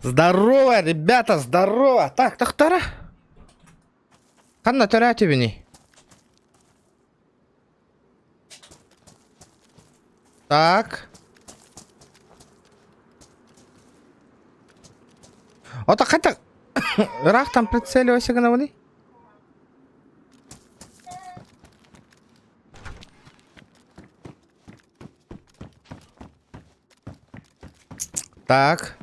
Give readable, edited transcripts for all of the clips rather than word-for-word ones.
Здорово, ребята, здорово! Так, тохтара. Ханна төрөөтүбүнүй? Так. Ото хата ыраах там прицеливайся гынабыный? Так.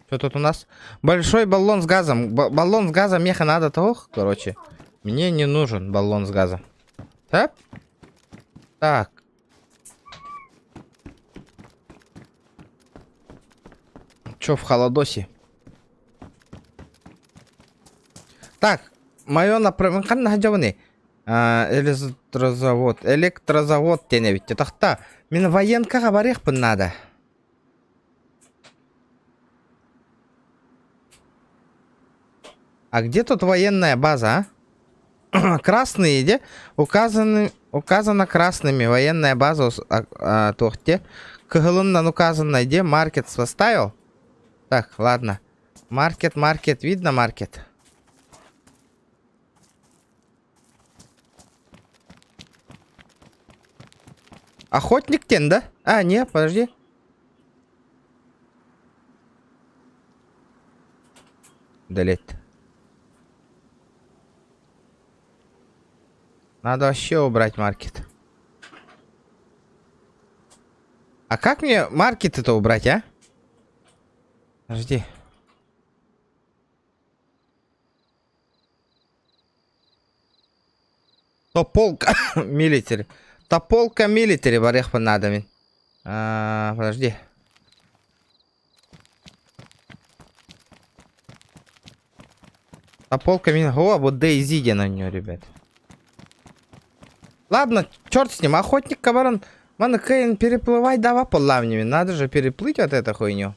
Что тут у нас? Большой баллон с газом. Б баллон с газом меха надо того, короче. Мне не нужен баллон с газом. Так? Так. Чё в холодосе? Так, мое направление... Ханна хадьабыный? Электрозавод. Электрозавод диэн эбит. Тахта. Мин военкаҕа барыахпын наада. А где тут военная база, а? Красные, где? Указаны, указано красными. Военная база а, туохте. Кыһылынан указано, где маркет поставил? Так, ладно. Маркет, маркет, видно маркет? Охотник тен, да? А, не, подожди. Удалить. Надо вообще убрать маркет. А как мне маркет это убрать, а? Подожди. Тополка милитари. Тополка милитари барыахпын наада мин. А, подожди. Тополка мин... О, вот DayZ диэн оонньуу, ребят. Ладно, черт с ним, охотник баран. Маны кыайан переплывай дава поллавними. Надо же переплыть вот эту хуйню.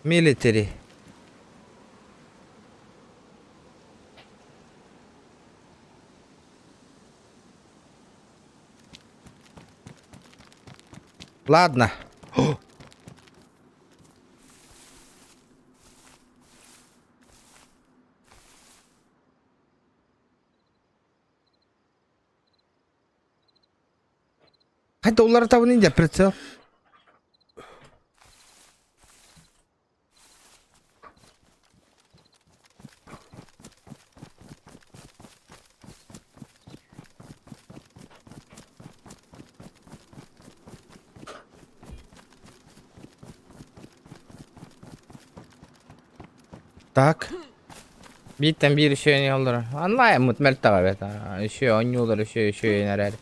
Милитари. Ладно. Хайда уларытабын дии прицел. Так. Бииртэн биир үчүгэйи олорор. Онлайн мөлтөҕө эбит. Үчүгэй оонньуулар үчүгэй үчүгэй эрээри.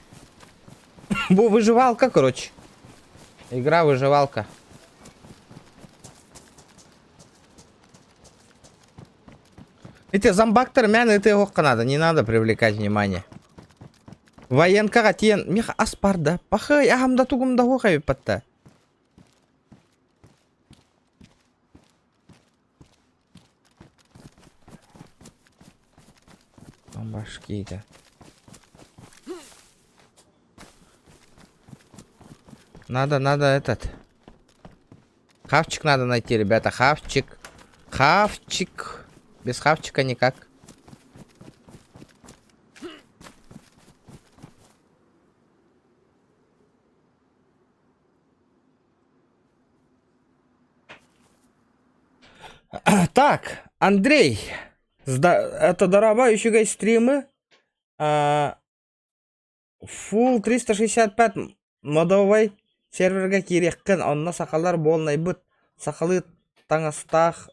Бу выживалка, короче. Игра выживалка. Эти зомбактар мэн это его надо, не надо привлекать внимание. Военкаҕа тиийэн миэхэ ас баар да, пахай аһам да тугум да суох эбиппат Башкида. Надо, надо этот. Хавчик надо найти, ребята. Хавчик. Хавчик. Без хавчика никак. Так, Андрей, это дорогой үчүгэй стримы. А, Full 365 модовай сервергэ киириэххин, онно сахалар буолнайбыт, сахалыы таҥастаах,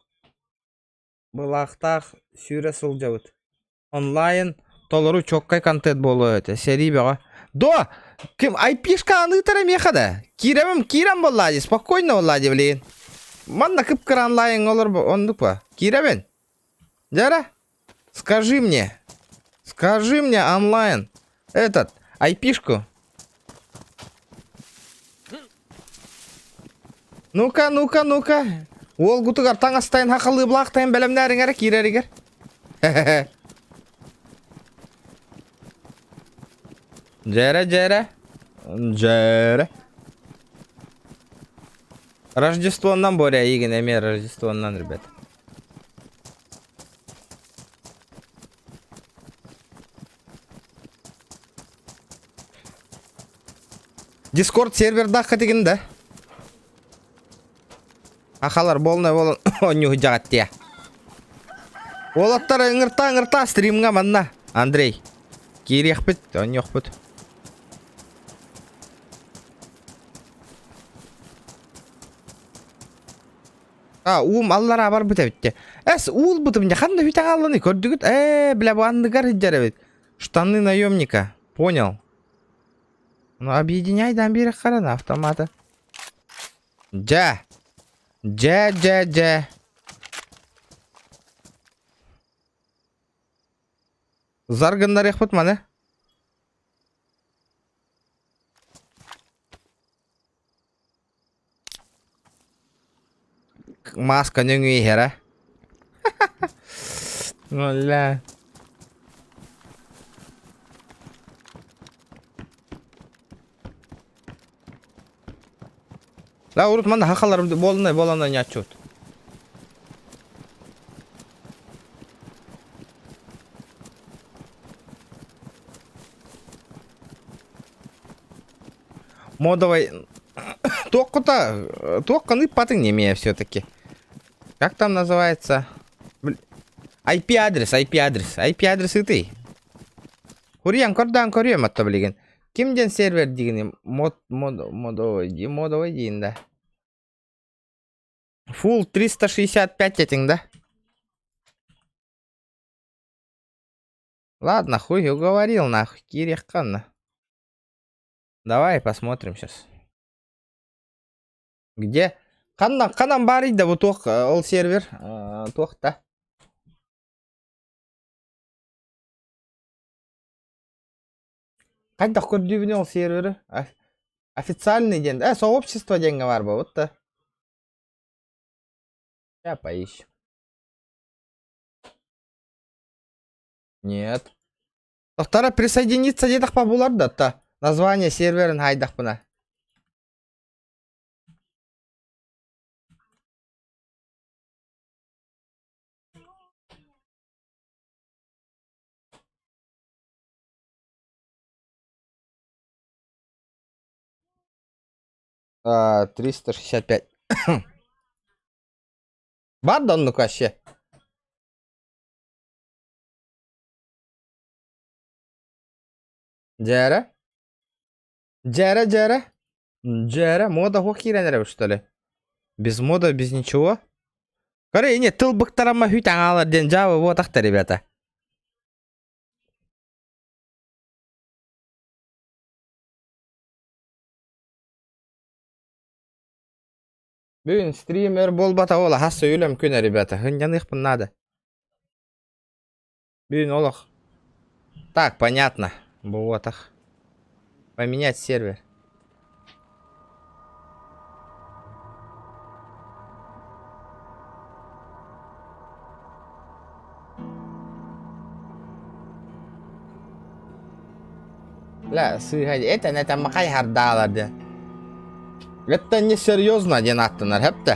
былаахтаах сүүрэ сылдьабыт. Онлайн толору чуоккай контент буолуо этэ, сэрии бөҕө. До, ким айпишка аныытара миэхэ да? Киирэмим киирэн буоллаа дии, спокойно буоллаа дии блин. Манна кып-кыра онлайҥҥа олор оннук ба? Киирэбин. Дьэ скажи мне, скажи мне онлайн этот айпишку. Ну-ка, ну-ка, ну-ка. Уолгутугар таҥастайын хахалыы былаахтайын бэлэмнээриҥ эрэ киирэригэр. Дьэрэ, дьэрэ. Дьээрэ. Рождествоннан Боря эйигин эмиэ Рождествоннан, ребят. Дискорд сервердаахха тигин да? Ахалар болна болон оонньуу сылдьаҕыт диэ. Уолаттар ыҥыртаа ыҥыртаа стримҥа манна. Андрей. Киириэхпит, оонньуохпут. А, уум аллараа барбыт эбит дии. Эс, уулбутум дьэ ханна бүтэ хаалланый көрдүгүт? Ээ, бля, бу анныгар сылдьар эбит. Штаны наемника. Понял. Ну, объединяй да биэрэххэ на автомата. Дьэ. Дьэ, дьэ, дьэ. Зар гыннарыахпыт маны. Маска нөҥүө иһэрэ. Оля. Да, урут манна хахалар буолунай буолан ньааччут. Модовай туоххута туохханы ыппатыҥ немея все-таки. Как там называется? IP-адрес, IP-адрес, IP-адрес ытый. Хуруйан көрдөөн көрүөм отто билигин. Ким диэн сервер дигини мод мод модовой ди модовой диин да. Full 365 этиҥ да? Ладно, хуй уговорил нахуй, киириэххэ Давай посмотрим сейчас. Где? Ханна, ханан баарый да бу туох ол сервер туох да? Хайдах көрдүүбүнүй ол сервери? Официальный диэн, сообщество диэҥҥэ баар буолбут да. Сейчас поищем. Нет. Тохтара присоединиться диэтэхпэ булар да та. Название серверин хайдахпына. А, 365. Бар да оннук вообще. Дьээрэ? Дьээрэ, дьээрэ? Дьээрэ, мода хуох киирэн эрэбит, что ли? Без мода, без ничего? Короче, не, тыл быктарама хүт аҥаалар диэн дьаабы буотахта, ребята. Бүгүн стример буолбата ол аһас сөйүлэм күнэ, ребята. Хынньаныахпын наада. Бүгүн олох. Так, понятно. Буотах. Поменять сервер. Ля, сыыһа это это макай хардаалар диэн. Это не серьезно диэн аттанар хэптэ.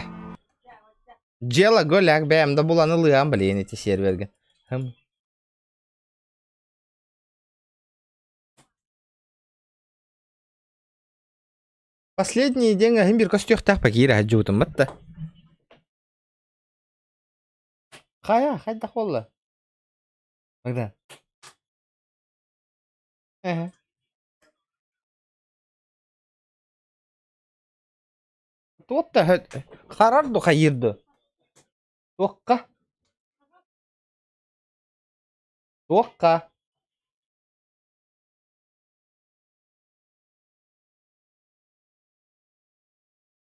Дьыала голяк бэйэм да булан ылыам блин ити сервергэ. Хм. Последний день аһын бир көстүөхтээх пакиир аһдьыбытым батта. Хайа, хайдах буолла? Когда? Эһэ. Туох да харар ду хайыыр ду? Туохха? Туохха?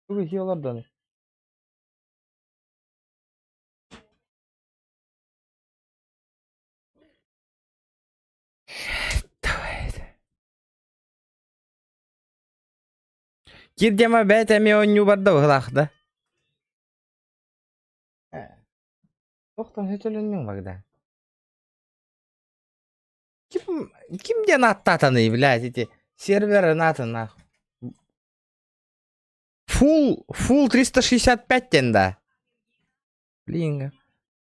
Тугу иһии олордон? Кирдема бэйэтэ эмиэ оонньуу барда быһыылаах да. Туохтан сөтөлөннүҥ Богдан? Ким, ким диэн ааттаатаный, блядь, ити? Сервер аатын нахуй. Фул, фул 365 диэн да. Блин,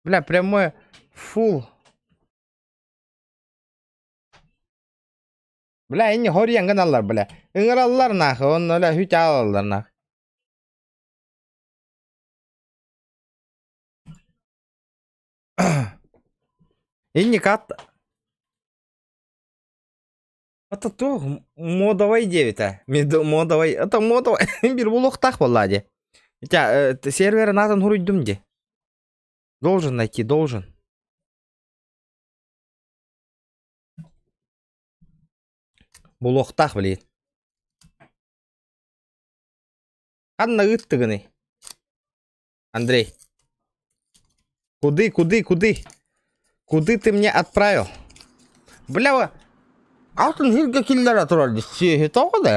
бля, прямое фул. Бля, инни хоруйан гыналлар, бля. Ыҥыраллар нахуй, онно бля хүт аалаллар нахуй. Инник ат... Это туох модовай диэбитэ. Модовай, это модовай бир булуохтаах буоллаа дии. Итя сервер аатын хуруйдум дии. Должен найти, должен. Булуохтаах блин. Ханна ыыттыгыный? Андрей. Куды, куды, куды? Куды ты мне отправил? Бля, алтын сиргэ киллэрэ турар дии. Сүөһү тоҕо да?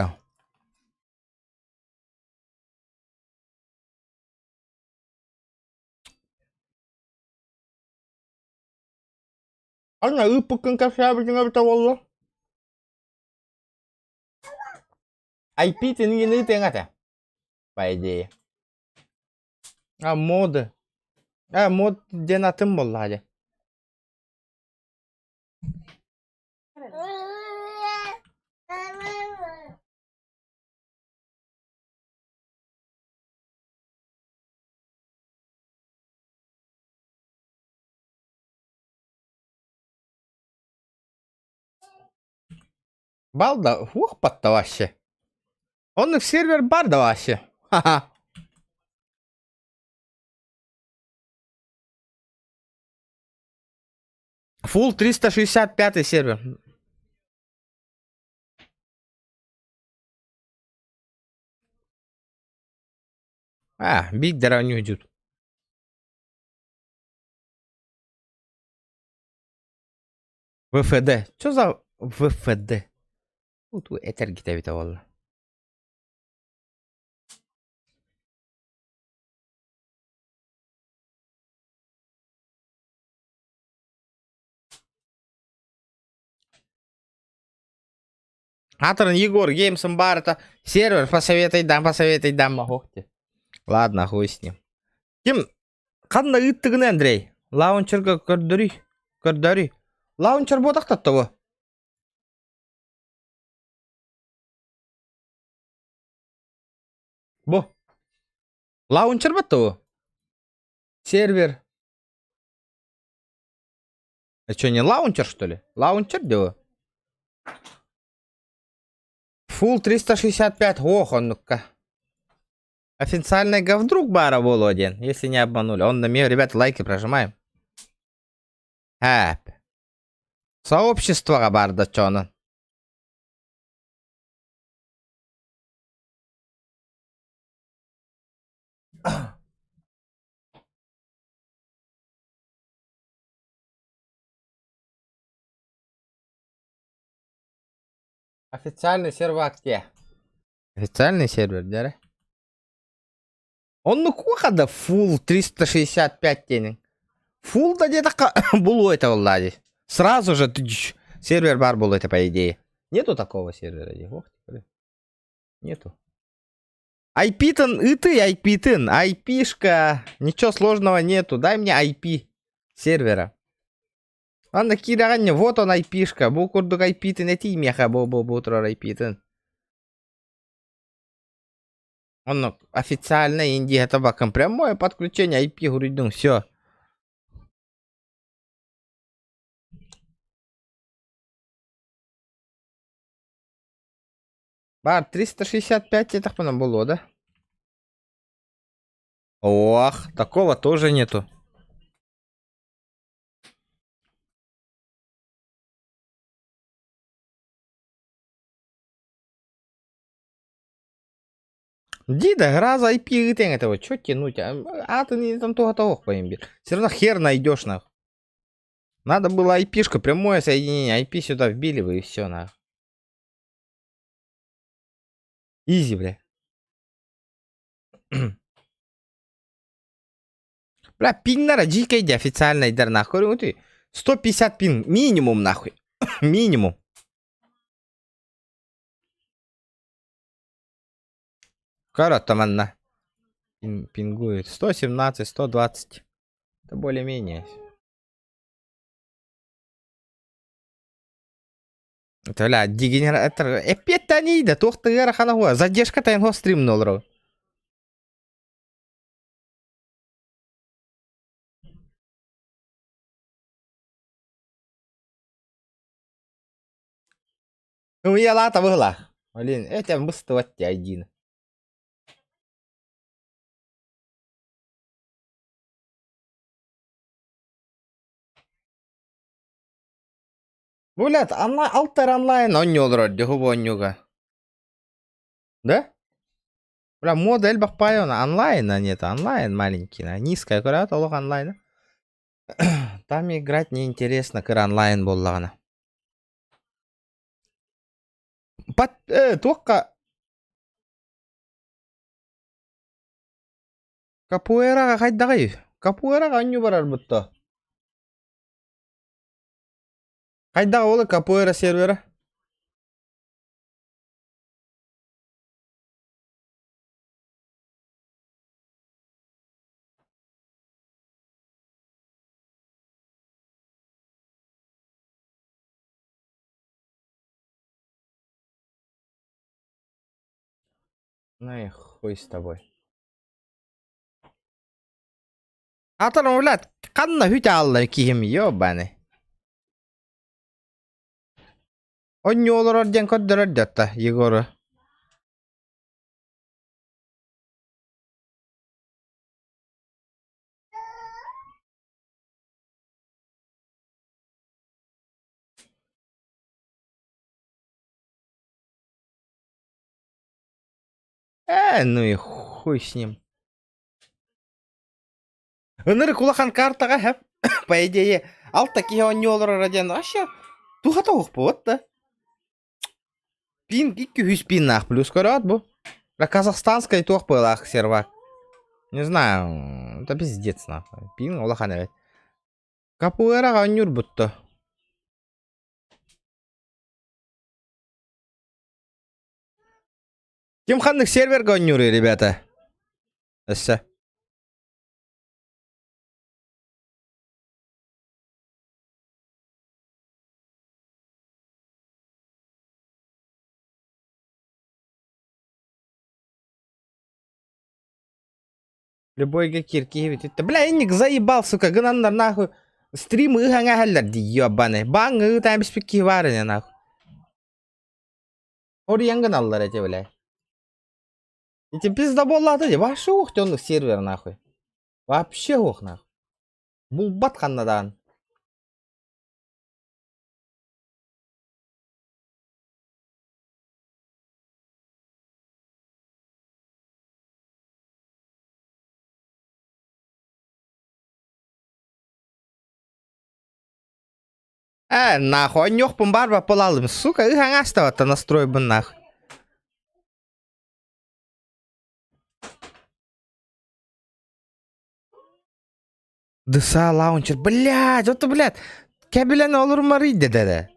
Анна ыыппыккын кэпсээбитиҥ эбитэ буолла. IP-тин ыытыаҥ этэ, по идее. А, моды. А, мод диэн атын буоллаҕа дии. Балда уохпатта вообще. Оннук сервер бар да вообще. Ха-ха. Фул 365 сервер. А, бить не идет. ВФД. Что за ВФД? Тут этэргитэ эбитэ буолла. Атран Егор Геймсом бар это сервер посоветуй дам, посоветуй дам, охте. Ладно, хуй с ним. Ким ханна ыыттыгын Андрей? Лаунчерга көрдөрүй. Көрдөрүй. Лаунчер буотахтатта бу. Бу. Лаунчер батта бу. Сервер. Это что, не лаунчер, что ли? Лаунчер делаю? Фул 365. Ох, он ну-ка. Официальный говдруг бара был один, если не обманули. Он на меня, ребята, лайки прожимаем. Хэп. Сообщество барда чонон. Официальный сервак где? Официальный сервер, да? Он ну кухада фул 365 тенин. Фул да где-то було это влади. Сразу же сервер бар был это по идее. Нету такого сервера. Ох, Нету. IP-тын, и ты IP-тын, IP-шка. Ничего сложного нету. Дай мне IP сервера. Анда киирэҕин вот он IP-шка. Бу курдук IP-тын этий миэхэ бу бу бу турар IP-тын. Онно официально Индия табаком прямое подключение IP гуридун все. Бар 365 этахпына было, да? Ох, такого тоже нету. Дида, граза IP этого, чё тянуть? А, а ты не там того того поимби. Все равно хер найдешь нах. Надо было IP-шку, прямое соединение, IP сюда вбили бы и все нах. Изи, бля. Бля, пингнара GKD официальный дар нахуй. Ты 150 пинг минимум нахуй. Минимум. Коротко манна. Пингует. 117, 120. Это более-менее. Это, бля, дегенератор. Эппиэттээний да, туох да ыарахана хуа. Задержка тайын хуа стримны олорор. Ымыйалаата быһылаах. Блин, этем быстыбат ти айдиин. Блядь, онлайн, алтар онлайн онньу олорор дьоһу онньуга. Да? Бля, мода элбэх паайона онлайн, а нет, онлайн маленький, низкая көрөөт олох онлайн. Там играть неинтересно, кыра онлайн буоллаҕына. Пат, туохха Капуэраҕа хайдаҕый? Капуэраҕа онньу барарбыт то. Хайдах ол капуэра сервера? Ну и хуй с тобой. Атар, блядь, ханна хүт аалла киһим ёбаны. Онньу олорор диэн көрдөрөр дьатта Егору. Ну и хуй с ним. Ынырык улахан картаҕа һэп, по идее, алта киһи оонньуу олороро диэн вообще туһата уһукпут да. Пин 200 пиннаах плюс көрөөт бу. Казахстанскай туох быалаах сервак. Не знаю, это пиздец нахуй. Пин улахан эбит. Капуэраҕа оонньуурбут то. Ким ханнык сервергэ оонньууруй, ребята? Өссө. Любойга киркиһибит. Бля, инник заебал, сука, гынаннар нахуй. Стрим ыһаҥа дии, ёбаный. Баҥ ыытаан биспит киһи баар ини нахуй. Оруйан гыналлар эти, бля. Эти пиздоболлаата дии, вообще уох оннук сервер нахуй. Вообще уох нахуй. Булбат ханнадаан. Нахуй, онньуохпун баар баппалаалым. Сука, ыһаҥаастабатта настройбун нахуй. Дыса лаунчер, блядь, вот блядь, кэбилэн олорумарый дедere.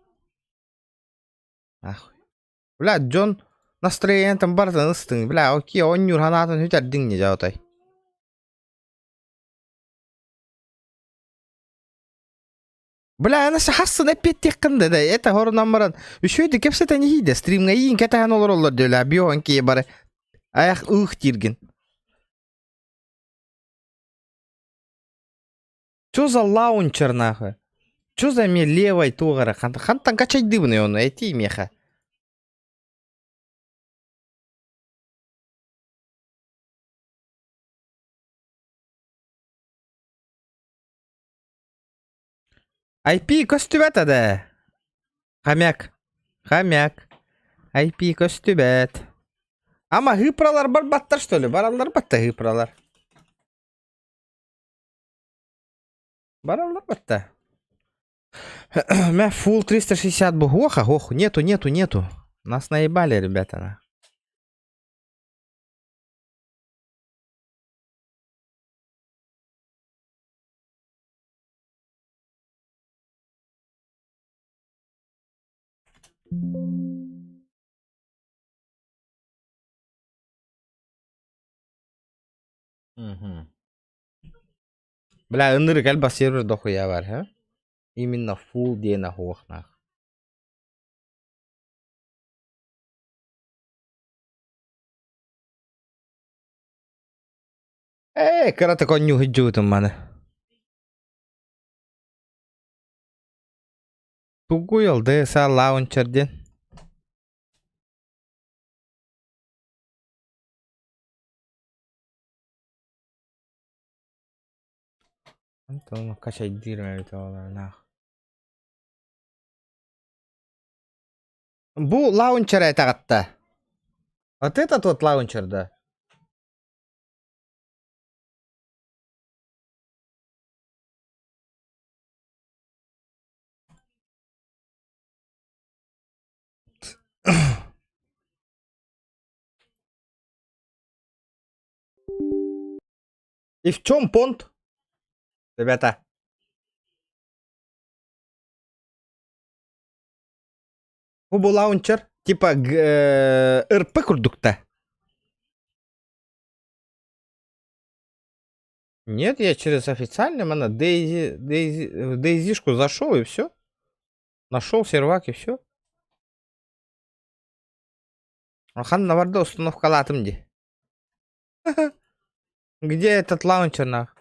Нахуй. Блядь, дьон настроениетын барытын ыстыҥ, бля, окей, оонньуур санаатын сүтэрдиҥ дии дьаотай. Бля, аны сахассын эппиэттиэххин да, это хорунан баран үчүгэй кэпсэтэн иһиидэ стримҥа иин кэтэһэн олороллор диэлэ биоһон киһи бары айах ыых дииргин. Чё за лаунчер нахуй? Чё за мне левой туох эрэ хантан качайдыбын ону этиий миэхэ. IP көстүбэт да. Хомяк. Хомяк. IP көстүбэт. Ама хыпралар барбаттар что ли? Бараллар батта хыпралар. Бараллар батта. Мя full 360 бу. Оха, ох, нету, нету, нету. Нас наебали, ребята. Мгм. Бля, ынырык элбэх сервер дохуя бар, һэ? Именно full диэн аһуохнаах. Ээ, кыратык онньуу сылдьыбытым маны. Тугуй ол DSA Launcher диэн? Онтон качайдыыр эбит оҕолорунах. Бу лаунчер этэҕитта. Вот этот вот лаунчер, да? И в чем понт? Ребята. Бу лаунчер типа РП курдукта. Нет, я через официальный мана Дейзи, Дейзи, Дейзишку зашел и все. Нашел сервак и все. Ханна барда установкалаатым дии. Где этот лаунчер нах?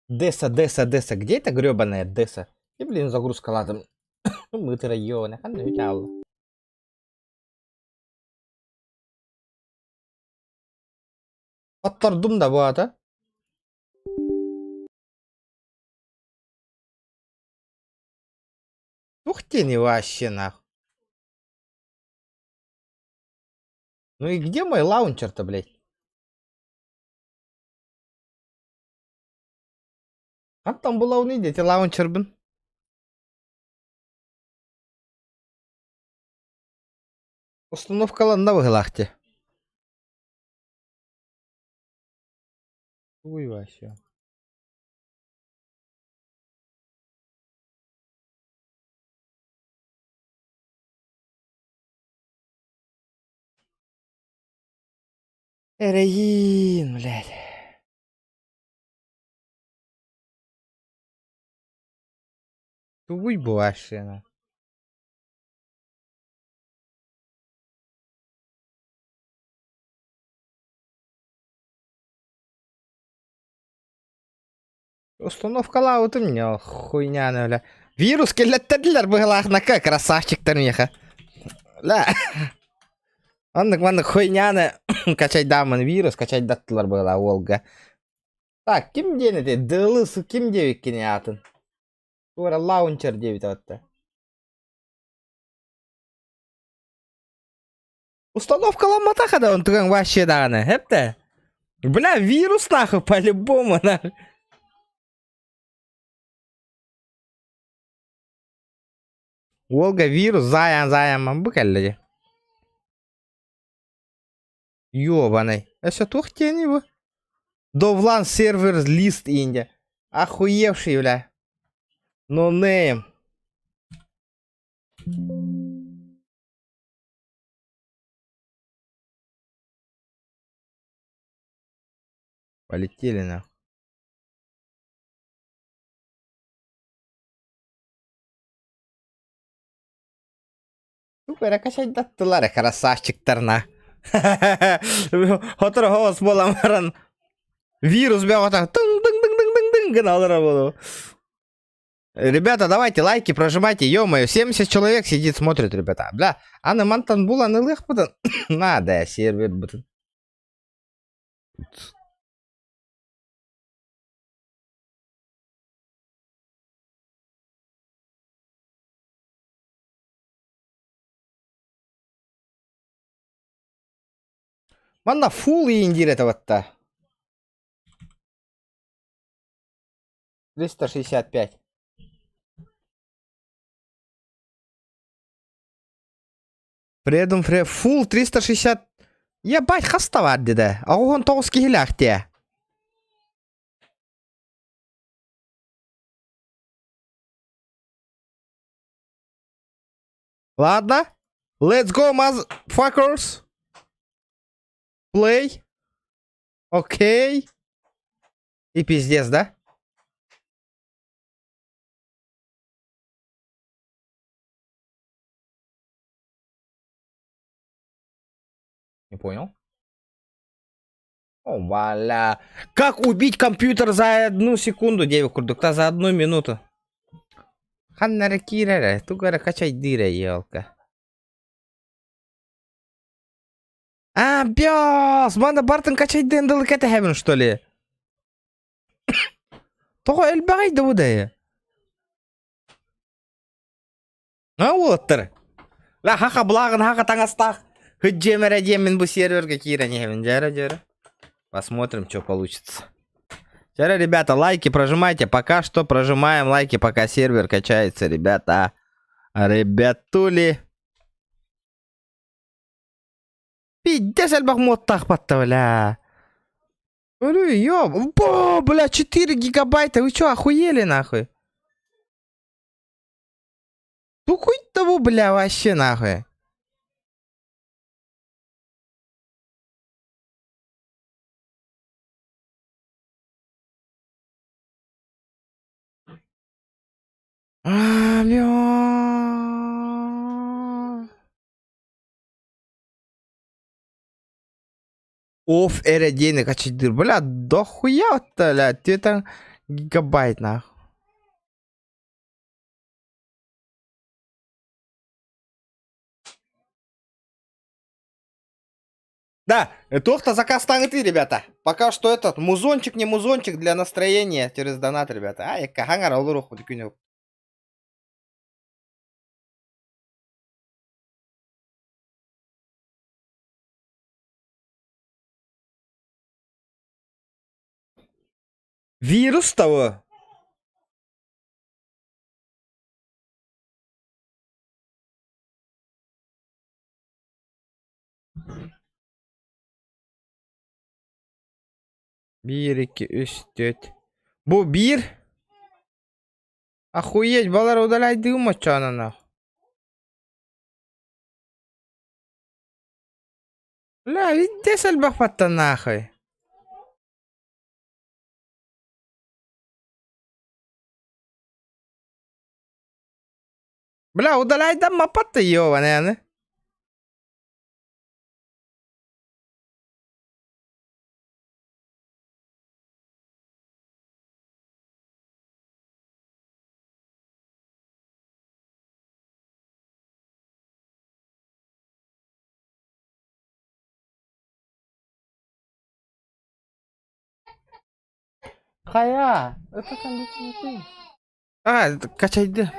Деса, Деса, Деса. Где эта гребаная Деса? И, блин, загрузка ладом. Мыты района. Оттордум да бу аата. Ух ты, не вообще нах. Ну и где мой лаунчер-то, блядь? Как там была у них, лаунчер, блин? Установкаланна быһыылаах дии. Тугуй вообще? Эрэйиин, блядь. Тугуй бу вообще? Установкалаабытым не хуйняны бля. Вирус кэллэттэрдилэр быһылаахнака красавчиктар миэхэ. Ла. Оннук маннык хуйняны качайдааммын вирус качайдаттылар быһылаа уолга. Так, ким диэн этэй? Дылыс ким диэбиккини аатын? Туора лаунчер диэбит атта. Установкаламматах да онтугаҥ вообще даҕаны, эптэ. Бля, вирус нахуй по-любому нахуй. Уолга вирус заайан заайамман бу кэллэ дии. Ёбаный. Өссө туох диэний бу? Довлан сервер лист инде. Охуевший, бля. No name. Полетели нахуй. Тугу эрэ качайдаттылар красавчиктарына. Хотор хоос буолан баран вирус бөҕөтө тыҥ тыҥ тыҥ тыҥ тыҥ тыҥ гына олорор буолуо. Ребята, давайте лайки прожимайте, ё-моё, 70 человек сидит, смотрит, ребята. Бля, аны мантан булан ылыахпытын надо сервербытын. Манна фул иин диир этэ батта. 365. Freedom Free Full 360 Ебать хаста бар деді. 99 киһилээх дии. Ладно. Let's go, motherfuckers. Play. Окей. И пиздец, да? Не понял. О, валя. Как убить компьютер за одну секунду, девять курдук, за одну минуту. Ханна эрэ киирэрэ, тугу эрэ качайдыыра, елка. А, бёс! Маны бартын качайдыын дылы кэтэһэбин, что ли? Тоҕо элбэҕий да бу А уолаттар. Ла хаха былааҕын хаха таҥастаах. Хыдьиэм эрэ диэммин бу сервергэ киирэн иһэбин. Дьэрэ дьэрэ. Посмотрим, что получится. Дьэрэ, ребята, лайки прожимайте. Пока что прожимаем лайки, пока сервер качается, ребята. Ребятули. Пиздец элбэх муоттаах батта, бля. Ой, ёб, бо, бля, 4 гигабайта, вы чё, охуели нахуй? Ну хуй того, бля, вообще нахуй. А, бля. Оф эрэ диэни качайдыыр. Бля, дохуя бля, түөрт гигабайт нахуй. Да, туох да заказтааҥытый, ребята. Пока что этот музончик не музончик для настроения через донат, ребята. Ай, хаҥара олоруохпут күнү. Вирус того. Биир, икки, үс, түөрт. Бу биир. Охуеть, балар удаляйдыым оччоонон нах. Бля, везде элбэх баттан нахуй. Бля, удаляйдан маппат ёбаный Хайа, это там А, качайды.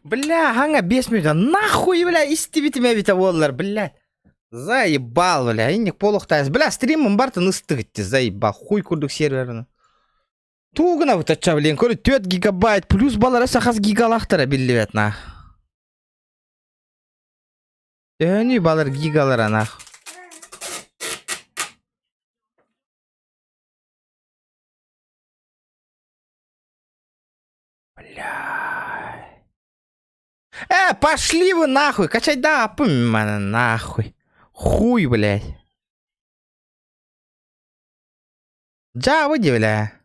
Бля, хаҥа биэс мүнүүтэ нахуй, бля, истибитим эбитэ буоллар, бля. Заебал, бля, инник буолуохтаах. Бля, стриммын бартын ыстыгытты, заебал, хуй курдук серверин. Тугуна бутачча, блин, көрү 4 гигабайт, плюс балара сахас гигалахтара биллибэт нах. Төһөнүй балар гигалара нах. Бля. Э, пошли вы нахуй, качай да, аппым нахуй. Хуй, блядь. Дьаа, бля.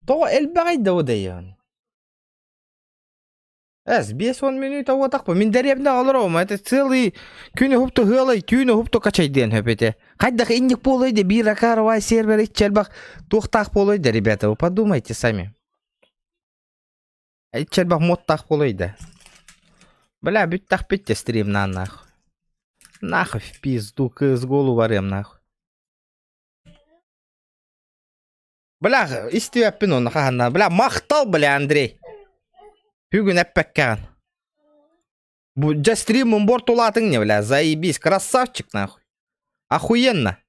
Тоҕо элбэҕий да удайон. Эс, 50 мүнүүтэ уотахпын. Мин дэриэбинэ олоробум. Это целый күн уһупту ыалай, түүн уһупту качайдыан хөп этэ. Хайдах инник буолуой да биир акаровай сервер иччэлбэх туохтаах буолуой да, ребята, вы подумайте сами. Иччэлбэх муоттаах буолуой да. Бля, бүттэхпит те стримнаан нахуй. Нахуй в пизду, кс барыам нахуй. Бля, истибэппин онно хаһанна. Бля, махтал, бля, Андрей. Бүгүн эппэккэҕин. Бу дьэ стриммын бортулаатыҥ не, бля, заебись, красавчик нахуй. Охуенно.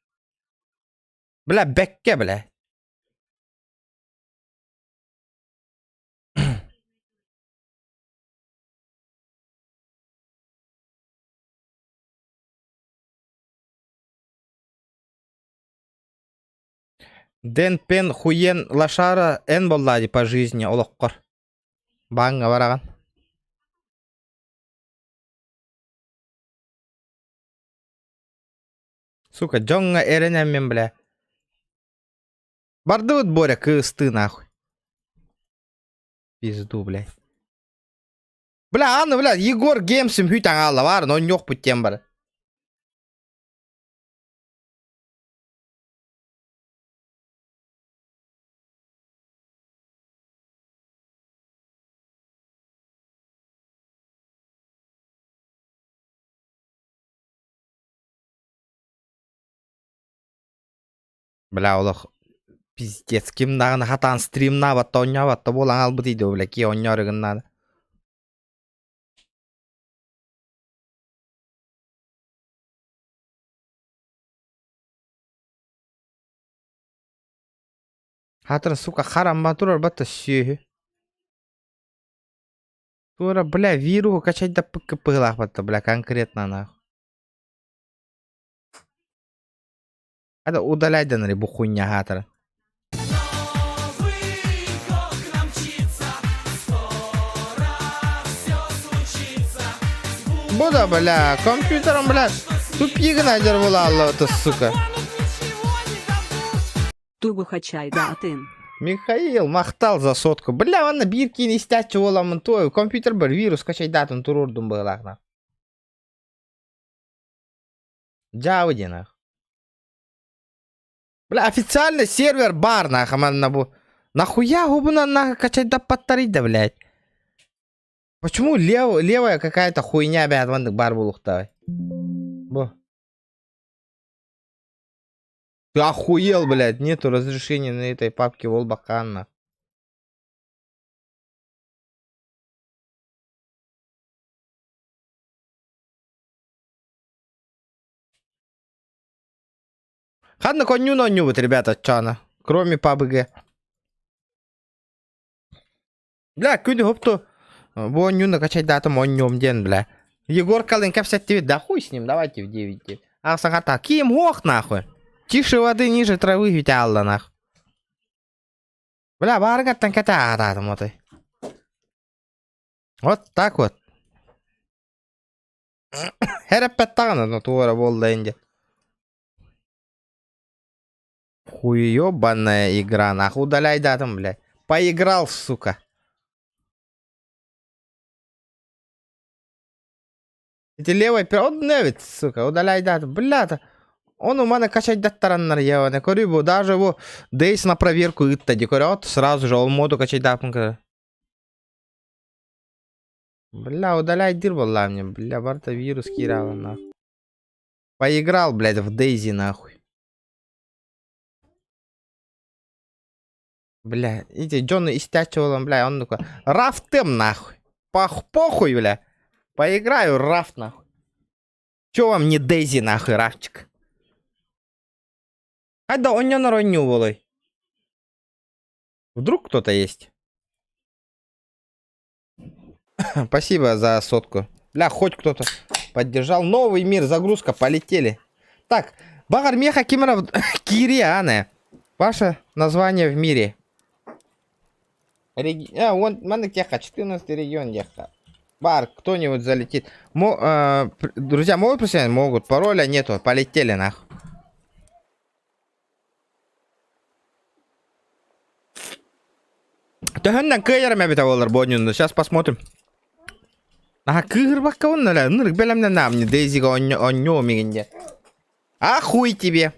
Бля, бэккэ, бля. Дэн Пен Хуен Лошара эн буоллаа дии по жизни олоххор. Бааҥҥа бараҕын. Сука, дьоҥҥо эрэнэммин бля. Бардыбыт Боря кыыстыы нахуй. Пизду, блядь. Бля, аны, бля, Егор Геймсим хүт аҥаалла баар, онньуохпут диэн бар. Бля, олох пиздец, ким даҕаны хатаан стримнаабатта, оонньообатта буолан аалбыт идио, бля, киһи оонньоору гыннаана. Хатыр, сука, харамма турар батта сүөһү. Туора, бля, вируһу качайдаппыкка быһыылаах батта, бля, конкретно нахуй. Это удаляй данари бу хуйня хаатара. Бу да, бля, компьютером, бля, тупигын айдер була это, сука. Тугу хачайдаатын. Михаил, махтал за сотку. Бля, манна биир киин истээччи буоламмын туой, компьютер бар вирус качайдаатын туруордум быһыылаах Дьаабы диэн ах. Бля, официально сервер бар нахуй манна бу. Нахуя губунан нахуй качайдаппаттарый да, блядь? Почему левая какая-то хуйня, блядь, маннык бар буолуохтаҕай? Бу. Ты охуел, блядь, нету разрешения на этой папке Волбаканна. Ханна конню онньуубут, ребята, чана. Кроме PUBG. Бля, күн хопту. Бу онньууну качайдаатым онньуом диэн, бля. Егор Калын кэпсэттибит, да хуй с ним, давайте в 9. Ахсаҥата, ким ох нахуй. Тише воды, ниже травы бүтэ нах. Бля, баарыгаттан кэтэ аатаатым отой. Вот так вот. Эрэппэт даҕаны, ну туора буолла инде. Хуёбаная игра, нахуй удаляй датым, бля. Поиграл, сука. Эти левой он невит, сука, удаляй датым, бля. Он у мене качайдаттараннар я көрүү бу даже бу дейс на проверку ыытта ди көрөт сразу же ол моду качайдаапын Бля, удаляй дир буолла мне, бля, барыта вирус киирээҕин нахуй. Поиграл, блядь, в Дейзи нахуй. Бля, эти дьону истээччи буолан, бля, оннука. Рафтым нахуй. Пах, похуй, бля. Поиграю рафт нахуй. Чё вам не Дейзи нахуй, рафчик? Хайда онньонор онньуу буолуой. Вдруг кто-то есть? Спасибо за сотку. Бля, хоть кто-то поддержал. Новый мир, загрузка, полетели. Так, Багар Меха Кимаров Кириане. Ваше название в мире. Реги... А, он, маннык теха, 14 регион теха. Бар, кто-нибудь залетит. Мо, э, друзья, могут присоединиться? Могут. Пароля нету. Полетели нах. Төһөннөн кыайарым эбитэ буоллар бу оонньууну. Сейчас посмотрим. Наһаа кыыһырбаккабын элэ, ынырык бэлэмнэнээмни Дейзига онньуо мигин диэн. А хуй тебе.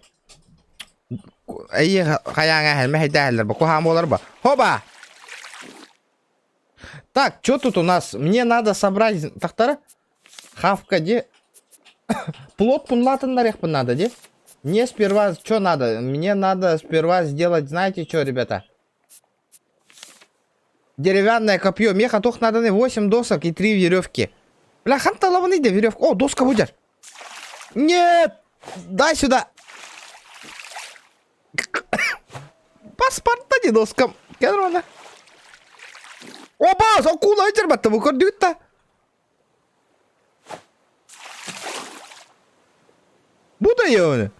Эйиэхэ хайааҥа эһэлмэ хэйдээһэллэр бу куһаан буолар ба. Хоба! Так, что тут у нас? Мне надо собрать тахтара. Хавка де. Плот пунлатыннарыахпын надо, де? Мне сперва что надо? Мне надо сперва сделать, знаете что, ребята? Деревянное копье. Меха туох надо 8 досок и 3 веревки. Бля, ханталабын иде веревка. О, доска будет. Нет! Дай сюда. Паспорт не доскам. Кәдір Оба, акула өтер бу көрдүгүт та. Бу да оны.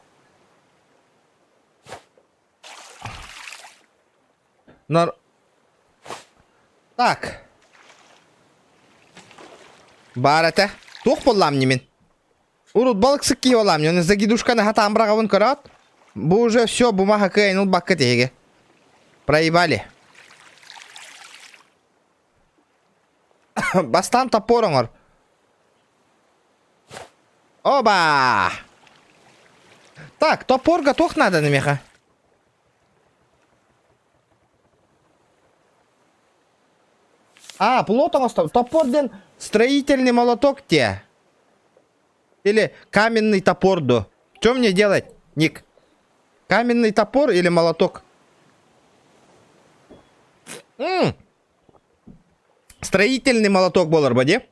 Нар... Так. Баар этэ. Туох буоллаам мин? Урут балыксык киһи буоллаам. Оны загидушканы хатаан быраҕабын көрөөт. Бу уже все бумага кыайын ылбакка тиһиги. Проебали. Бастаан топор оҥор. Оба! Так, топорга туох надо меха? А, плот оҥостом. Топор диэн строительный молоток те. Или каменный топор до. Что мне делать, Ник? Каменный топор или молоток? М Строительный молоток буолар ба дии?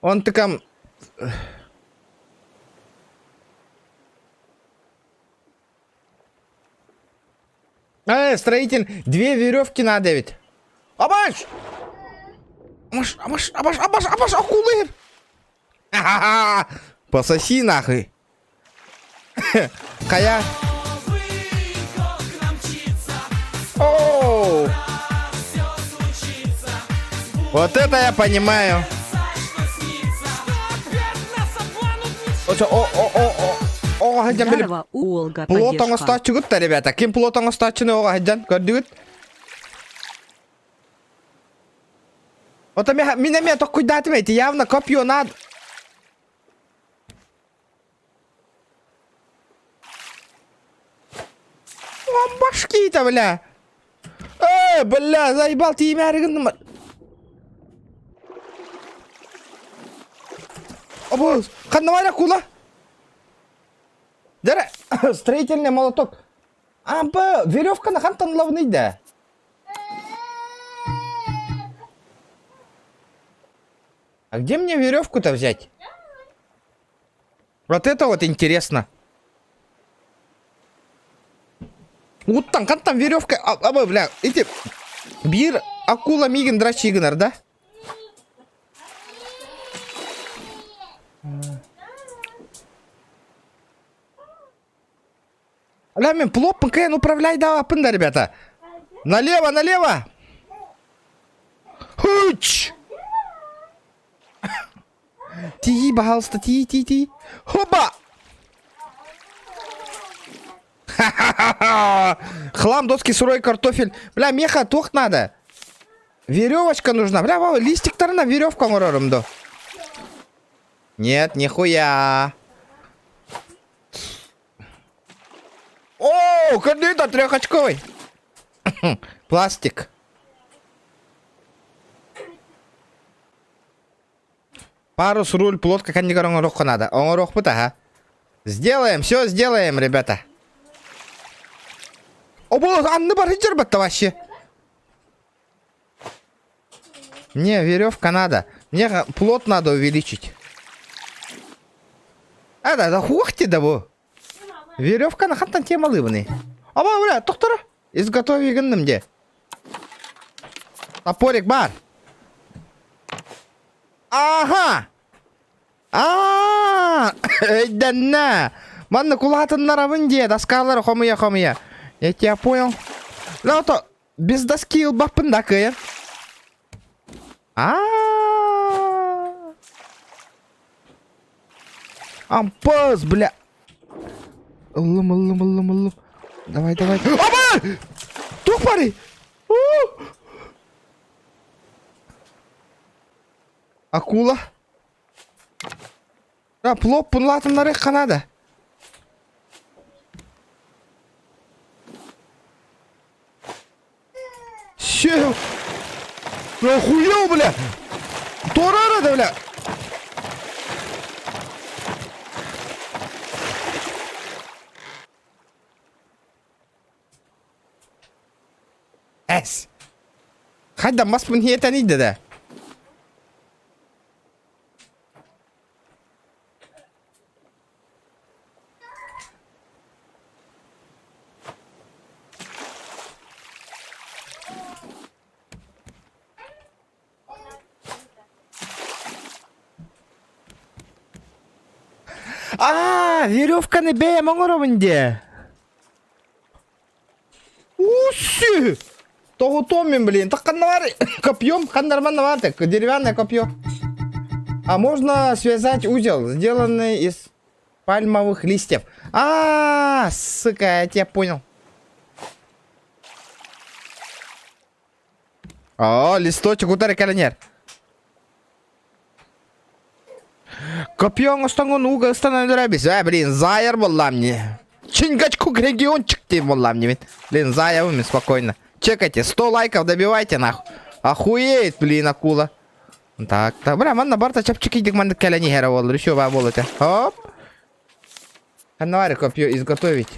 Он тыкам... Э, строитель, две веревки надо ведь. Абаш! Абаш, абаш, абаш, абаш, абаш, акулы! Ха-ха-ха! Пососи нахуй. Хайа. Оу! Вот это я понимаю. О, о, о, о, о, сылдьан били Здорово, Уолга плот поддержка. оҥостооччугут да, ребята. Ким плот оҥостооччуну оҕо сылдьан көрдүгүт? Вот мин эмиэ токкуйдаатым эти явно копье надо. Он башки-то, бля. Эй, бля, заебал тиимээри гынным. Обуз, ханна кула? Дәрә, строительный молоток. А, б, веревканы хантан ылабыный да? А где мне веревку-то взять? Вот это вот интересно. Уттан, хантан веревка, а, а, бля, эти биир акула миигин драчи гынар, да? Бля, мин плоппун кыайан управляйдаабаппын да, ребята. Налево, налево! Хуч! Тиий, пожалуйста, тиий, тиий, тиий. Хоба! Ха-ха-ха! Хлам, доски, сырой картофель. Бля, меха, туох надо. Веревочка нужна. Бля, вау, листиктарына веревка оҥорорум до. Нет, нихуя. О, это трехочковый. Пластик. Парус, руль, плот, ханныгар оҥоруохха надо. Оҥоруохпут, ага. Сделаем, все сделаем, ребята. О, анны бар батта вообще. Мне веревка надо. Мне плот надо увеличить. А, да, да, хуахти да бу. Веревканы хантан темалыбыный. Аба, бля, тохтора. Изготови гынным де. Топорик бар. Ага! Аа! Өйдөннө! Манна кулаатыннарабын дии, доскалары хомуйа-хомуйа. Я тебя понял. Да, то без доски ылбаппын да кыайан. Аа! Ампас, бля. Ыллым, ыллым, ыллым, ыллым. Давай, давай. Аба! Туох барый! Акула. А, плоп пунлатыннары канада. Все. Охуел, бля! Торара да, бля! Эс. Хайда маспын хиэтэн иде да. Аа, веревканы бэйэм оҥоробун диэ. Уси! Тоҕутуом мин, блин. Так ханна копьем? Ханна нормально так, деревянное копье. А можно связать узел, сделанный из пальмовых листьев. А, сука, я тебя понял. О, листочек утары кэлэнэр. Копье оҥостоҥҥун ууга ыстанан өлөрөбүс. Э, блин, заайар буоллаам не. Чингачкук региончик диэн буоллаам не Блин, заайабын мин спокойно. Чекайте, 100 лайков добивайте нахуй. Охуеет, блин, акула. Так, так, бля, манна барта чэпчэкийдик маннык кэлэн иһэрэ буоллар, еще баа буолла этэ. Хоп. Ханна копье изготовить.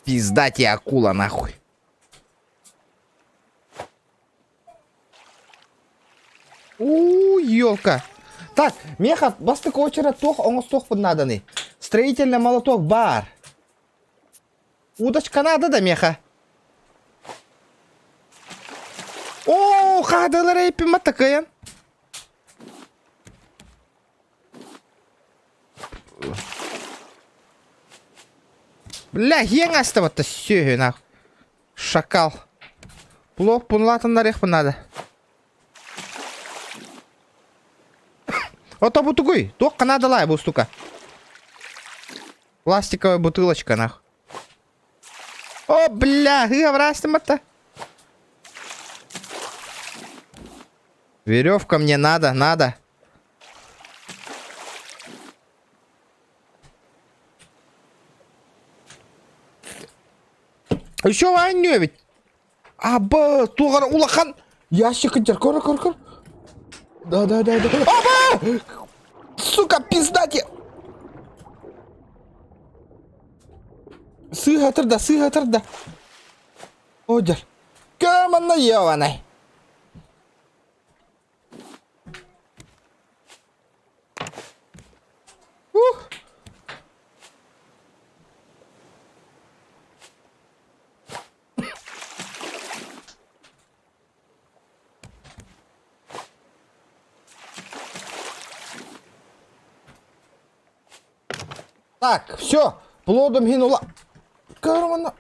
Пизда тебе, акула, нахуй. У, елка. Так, меха, бастакы очередь туох оҥостуохпун нааданы. Строительный молоток баар. Удочка надо да меха. О, хаадылар эппин такайан. Бля, хиэҥ астыбатта сүөһү нах. Шакал. Плов пунлатыннарыахпын надо. Ото бутугуй, туохха наадалаай бу штука? Пластиковая бутылочка нах. О, бля, ыабыраастыматта. Веревка мне надо, надо. Еще ванню ведь. Аба, тугар улахан ящик көр, көр, көр, көр. Да, да, да, да. Аба! Сука, пизда тебе! Сыыһа турда, сыыһа турда. Одер. Көр манна ебаный. Ух! Так, все, плодом гинула. Кармана.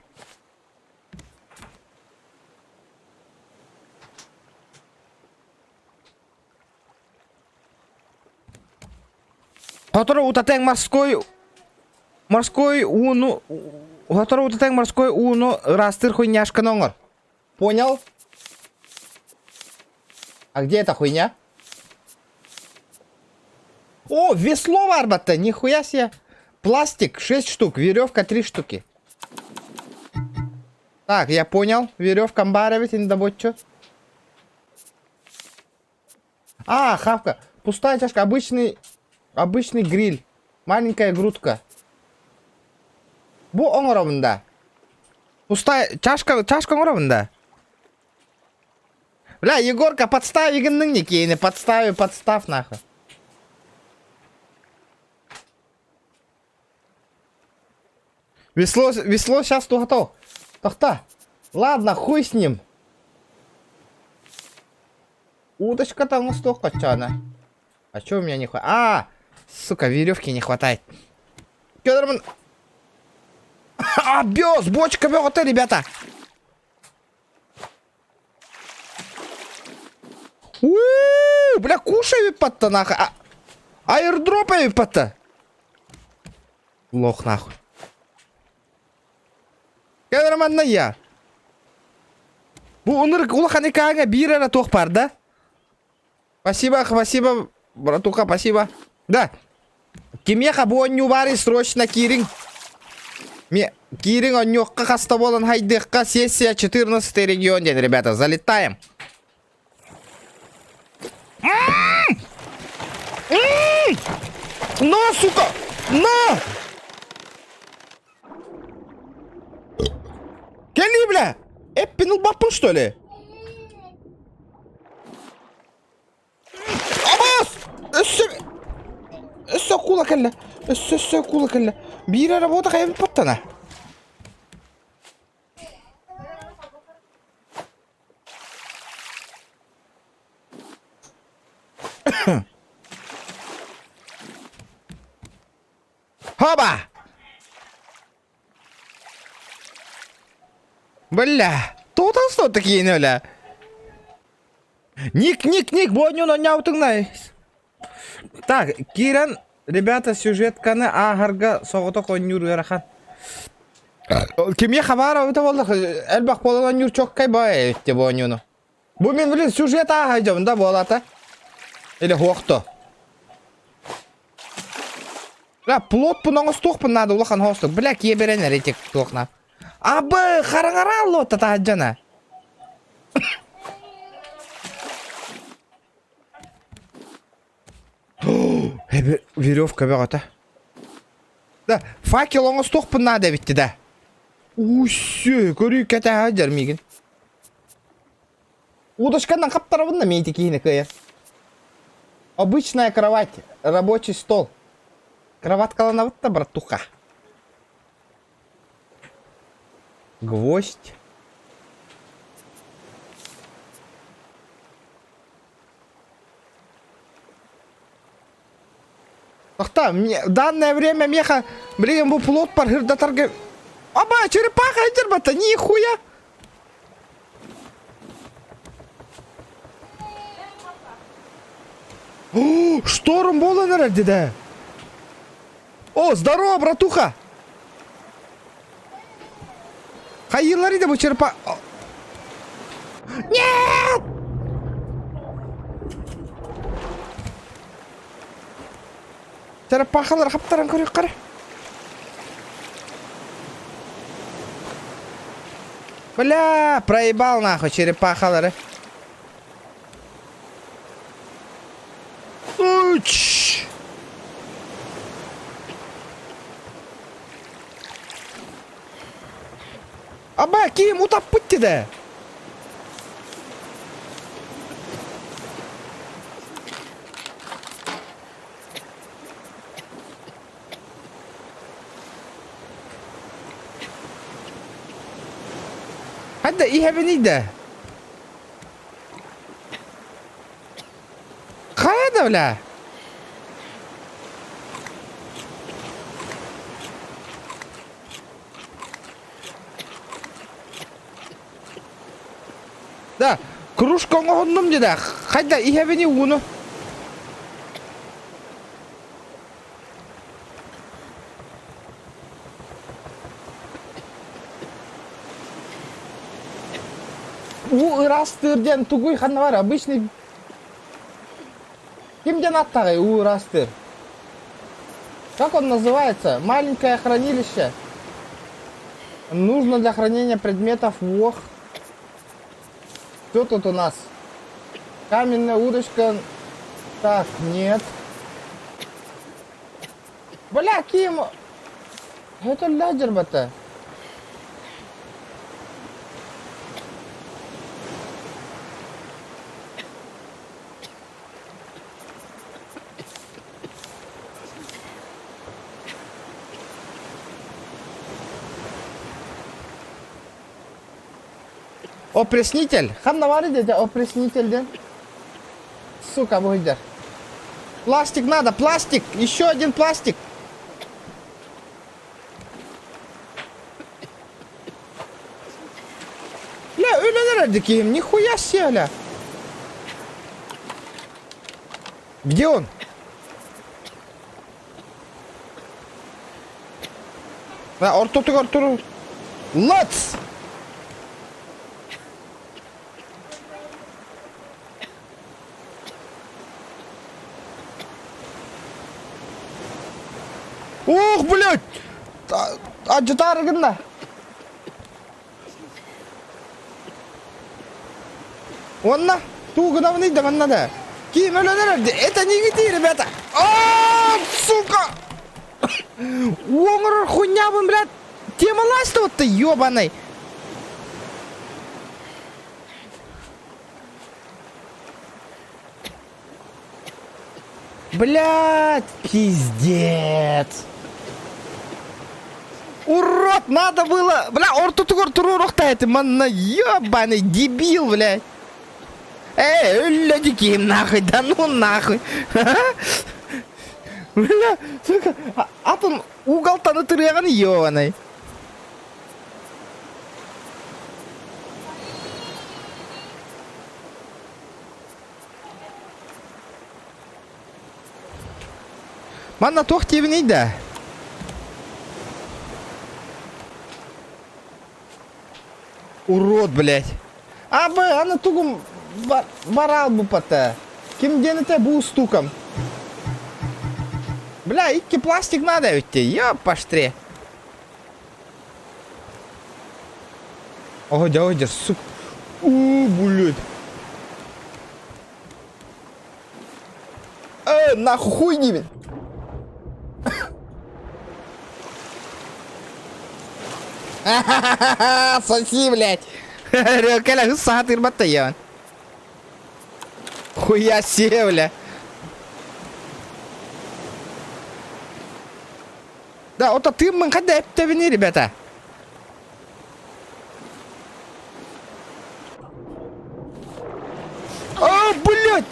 Сотору утатыаҥ морской морской ууну сотору утатыаҥ морской ууну ыраастыыр хуйняшканы оҥор. Понял? А где эта хуйня? О, весло варбата, нихуя себе. Пластик 6 штук, веревка 3 штуки. Так, я понял. Веревка баар эбит добоччу. А, хавка. Пустая чашка, обычный, обычный гриль. Маленькая грудка. Бу оҥоробун да. Пустая чашка, чашка оҥоробун да. Бля, Егорка, подстави гынныҥ киһини, подстави, подстав нахуй. Весло, весло сейчас готов. Тохта. Ладно, хуй с ним. Удочка там столько чана. А чё у меня не хватает? А, сука, веревки не хватает. Кедерман. А, бес, бочка беготы, ребята. У, бля, кушай патта нахуй. А, аирдроп патта. Лох нахуй. Кедерман я. Бу ынырык улахан экааҥҥа биир эрэ туох баар да? Спасибо, спасибо, братуха, спасибо. Да. Кимиэхэ бу оонньуу баарый срочно киириҥ. Ме киириҥ оонньуохха хаста буолан хайдыахха сессия 14 регион диэн, ребята, залетаем. На, сука! На! Кэлии, бля! Эппин ылбаппын, что ли? Абас! Өссө... Өссө акула кэллэ. Өссө өссө акула кэллэ. Биир работа хайабыт баттана. Хоба! Бля, тоҕо что такие бля? Ник, ник, ник, бу оонньууну оонньообутуҥ Так, киирэн, ребята, сюжетканы ааһарга соҕотох оонньуур ыарахан. Кимиэхэ баар эбитэ буоллах, элбэх буолан оонньуур чоккай баа эбит бу оонньууну. Бу мин, блин, сюжет ааһа дьон да буолата. Или хуохто. Бля, плотпун оҥостуохпун наада улахан хоостук. Бля, киэбирэн эрэ туохна. Абы, хараҥара лота таһдьана. Веревка бөҕөтө. Да, факел оҥостуохпун наада эбитти да. Уссү, көрүү кэтэһэ дьэр миигин. Удочканан хаптарабын да миити киһини кыайар. Обычная кровать, рабочий стол. Кроваткаланабыт да, братуха. Гвоздь. Тохта, мне, в данное время меха, блин, бу плот паргырдатарга... Аба, черепаха дербата, нихуя! О, шторм буолан эрэр дедэ. О, здорово, братуха! Хайыылар да бу черепа... Нет! Черепахалар хаптаран көрүөххэ Бля, проебал нахуй черепахалары. Уч! Аба, ким утаппыт деді? Хадда иһэбиний да? Хайа да, бля? Да, кружка оҥоһуннум дии да. Хайда иһэбиний ууну? Уу ыраастыыр диэн тугуй ханна бар обычный ким диэн аттаҕай уу ыраастыыр? Как он называется? Маленькое хранилище. Нужно для хранения предметов ВОХ. Что тут у нас? Каменная удочка. Так, нет. Бля, ким? Это лядер бата. Опреснитель. Ханна баар деді опреснитель диэн. Сука, буһуйдар. Пластик надо, пластик! Еще один пластик! Бля, өлөн эрэрди киһим, нихуя себе, бля. Где он? Бля, ортотугар туру. Let's! Ух, блядь! Адьытаары гынна. Уонна туу гынабыный да манна да. Ким өлөнөр Это не гити, ребята. А, сука! Оҥорор хуйнябын, блядь. Темалась-то вот ты, ёбаный. Блядь, пиздец. Урод, надо было... Бля, ортотугар туруорохта этим, манна, ебаный дебил, блядь. Эй, өллө диким нахуй, да ну нахуй. Бля, сука, атын уголтаны тырыаҕын ебаный. Манна туох диэбиний да? Урод, блядь. Абы, аны тугум барал бупата. Ким диэн этэ бу устукам. Бля, икки пластик надо ведь те, ёпаштре. Ого, дядя, сука. У, блядь. Э, нахуй хуй не Соси, блядь. Кэлэ саатырбатта я. Хуя себе, бля. Да, ото тыыммын хадда эптэбини, ребята. А, блядь!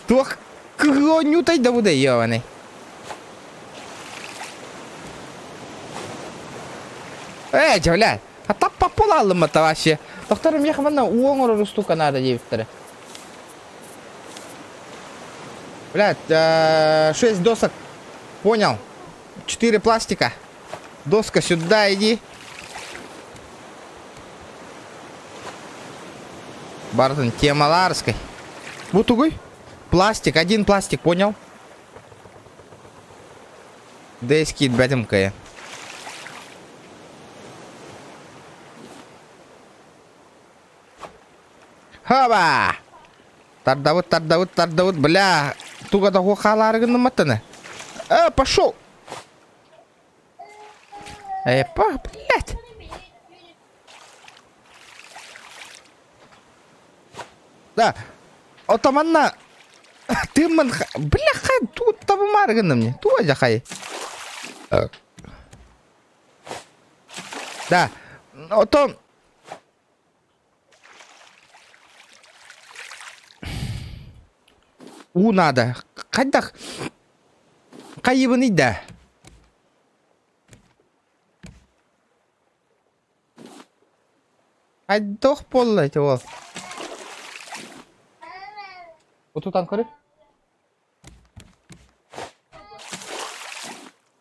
Туох кыгонютай да буде ёваный. Эй, блядь, а таппа полалымата вообще. Докторым ехмана уоңор устука надо диэбиттэрэ. Блядь, 6 досок. Понял. 4 пластика. Доска сюда иди. Бартон, тема ларской. Бутугуй. Пластик, один пластик, понял? Дэйскит бэтимкая. Хаба! Тардабыт, тардабыт, тардабыт, бля. Туга да хаалаары гыннымматтаны. Э, пошел! Э, па, блядь. Да, отаманна тыммын, бляха, тут табымаары гынным не. Туга жахай. Да, отон Уу наада. Хайдах хайыбыный да? Хайдах буолла ити уол? Утутан көрү.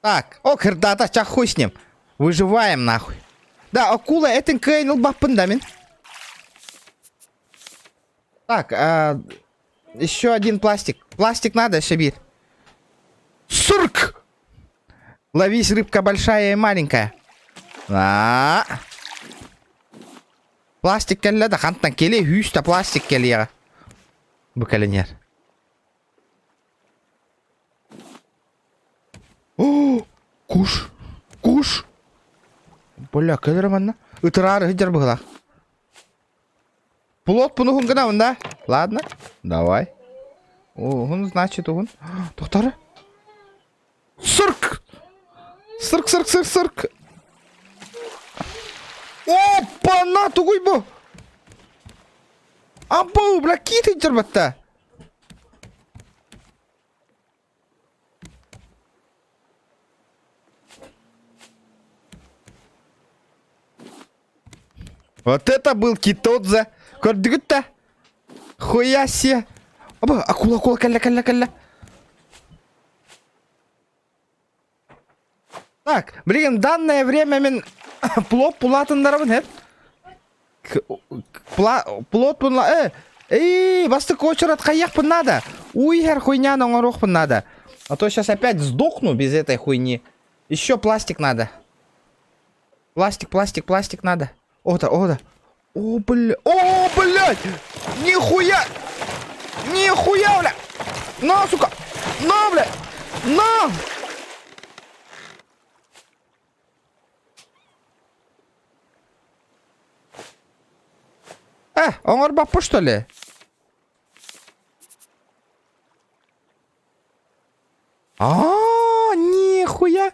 Так, о, кырдаата, чах хуй с ним. Выживаем нахуй. Да, акула этин кыайын ылбаппын да мин. Так, а, еще один пластик. Пластик надо, Шабир. Сурк! Ловись, рыбка большая и маленькая. А, -а, -а. Пластик кэллэ да хантан кэлиэ хүүстэ пластик кэлиэҕэ. Бу кэлинэр. О, куш! Куш! Бля, кэлэр манна. Ытыраары сылдьар быһыылаах. Плот пунуһун гынабын да? Ладно, давай. Уһун, значит, уһун. Тохтары. Сырк! Сырк, сырк, сырк, сырк! Опа, на, тугуй бу! Абау, бля, кит сылдьар батта. Вот это был Китодзе. Көрдүгүт да? Хуя себе. Аба, акула, акула, кэллэ, кэллэ, кэллэ. Так, блин, данное время мин плот пулатындарабын хэп. Плот пунла... Э, эй, бастык очерат хайяхпын надо. Уйхер хуйняны оҥоруохпун надо. А то сейчас опять сдохну без этой хуйни. Еще пластик надо. Пластик, пластик, пластик надо. О, да, о, да. О, бля. О, блядь! Нихуя! Нихуя, бля! На, сука! На, бля! На! Э, оҥорбоппун что ли? А, нихуя!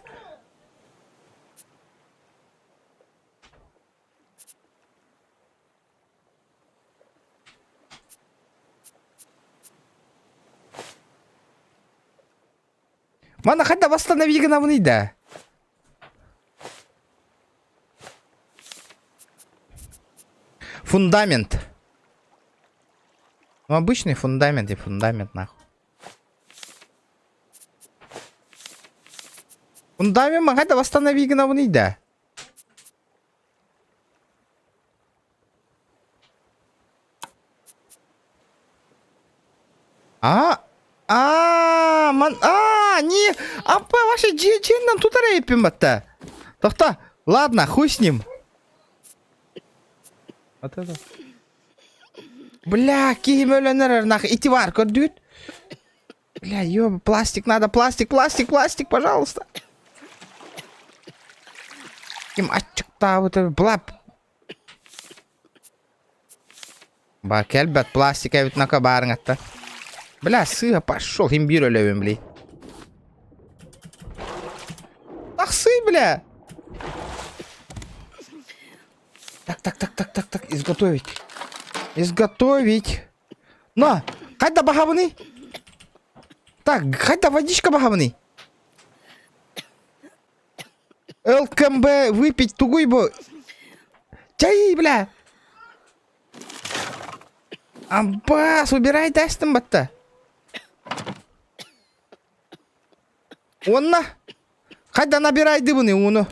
Манна хайда восстанови гынабыный да? Фундамент. Ну, обычный фундамент и фундамент, нахуй. Фундамент хайда восстанови гынабыный да? А, а, ман, а, не, апа, вообще дьиэ нам тут эппин батта. Тохто, ладно, хуй с ним. Вот это. Бля, киһим өлөн эрэр нах, ити бар, көрдүгүт? Бля, ёб, пластик надо, пластик, пластик, пластик, пожалуйста. Ким аччыктаабыт, бла. Ба кэлбэт пластик эбит нака баарыҥатта. Бля, сыыһа пошел, имбирь өлөбүн, бли. Тахсый, бля! Так, так, так, так, так, так, изготовить. Изготовить. На, хайда баһабыный? Так, хайда водичка баһабыный? ЛКМБ выпить тугуй бу. Чай, бля! Аббас, убирай дастым батта. Онна. Хайда набирай дыбыны уну.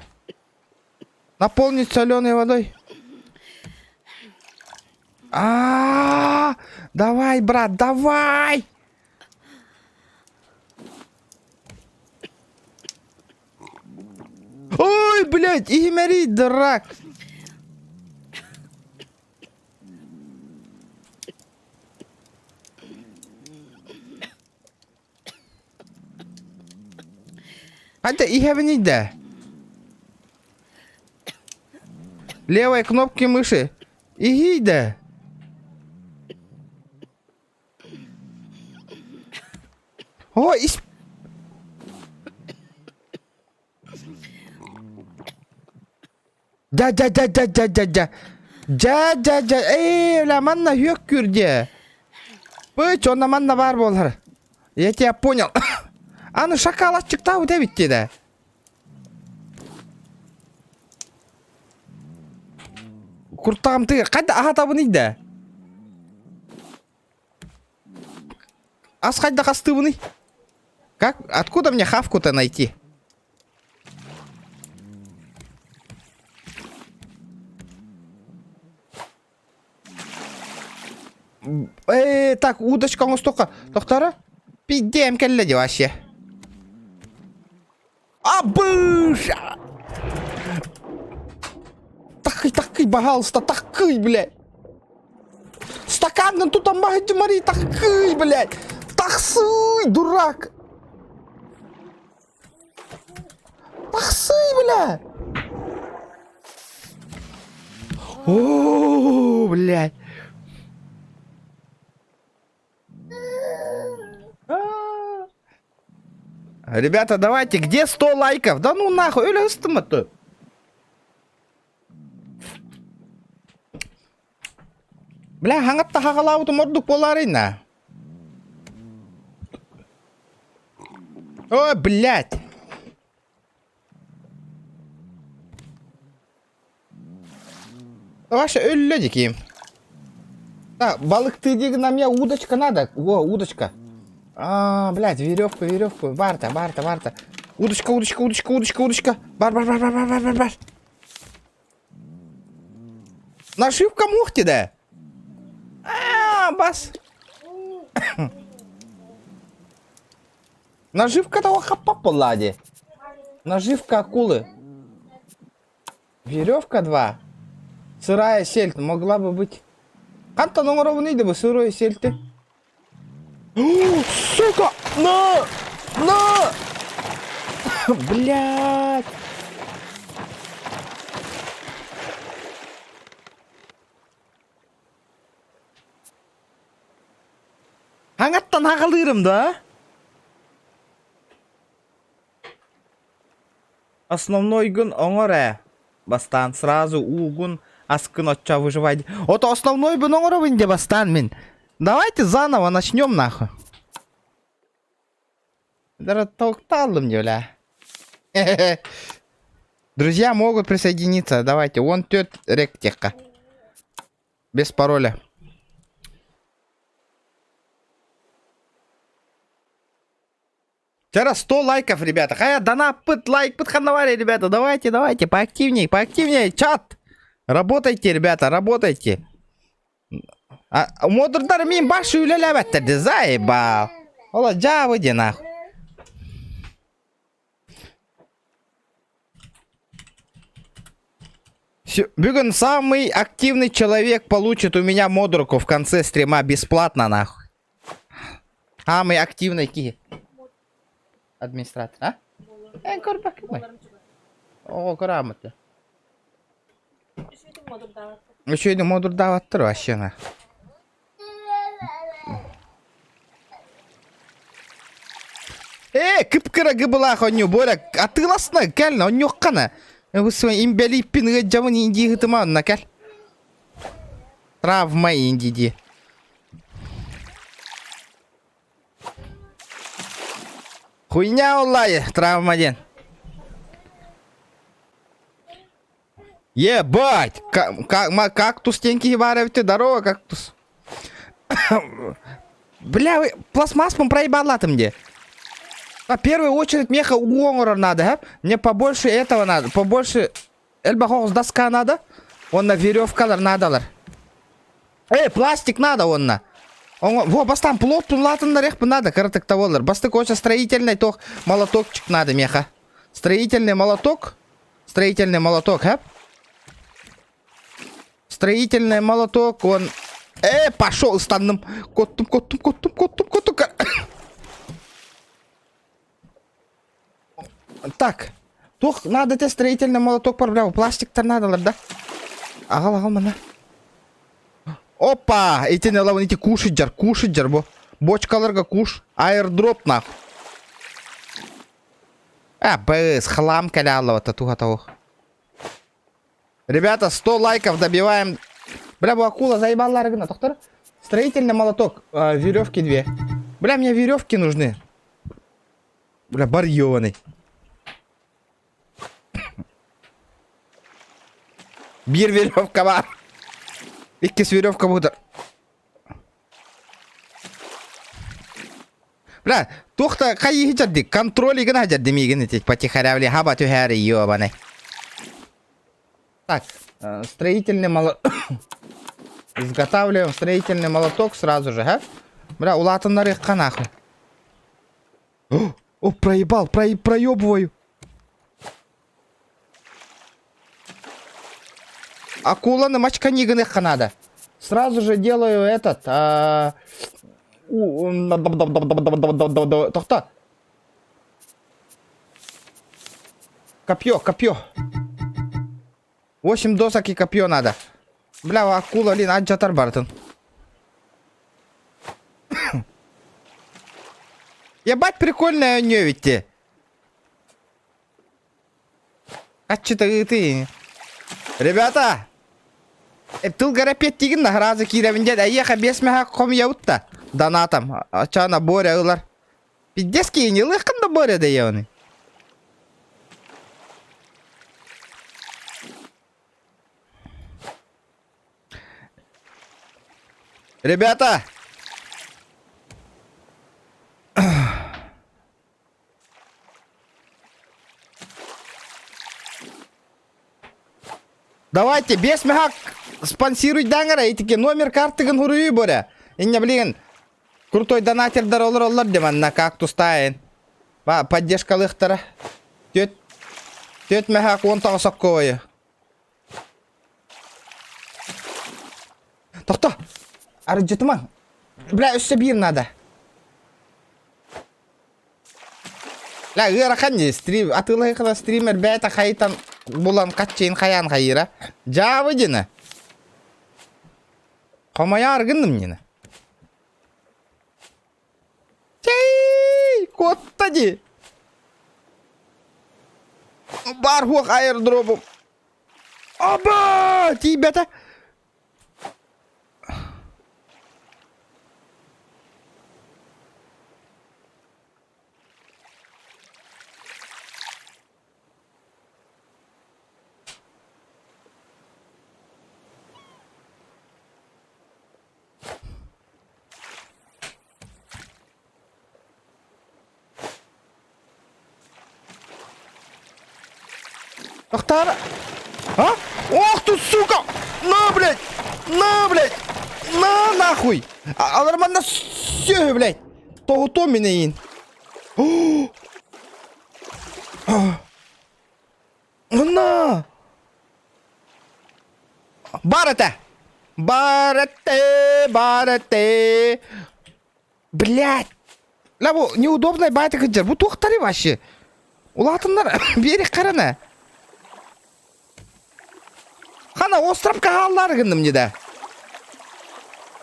Наполнить соленой водой. А, -а, -а, давай, брат, давай! Ой, блядь, иһимэрий, дурак! Хайда иһэбиний да? Левой кнопки мыши. Иһий да? О, ис... Дя дя дя дя дя дя дя. Дя дя дя. Эй, бля, манна үөк күрдэ. Пыч, онно манна баар буолар. Я тебя понял. Аны шакал аччыктаабыт эбит диэдэ. Куртаҕым тыга хайда аһатабыный да? Ас хайда хастыыбыный? Как? Откуда мне хавку-то найти? Э, так, удочка оҥостуохха. Тохтара? Пиздем кэллэ дии вообще. Абыш! Такый, такый, пожалуйста, такый, блядь. Стакан тут мать Мари, такый, блядь. Таксый, дурак. Тахсый, бля! О, блядь. Ребята, давайте, где 100 лайков? Да ну нахуй, өлө ыстыммат Бля, хаҥатта хаҕалаабытым ордук буолаарай на. Ой, блядь! Ваша өллө диким. Так, балыктыы диэн мне удочка надо. Во, удочка. А, блядь, веревку, веревку. Барта, барта, барта. Удочка, удочка, удочка, удочка, удочка. Бар, бар, бар, бар, бар, бар, бар, бар. Нашивка мухти, да? А, бас. Наживка того хаппап буоллаа дии. Наживка акулы. Веревка 2. Сырая сельдь могла бы быть. Хантан оҥоробун да бу сырой сельти? Сука! На! На! Блядь! Хаҥаттан хаҕалыырым да? Основнойгун оҥор ээ. Бастаан сразу уугун, аскын оччо выживать. Ото основнойбун оҥоробун де бастаан мин. Давайте заново начнем нахуй. Даже толкталлым де, бля. Друзья могут присоединиться. Давайте, он тет ректеха. Без пароля. Вчера 100 лайков, ребята. Хая, донаппыт, лайкпыт ханнавари, ребята. Давайте, давайте, поактивней, поактивней. Чат. Работайте, ребята, работайте. А, модердар мин баш үлэлээбэттэр заебал. Ола дьаабы диэн нахуй. Бүгүн самый активный человек получит у меня модерку в конце стрима бесплатно нахуй. Самый активный киһи. Администратор, а? Эн көрбөккүн Оҕо көрөөмөтө. Үчүгэйдик модурдаабаттар вообще на. Ээ, кып-кыра гыбылаах онньу, Боря, атыыласна, кэл, онньуоххана. Бу имбэлииппин ыаддьабын индии ыһытыма онно кэл. Травма инди дии. Хуйня оллай, травма диэн. Ебать! Кактус диэн киһи баар эбит здорово, кактус. Бля, вы пластмассом проебалатым где? На первую очередь меха уоҥорор надо, а? Мне побольше этого надо, побольше элбэх доска надо. Онно веревкалар надалар. Эй, пластик надо онно. Во, бастан плот улаатыннар надо, кыратык болар. Бастык очень строительный тох молотокчик надо меха. Строительный молоток. Строительный молоток, а? Строительный молоток, он... Э, пошел станным. Коттум, коттум, коттум, коттум, коттум. Так. Туох надо те строительный молоток проблема. Пластиктар надалар, да? Аҕал, аҕал мана. Опа! Итини ылабын, ити кушать дьар, кушать дьар бу. Бочкаларга куш. Аирдроп нахуй. А, быс, хлам кэлэ туха того. Ребята, 100 лайков добиваем. Бля, бу акула заебаллар гына, доктор. Строительный молоток, веревки две. Бля, мне веревки нужны. Бля, бар ебаный. Биир веревка бар. Иккис веревка будет. Бля, туохта хайыы дьэрди, контроль гына дьэрди миигин ити потихаря, бля, хаба түһээри ебаный. Так, строительный молоток. Изготавливаем строительный молоток сразу же, а? Бля, улаатыннарыахха нахуй. О, проебал, про проебываю. Акуланы мачкани гыныахха надо. Сразу же делаю этот... А... Тохто. Копье, копье. 8 досок и копье надо. Бля, акула, блин, аджатар бартын. Ебать, прикольная у ведь те. А что ты? Ребята! Тылгара петтигин наһаразы киирэбин дед эйиэхэ биэс мэһэ хомуйабыт да донатом ачаана Боря ылар пиздец киһини ылыаххын да Боря да ебаный Ребята! Давайте, без мехак спонсируй даңара, итики номер картыгын хуруйу боря. Инне блин, крутой донатердар олар олар деманна кактус тайын. Ба поддержкалыахтара. Түөт түөт мэһээх уон тоҕус оккуойу. Тохто! Арыдьытымаҥ. Бля, өссө биир надо. Ла ыарахан дии стрим атыылаһыахына стример бэйэтэ хайтан булан хаччыйын хайаан хайыыра. Дьаабы дьина. Хомойоор гынным нина. Чэй, куотта дии. Бар хуох аэродробум. Аба! Тиийбэтэ. Тохтоор. А? Ох ты, сука! На, блядь! На, блядь! На, нахуй! Алар манна сүөһү, блядь! Тоһутуо мин эйин. На! Бар этэ! Бар этэ! Бар этэ! Блядь! Ла бу неудобный баайта кыдьар. Бу туохтары вообще? Улаатыннар биэрик харана. Хана островка хааллаары гынным не да.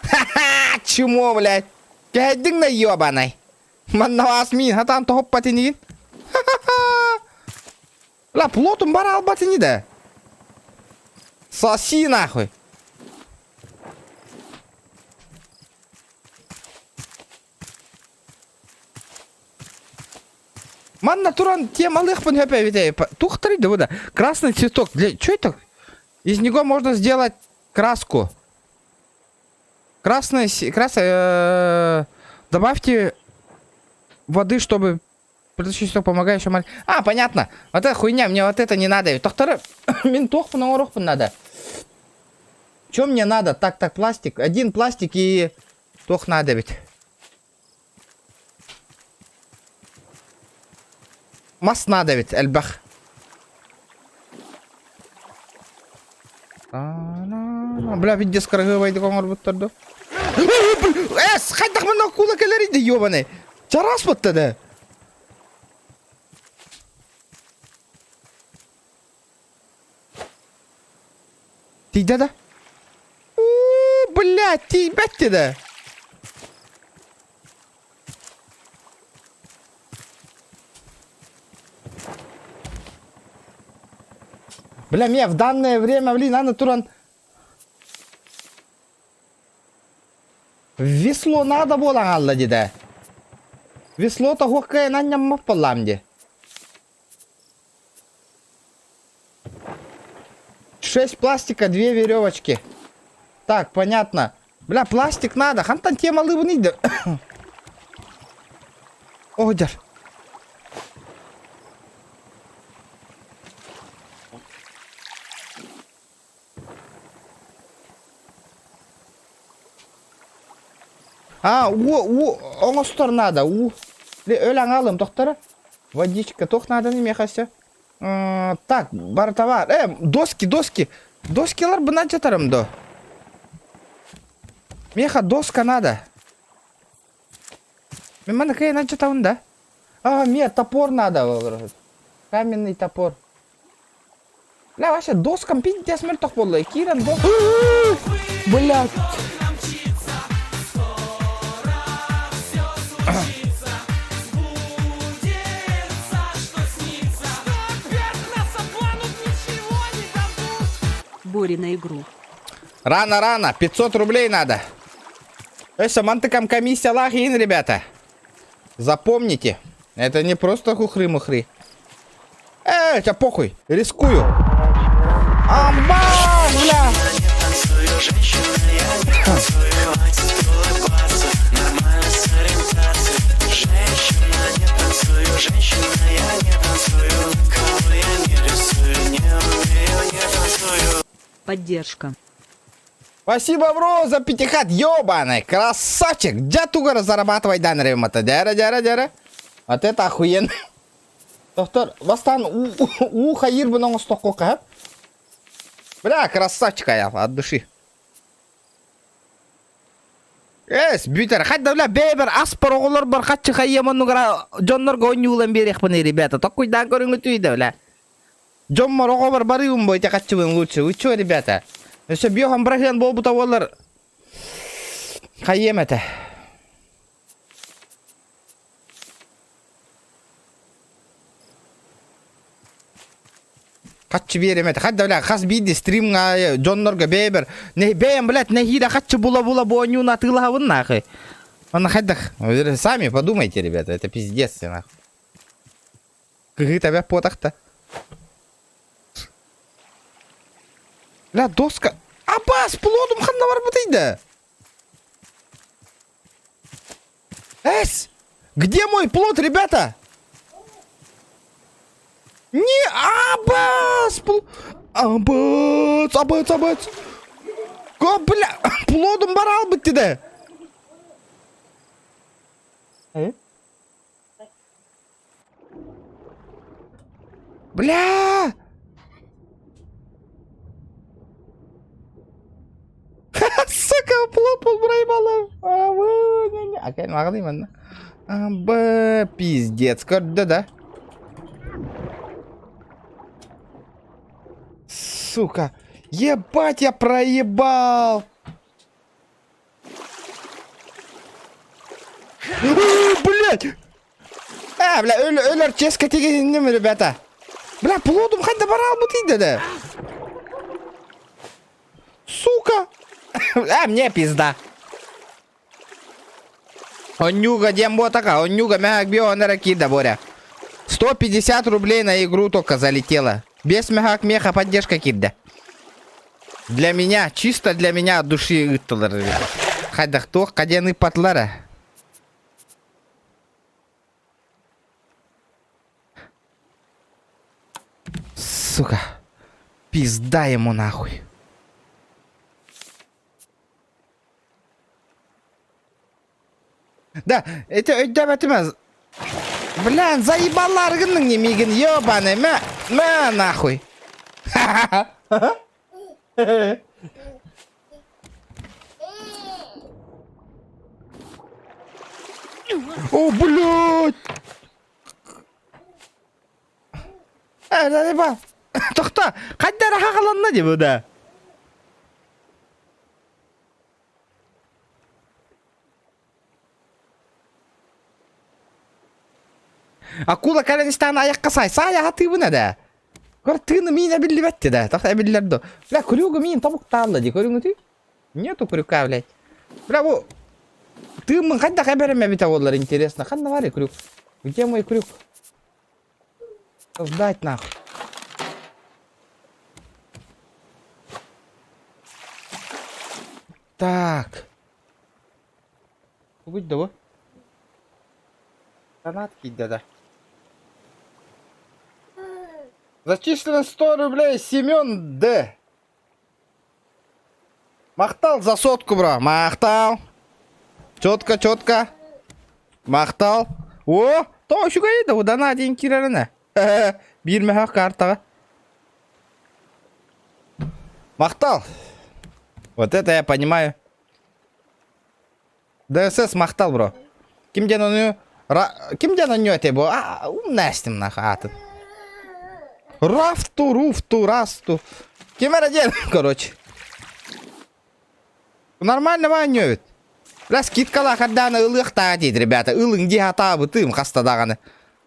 Ха-ха, чмо, блядь. Кэһэйдиҥ да ёбаный. Манна вас мин хатаан тоһуппат инигин. Ха-ха-ха. Ла плотум бара албат ини да. Соси нахуй. Манна туран темалыахпын хөп эбит Тухтары да да. Красный цветок. Для... Что это? Из него можно сделать краску. Красная... Красная... Добавьте воды, чтобы Предыдущий цветок помогающий маль... А, понятно. Вот это хуйня, мне вот это не надо. Тохтары... Мин туохпун оҥоруохпун надо. Чем мне надо? Так, так, пластик. Один пластик и... Туох надо ведь. Мас надо ведь, элбэх. Бля, пиздец, кыргыбайды оҥорбуттар ду. Эс, хайдах манна кула кэлэр иди, ёбаный. Чараас батта да. Тиийдэ да? Уу, блядь, тиийбэт да. Бля, мне в данное время, блин, аны туран Весло надо буолан хаалла дии Весло тоһуох кыайан анньаммат буоллаам дии. Шесть пластика, две веревочки. Так, понятно. Бля, пластик надо. Хантан темалыыбын да. Оҕодьор. А, уу, уу оҥостор надо, уу. Өл аҥаалым тохторо. Водичка, туох нааданы миэхэ өссө? Так, бар товар. Доски, доски. Доскилар бына жатарым до. Миэхэ доска надо. Мен маны кыайан жатабын да. А, мне топор надо. Каменный топор. Бля, вообще доскам пиздец мөлтөх буолла. Киирэн дос... Блядь. Бори на игру. Рано-рано, 500 рублей надо. Өссө мантыкам комиссиялаах иһин, ребята. Запомните, это не просто хухры-мухры. Э, тебя похуй, рискую. Амба, бля! Поддержка. Спасибо, бро, за пятихат, ёбаный, красавчик. Дя тугара зарабатывай дан ремата. Дяра, дяра, дяра. Вот это охуенно. Доктор, бастаан уу хайыырбын оҥостоххо хаһан? Бля, красавчик аял, от души. Эс, бүтэр. Хайда, бля, бэйбэр аспар оҕолорбор хаччы хайыам оннугар дьоннорго онньуулан биэриэхпин, ребята. Токкуйдаан көрүҥүтүй да, бля. Дьоммор оҕобор барыым бу ити хаччыбын лучше. Вы чё, ребята? Өссө биохан бырахыан буолбута буоллар хайыам этэ. Хаччы биэрэм этэ. Хадда, бля, хас биирди стримҥа дьоннорго бэйэбэр бэйэм, блядь, нэһиилэ хаччы була-була бу оонньууну атыылаһабын нахуй. Онно хайдах? Сами подумайте, ребята, это пиздец, нахуй. Кыһыы тэбэ буотахта. Бля, доска. Абас, плодум ханна барбытый да? Эс! Где мой плод, ребята? Не, абас! Пл... Абас, абас, абас. Го, бля, плодум бар албыт да. Э? Бля! Сука, плод проебала. А маҕаны манна. Б пиздец, көрдө да. Сука. Ебать, я проебал. Блять! А, бля, өлөр ческа тигинним, ребята. Бля, плодум хайда баралбыт иде да. Сука! А, мне пизда. Онньуга диэн буотака, онньуга мэһэк био эрэ киирдэ Боря. 150 рублей на игру только залетело. Без мэһэк меха поддержка киирдэ. Для меня, чисто для меня от души ыыттылар. Хайдах туох диэн ыыппатылар Сука. Пизда ему нахуй. Да, это өйдөөбөтүм Блин, заебалар гынныҥ не миигин, ебаный, мэ, мэ нахуй. О, блядь! Э, заебал. Тохто, хайда хагаланна дии бу да. Акула кэлэн истэҕинэ айахха саай, саай аһатыыбын эрэ. Көр тыыны миин эбиллибэт да, тахса эбиллэр до. Бля, крюгу миин тобуктаалла дии, көрүҥүтүй? Нету крюка, блядь. Бля, бу тыыммын хайдах эбэрим эбитэ буоллар, интересно. Ханна баарый крюк? Где мой крюк? Создать нахуй. Так. Тугуй да бу? Донат киирдэ да. Зачислено 100 рублей Семен Д. Махтал за сотку, бро. Махтал. Четко, четко. Махтал. О, то үчүгэй да удана диэн киирэринэ. Биир мөһөх картаҕа. Махтал. Вот это я понимаю. ДСС махтал, бро. Ким диэн ону... Ким диэн онньу этэй бу? А, умная нах аатын. Рафту, руфту, расту. Ким эрэ диэн, короче. Нормально оонньуубут. Бля, скидкалаах эрдэҕинэ ылыахтааҕа диит, ребята. Ылыҥ дии сатаабытым хаста даҕаны.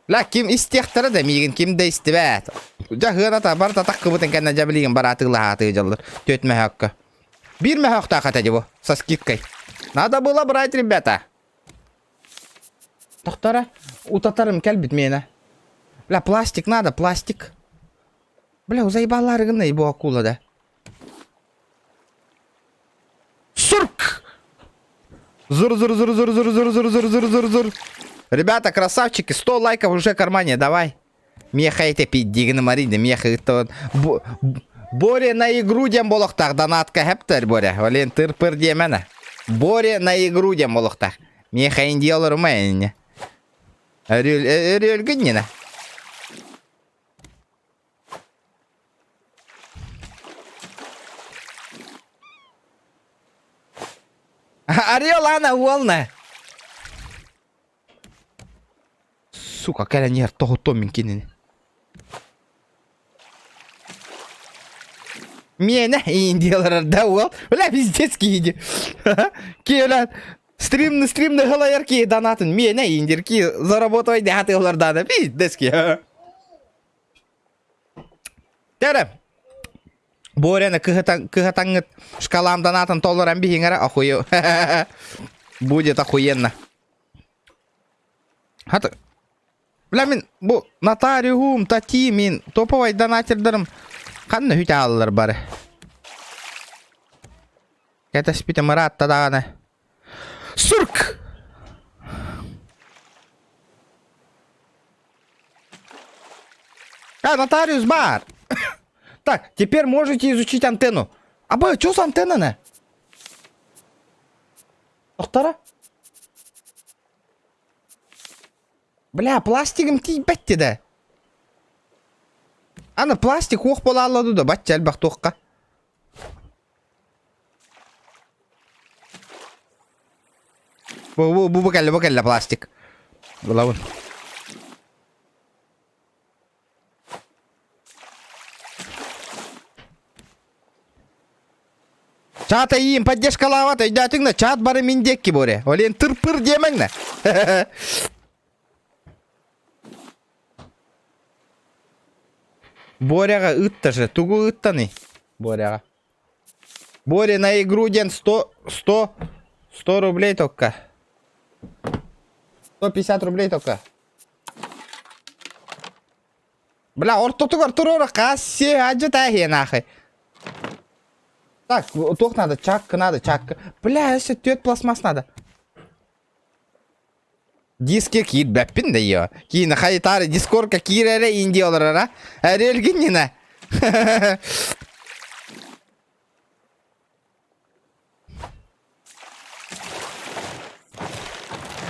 Бля, ким истиэхтэрэ да миигин ким да истибэт. Дьэ, сыаната барыта таккыбытын кэннэ дьэ билигин бараатыылаһаатыы дьаллар. Түөрт мөһөөккө. Биир мөһөөхтөөх этэ дии бу, со скидкой. Надо было брать, ребята. Тохтора, утатарым кэлбит миэнэ. Бля, пластик надо, пластик. Бля, заебалар гынный бу акула да. Сурк! Зур, зур, зур, зур, зур, зур, зур, зур, зур, зур, зур. Ребята, красавчики, 100 лайков уже в кармане, давай. Меха эте пиддигини марийда, меха ыттабын. Боря на игру диэн болохтаах донатка хэптэр Боря. Олен тыр-пыр диэмэнэ. Боря на игру диэн болохтаах. Меха индияларыма энне. Өрүөлгүн нина. Орел ана уолна. Сука, кэлэн иһэр тоһуттуом мин кинини. Миэнэ индиялар да уол. Бля, пиздец киһи. Киэлэн стримны стримны халайар киһи донатын миэнэ индир ки заработай дехатылар дана пиздец киһи. Тәрэ. Боряны кыһатаҥҥыт шкалам донатын толоран биһиҥэрэ охую. Будет охуенно. Хата Бля мин бу нотариуһум, тати мин топовай донатердарым ханна үһү ааллар бары. Кэтэспитим ыраатта даҕаны. Сурк! А, нотариус бар! Так, теперь можете изучить антенну. Аба, что с антенна? Доктора? Бля, пластигым тиийбэт да. Аны пластик уох буолаалла да бачча элбэх туохха. Бу бу бу бу кэллэ бу кэллэ пластик. Булабын. Чат эйиин поддержкалаабат өйдөөтүҥ да чат бары мин диэкки боре. Олен тыр-пыр диэмэҥ да. Боряҕа ыытта же. Тугу ыыттаный? Боряҕа. Боря на игру диэн 100, 100, 100 рублей только. 150 рублей только. Бля, ортотугар туруора хас адьа тааһиэн аахай. Так, туох надо? Чакка надо, чакка. Бля, өссө түөрт пластмасс надо. Диске киирбэппин да её. Киин хайытаары дискорка киирэрэ инди олорора. Эрэлгиннина.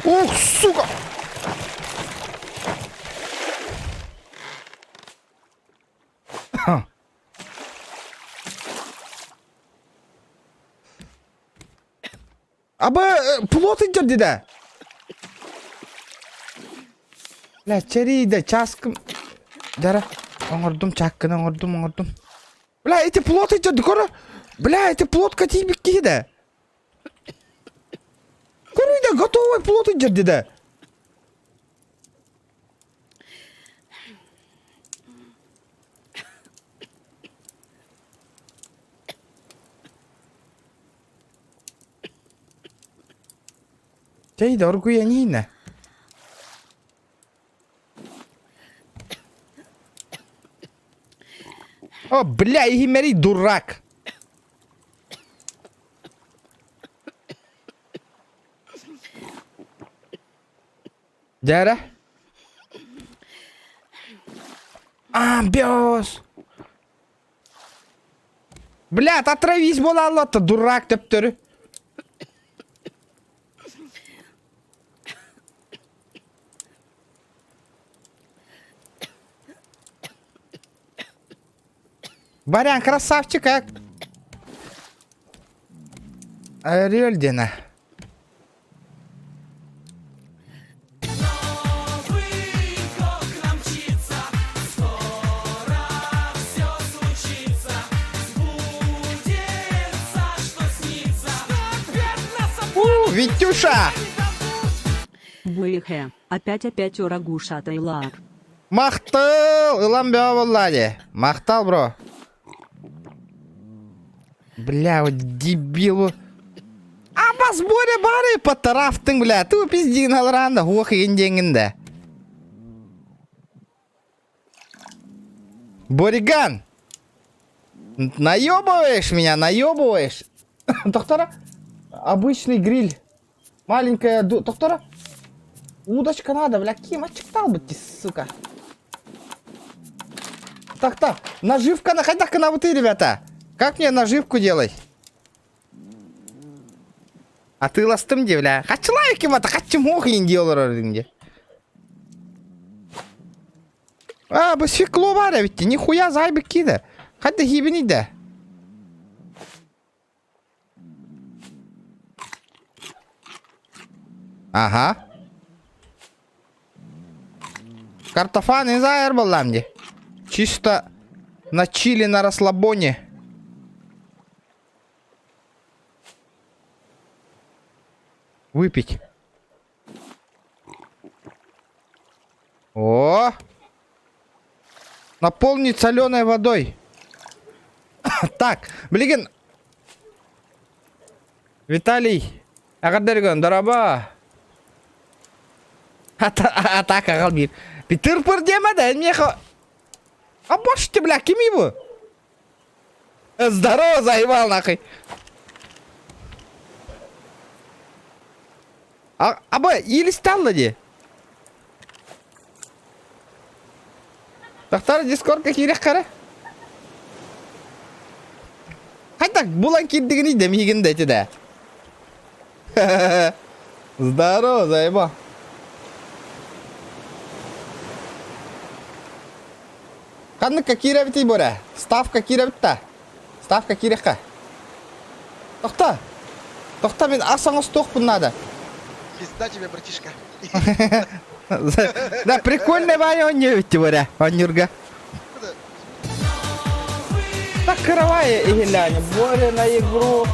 Ух, сука! Аба, плот идет да? Бля, чэрийдэ, чааскым... Дара, оҥордум, чааккын оҥордум, оҥордум. Бля, эти плот идет, көрө. Бля, эти плотка тиийбит киһи да. Көрүй да, готовый плот идет да. Чэй да оргуйан О, бля, иһимэрий дурак. Дьээрэ. А, бёс. Блядь, отравись буолааллата, дурак төптөрү. Барян, красавчик, а? Орел диэн У, Витюша! Бэхэ, опять-опять урагуша Тайлар. Махтал! Ылан бөҕө буолла дии. Махтал, бро. Бля, вот дебилу. Абас Боря бары потарафтың, бля. Ту пиздин алранда, хуох иген да. Бориган! Наебываешь меня, наебываешь. Доктора, обычный гриль. Маленькая ду... Доктора, удочка надо, бля, кем отчитал бы ты, сука. Так, так, наживка на ходах на вот ребята. Как мне наживку делать? Атыыластым дии, бля. Хачылай ким ата, хачым ох иин дии олорор дии. А, бу свекло баар эбит дии. Нихуя зайбыт киинэ. Хайда хиибиний да? Ага. Картофан не заэр буоллаам дии. Чисто на чили, на расслабоне. Выпить. О! Наполнить соленой водой. Так, билигин Виталий, эҕэрдэргин, дорообо. Атака аҕал биир. Тырпыр диэмэ да, миэхэ... А больше бля, кими бу? Здорово, заебал нахуй. А, аба, иилисталла дии. Тахтар дискордка киириэххэ эрэ. Хайдах булан киирдигиний да миигин да ити да. Здорово, заеба. Ханныкка киирэбитий борэ? Ставка киирэбит да? Ставка киириэххэ. Тохто! Тохто, мин ас оҥостуохпун наада. Пизда тебе, братишка. Да, прикольный Ваня оонньуу эбит борэ, оонньуурга. Так кыравай иһиллээни. Боря на игру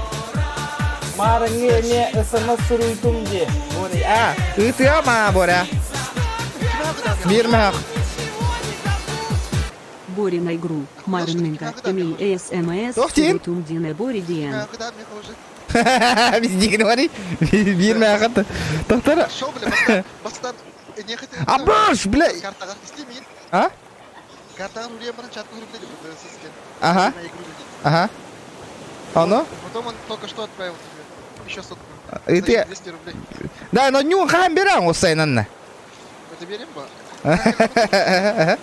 Маарыҥҥы эмиэ смс суруйдум дии. Боря, а, ыытыама, Боря. Биир мөһөх. Боря на игру. Марыннынга эми смс Туох диин? суруйтум диэн Боря диэн. Куда мне уже? Биздигин барый. Биир мөһөхөт. Тохтор. Пошел, бля, бастан, бастан. Не хотел. Абыш, бля. Картаға истемейін. А? Картаға рулем баран чатка рублей сізге. Ага. На игру людей. Ага. Оно? Потом он только что отправил тебе. Еще сотку. И ты... 200 рублей. Да, но нюн хаан берен осайнанна. Это берем ба? Блядь,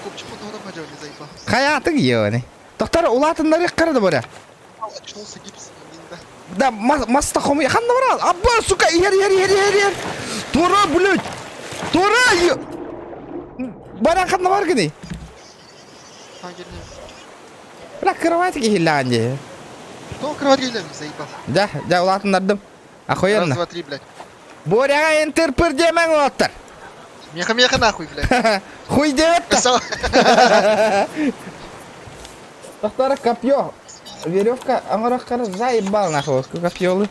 копчик он хотел, не заебал. Хаятың ебаный. Тоқтар улаатыннары карады боря. Очнулся гипс. Да, маста хомуй. Ханна барал. Абба, сука, иһэр, иһэр, иһэр, иһэр, иһэр. Тура, блядь. Тура, Баран ханна бар гыный? Бля, кровать киһиллэҕин дии. Кто кровать киһиллэҕин, заебал. Да, да, улаатыннардым. Охуенно. Раз, два, три, блядь. Боряҕа интерпыр диэмэҥ уолаттар. Меха-меха нахуй, блядь. Хуй диэбэт Тохтара копье. Веревка оҥороххор заебал нахуй копьелы.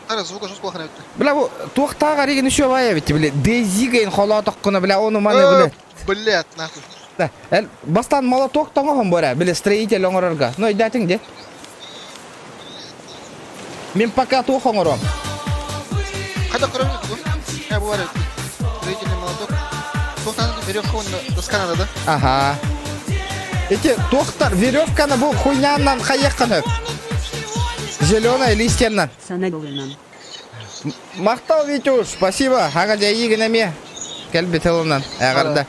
Тара звука жестко плохо өттө. Бля, бу туохтааҕар игин еще баайа бит, бля, Дейзигейн холоотоххуна, бля, ону маны, бля. Блядь, нахуй. Да, эл бастаан молоток тоҥоһон боря, бля, строитель оҥорорго. Ну, өйдөөтүҥ де. Мин пока туох оҥоруом. Хайда көрөбүн тугу? Э, бу бар Строительный молоток. Туохтан веревка уонна доска надо, да? Ага. Эти туохтар веревканы бу хуйнянан хайыахха сөп. Зеленая листьянан. Санагалынан. Махтал, Витюш, спасибо. Ага, дьайыыгын эмиэ. Кэлбит тылынан. Эҕэрдэ.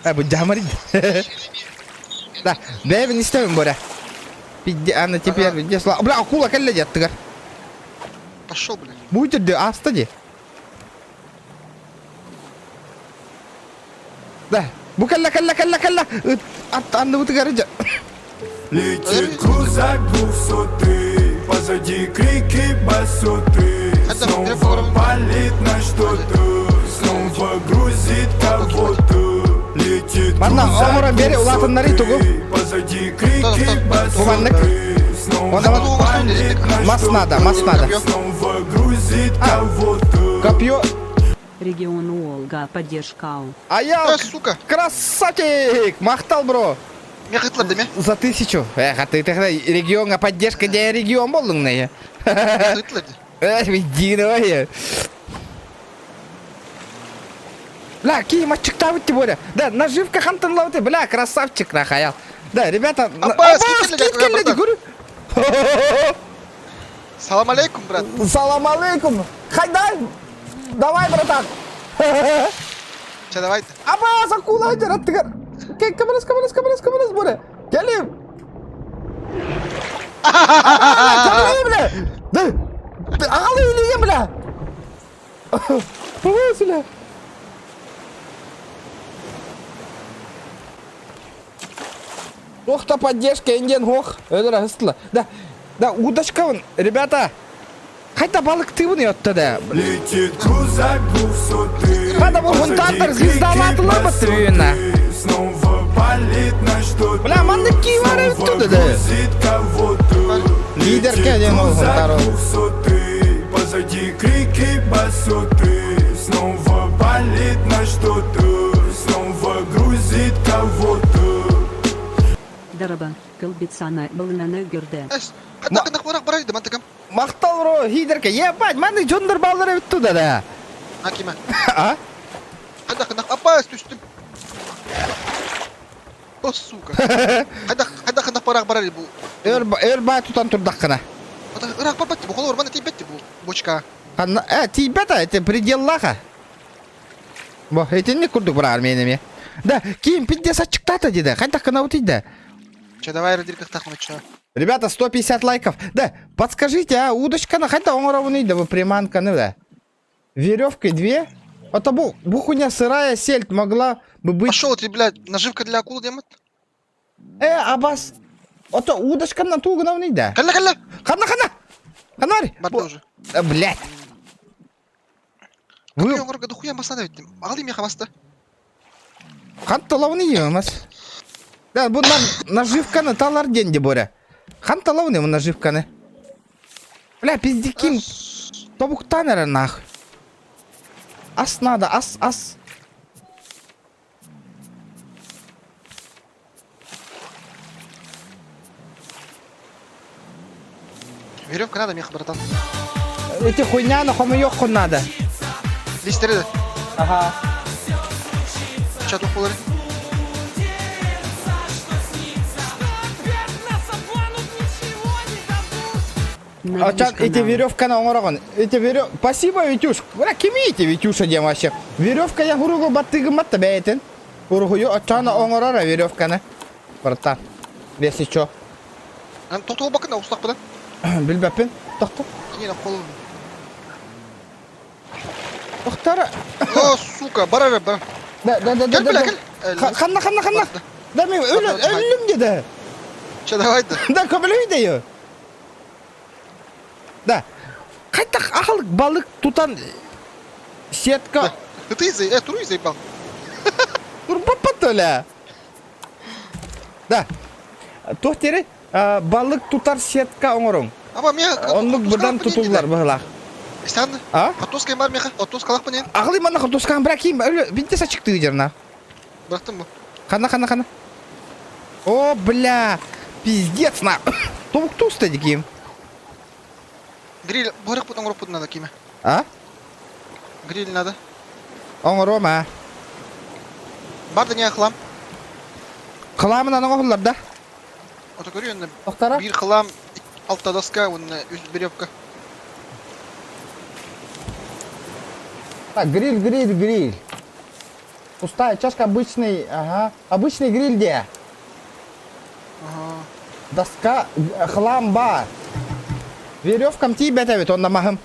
Э, бу дьамарый. Да, бэйэбин истэбин боря. Пизде, аны теперь где сла... Бля, акула кэллэ дии аттыгар. Пошел, блядь. Будет де, аста дии. Да, бу кэллэ, кэллэ, кэллэ, кэллэ. Ыт, ат, анныбытыгар дьэ. Летит крузак двухсотый, позади крики басоты. Снова палит на что-то, снова грузит кого-то. Летит Манна, крузак оҥорон биэри улаатыннарый тугу? двухсотый, позади крики Кубаннык. басоты. Снова палит на Мас надо, мас надо. Снова грузит кого-то. Копье. Регион Уолга поддержкау. Аял, Э, сука! красавчик! Махтал, бро! Меха ытлар деме. За тысячу. Эх, а ты тогда регионга поддержка, где регион болдуң не? Меха ытлар де. Эх, иди давай. Бля, какие мальчик ты, Боря. Да, наживка хантан лауты. Бля, красавчик нахаял. Да, ребята... Апа, скидки скидки, говорю. Салам алейкум, брат. Салам алейкум. Хайдай. Давай, братан. Чэ, давай. Апа, акула аттыгар. Кэмэрес, кэмэрес, кэмэрес, кэмэрес, Боря. Кэлим. Кэлим, бля. Да. Аҕалы илиигин, бля. Бля. Туох да поддержка индиан һуох. Өлөр аһыстыла. Да, да, удочка, ребята, хайда балыктыыбын отто да. Летит крузак двухсотый Надо был бунтартар звездалатылар баттыбына. Снова палит на что-то Бля, манна киевара Снова оттуда, да. грузит кого-то Лидер Летит кәден ол крузак Хунтару. двухсотый Позади крики басоты Снова палит на что-то Снова грузит кого-то Дараба, кылбитсана балынаны көрдө. Эс, хата кына барак барак ди мантыкам. Махтал бро, хидерке. Ебать, манны дьоннор баллар оттуда да. Акима. А? Хата кына апа түстүм. О, сука. Хата хата кына барак барар бу. Өр өр бай тутан турдаккына. Ата ырак барбат бу холор мана тибетти бу бочка. Ханна, э, тиийбэт это пределлаха. Бо, итинник курдук барар мени Да, ким пиздец ачыктата диде. Хайдах гына утыйда. Че давай рыдирках тахмы че. Ребята, 150 лайков. Да, подскажите, а удочка на хайда оҥоробунуй да, приманканы да. Веревкой две? А то бу, бу хуйня сырая сельдь могла бы быть... Пошел ты, блядь, наживка для акулы демот. Э, абас. Ото удочканан тугунабыный да. Калла калла. Ханна, ханна! Ханна Барды уже. Э, блядь. Вы... Вы... Оҥорго дохуя масана ведь. Ағали меха баста. Ханталауны емас. Да, бу наживканы талар денди боря. Ханталауны наживканы. Бля, пиздиким тобуктан эрэ нах. Ас надо, ас, ас. Веревка надо, меха, братан. Эти хуйня на хомуёху надо. Листері де. Ага. Чат оқулары. А чат, эти веревканы оҥороҕун. Эти верев... Спасибо, Витюш. Бля, кими эти Витюша диэн вообще. Веревка я уругу баттыгыммат да бэйэтин. Уругую оччоно оҥорор веревканы. Братан. Если чё. Ан тоқтол бакын ауыстақ бұдан. Билбэппин. Тохто. Кинен қолым. Тохтара. О, сука, бар бар. Да, да, да, да. Кел, бля, кел. Ханна, ханна, ханна. Да мен өлө, өлүм деді. Че, давай да. Да, көмөлөй дейі. Да. Қайтақ ақылық балык тутан сетка. Да ты за, э, туруй заебал. Турбаппат өлө. Да. Туох балык тутар сетка оҥоруҥ. Аба мен Оннук быдан тутуллар быһылаах. Стан. А? Хатоскай бар меха, хатоска лах панен. Аҕылый манна хатоскаан бра ким өлө бинте сачыктыы дьарна. Бырахтым бу. Ханна ханна ханна. О, бля, пиздец на. Тобуктуу ким. Гриль, барах пут оҥоруп надо киме. А? Гриль надо. Оҥоруом а. Бар да не хлам. Хламынан оҥоһуллар да. Ото көрү онно Тохтара. бир хлам, алта доска, онно үс веревка. Так, гриль, гриль, гриль. Пустая чашка, обычный, ага. Обычный гриль где? Ага. Доска, хлам бар. Веревкам тиийбэт эбит, онно маһым.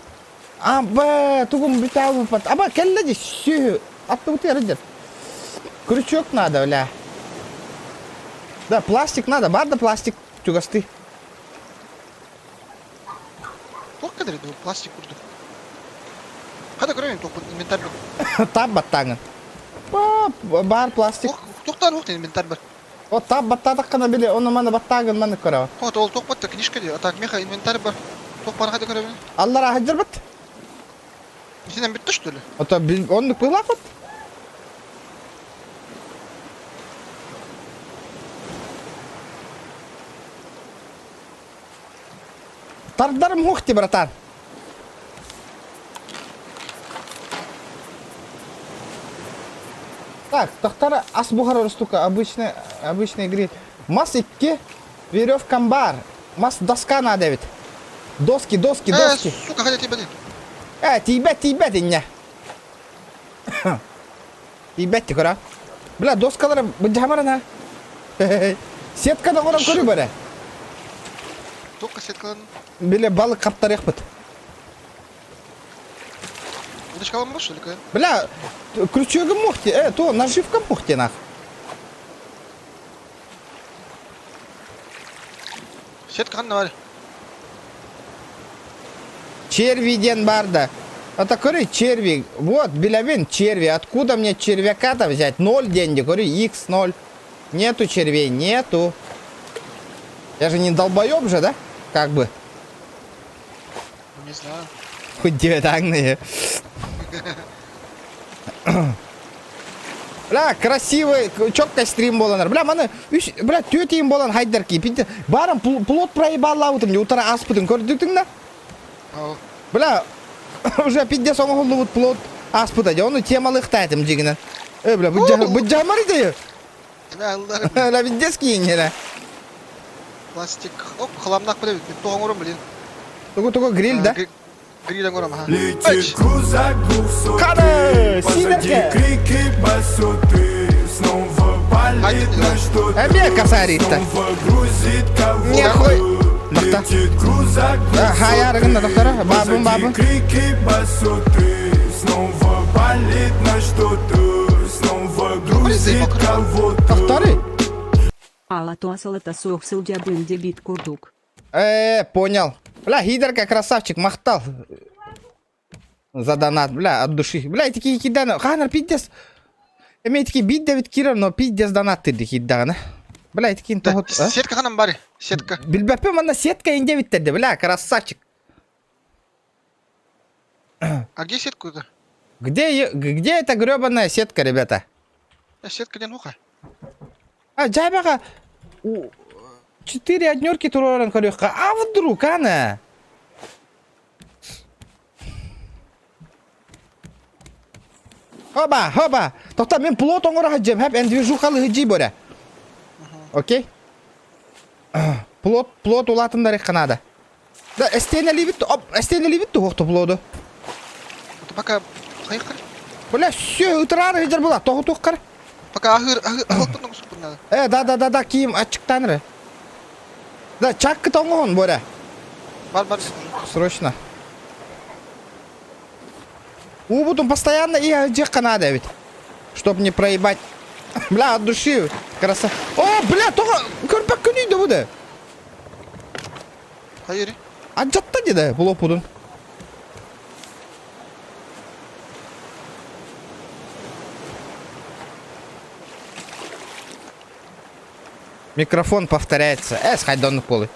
Аба, тугум бүтэ Аба, кэллэ дии, сүһү. Аттыбыт эрдер. Крючок надо, бля. Да, пластик надо, бар да пластик чугасты. Туох кадыр пластик курдук. Хада көрөйүн туох инвентарь бар. Тап баттаңын. Бар пластик. Туохтан уох инвентарь бар. О, тап баттаатаххына били, ону маны баттаагын маны көрөҕүн. Хот ол туох батта книжка ди. А так меха инвентарь бар. Туох бар хада көрөбүн. Аллар аһыдьырбыт. Сенен бүтті что ли? Ото оннук быһыылаах Тардарым хух братан. Так, тохтара ас бухар штука, обычный, обычный гриль. Мас икки, веревка бар. Мас доска надо ведь. Доски, доски, Э, доски. сука, хотя тебе Э, тиийбэт, тиийбэт инньэ. Тиийбэт кыра. Бля, доскалары быдьамарана. Сетканы оҥорон көрү бары. Только сеткаларын. Биле балык хаптарыахпыт. Удочка вам что ли? Бля, крючогум мухти, э, то наживка мухти нах. Сетка ханна бар? Черви диэн баар да. Это көрүй черви. Вот, билэбин, черви. Откуда мне червяка-то взять? Ноль деньги, көрүй, x ноль. Нету червей, нету. Я же не долбоеб же, да? Как бы. Не знаю. Хоть девятагные. Бля, красивый, четко стрим боланар. Бля, маны, үс, бля, түөтиин болан хайдар ки. Баран плот проебаллаабытым, не утара аспытын көрдүктүң да? Бля, уже пиздец оҥоһуллубут плот аспыта дьэ, ону темалыхтаатым дьигинэн. Э, бля, быдьамар идея. Бля, пиздец кииннэрэ. Пластик. Оп, хламнах блин, туох оҥором блин. Тугу тугу гриль да? Гриль оҥором, аха. Летит крузак Кады! двухсотый Позади Сидорка! крики басоты Снова палит на что-то Эмиэ косарит-то. Снова грузит Нехуй. кого-то Доктор. Летит крузак Хайарыгын доктора. Бабын Позади бабын. крики басоты Снова палит на что-то Снова грузит кого-то Повтори. Ала-туасалата суох сылдьабын дебит курдук. Э, понял. Бля, Хидерка красавчик, махтал. За донат, бля, от души. Бля, такие киданы. Ханар, пиздец. Эме такие бит давит кирер, но пиздец донат ты киданы. Бля, такие того. Сетка ханан бары, сетка. Билбэппин манна сетка инде бля, красавчик. А где сетку-то? Где, где эта гребаная сетка, ребята? Сетка не нуха. А, жабаға четыре однерки туроран көрөккө. А вдруг, ана? Хоба, хоба. Тоқта, мен плот оңора хаджем, хәп ән движухалы хыджи боря. Окей? Плот, плот улатындар надо. Да, эстене либит, оп, эстене либит тухту плоду. Пока хайқыр. Бля, все, ытырар хыджар була, тоғу тухкар. Пока ахыр, ахыр, ахыр надо. Э, да, да, да, да, киим ачыктанры. Да, чаккы тоңгон, Боря. Бар, бар. Срочно. Убутун постоянно и жекка надо ведь. Чтоб не проебать. Бля, от души. Краса. О, бля, тоға көрпәк күнүйді бұды. Хайыр. Аджатта деді бұл опудun. Микрофон повторяется. Э, хайдонных полы.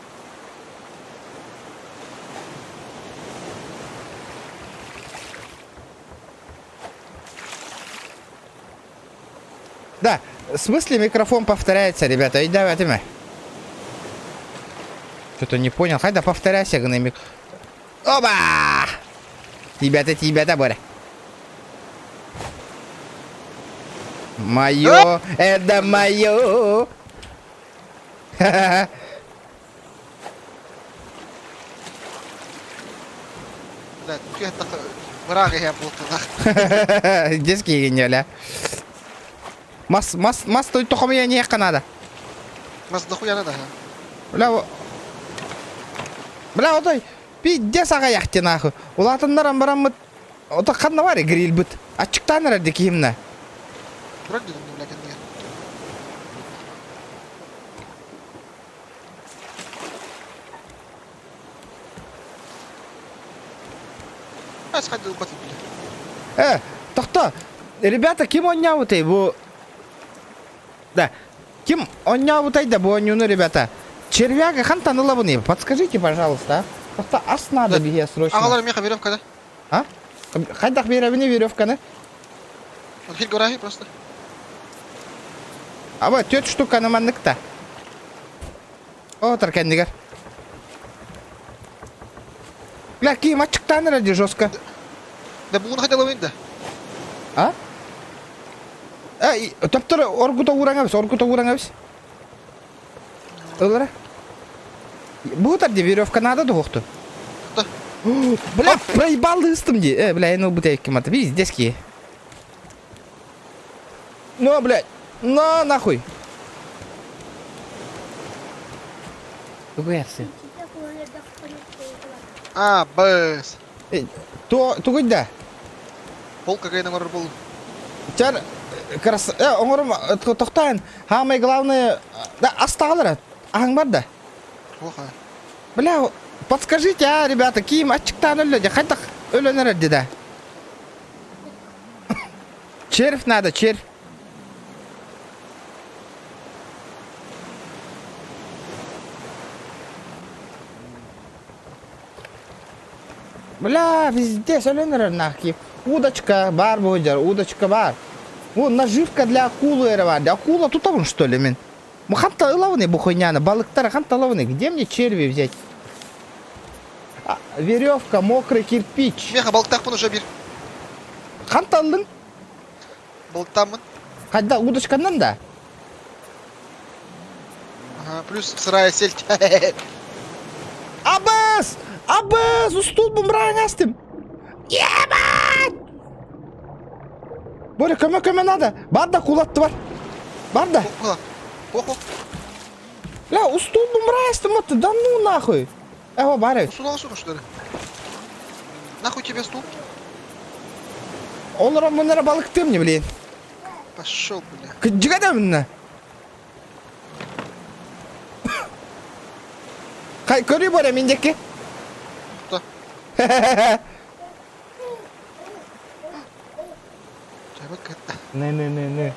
Да, в смысле микрофон повторяется, ребята? И давай, ты Что-то не понял. Хайда повторяйся, гномик. Оба! Ребята, ребята, Боря. Мое, это мое. Детские гениали. Мас, мас, мас, той тухом я не надо. Мас дохуя надо. Бля, бля, отой, пиздец аҕыйах нахуй. Улаатыннаран бараммыт, ото ханна бар грилбыт. Ачыктаан эрэрди киһимнэ. Вроде бля, кэннигэр. Э, тохто, ребята, ким оонньообутай бу? Да, ким оонньообутай да бу оонньууну, ребята? Червяга хантан ылабыный, подскажите, пожалуйста, а? Тохто ас надо биһиэ срочно. Аҕалар миэхэ веревка да? А? Хайдах биэрэбиний веревканы? Хил горахи просто. Аба, түөрт штуканы манныкта. О, кэннигэр. Бля, киим ачыктаан ради жестко. Да бугун хотела да. А? Э, топтор оргута уураңабыз, оргута уураңабыз. Ылара. Бу ди веревка надо духту. Да. Бля, проебал ыстым ди. Э, бля, ну бутейки мата. Пиздец ки. Ну, блядь. На, нахуй. Тугуярсы. А, бс. То, тугуйда. Пол какая на был. Чар, крас, э, оңорум, тохтаан. Самое главное, да, астагалар. Аһаң бар да. Оха. Бля, подскажите, а, ребята, ким аччыктаан өллө дии, хайдах өлөн эрэр дии да? Червь надо, червь. Бля, везде өлөн эрэр нахи. Удочка, бар буһуйдьар, удочка бар. О, наживка для акулы эрэ бар. Акула тутабын, что ли, мин? Ханта ылабыный бу хуйняны, балыктары ханта ылабыный? Где мне черви взять? А, веревка, мокрый кирпич. Меха балыктаахпын уже бир. Ханта ыллың? Балыктааммын. Хайда удочканнан да? Ага, плюс сырая сельдь. Абыс! Абыс! Устул бумеранг астым. Ебать! Боря, көмө көмө надо. Бар да кулатты бар. Бар да. Ох, ох. Бля, устул бумеранг астым отты. Да ну нахуй. Эво, бар эбит. Стул аласың что ли? Нахуй тебе стул? Олорон муннара балыктыым не, блин. Пошел, бля. Кыдьыга да мынна. Хай, көрүү Боря, миндекки. Кто? Не, не, не, не.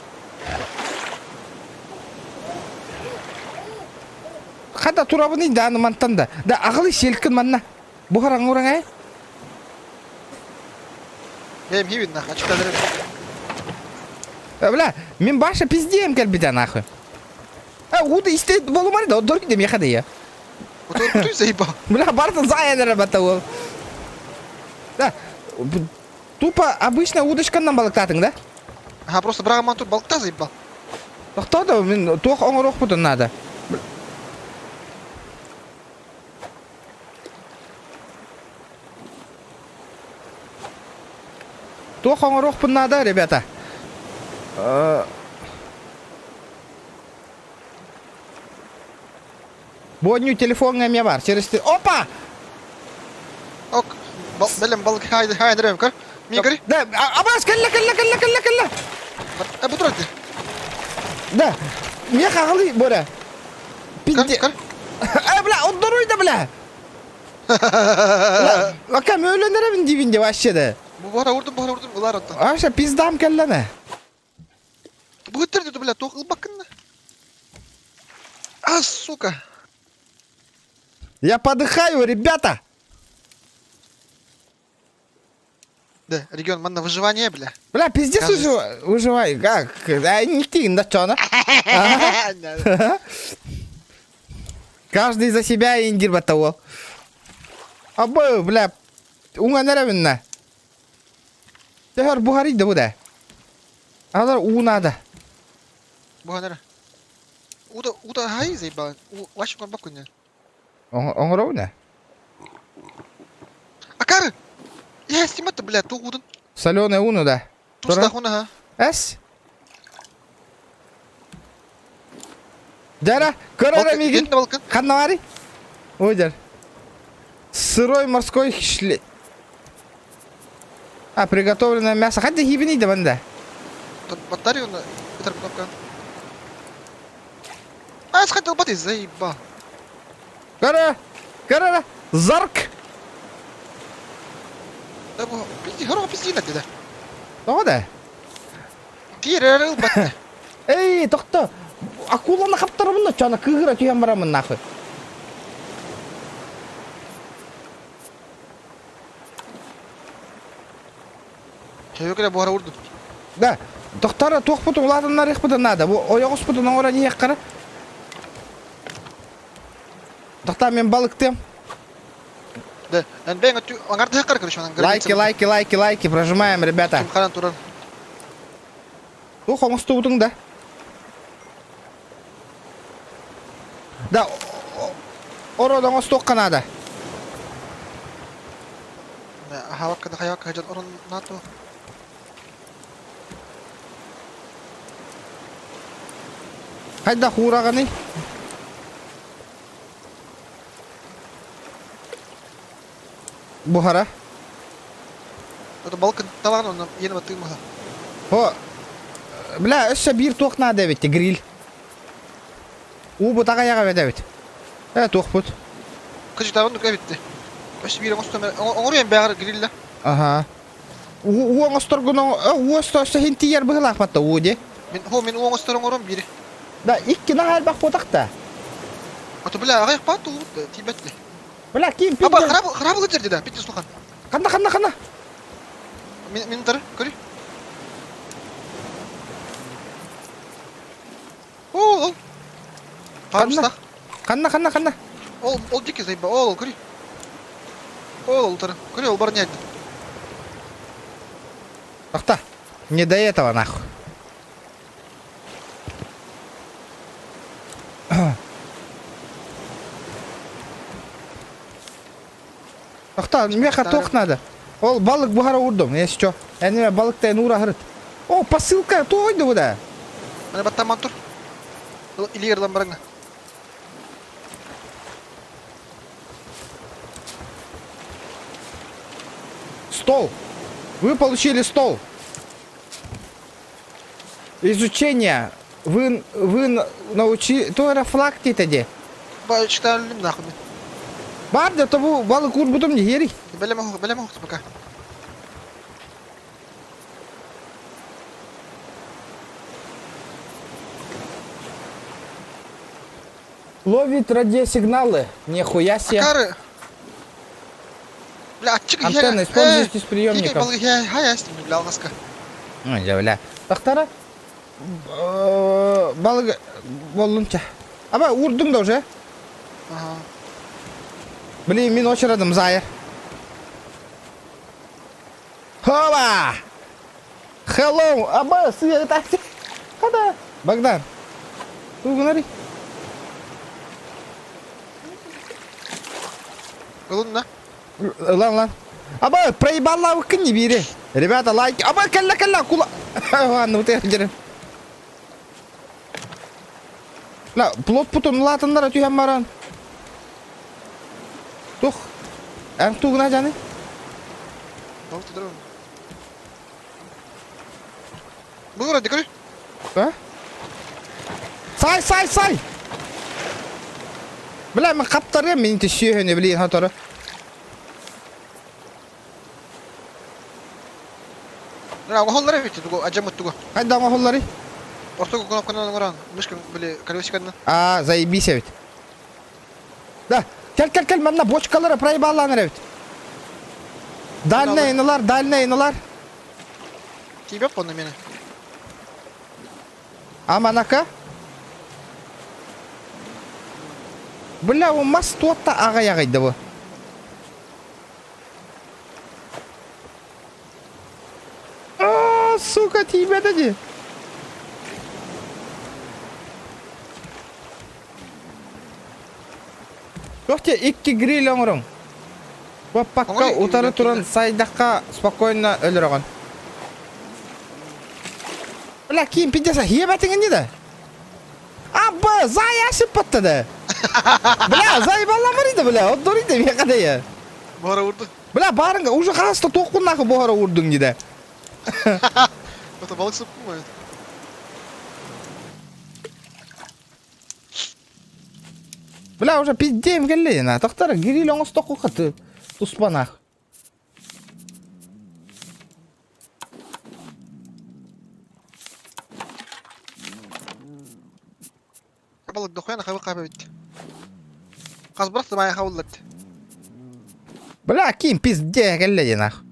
Хата турабыный да, мантан да. Да, аҕалы селкин манна. Бухараҥ ураҥай. Бэйэм хибин нах, ачыктадырым. Бля, мин баша пиздеем кэлбитэ нахуй. А, уда исте болумар да, дорги де меха я. Вот заебал. Бля, барта заян работал. Да, тупо обычная удочканан балыктаатыҥ да? Ага, просто бырагаман тур балыкта заебал. Тохтоо да, мин туох оҥоруохпутун наада. Туох оҥоруохпун наада, ребята? Буонньуу телефоҥҥа эмиэ баар. Через Опа! Ок, бэлэм балык хайдырым көр. Мин көрүй. Да, абаас кэллэ, кэллэ, кэллэ, кэллэ, кэллэ. Э, бу турар Да, миэхэ аҕалый, Боря. Көр, көр. Э, бля, отдоруй да, бля. Лака мөөлөнөрөбүн диибин де вообще да. Бу бара урдум, бара урдум, ылар оттон. Аша пиздам кэллэне. Быттыр деді, бля, туох ылбаккын А, сука. Я подыхаю, ребята! Да, регион, манна выживание, бля. Бля, пиздец выживай, выживай. Как? А, не ты, да чё она? Каждый за себя индир батауал. Абы, бля, уҥан эрэбиннэ. Төһөр буһарый да бу да. Алар уу наада. Буһан эрэ. Уута уута аһай заебал. Ваш бакуня. Оҥоробун ээ. Акары! Я снимать бля, ту удун. Соленая ууну да. Тустах уна Эс. Дьара, көр эрэ миигин. Ханна баарый? Ой, дьэр. Сырой морской шле. А, приготовленное мясо. Хотя хибини да банда. Батарею на это кнопка. А, сходил баты, заебал. Кара, кара, зарк. Да, пизди, хоро пизди на тебя. Тоҕо да? Тиэрэр ылбат. Эй, тохто. Акуланы хаптарабын да, чана кыыһыра түһэн барамын нахуй. Чайок эрэ буһара урдум. Да, тохтара туохпутун улаатыннарыахпытын наада. Бу ойоҕоспутун оҥорон иһиэххэ Тохтаа мен балыктыам. Да, эн бэйэҥ өттү аҥардыһаххар короче, анан Лайки, лайки, лайки, лайки, прожимаем, ребята. Ким харан турар. Туох оҥостубутуҥ да? Да, орон оҥостуохха наада. Аһаабакка да хайаакка сылдьан орон наату. Хайдах уураҕыный? Буһара. Это балкын талаан онно иэн баттыым О, бля, өссө биир туох наада эбит гриль. Уу бутаҕа яҕа эбит. Э, туохпут. Кыжытабын дука эбитти. Өссө биир оҥостом оҥоруйан бэҕэр грилля. Аха. Уу оҥосторгун уу өстөөсө хин тиийэр быһылаахпатта уу ди. Мин хо мин уу оҥостор оҥором биири. Да икки наһаа элбэх буотах да. Ото бля аҕыйах баат тугут тиийбэт Бля ким Аба пидде. харабыл харабыл дерди да битти сухан. Ханна ханна ханна. Мин мин тары көрүй. Ол ол. Ханна? Ханна ханна ханна. Ол ол дики зайба ол ол көрүй. Ол ол тары. Көрүй ол бар не айтты. Тохта. Не до этого нахуй. Тохта, меха тох надо. Ол балык буһара уурдум, если что. Эниме балыктай нуура хырыт. О, посылка туойду буда. Мана баттаман тур. Илиер ламбараңа. Стол. Вы получили стол. Изучение. Вы, вы научи... То флаг диде. Читалим нахуй. Бар да тобу балык урбутум не ери. Бэлэм бэлэм пока. Ловит радиосигналы. Нихуя себе. Акары. Бля, ачык Антенна, используйтесь приемником. Бля, алгаска. Ой, бля. Тахтара. Балык боллунча. Аба, урдуң да уже. Ага. Блин, мин очередом зая. Хоба! Hello! Аба, сыя так. Хада. Богдан. Тугунари. Ылынна. Лан лан. Аба, проебала не бири. Ребята, лайки. Аба, калла калла кула. Ладно, вот я дерем. Ла, плот путун латыннара түһэн баран. Тух. Эн тугуна жаны? Бұл вроде көрі. А? Сай, сай, сай! Бля, мен қаптарым, мен те сүйөне білейін хаторы. Мына оғоллары бит, тугу, ажамыт тугу. Қайда оғоллары? Ортогу кнопканы оңорон, мышка били колесиканы. А, заебись ведь. Да, кел, кел, кел, манна бочкалары проебаланыр ведь. Дальний иналар, дальний иналар. Тибеп оны мени. А манака? Бля, у мас туатта ага ягайды бу. А, сука, тиибэтэ дии. Туох те икки гриль оҥоруҥ. Баппакка утары туран сайдахха спокойно өлөрөҕүн. Бля, ким пиздеса, хиэбэтиҥ да? Абба, зая сыппатта да. Бля, заебалламар бля, отдорыйда миэхэ да Буһара урду. Бля, барынга уже хаста тоққун нахуй буһара урдуҥ диде. Это балык сыппын Бля, уже пиздеем кэллэ на. Тохтар гриль оҥостокку хаты туспанах. Балык дохуя хабы кабы бит. Хас брат мая хабыллат. Бля, ким пизде кэллэ нах.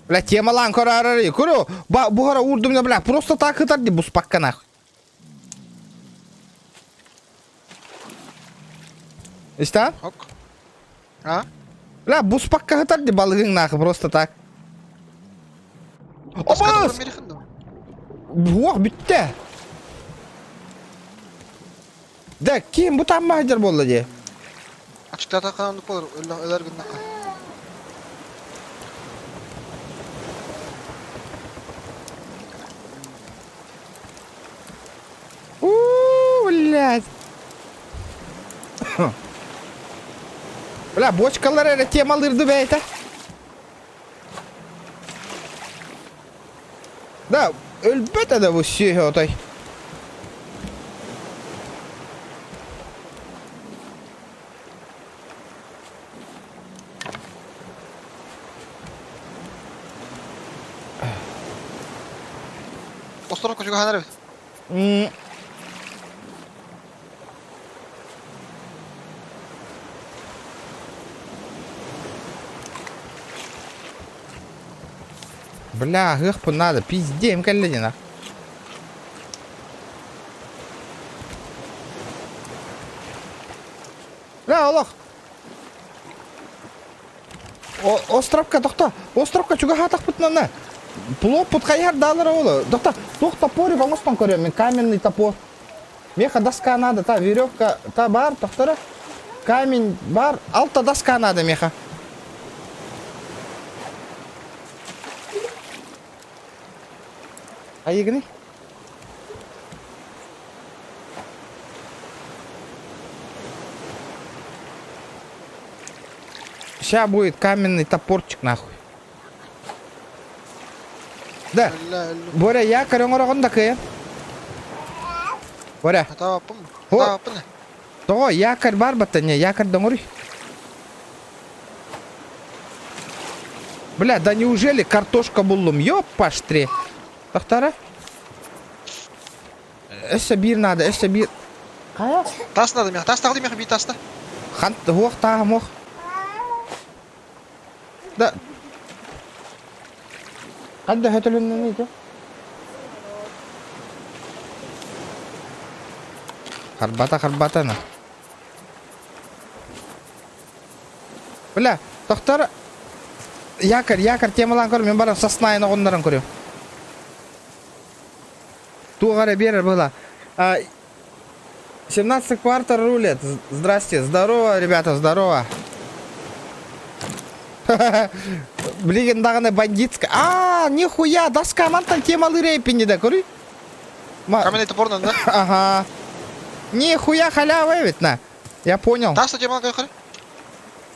Бля, темалан көрөрөр. Көрө, буһара урдум бля, просто так ытар ди буспакка нах. Иста? Ок. А? Бля, буспакка ытар ди балыгың нах, просто так. Обас! Буох бүттэ. Да, ким бу тамма хадыр болла ди? Ачыктата кананды болар, өлөр гыннака. У, блядь. Бля, бочкалар эрэ темалырды бэйте. Да, өлбөт да бу сүйе отой. Остров чугаһаан эбит. Бля, аһыахпын надо, пиздем кэллэ диэн Бля, олох. Островка, тохто, островка чугаһаатахпытына плоппут хайыһар даалара ола. Тохто, туох топорик оҥостон көрүөм мин каменный топор. Меха доска надо, та веревка, та бар, тохтора. Камень бар, алта доска надо меха. Айыгыны? Сейчас будет каменный топорчик нахуй. Да. Боря, якорь оҥороҕун да кыайан. Боря. Тоҕо якорь бар баттан не якорь доҥоруй. Бля, да неужели картошка буллум? Ёппаштри. Тохтара. Өссө биир надо, өссө биир. Хайа? Тас надо меха, тас тағды меха бии таста. Хан, хуох тааһым уох. Да. Ханда хөтөлүннэн ити? Харбата харбата на. Бля, тохтор якорь, якорь темалаан көр, мен баран сосна оҕоннорон көрүм. Туох эрэ биэрэр была. 17 квартал рулет. Здрасте, здорово, ребята, здорово. Блин, даҕаны бандитская. А, нихуя, доска мантан темалыыр эппини да, көрүй. Каменный топор да? Ага. Нихуя халява ведь на. Я понял. Тас темалан көрөр.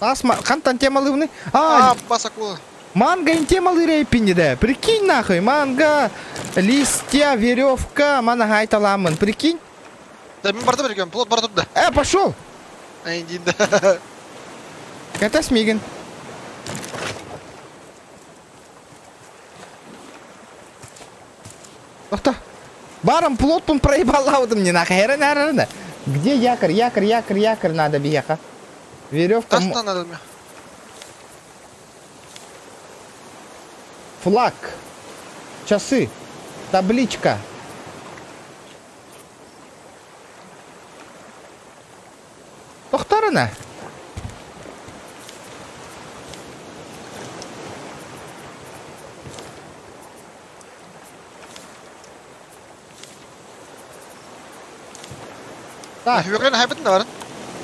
Тас хантан темалыыбыный? А, А, бас акула. Манго темалыыр эппини да. Прикинь нахуй, манго, листья, веревка, мана хайталамын. Прикинь. Да, мин барда берген, плот бар турда. Пошел. Ай, да. Катас мигин. Тохто. Баром плотпун проебал мне нахуй. Где якорь, якорь, якорь, якорь надо бияха. Веревка. Таста надо мне. Флаг. Часы. Табличка. Тохторына. Так. Хүгэн хайбытын да бар.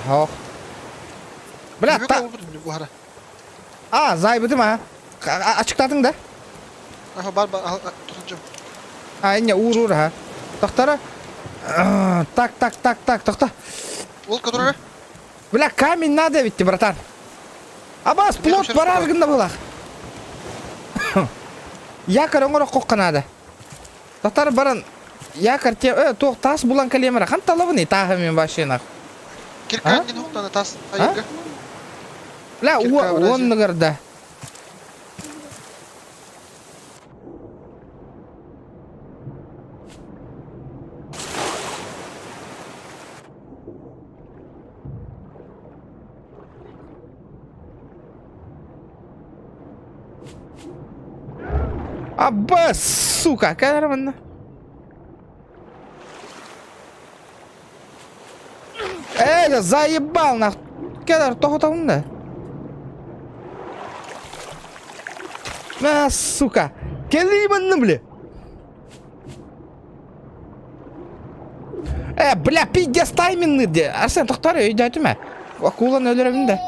Хох. Бля, та... А, зайбытым а. Ачыктадың да? Аха, бар, бар, тутунчум. А, не, уур, уур, ха. Тохтара. Так, так, так, так, тохта. Ол которая? Бля, камень надо ведь, братан. Абас, плот барар гында булах. Якорь оҥоро хохха надо. Татар баран якорь те туох таас булан кэлиэмэрэ хан талабын тааһы мен вообще нах. Кирка не нухтана тас айырга. Бля, уонныгар да. Абба, сука, кэлэр Эй, заебал нах. Кэлэр тоҕотоҕун да. На, сука. Кэлии манна, бля. Бля, пиздец тайминный де. Арсен, тохтор, өйдөөтүмэ. Акуланы өлөрөбүн да.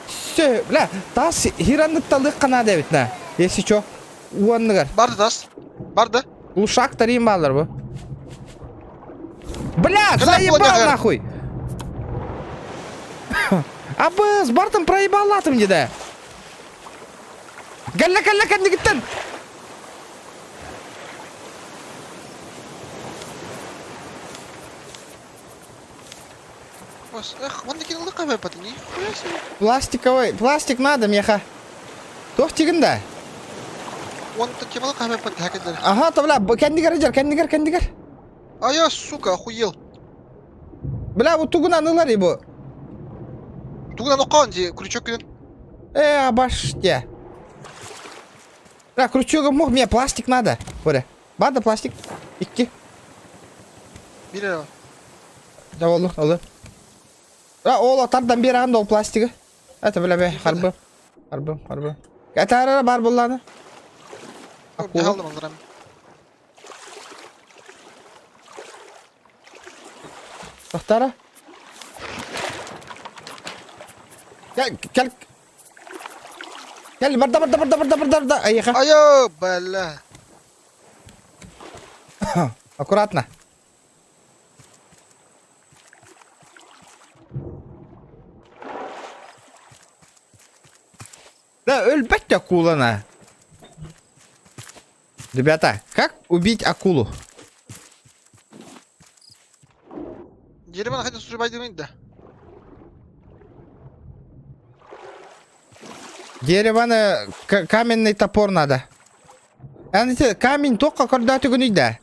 Все, бля, тас хираннытталык канада эбит на. Если чё, уонныгар. Барды тас. Барды. Глушак тарим баллар бу. Бля, заебал нахуй! Абыз, бартым проебал атым деді. Кэллэ, кэллэ, кэннигиттэн! Эх, вон такие лыковые потом, нихуя себе. Пластиковый, пластик надо, меха. Туох тигин да? Уонна теманы хаһыаппын тэһэ Ага, то бля, кэннигэр дьэр, кэннигэр, кэннигэр. А я, сука, охуел. Бля, бу тугунан ылар бу. Тугунан оққан ди, крючок күнін. Э, абаште. Бля, крючок мог, мне пластик надо. Боря. Бада пластик. Икки. Бир эрэ. Да олу, олу. А, ол тардан бер ол пластигы. Это, бля, бе, харбы. Харбы, харбы. Это ара бар булланы. Акула. Алдым алдырам. Тохтара. Кел, кел. Кел, барда, барда, барда, барда, барда, барда. Айыха. Айо, бля. Аккуратно. Да, өлбөт акулана. Ребята, как убить акулу? Деревана хотел срубать да. Дереваны каменный топор надо. Аны камень только когда ты да.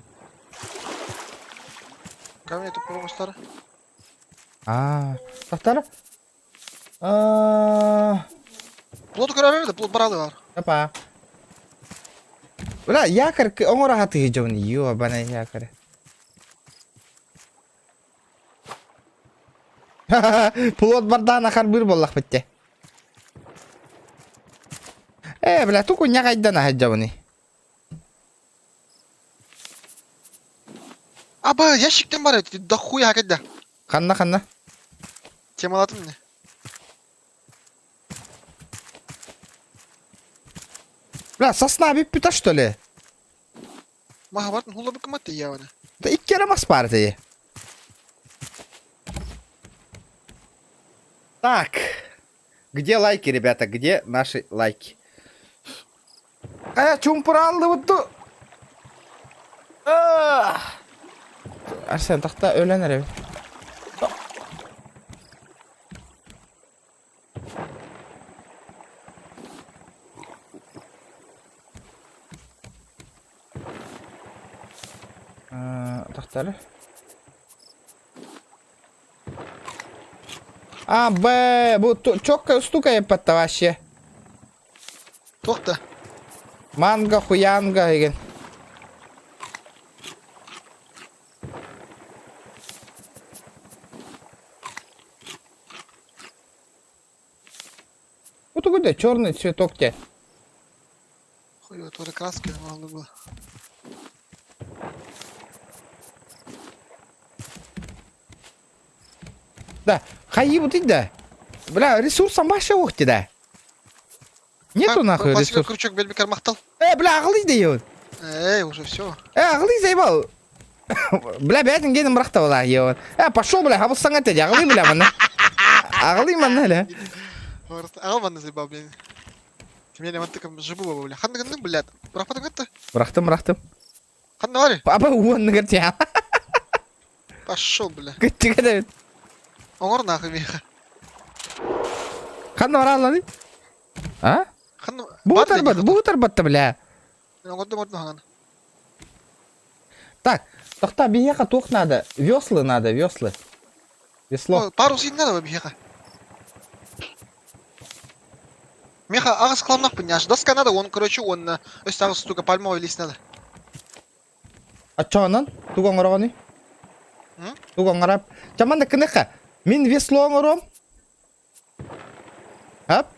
Камень топор мастар. А, тохтара. А, Плот көрөр да, плот баралы бар. Опа. Бля, якорь оҥоро хатыы дьон ёбана якорь. Плот бардана харбыр боллах битте. Э, бля, туку нягайдана хаджабыны. Аба, ящиктен бар да хуя кайда. Ханна ханна. Темалатым не. Бля, сосна бүппүтэ что ли? Маха бартын хула быкмат явана. Да икки мас партии. Так. Где лайки, ребята? Где наши лайки? Э, чумпуралды буту. Арсен, тахта өлен эрэ. Тахтары. А, Б, бу чокка стукает под вообще. Тохта. Манго, хуянга, деген. Вот где черный цветок те. Хуй, тоже краски мало было. Да, хаи вот да. Бля, ресурсом вообще ухти да. Нету нахуй ресурс. крючок бельбикер махтал. Э, бля, аглый да Эй, уже все. Э, аглый заебал. Бля, бәтін генім бұрақта бола, ебан. Э, пошел, бля, хабылсаң әтеді, ағылый, бля, мана. Ағылый, мана, бля. Ағыл мана заебал, блин. Мен амантыкым жыбы бля. Ханны гынның, блядь. Бұрақпадың кетті. Бұрақтым, бұрақтым. Ханны бар? Папа, уонны кірте. Пошел, бля. Күтті кәді. Оңор нахуй меха. Ханны бар алланы? А? Ханны... Бұғытар бат, бұғытар батты, бля. Оңорды морды ханны. Так, тоқта, бияқа тоқ надо. Веслы надо, веслы. Весло. Парус не надо бияқа. Меха ағыз қыламнақ пыняш. Доска надо, он, короче, он өст ағыз штука пальмовый лист надо. А чо онон? Тугу оҥороҕунуй? Тугу оҥорап. Чаман да кыныха. Мин весло оҥором. Хап.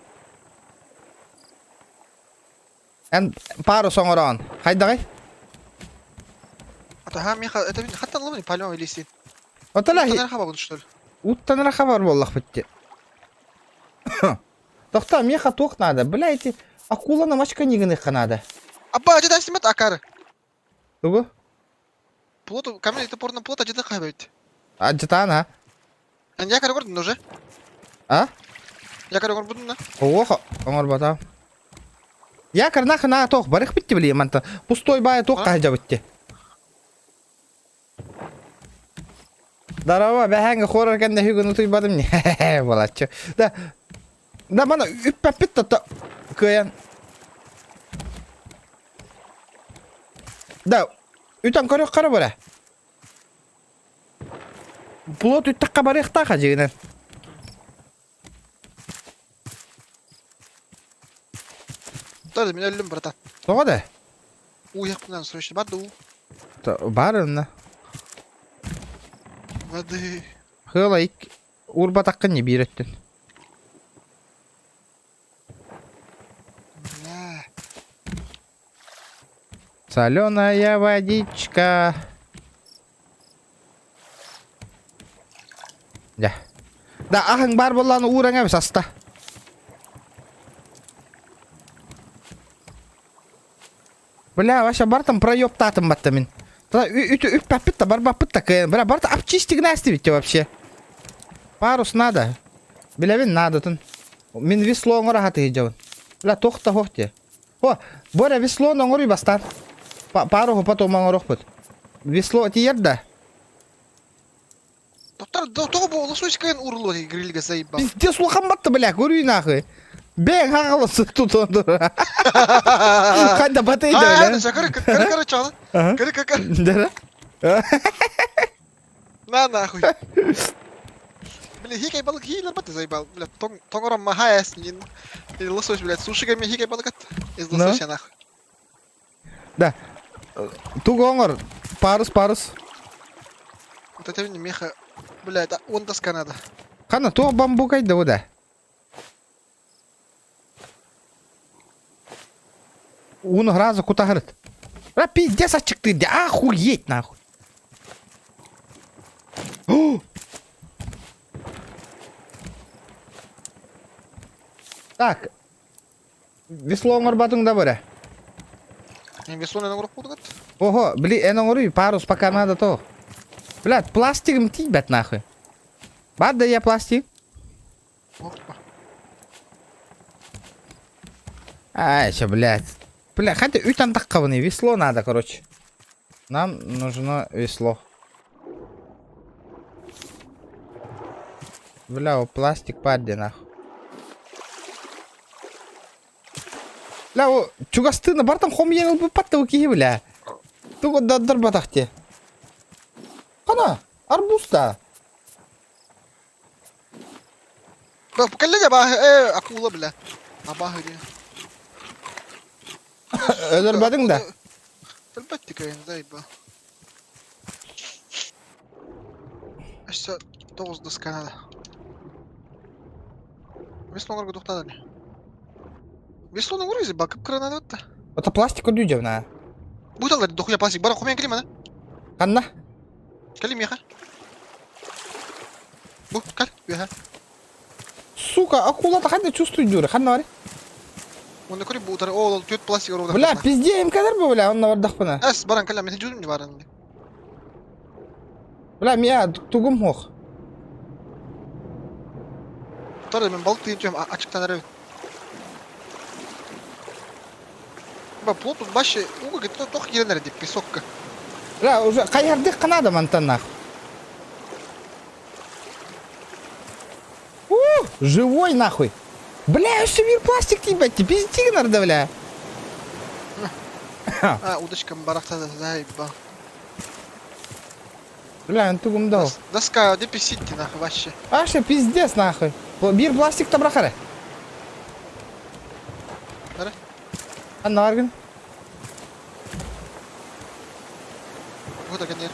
Эн парус оҥороон. Хайдаҕай? Ата меха, это хаттан ломни пальмовый лист. Отала хабар что ли? Уттанара хабар буоллах битти. Тохта, меха туох надо. Бля, эти акула на мачка нигыныха надо. Аба, деді снимет акары. Тугу? Плоту, камень топор на плот, а деді хабайт. А жытаан, а? Якорь көрдүн уже? А? Якорь көрдүн на? Ох, оҥорбота. Якорь нахуй на тох, барых битти били, манта. Пустой бай тох кайжа битти. Здорово, бәһәңге хорор кәндә хүгін утуйбадым не. Болачы. Да. Да мана үппәппит та кыян. Да, үтэн көрүөххэ бара. Плот үттэххэ барыахтаах дьиҥинэн. Тоже мин өллүм, братан. Тоҕо да? Уу иһэхпинэн срочно бар да уу. Бар онно. Воды. Хыла ик уурбатаххын не биир өттүн. Бля. Соленая водичка. Дьэ. Да аһыҥ баар буоллаҕына уураҥ эбис аста. Бля, вообще бартан проебтаатым батта мин. Тогда үппэппит да барбаппыт да кыайан. Бля, барта обчистить гнастибит вообще. Парус надо. Билэбин наадатын. Мин весло оҥоро хатыйдьабын. Бля, туох да хоох дии. О, Боря, веслону оҥоруй бастаан. Паруһу потом оҥоруохпут. Весло тиийэр да? Доктор, тоҕо бу лососькайын ууруллуо грильгэ заебал. Пиздец улахан батта, бля, көрүй нахуй. Бэйэҥ хаҕаласы тутан тура. Хайда батый да, бля. Көрө, көрө, көрө, чалы. Көрө, көрө, көрө. Да. На нахуй. Бля, хикай балык хиилер бат заебал. Бля, тоҥором маха эс нин. Лосось, блядь, сушигами хикай балык Из лосося нахуй. Да. Тугу оҥор. Парус, парус. Вот это меха. Бля, это он доска надо. Хана, туох бамбукай да да. Ууну сразу кутаһырыт. Ра пиздец аччыктыыр дии. Охуеть нахуй. Так. Весло оҥорботуҥ да бөрө. Весло оҥорбутугут? Ого, били эн оҥоруй, парус пока надо то. Блядь, пластигым тиийбэт нахуй. Бар да я пластик. Ай, еще, блядь. Бля, хотя үт антаххабыный, весло надо, короче. Нам нужно весло. Бля, пластик падли нахуй. Бля, о, чугастыына бартан хомуйан ылбыппат да киһи бля. Тугу даддарбатах те. Хана, арбуз да. Кэллэ дьэ бааһы ээ акула бля. Абааһы диэн. Өлөрбөтүҥ да? Өлбөт тикэйин заебал. Өссө тоҕус доска надо. Весло оҥорго туохтаан Весло оҥору заебал кып-кыра надо да. Это пластик үрдүү Буталар дохуя пластик бара хомуйан кэлим ана. Ханна? Кэлим миэхэ. Бу, кэл, үөһэ. Сука, акулата ханна чувствует Ханна бар? Онно көрү бу утары ол түөрт пластик оруода. Бля, пизде им кадр бу, бля, онно бардахпына. Эс, баран кэлэ, мен жудум не баран. Бля, мия тугум хох. Утары мен балык тыйын түһэм ачыктан эрэ. Ба, плот тут баще уга где-то тох киирэн эрэ песокка. Бля, уже хайардык канада мантан нах. У, живой нахуй. Бля, өссө биир пластик тиийбэт, пиздец нарда, бля. А, удочкам барахта заебал. Бля, тугум дал. Доска, где писите нахуй вообще? Аша, пиздец нахуй. Биир пластик табрахары. Бары. Анна баргын. Бу да кэннер.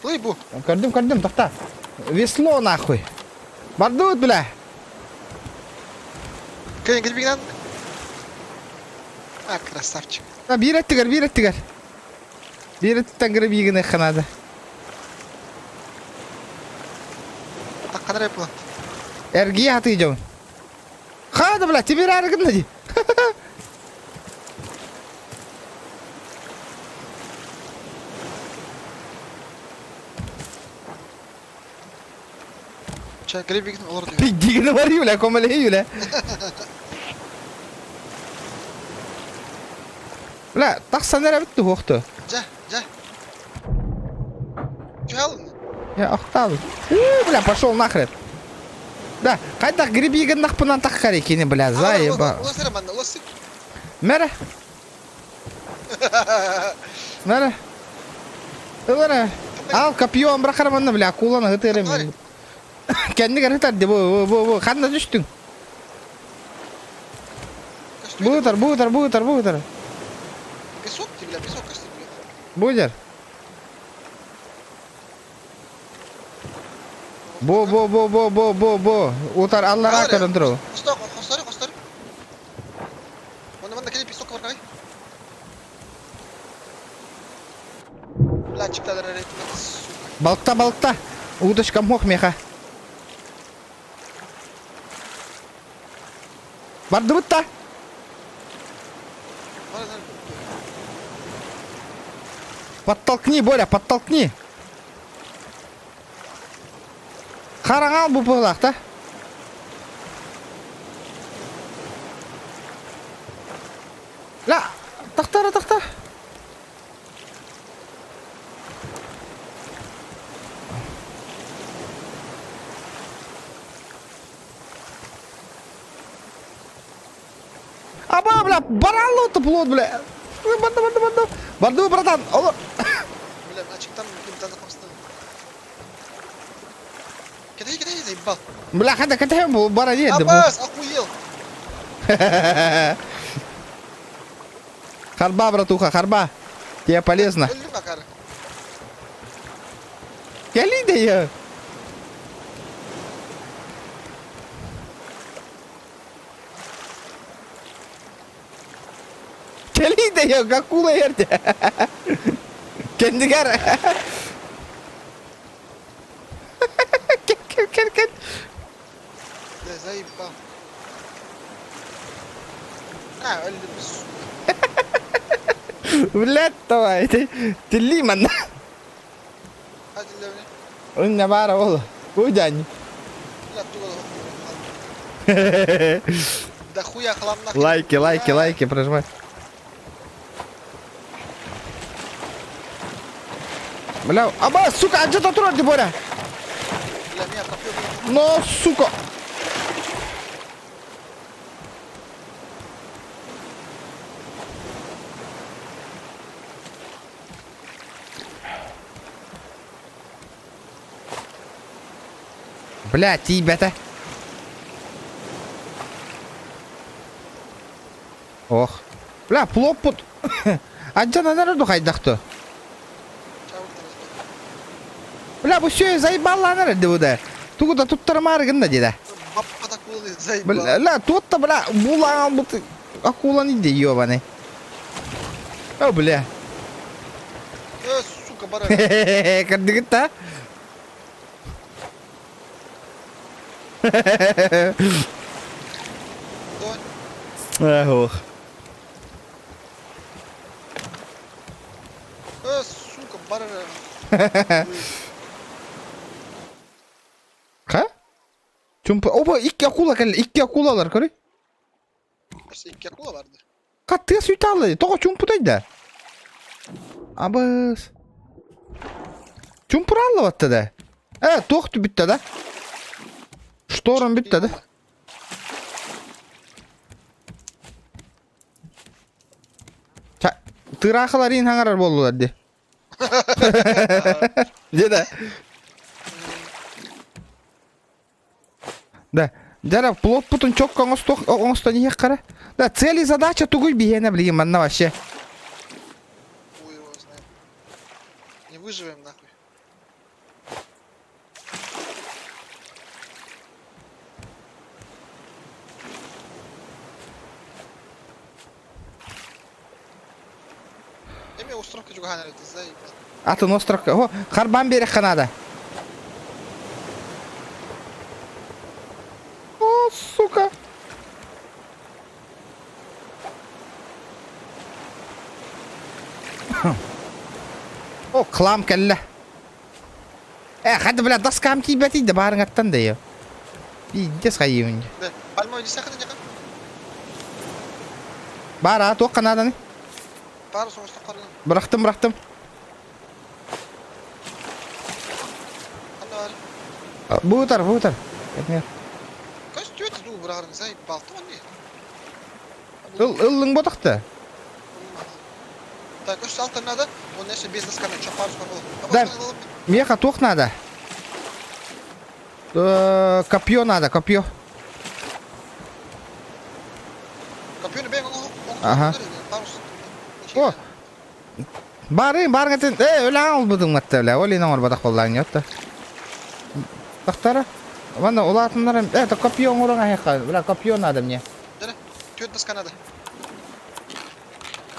Плый бу. Көрдүм, көрдүм, тохта. Весло нахуй. Бардыбыт, бля. Кэлин кэлбигинэн. А, красавчик. А, биир өттүгэр, биир өттүгэр. Биир өттүттэн грабигыныахха наада. Такканар yapılan. Эргийэ хатыы дьон. Хаада, бля, тебе рарыгын ди. Чэ, гребигин олор диyor. Пиздигини барыы, бля, комалей, бля. Бля, тахсан эрэ бүтті хуохту. Дьэ, дьэ. Түһэл. Я охтал. У, бля, пошел нахрен. Да, хайдах грибигин нахпынан таххари кини, бля, заеба. Улас эрэ манна, улас. Мэрэ. Мэрэ. Ылара. Ал копьем бырахар манна, бля, акуланы ытырым. Кэннигэр ытар ди бу бу бу ханна түстүҥ? Бу ытар, бу ытар, бу ытар, бу ытар. Песок ти, бля, песок көстөр, бля. Бу дьэр. Бу бу бу бу бу бу бу утар аллараа көрөн туру. Хостор, хостор, хостор. Манна манна кели песок бар карай. Бля, чипталар сука. Балыкта, балыкта. Удочкам мох меха. Бардыбыт да. Подтолкни, Боря, подтолкни. Хараҥал бу быһылаах да. Ла, тахтара, тахта. Аба, бля, бараллы плот, бля. Барды, барды, барды. Барды, братан. Олор. Бля, ачыктан имтан хамсты. Кэтэй, кэтэй, заебал. Бля, хата, кэтэй, бара диэдэ. Абас, охуел. Харба, братуха, харба. Тебе полезно. Өллүм акары. Кэлий да я. Кэлий да я, акула эрдэ. Кэннигэр. Кэл, кэл, кэл, кэл. Бля, заебал. А, өллүм, сука. Блядь, давай, тилли манна. Үннэ баара ол. Уйдань. Да хуя хлам нахуй. Лайки, лайки, лайки прожимай. Бля, аба, сука, адьата турар ди Боря. Бля, меня копье Но, сука. Бля, тиийбэтэ. Ох. Бля, плоппут. Адьан анар хайдах то. Бля, бу все заебалланар эрди да. Тугу да туттарымаары гынна дида. Бля, ла, туотта, бля, булаан бут акуланы иди, ёбаный. О, бля. Э, сука, баран. Кырдыгыт та? Эх, ох. Э, сука, баран. Ха? Чумпа. Опа, икки акула кэллэ. Икки акулалар, көрүй. Икки акула барды. Хаттыа сүйтаалла тоҕо чуумпутай да? Абыс. Чуумпурааллыбатта да. Э, туох бүттэ да? Шторм бүттэ да? Тыраахалар иин хаҥарар буоллулар дии. Дьэ да. Да. Дьэ плотпутун чокко оҥостуох оҥостон иһиэх хара. Да, цель и задача тугуй биһиэнэ билигин манна вообще. Хуй его знает. Не выживем нахуй. Эми островка чугаһаан эрэ заебал. Атын островка. О, харбан биэриэххэ наада. О, сука. О, клам кэллэ. Э, хады, бля, доскам тиийбэтий да баарыҥаттан да Пиздец хайыыбын. Да, пальмовый десятка не Баар, а, туохха нааданы? Пара соҕустук харгын. Бырахтым, бырахтым. Ханна бар? Бу утар, бу утар. Кэтмер. Көстүөт дуу быраҕарын заебал. Тоҕо не? Ыл ыллыҥ ботахта. Так, үс алта надо. Он если без досканы, что парус попал. Да. Меха туох надо? Э, копье надо, копье. Копье бэйэҥ Ага. О, бары барыҥ этин, э, өлөөн олбутуҥ матта бля, ол ин оҥорботох буоллаҕыҥ отто. Тахтара, ванна улаатыннарым, э, то копье оҥоруҥ аһыахха, бля, копье надо мне. Түөрт доска надо.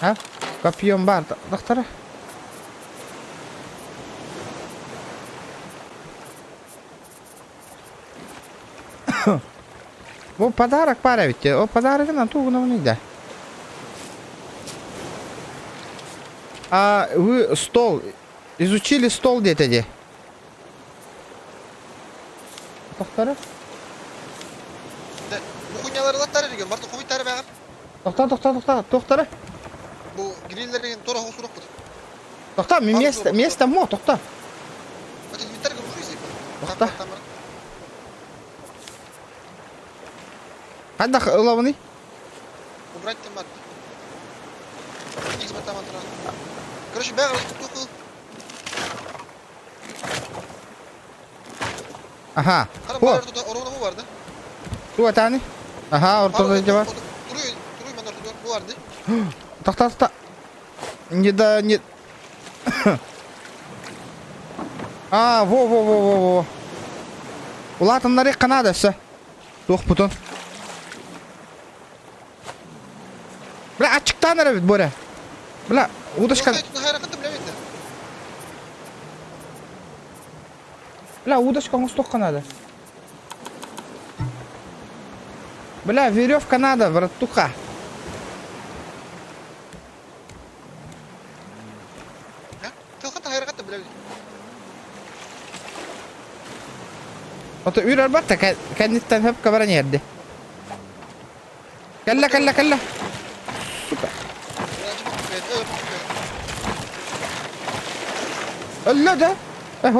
А? Копьем бар, тахтара. Бу подарок баар эбит. О подарогынан тугунан да. А вы стол изучили стол диэтэ дии. Тохторо. Бу хуйнялары эрген барты хуйтары бәгәр. Тохта, тохта, тохта, тохторо. Бу гриллерин тора хосурукпут. Тохта, место, место мо, тохта. Это инвентарь грузии. Тохта. Хайдах ылабыный? Убрать там Икс там Короче, бәгәр тукыл. Аха. О. Ту атааны? Аха, ортода дьэ бар. Тохта, тохта. Не да, не... А, во, во, во, во, во. Улаатыннарыахха наада өссө. Туох бутун. Бля, аччыктаан эрэбит Боря. Бля, удочка... Бля, удочка оҥостуохха надо. Бля, веревка надо, братуха. Ото үрэр батта кэнниттэн хөпкө баран иһэрди. Кэллэ, кэллэ, кэллэ. Сука. Өллө да. Эх,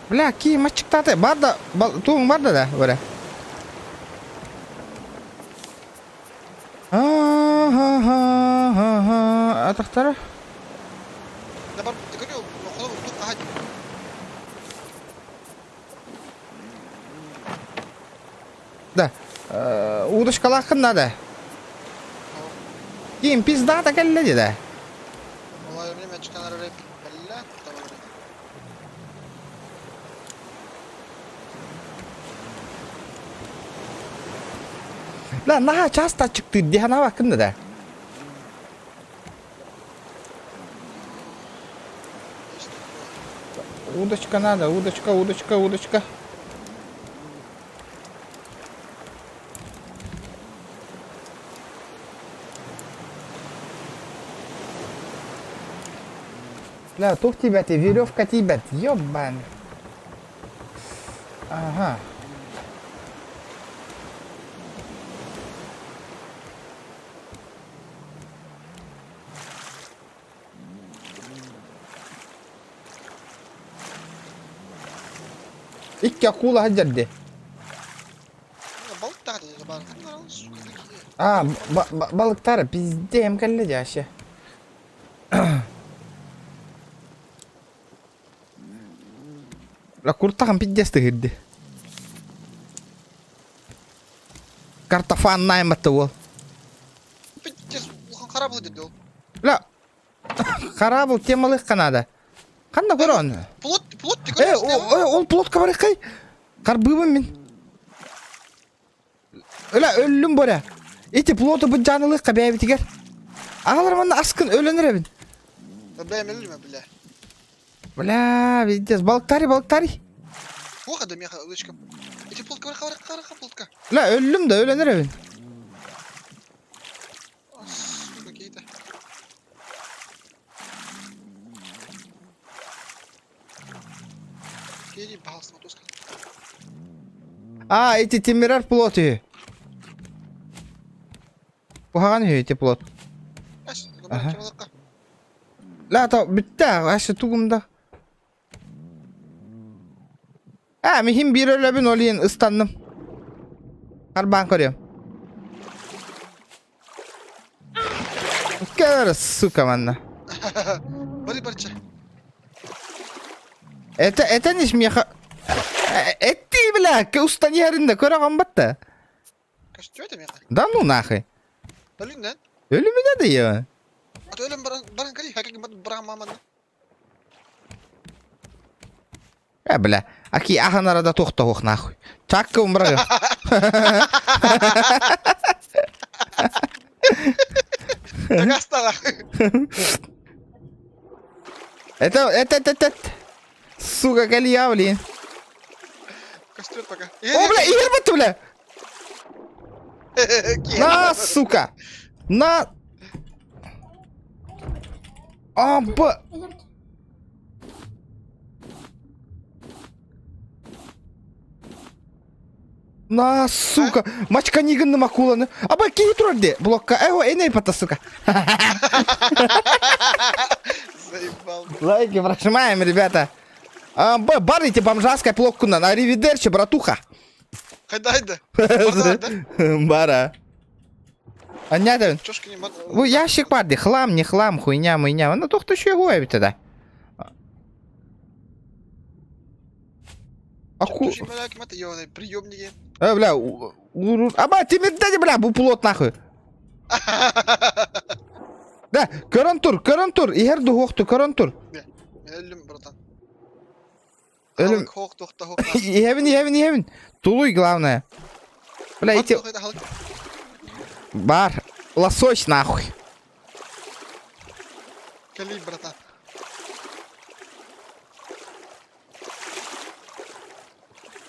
Бля, киим аччыктаата. Бар да, тугуҥ бар да да, бара. Атахтара. Да. Удочкалааххын надо. Киим пиздата кэллэ дии Да, наһаа часто аччыктыыр дии санаабаккын да да. Удочка надо, удочка, удочка, удочка. Бля, туох тиийбэт, веревка тиийбэт, ёбан. Ага. Икки акула сылдьар дии. А, балыктара пиздем кэллэ дии вообще. Куртаҕым пиздец тыһыырды. Картофан найматты уол. Бля, хараабыл темалыахха наада. Ханна көрөҕүн? Плот, плот Э, ол плотка барыаххай. Харбыыбын мин. Ыла өллүм боря. Ити плоту быдьаанылыахха бэйэбитигэр. Аҕалар манна аскын өлөн эрэбин. Бля, өлүмэ, бля. Бля, пиздец, балыктарый, балыктарый. Плохо да меха, лычка. Эти плотка, барыха, барыха, плотка. Бля, өллүм да өлөн эрэбин. Какие-то. Перебался, вот А, ити тимирар плот үһү. Куһаҕан үһү ити плот. Аха. Ла, то бүттэ, аше тугум да. А, михин биир өлөбүн ол иһин ыстанным. Харбаан көрүөм. Көр, сука, манна. Бары барча. Это, это не смеха. Этти, бля, устан иһэрин да көрөҕөн батта. Көстүө да миэхэ. Да ну нахуй. Өлүннэн. Өлүмүнэ да ева. Аты өлөн баран баран кэри хакы баран маманна. Э, бля, аки ахан арада туох нахуй. Чакка умрага. Дагастала. Это, это, это, это. Сука, калья, блин. Көстүөт пока. О, бля, иһэр бутtu, бля. На, сука. На. А, б. На, сука. Мачка нигынным акуланы. Аба киһи турар де. Блокка. Эго, эней пата, сука. Заебал. Лайки прожимаем, ребята. А, б, бар эти бомжарская плоккунан. Аривидерчи, братуха. Хайда хайда. Барда Бара. Аннята. Чошки не мат. Бу ящик бар ди, хлам, не хлам, хуйня, мыйня. Ну тохто еще его ведь тогда. Аку... Приемники. Э, бля, Аба, тимирдеди, бля, бу плот нахуй. Да, көрөн тур, көрөн тур, иһэр дуһуохту, көрөн тур. Өлүм, братан. Өлүм. Хок, тохта, хок. Иһэбин, иһэбин, иһэбин. Тулуй, главное. Бля, эти... Бар. Лосось, нахуй. Кали, братан.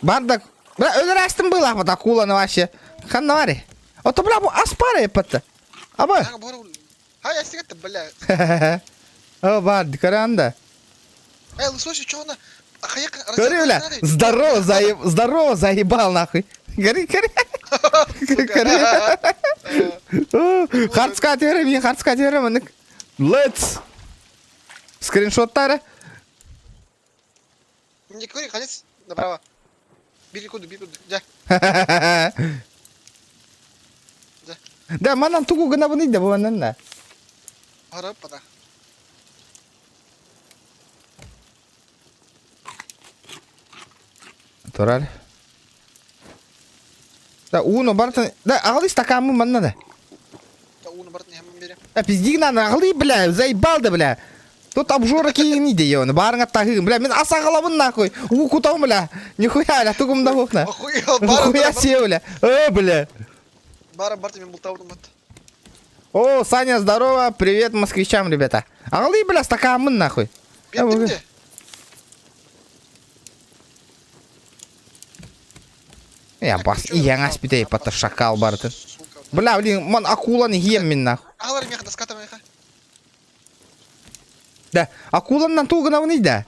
Бардак. Бля, өлөр было, вот акула вообще. Ханнавари. Ото, бля, бу аспара епатта. Аба. Хай, астигатта, бля. О, бар, каранда. Эй, лосось, чё она? Говори, бля, здорово, заеб... здорово, заебал, нахуй. Гори, гори. Гори. Хардска терем, мен хардска терем, Let's. Скриншоттары. Не кори, конец, направо. Бери куду, бери куду, дя. Да, манан тугу гына бұны да бұнан да. Харап пата. Турар. Да, уну бартын. Да, ағылы стаканмы манна да. Да, уну бартын хэммэн берем. Да, пизди гына ағылы, бля, заебал да, бля. Тут обжора киini де оны, барыңа тағығын, бля, мен аса қалабын нахуй. У кутау, бля. Нихуя, бля, тугум да бохна. Нихуя себе, бля. О, бля. Бара барты мен бултаудым бат. О, Саня, здорово, привет москвичам, ребята. Ағылы, бля, стаканмын нахуй. Беттим де. Я бас, и я аспитей, пата шакал бартын. Бля, блин, ман акуланы ем мен нахуй. Ағалар меха, доската меха. Да, акуланнан тугына вны да.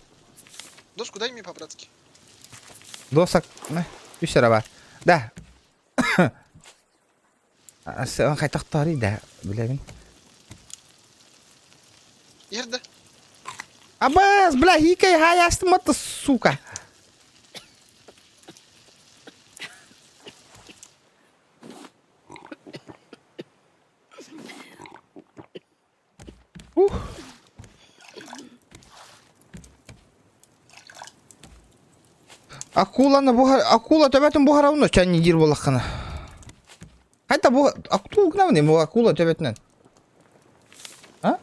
Доску дай мне по-братски. Досак, үс бар. Да. Хайтақтары да, білемін. Ерді. Абас, бля, хикай хаястым это, сука. Ух. Акуланы буһар, акула төбөтүн буһарабын чан дир болаққына. Хайта бу акул гнавны бу акула төбөтүнөн. А?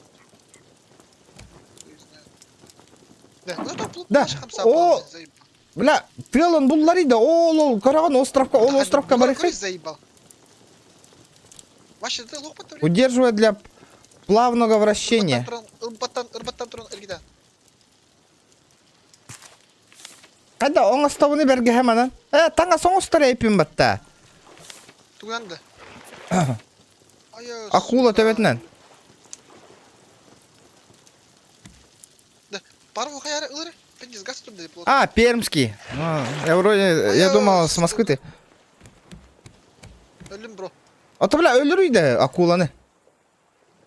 Да, Да, о, Бля, тыалын буллар иде, ол ол караган островка, ол островка барыхы. Заебал. Вообще, ты лук потом. Удерживает для плавного вращения. Кайда оңостовуну берге хеманан. Э, таңа соңостор эйпин батта. Туганды. Акула төбөтүнөн. Да, пару хаяр ылыры. А, пермский. Ну, я вроде, я думал, с Москвы ты. Өлүм, бро. А то, бля, өлөрүй акуланы.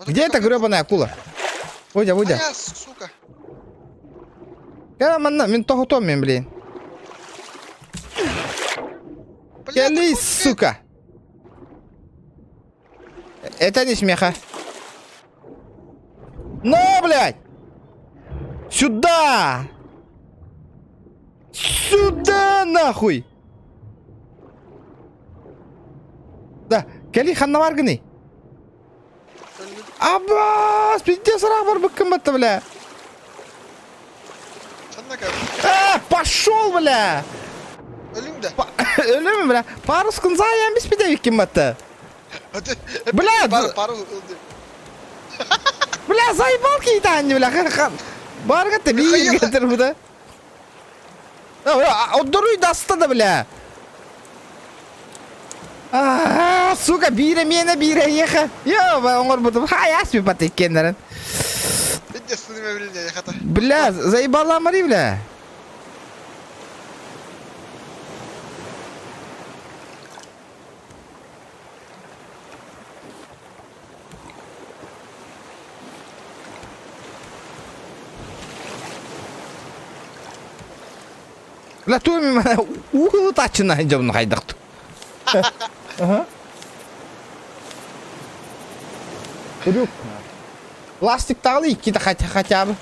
Где эта гребаная акула? Выйдя, выйдя. сука. Я манна, мен тохотом мен, блин. Кэлий, сука! Это не смеха. На, блядь! Сюда! Сюда, нахуй! Да, кэли ханна баргыный? Абас, пиздец, бар быккын батта, бля. А, пошел, бля! Өлүм да. Өлүм, бля. Парус кынзаян биспите виккин батта. Бля, Бля, заебал кейтанни, бля, хан. Баргатта биир гетер буда. Отдоруй даста да, бля. А, сука, биирэ миэнэ биирэ эйиэхэ. Йо, оҥорбутум. Хай, ас бат иккиэннэрин. Бля, заебала Мари, бля. Бля, туми угулу тачына дьомну хайдахту. Ага. Урюк. Пластик талы иккита хотя, хотя бы.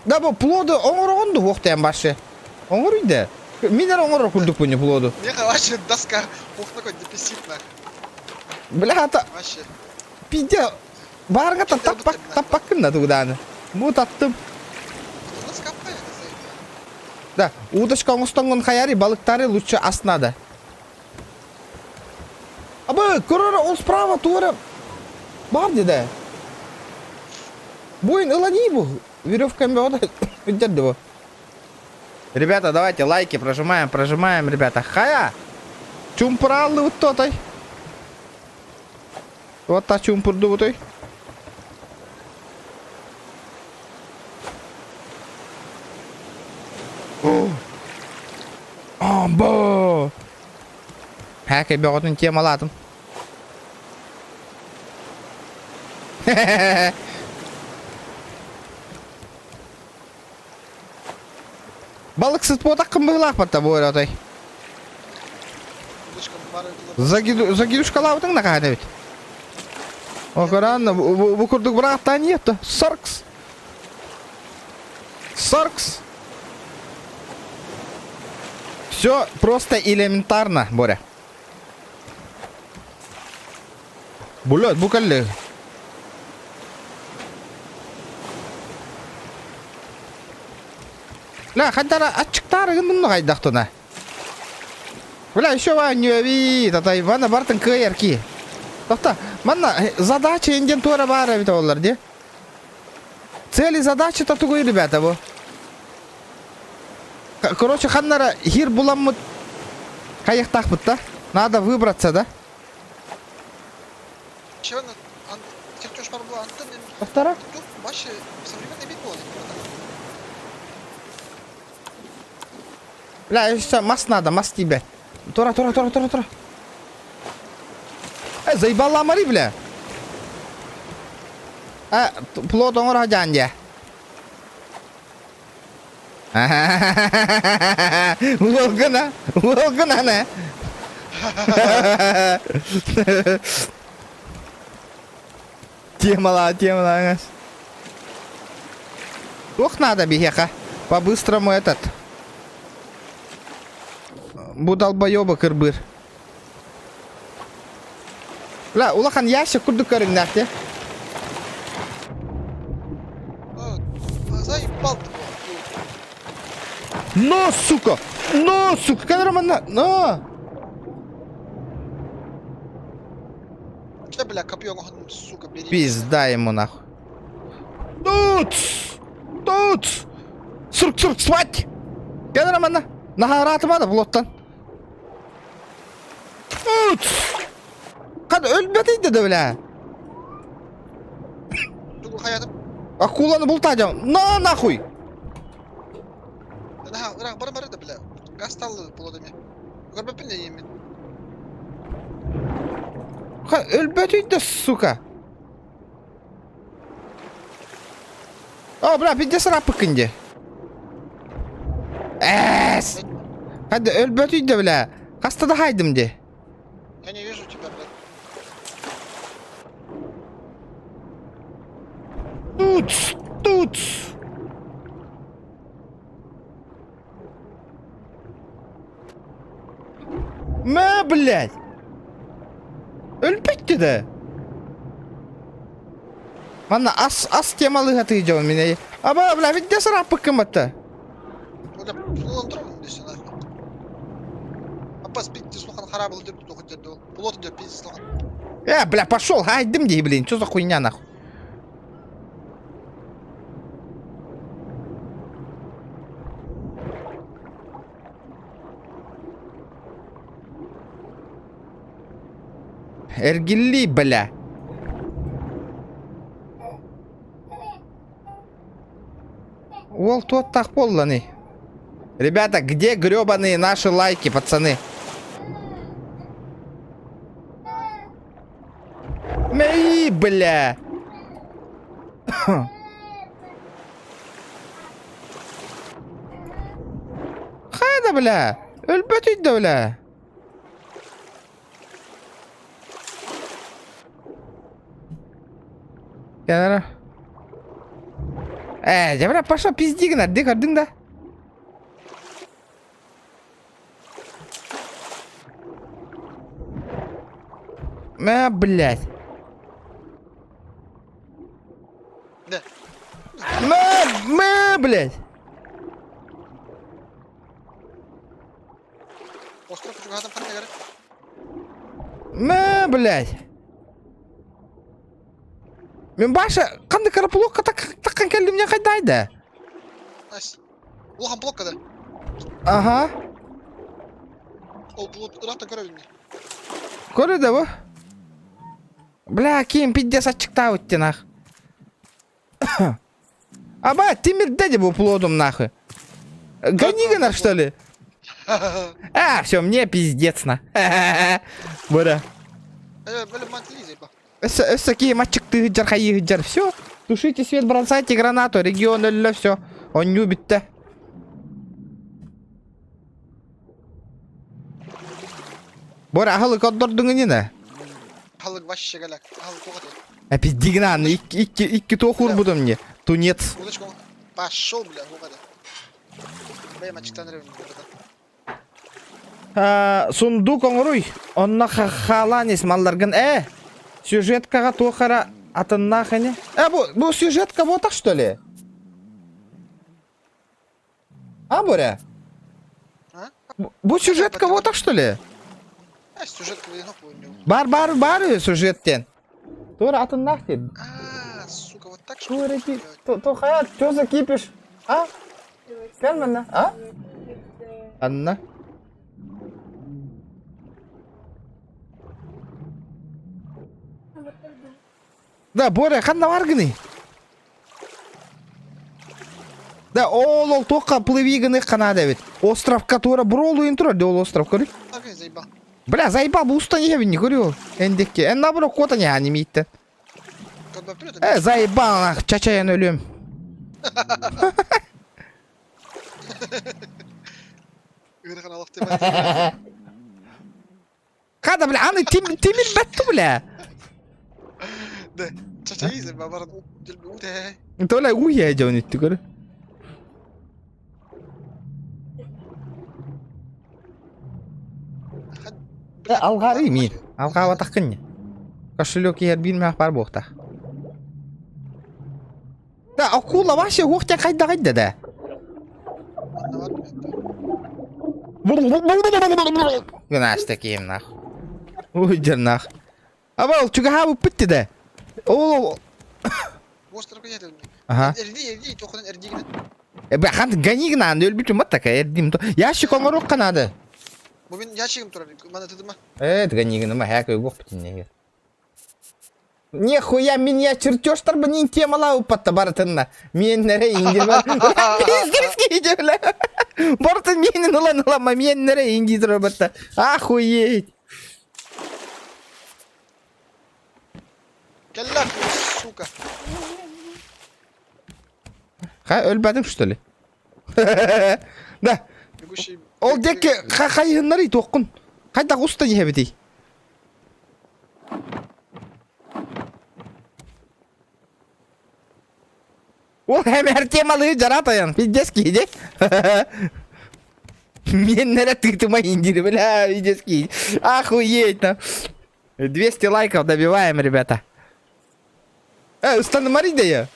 Да бу плоду оҥороҕун ду уохтайан башы. Оҥоруйда. Мин эрэ оҥорор курдукпун плоду. Меха вообще доска кухна депрессив нах. Бля, ата Вообще. пиздец. Баарга таппак таппаккын да тугдааны. Бу таттым. Да, удочка оҥостоҥҥун хайари балыктары лучше ас надо. Абы, көрөр ол справа туора бар деді. Буйын ылани бу. Веревками бөҕө да бу. Ребята, давайте лайки прожимаем, прожимаем, ребята. Хая! Чумпураллы вот тотай. Вот та чумпурду О! Амбо! Хәкей бөҕөтүн темалаатым. Балыксыт буотаххын быһыылаах батта бу отой. Загидушкалаабытыҥ накаһан эбит. Окоран бу курдук бырааттаан иетто. Саркс. Саркс. Все просто элементарно, Боря. Блядь, бу кэллэ. Ля, хантара аччыктаары гыннын хайдахтына. Бля, еще ваннюэби, тата Ивана бартын кыайар ки. Тохта, манна задача инден туора баар эбит олар де. Цели задачи та тугуй, ребята, бу. Короче, ханнара хир буламмыт хайыктаахпыт да. Надо выбраться, да? Чего чертеж бар была Антон Повтора? Тут вообще современный бит был. Бля, все, мас надо, мас тебе. Тура, тура, тура, тура, тура. Э, заебала Мари, бля. А, плот оҥор хадьаан дьэ. Уолгына, уолгына нэ. Темала, темала. Ох, надо биһиэхэ. По-быстрому этот. Бу долбоеба кырбыр. Бля, улахан ящик курдук көрүҥнээх дии. Заебал ты. Но, сука! Но, сука! Кадр манна! Но! Че, бля, копье, сука, бери. Пизда ему нахуй. Тут! Тут! Сурк, сурк, спать! Кадр манна! Наһаараатыма да плоттан. Тут! Кад өлбөт да бля. Тугу хаятым. Акуланы бултаадьам. На нахуй! Наһаа, бары бары да, бля. Газ стал плодами. Көрбөппүн да иемин. Өлбөт да, сука. О, бля, пиздец рапыкын де. Эс! Хады өлбөт да, бля. Хаста да хайдым де. Я не вижу тебя, блядь. Тут, тут. Мэ, блядь. Өлбүттү да. Манна ас ас темалыга тыйдьон мине. Аба, бля, видде сараппыккын батта. Бля, пулан турабын десе нахуй. Апас пизде слухан харабыл деп тухут дерди ол. Пулот деп пизде слухан. Э, бля, пошел, айдым дей, блин, что за хуйня нахуй? Эргилли, бля. Уол туоттах буолланы. Ребята, где гребаные наши лайки, пацаны? Мэй, бля. Хайда, бля. Өлбөт үйдө, бля. Кэлэрэ. Ээ, дьэ, бля, пошла пизди гынар, дии көрдүҥ да? Мэ, блядь. Да. Мэ, мэ, блядь. Остров чугаһатан ханна Мэ, блядь. Мин баша қандай караплокка таққан кэллим не хайдайды? Ась. Улахан блокка да. Ага. Ол блок ыраахтан көрөбүн дии. Көрө да бу. Бля, ким пиздец ачыктаабыт нах. Аба, тимир дядя был плодом нахуй. Гони гонор, что ли? А, все, мне пиздец на. Бара. Өссө матчык жар хайы жар. Все. Тушите свет, бросайте гранату. Регион өллө, все. Он любит то. Бора, ахылык отдордуң не Халык вообще галяк. Халык тоҕо А пиздигнан, икки, икки, икки тохур буду мне. Тунец. Удочку. Пошел, бля, угада. Бля, мачтан ревен, Сундук оҥоруй. Онно халанис малларгын. Э, сюжеткаҕа туохара атыннаах ини. Э, бу, бу сюжетка вот так что ли? А, Боря? А? Бу сюжетка вот так что ли? А, сюжетка Бар, бар, бар сюжеттен. Тура атыннаах дед. А, сука, вот так что ли? То, то хаят, что за кипиш? А? Кэлмэнэ, а? Анна. Да, Боря, ханна баргыный? Да, ол ол тоққа плыви гыны қанада бит. Островка тура бролу интро, де ол остров көрүй. Бля, заебал, бу уста не не көрю. Эндекке. Эн наоборот кота не анимейтті. Э, заебал, нах, чачаян өлем. Хада, бля, аны тимир бәтту, бля. Да, чачай заебал, Толя уя дьон итти көрө. Алҕаары мин. Алҕаабатаххын Кошелек иһэр биир мээх баар буохтаах. Да, акула вообще уохтя хайдаҕай да да. Гынаас таким нах. Ой, нах. Абал, чугаһаабыппыт да. Ол Ага. Э, хан ганигнан өлбүтүм баттака эрдим. Ящик оҥоруохха наада. Бу мин ящигым турар, мана тыдыма. Э, ганигныма хэк өйгөх битиннеге. Нехуя меня чертеж не темала упатта барытынна. Мен нере инди бар. Пиздецкий бля. Барытын менин ылан ылама мен нере инди батта. Охуеть. Кэллах, сука. Ха, өлбәдім что ли? Да. Ол деке хайыннары тоққын. Хайдах устан иһэбитий? Ол эмэр темалыы дьара тайан. Пиздец киһи Меннere тыытыма индири, бля, пиздец киһи. Охуеть, там. 200 лайков добиваем, ребята. Э, устанымар идея.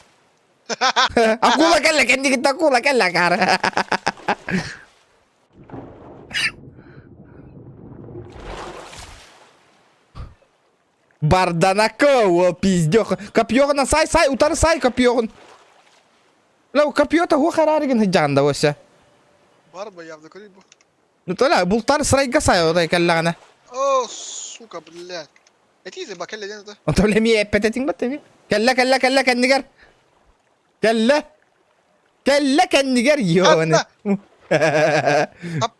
Акула кэллэ, кэннигит акула кэллэ, кара. Барданака, о, пиздех. Копьеҕына сай, сай, утары сай копьеҕын. Лау, копьета хуа хараарыгын хыдьаанда ося. Бар ба явно көрүй бу. Ну толя, бултар сырайга сай одай кэллэҕинэ. О, сука, блядь. Эти заба кэллэ диэн это. Онто эмиэ эппэтэтиҥ бат эми. Кэллэ, кэллэ, кэллэ кэннигэр. Кэллэ. Кэллэ кэннигэр ёны.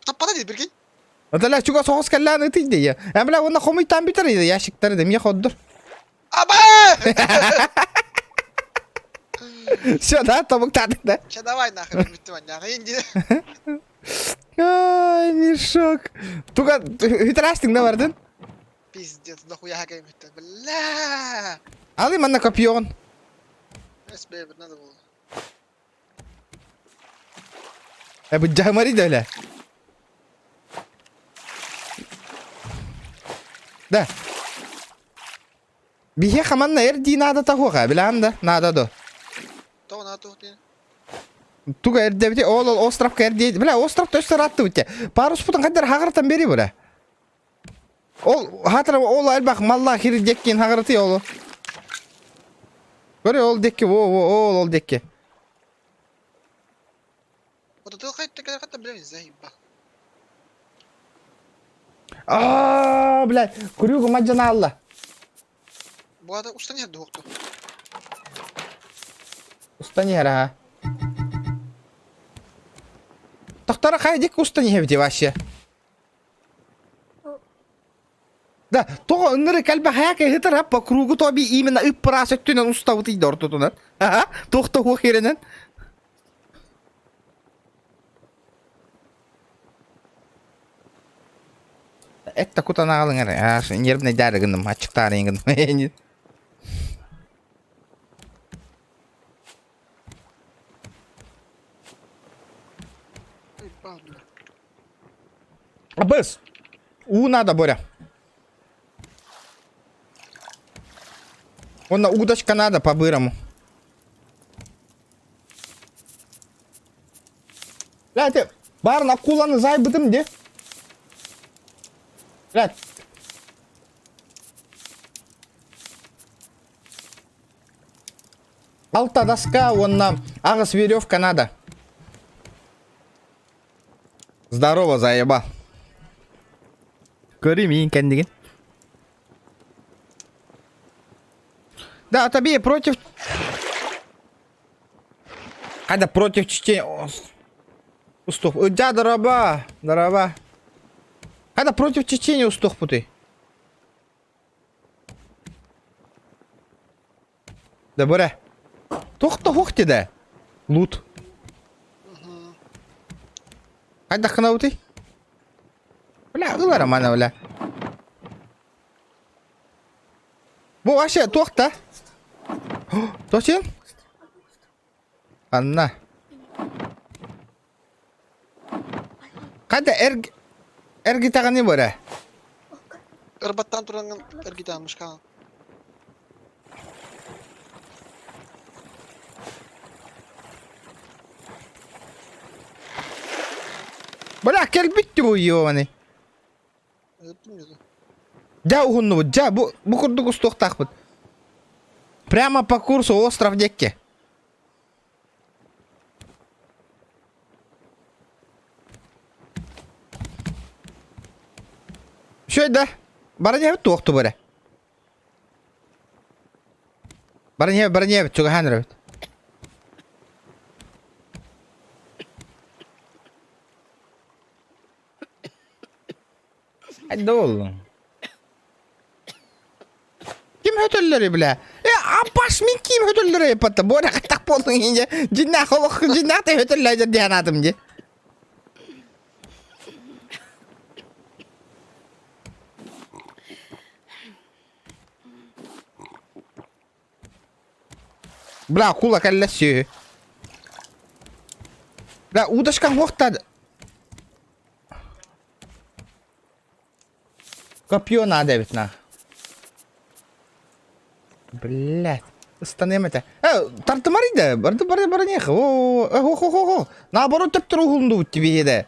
Таппата дии, прикинь. Отала чугас соҕус кэллээн ытый дии. Э, бля, уонна хомуйтаан бүтэр ящиктары да эмиэ ходдур. Аба! Все, да, тобуктаатык да. Че давай нахрен бүттүм анньаҕа инди. Ай, мешок. Туга үтэрастыҥ да бардын? Пиздец, нахуя хакай бүттэ. Бля! Алы манна копьеҕун. СБ надо было. Э, быдьаһымари да өлө. Да. Биһиэхэ манна эр дии наада таһуоха, билэҕин да, наада до. Тоҕо наада туох диэн? Туга эрдэбити, ол ол островка эрдии, бля, остров төссө ырааттыбыт те. Паруспутун хайдар хаҕыртан бери бля. Ол хатыр ол элбэх маллаах хир деккин хаҕырытый олу. Көрө ол декки, во во ол ол декки. Аа, блядь, күрүүгү мадьана алла. Буада устан иһэр дуһукту. Устан иһэр аха. Тохтора хай дик устан иһэбити вообще. Да, тоҕо ынырык элбэх киһи по кругу тоби именно ып-ыраас өттүнэн устабытый да ортотунан. Аха, туох да уох ирэнэн. Этта кутан аҕалыҥ эрэ. Аа, нервный дары гынным, аччыктаары гынным. Абыс! Уу надо, Боря. Онно удочка надо по-бырому. Бля, ты барын акуланы зайбытым де. Бля. Алта доска, уонна аҕыс веревка надо. Здорово, заеба. Көрүү миин кэннигин. Да, отобей против... Когда против чтения... Устух. Дя, дороба, дороба. Когда против течения устух путы. Да бара. Тохто да. Лут. Хайдах гынабытый? Бля, ылара мана, бля. Бу вообще туох да? Тосин? Анна. Хайда эрг эргитаҕыны бара. Ырбаттан тураҥҥын эргитаан мышкаҕын. Бля, кэлбит бу ёбаный. Дьэ уһуннубут, дьэ бу бу курдук устуохтаахпыт. Прямо по курсу остров диэкки. Үчүгэй да? Баран иһэбит туох эрэ? Баран иһэбит, баран иһэбит, чугаһаан эрэбит. Хайда буоллуҥ? Ким хөтөллөрүй бля? Э, апаш мин ким хөтөллөрүй патта? Боря хаттах буоллуҥ инде. Дьиннээх олох дьиннээх да хөтөллөйдер диэн аатым дии. Бля, акула кэллэ сүөһү. Бля, удочкаҥ уохтаады. Копье надо эбит на. Блядь. Ыстаныам этэ. Э, тартымарый да, барды бары бары нех. О, хо хо хо хо. Наоборот төптөр уһулунду тебе да.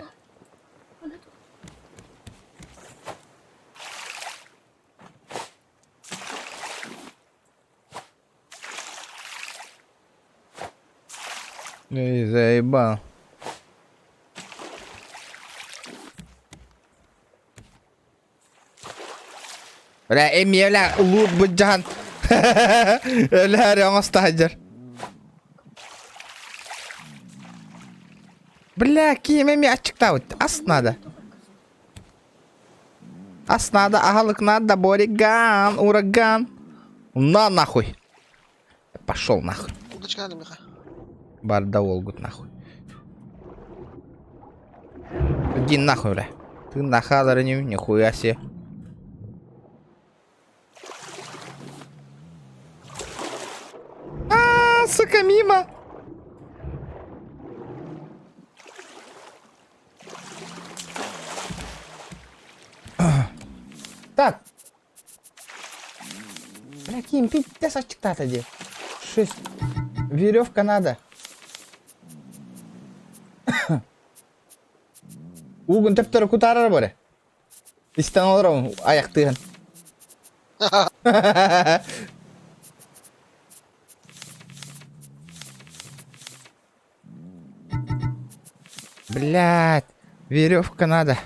Эй, заебал. Бля, эмиэ бля, лут быдьаһан. Өлөөр оҥосто сылдьар. Бля, киим эмиэ аччыктаабыт. Ас надо. Ас надо, аһылык надо, бориган, ураган. На нахуй. Пошел нахуй. Удочка надо, Миха. Барда уолгут нахуй. Иди нахуй, бля. Ты нахалар не, нихуя себе. А, сука, мимо. Так. Бля, ким пиздец ачыктаата дии. Шесть. Веревка надо. Уугун төптөрү кутаарар боре. Истэн олоробун аяктыгын. Блядь, веревка надо.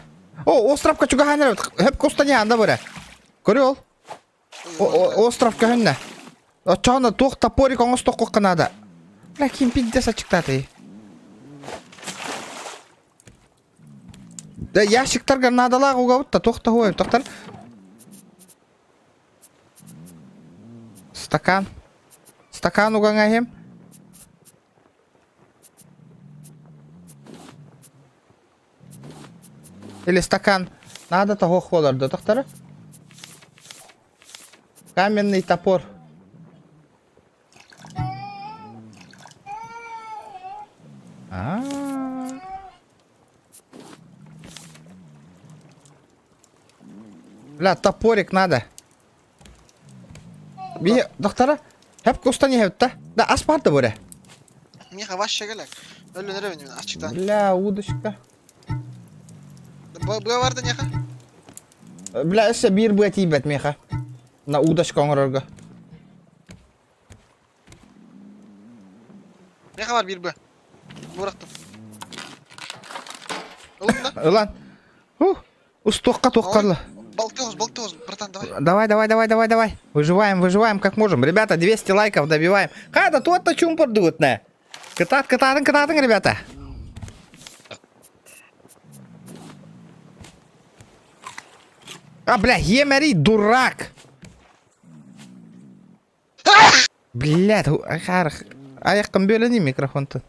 О, островка чугаһаан эрэ. Хөп кустаньаан да бара. Көрү ол. Остров көһүннэ. Оччоҕуна туох топорик оҥостоххо надо. Бля, ким пиздец ачыктаатый. Да ящиктарга наадалаах угабыт да туох да хуой тохтар. Стакан. Стакан угаҥаһым. Или стакан. Надо того холорда, доктора. Каменный топор. А, -а, -а. Бля, топорик надо. Би, доктора, хеп кустан ехепта. Да, аспарта буре. Миха, ваще келек. Өлөнөр эбин ачыктан. Бля, удочка. Быа бар да неха? Бля, өссө биир быа тиийбэт миэхэ. На удочка оҥорорго. Миэхэ бар биир быа. Бырахтым. Ылын да. Ылан. Ух, устуохха туоххалла. Балты балты братан, давай. Давай, давай, давай, давай, давай. Выживаем, выживаем как можем. Ребята, 200 лайков добиваем. Хада, туотта чумпурдугут на. Кытаат, кытаатын, кытаатын, ребята. А, бля, емери, дурак. Блядь, айаххын бүөлэний микрофонтун.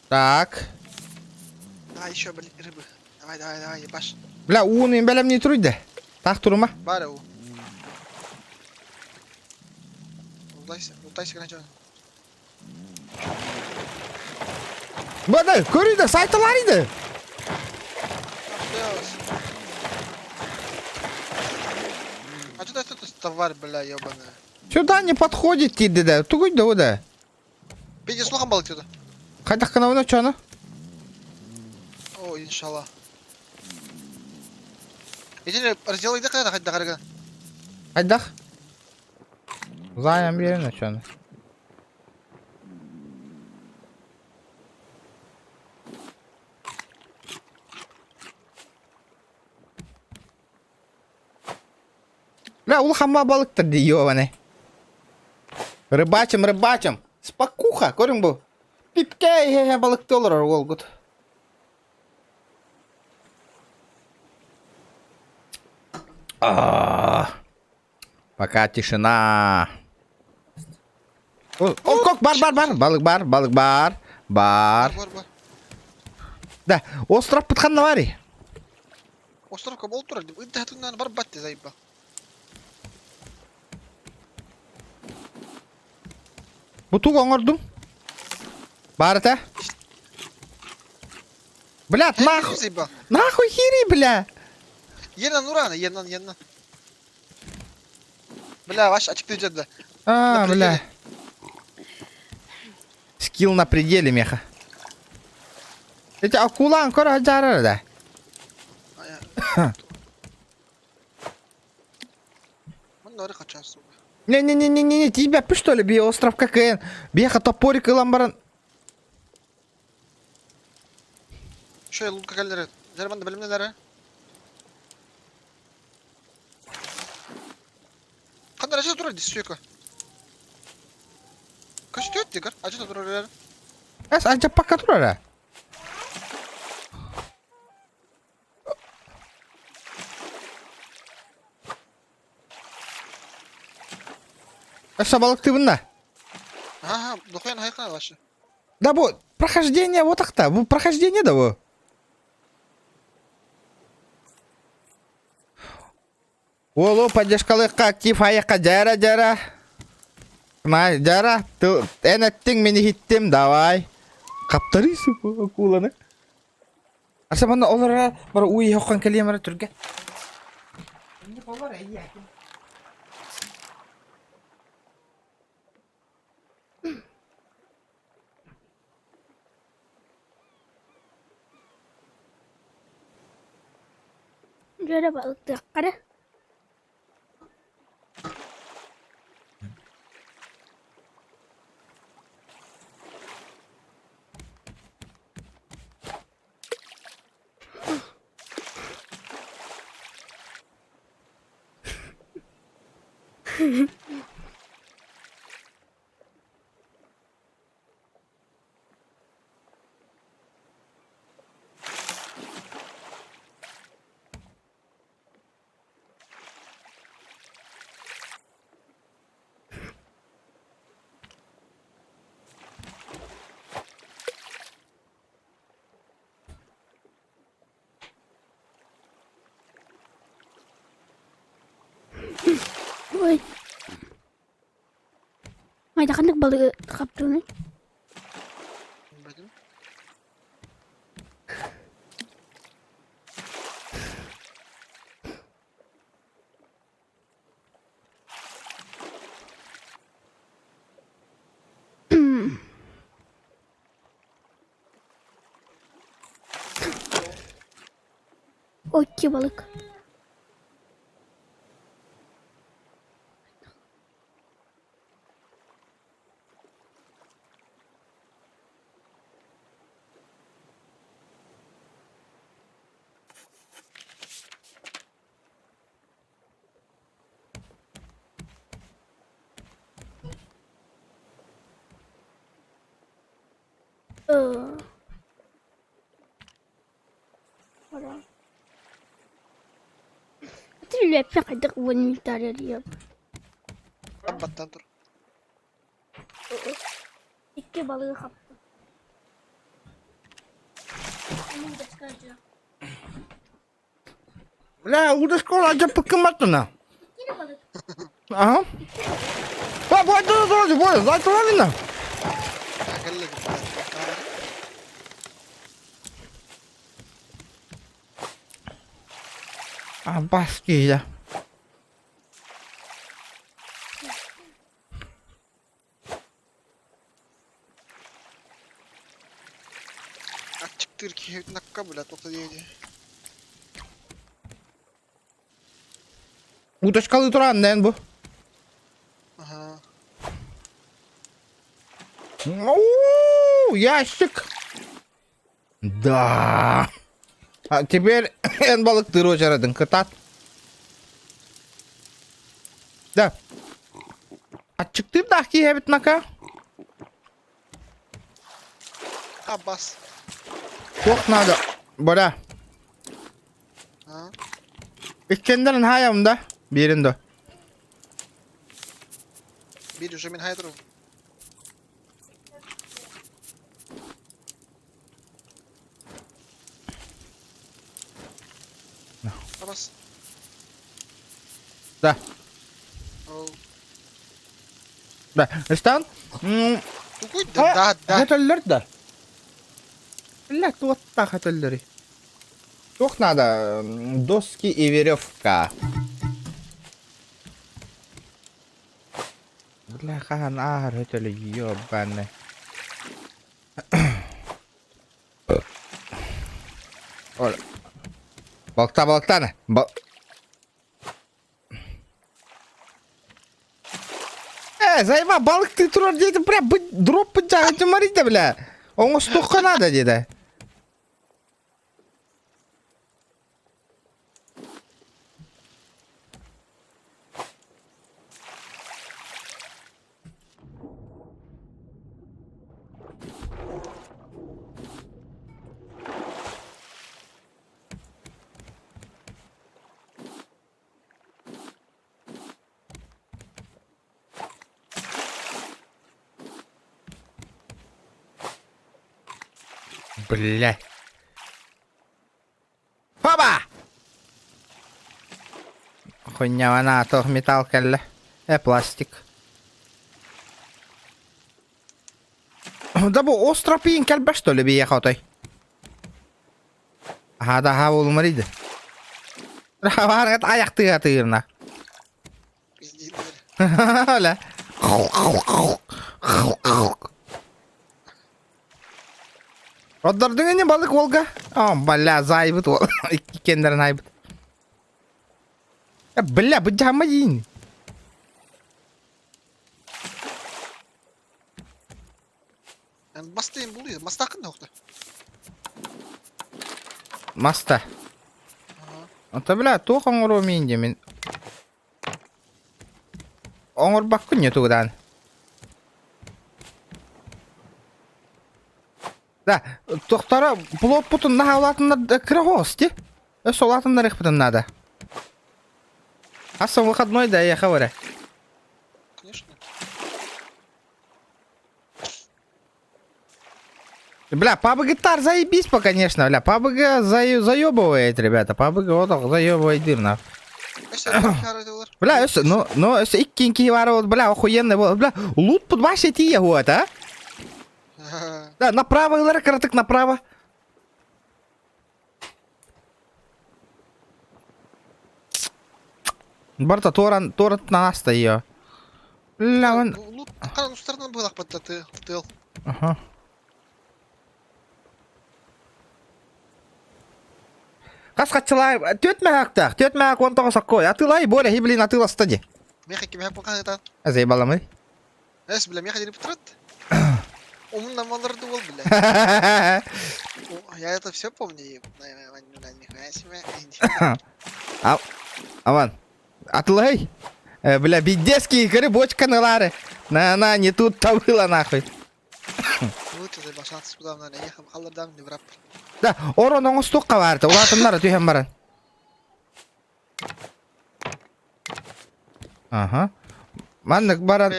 Так. Давай еще, блин, рыбы. Давай, давай, давай, ебаш. Бля, ууну бэлэмнии туруйда. Таах турума. Баар уу. Ултайся, ултайся, гранчон. Бада, көрүйді, сайтылар еді. А что это товар, бля, ебаная? Сюда не подходит дейді да. Тугуй да да. Пиздец, слухом балык сюда. Хайдах гынабын оччону? О, иншалла. Итини разделайдах хайдах хайдах арыгы. Хайдах? Займ биэрин оччону. Бля, улахамма балыктар дии ёбаный. Рыбачим, рыбачим. Спокуха, көрүҥ бу. Пипкэ иһэ балыкты олорор уолгут. А, Пока тишина. О, кок бар бар бар балык бар балык бар бар. Бар бар. Да, остров ханна барый? Островка бол турар деп ыйдахтынан бар батты заебал. Бу тугу оҥордум? Баар этэ? Блядь, нахуй, нахуй хири, бля! Ернан урана, ернан, ернан. Бля, ваш очки да. А, бля. Скилл на пределе, меха. Эти акула анкора жарар да. Не-не-не-не-не, тебя что ли, би остров ККН. Беха топорик ылан баран. Şöyle лутка кэллэр. Жерман да билимнелere. Ханна ажа турар дисүйөкө. Көстүөт дигэр ажа турар. Эс ажа пакка турар. Өссө балыктыыбын да. Аха, дохуян хайкана башы. Да бу прохождение вот так-то. Бу прохождение да бу. Уолу поддержкалыахха актив айахха дьара-дьара. На, дьара, эн эттиҥ мин иһиттим, давай. Хаптарыы акуланы. Арса манна олора бара уу иһэ оххон кэлиэм эрэ түргэн. Дьөрө балыктыахха эрэ. Ой. Майда ханнык балыгы хаптыный? Билбэтим. Окки балык. Лэппэ хайдах уон Баттан тур. Икки балыгы хаптым. Бля, удочка дьаппыккын Ага. Ба, бу ду ду бу, зайтыларына. А, баски Ачыктыр киһи накка бля тоқта диэди. Удочкалы туран дэн бу. Ага. Оу, ящик. Да. А теперь эн балыктыыр уочаратыҥ кытаат. Да. Аччыктыыр киһи эбит нака. Аббас. Туох надо. Бара. А? Иккиэннэрин хаайабын да. Биэрин да. Биир уже мин хайа турабын. Табас. Да. Ол. Да. Ыстан. Тугуй да, да, да. Хөтөллөр да. Бля, туоттаах хөтөллөрүй. Туох надо? Доски и веревка. Бля, хаһан ааһар хөтөлө, ёбаный. Ол. Балыкта, балыктааны. Бал... Э, займа балыктыы турар диэтим, бля, быт дроп быдьааһын марыйда, бля. Оҥостуохха наада диэтэ. Бля. Хоба! Хуйня туох металл кэллэ. Э, пластик. Да бу остров иин кэлбэ что ли биһиэхэ отой? Аһаа да аһаа буолумар иди. Баарыгат аяқтыга атыырна. Оля. Отдордуҥ ини балык уолга? О, бля, заайбыт уол. Иккиэннэрин айбыт. Э, бля, быдьаама диин. Эн бастайын булуй, мастаакын да охта. Маста. Ата бля, туох оҥоруом иин дии мин. Оҥорбоккун не тугудаан. Да, тохтара плотпутун наһаа улаатыннар кыра хоос ти. Өс улаатыннарыахпытын наада. Аса выходной да эйиэхэ барэ. Конечно. Бля, PUBG тар заебись по, конечно, бля, PUBG за, заебывает, ребята, PUBG вот заебывает дырна. Бля, өссө, ну, ну, өссө иккин киһи баар вот, бля, охуенный бол, бля, лут под вообще тиийэ вот, а? Да, направо, ылара кыратык направо. Барта туоран, туоратынан аста ее. Бля, он... Лут харан устарынан быылахпат да тыал. Аха. Хас хаччылай, түөрт мэһээхтээх, түөрт мэһээх уон тоҕус оккой. Атыылай, Боря, блин, атыыласта дии. Меха кимэһэ пакаһытан. Азайбаламый. Эс, бля, меха дири пытрат. Умнамаларды ол, бля. Я это все помню. Нихуя себе. Аман, атылай. Бля, бидеский грибочка налары. На, на, не тут-то было, нахуй. Да, орон оҥостуохха баарта, улаатыннара түһэн баран. Ага. Маннык баран...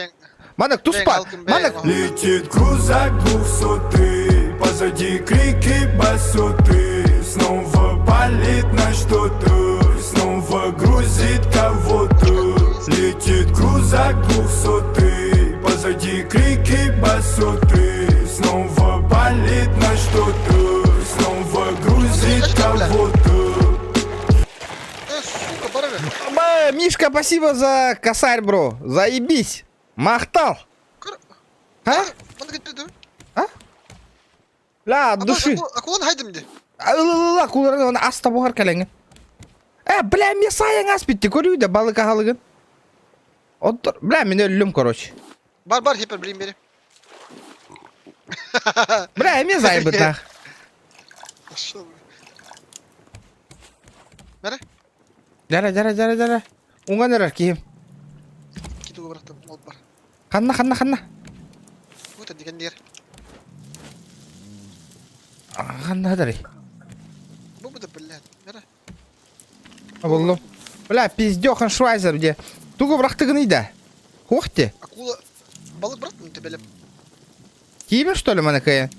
Маннык туспа! Маннык... Летит крузак двухсотый, позади крики басоты. Снова палит на что-то, снова грузит кого-то. Летит крузак двухсотый, позади крики басоты. Снова палит на что-то, снова грузит кого-то. Э, сука, барыга. Ба, Мишка, спасибо за косарь, бро. Заебись. Махтал. А? А? Ля, от души. Акулан хайдым ди. Ылла, куларын аста буһар кэлэҥҥэ. Э, бля, мне сайаҥ ас битти, көрүү да балык аһалыгын. Оттор, бля, мин өллүм, короче. Бар, бар, хипер, блин, бери. Бля, эмиэ заайбытаах. Пошел. Бәрі? Дьара, дьара, дьара, дьара. Уҥан эрэр киһим. Китуга бырахтым, ол бар. Ханна, ханна, ханна? Өтө дигэн дигэр. Ханна хатарый? Бу бу да блядь. Бәрі. Буллум. Бля, пиздёхан Швайзер где? Тугу бырахтыгыный да? Ух ты. Акула балык бырахтым төбелеп. Тиийбэ что ли маныкайын?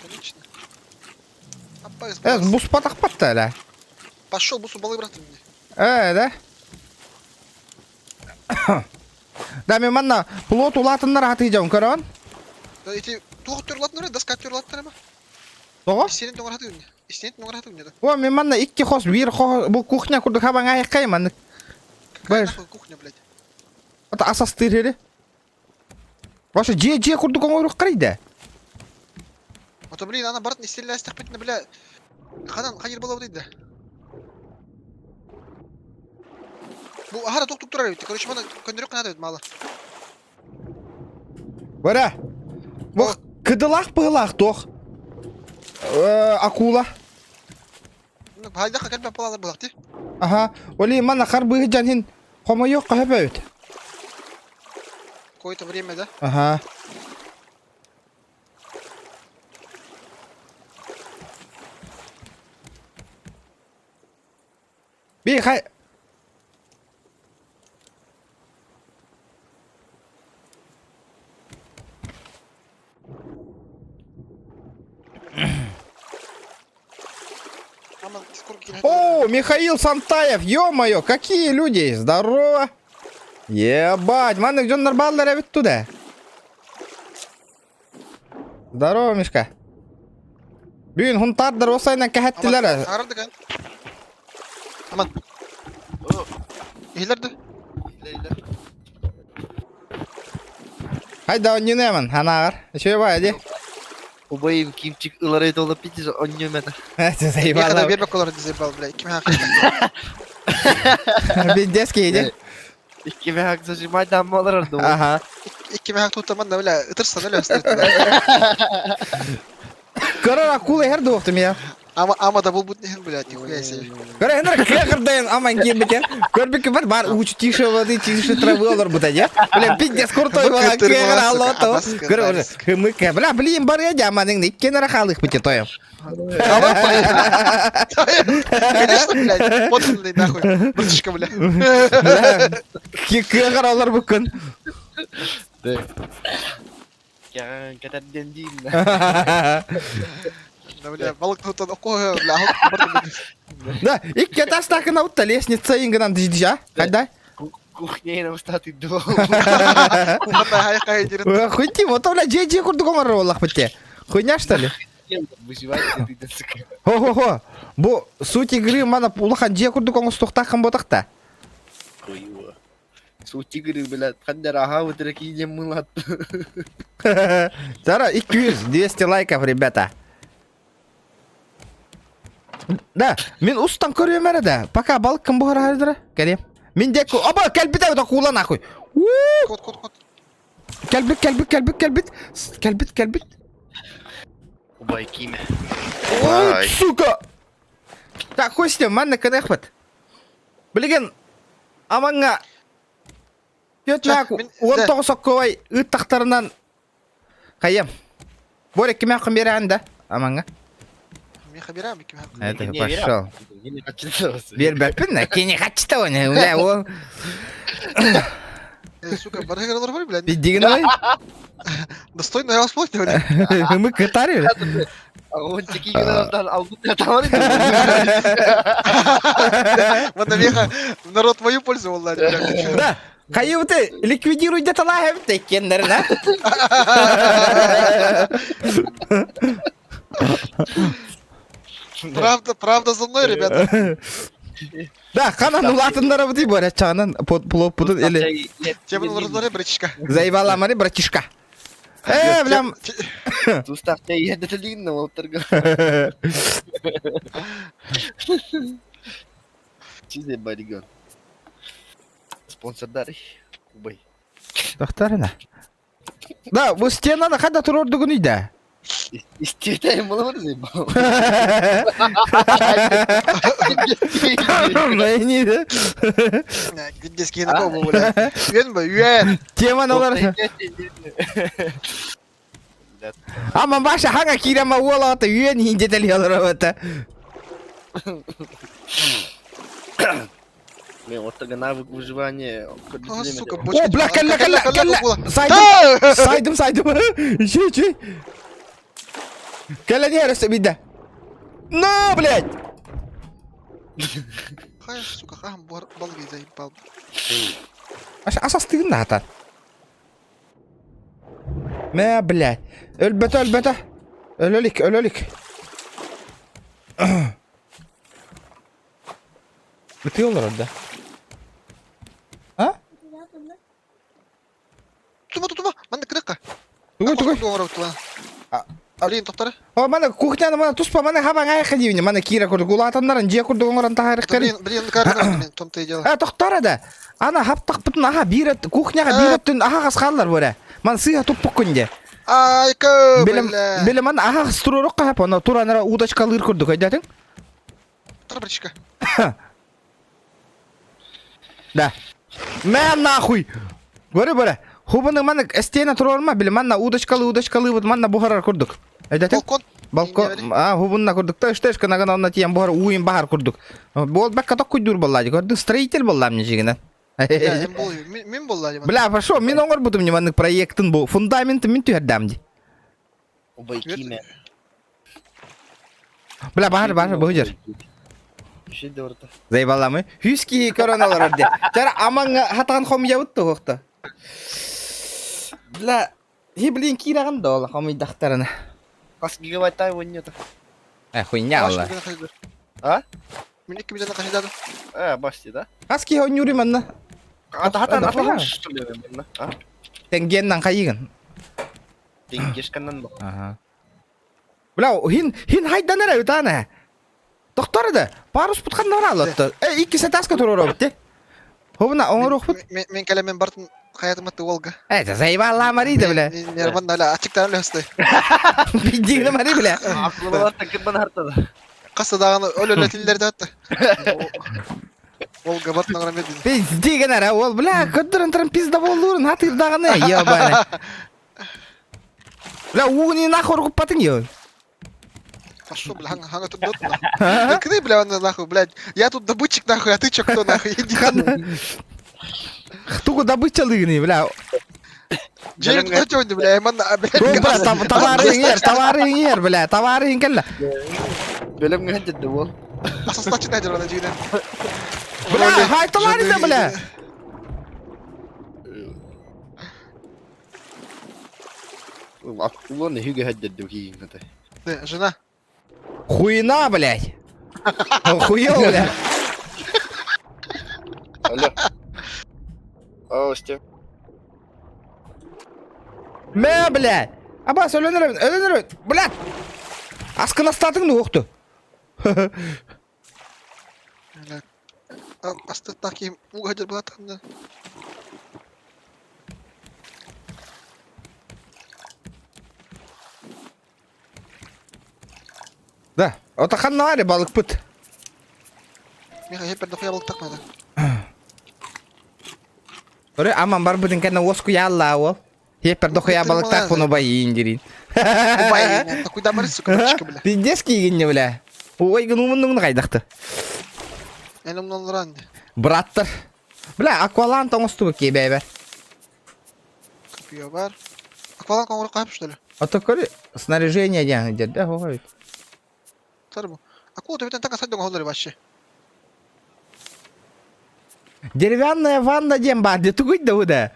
Конечно. Аппа Э, буспатахпат да элэ. Пошел, бусу балык бырахтым мне. Ээ, да? Да, мен манна плот улаатыннар хатыйдьабын көрөҕүн? Да эти туох түрлатыннар, доска түрлатыннар ма? Тоҕо? Истиэнин тоҥор хатыгын. Истиэнин тоҥор хатыгын да. О, мен манна икки хос, биир хос, бу кухня курдук хабаҥа айыккай маннык. Какая нахуй кухня, блядь? Ата ас астыыр ери. Вообще дьиэ дьиэ курдук оҥоруоххарый да? А то, блин, ана барытын истиэннээстэхпитинэ, бля, ханан хайыр буолабытый да? Бу аһара тук-тук турар эбит. Короче, маны көннөрүк гына эбит мало. Бара. Бу кыдылаах быһылаах туох. Акула. Ну, хайдах кэлбэт буолалар булах ти. Аха, оли манна харбыһы дьанһин хомойуох хаһып эбит. Какое-то время, да? Аха. Би хай О, Михаил Сантаев, ё-моё, какие люди, здорово. Ебать, маннык дьоннор бааллар эбит туда. Здорово, Мишка. Бүгүн хунтаардар осайынан кэһэттилэр. Саҥарар Аман. Иһилэр да? Хайда онньунуэман, анааҕар. Үчүгэй баайа дии. Убайым кимчик ыларай долапитис онньумена. Заебала. Биэрбэк олор заебал, бля. Ким Пиздец киһи Икки мехак зажимать даммалар орду. Ага. Икки мехак туттаман да, бля, ытырсан эле Көрөр акула эһэр дуохтум я. Ама ама да булбут нехин, блядь, нихуя себе. Көрө хенер кыахырдайын аман киирбитен. Көрбүккэ бар бар учу тише воды, тише травы олорбута дьэ. Бля, пиздец крутой буолан кыахыр аллото. Көрө уже хымыка. Бля, блин, бар я аманың иккен халых бите тоем. Конечно, блядь, подлинный нахуй. Братишка, бля. Кыахыр олорбуккун. Кэтэрден диин. Да, бля, балык тутан окой, бля, Да, икки этажтаахына утта лестница ингынан дижа. Хайда? Кухня устаты дуо. Хуйти, вот бля, дьиэ курдук оҥорор буоллахпыт те. Хуйня что ли? Выживать ты сука. Хо-хо-хо. Бу суть игры мана улахан дьиэ курдук оҥостуохтааххын буотахта. Хуйва. Суть игры, блядь, хандер ага, вот такие мылат. Зара, 200, 200 лайков, ребята. Да, мин устан көрүөм эрэ да. Пока балыккын буһара Кэлиэм. Мин диэки, оба, кэлбит эбит акула нахуй. Кот, кот, кот. Кэлбит, кэлбит, кэлбит, кэлбит. Кэлбит, кэлбит. Убай киме. Ой, сука! Так, хуй с ним, манна кэнэхпит. Билигин амаҥҥа түөрт 19 соккуобай ыыттахтарынан хайыам. Боря кимээххин биэрэҕин да амаҥҥа? Миэхэ биэрэҕин кимээххин? Это пошел. Биэрбэппин да, кини хаччыта оны, бля, ол. Сука, барыгар олорбор, блядь. Пиздигин ой. Достойно я вас блядь. Мы катари, бля. Он такие граждан, а вот это Мана меха народ мою пользу блядь. Да. Хайы ты ликвидируй где-то лагерь, ты кендер, да? Правда, правда за мной, ребята. Да, ханан улаатыннара бути боря чанан под плопутун или Темын олордоре, братишка. заебала мари братишка. Э, блям. Тустаах иһэрдэтэлиин олтарга. Чизе баригон. Спонсордар убай. Докторина. Да, бу стенаны хада турордугун үйдә. Истетайым болар заебал. Не да. Гүндес киһини кого бля. Үөн бу, үөн. Теманы олар. Ама баша хага кирама уола ата үөн хиндетели олар ата. Мен ортага навык выживания. А, сука, О, бля, кэллэ, кэллэ, кэллэ. Сайдым, сайдым, сайдым. Ищи, ищи. Кэллэ не өрөсө бидде. На, блядь. Хайа, сука, хаһан буор балыгы заебал. Ас астыгын да хатан. Мэ, блядь. Өлбөтө, өлбөтө. Өлөлик, өлөлик. Ытыы олорор да. А? Тутума, тутума! Манна кырыкка. Тугуй, тугуй. Блин, тохтары. О, мана кухняны мана туспа мана хабаң айха дивне, мана кира курдук улаатаннарын дьиэ курдук оҥорон таһаарыктарын. Блин, блин, карты, блин, в том-то и дело. Э, тохтор да. Ана хаптахпытын аха биир кухняга биир өттүн аха хааллар бура. Ман сыыһа туппуккун де. Айка, Билим бля. билим ан аха турурук хап, аны туранара удочкалыыр курдук өйдөтүң. Трубочка. Да. Мэ нахуй. Көрө бара. Хубаны маны стена турарма били манна удочкалы удочкалы вот манна бухарар курдук. Өйдөтүң? Балкон. Балкон, а, хубунна курдук. Та үштешка нагана онна тиен бухар уйын бахар курдук. Бол бакка токкуйдур боллади. Көрдүң строитель боллам не жигинен. Мин боллади. Бля, пошел, мин оңор бутум не маннык проектын бу. Фундаментын мин түһәрдәм ди. Убай киме. Бля, бахар, бахар, бу жер. Үші де орта. Заебаламы. Хүски короналар орде. Тара аман хатан хом ябытты хоқта. Бля, хи блин кираган да ола хом идахтарына. Қас гигабайт тай ойнеді. Э, хуйня ола. А? Мен екі миллион қашидады. Э, басти, да? Хаски хонюри манна. Ата хатан Да, аталам хуйня. что ли манна? А? Тенгеннан хайыгын. Тенгешканнан ба. Ага. Бля, хин хин хайдан эрэ утана. Доктор да, парус путхан нора алатты. Э, икки сетаска турор битти. Хобуна оңорух бут. Мен кәлемен бартын хаятым атты Волга. Э, заебала Марида, бля. Нерван аля ачыктан өлөсті. Пиздигна Мари, бля. Акылы такыр бана хартада. Қасыдағаны өл өлі тілдерді атты. Волга бартын оңырам берді. Пиздигна ра, ол, бля, көддөрөн туран пизда болдурун, хатырдаганы, ебаный. Бля, угни нахуй куппатын ё. Пошел, бля, ханга тут дот, нахуй. Кны, бля, он нахуй, блядь. Я тут добытчик, нахуй, а ты чё, кто, нахуй? Иди. Тугу добычалыгны, бля. Джейми, кто чё, бля, я манна, блядь. О, бля, товары иңер, товары иңер, бля, товары иңкелле. Бөлем гәҗәдде бол. Асастачы нәдер ана жигинен. Бля, хай товары да, бля. Акулон хүге хәҗәдде кийин хәтә. Жена. Хуйна, блядь. Хуё, бля. Алло. О, сте. Мә, бля. Абас, өлөнөр, өлөнөр, бля. Аскын астатың ну оқту. Бля. Асты таки угадыр была там, да. Да, отахан нари балык пыт. Миха, хепер дохуя балык такмады. Ore аман бар бутын кәне оску ялла ол. Хепер дохуя балык так хуну байын дерин. Убай, такой дамары, сука, бачка, бля. Пиздец кийгинне, бля. Ой, гын кайдакты. Мен умнан ран. Браттар. Бля, аквалан тоңосту ки бәбә. Копье бар. Аквалан коңгур кайып, что ли? А то көрі снаряжение диян дер, да, ой. Тарбу. Акула төбөтөн така саддың холдор вообще. Деревянная ванна дем бар, де тугуй да уда.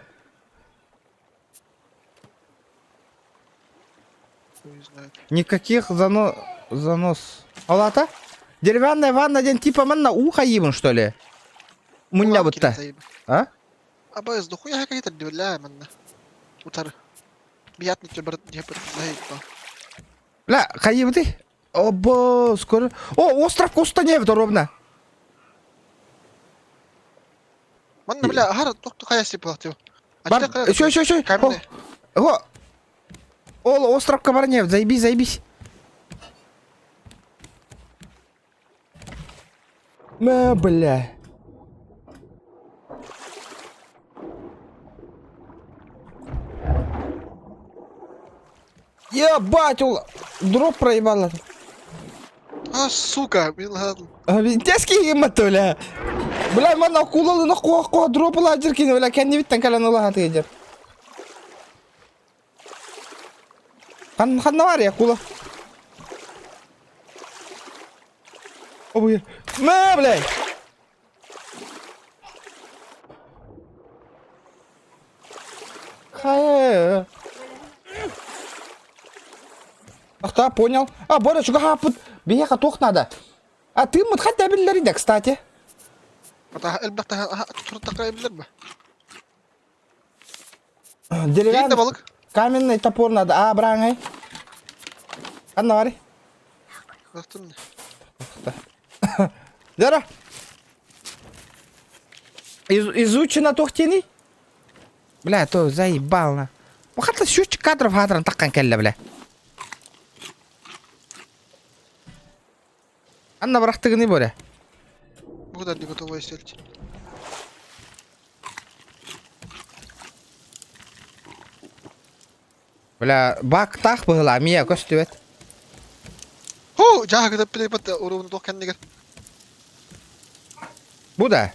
Хуй знает. Никаких зано... занос. Алата? Деревянная ванна ден типа манна ухо ебан, что ли? Мунья будто. А? Аба из дохуя хакай тер бля манна. Утар. Биятны тебе брат не заебал. Бля, хайыбы Обо, скоро. О, остров Коста не ровно. Манна бля, хар токту кая сипла тип. Бар, еще, еще, еще. Каменный. О, Ол, островка бар не, заебись, заебись. Мә, бля. Ебать, ол дроп проебала. А, сука, мен ладно. Тески ематты, бля. Бля, мана акулалы на куа куа дроп ла жиркин, бля, кәнне биттен калан ола хаты жер. Хан ханна бар я акула. Обуйар. Мэ, блядь! Хайа. Ахта, понял. А, Боря, чугаһааппыт. Биһиэхэ туох надо? А тыыммыт хат эбиллэр да, кстати. Ата элбэх туртакка эбиллэр ба. Деревянный балык. Каменный топор надо. А, браҥай. Ханна барый? Ахтым. Дара. Из изучено туох диэний? Бля, то заебал на. Хата сүүс кадров хаатыран таххан кэллэ, бля. Анна бырахтыгыный Боря? Куда не готовы сельть? Бля, бак-тах быһыла, мия көстүбэт. Ху, жааһы билбэт уруун туох кэннигэр. Бу да.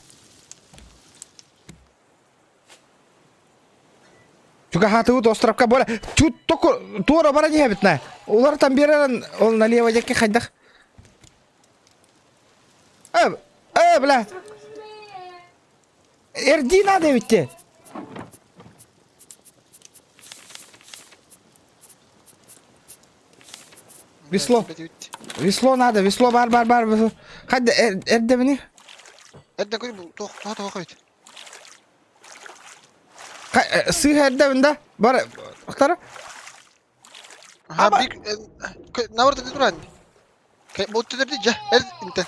Чугаһаатыбыт островка бола чут току туора баран иһэбит на. Улар там биэрэн ол налево диэки хайдах. Э, э, бля. Эрдии надо эбитти. Весло. Весло надо, весло бар бар бар. Хайда эрдебини. Эрдэ көр туох туох туох эбит. Сыыһа эрдэбин да? Бар, Ахтара? Аха, бик наоборот туран. Бу дьэ, эр инте.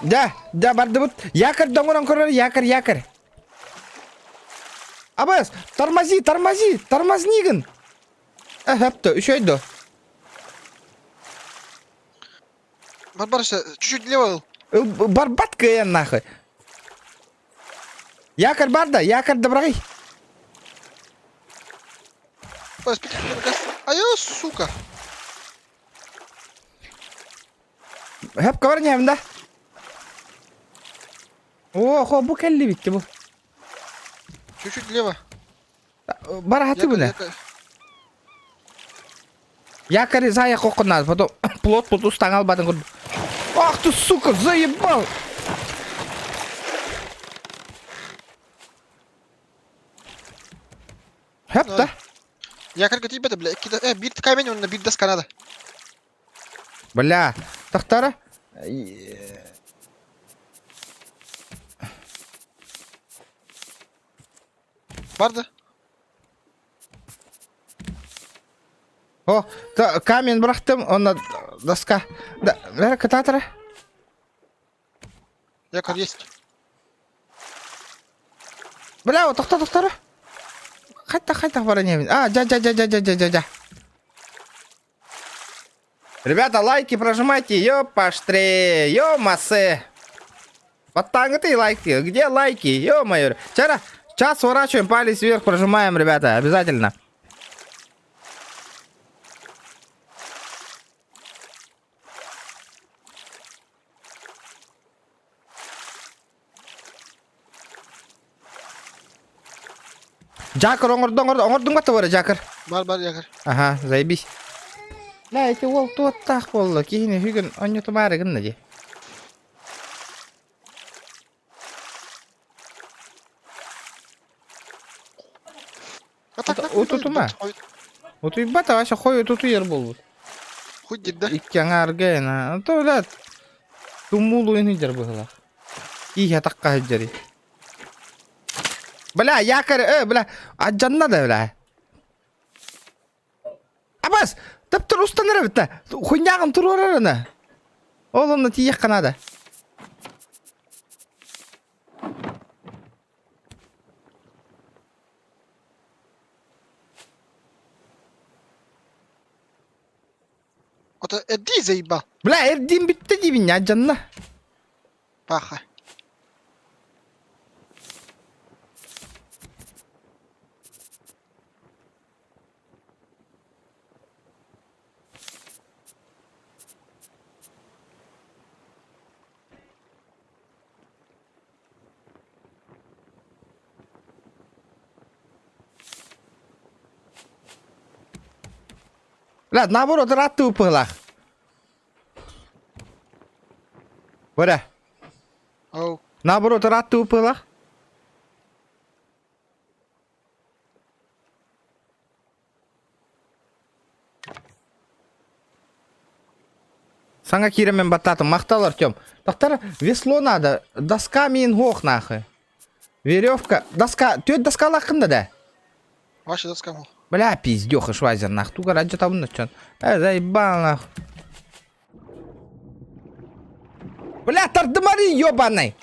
Дьэ, дьэ бардыбыт. Якорь доҥорон көрөр, якорь, якорь. Абас, тормози, тормози, тормознигин. Эхэптэ, үчүгэй дуо? Барбарыша, чуть-чуть лево ыл. Барбат кыайан нахуй. Якорь бар да, якорь да бырагый. Айо, сука. Хөп кабар ньэм да. О, хо бу кэлли битти бу. Чуть-чуть лево. Барахаты бу не. Якорь зая коконат, потом плот плот устаң албадың курдук. Ах ты, сука, заебал! Хөп да. Якорь тиийбэтэ, бля, э, биир камень уонна биир доска надо. Бля, тахтара. Бар да? О, камень бырахтым, онно доска. Да, бәрі кытаатара. Якорь есть. Бля, тохто тохторо. Хайта хайта баран А, жа жа жа жа жа жа жа жа. Ребята, лайки прожимайте, ёпаштре, ё-массе. Вот ты лайки. Где лайки? Ё-моё. Вчера час сворачиваем, палец вверх прожимаем, ребята, обязательно. Жакыр оҥордуҥ оҥордуҥ бата бара Жакыр. Бар бар якорь. Ага, заебись. Бля, эти уол туоттаах буолла. Киһини бүгүн онньутумаары гынна дии. Утутума. Утуйбат Вася хой утутуйар буолбут. Хуй дирда. Икки аҥаарга ена. То бля тумуулуйун сылдьар быһыылаах. Ииһэ атахха сылдьарый. Бля, якорь, э, бля, алдьанна да, бля. Абас, таптыр устанар эбит да. Хуйняҕын туруорар ана. Ол онно тиийиэххэ наада. Ото эрдии заебал. Бля, эрдиим бүттэ диибин алдьанна. Паха. Бля, наоборот, ырааттыы быһыылаах. Боря. Оу. Наоборот, ырааттыы ыппылах. Саҥа киирэммин баттаатым. Махтал, Артем. Тахтар, весло надо. Доска мин һуох нахуй. Веревка. Доска. Түөрт доскалааххын да да? Ваша доска мол. Бля, пиздёх, швайзер нах. Туга раджа табын чон. Э, заебал нах. Бля, тардымари ёбаный.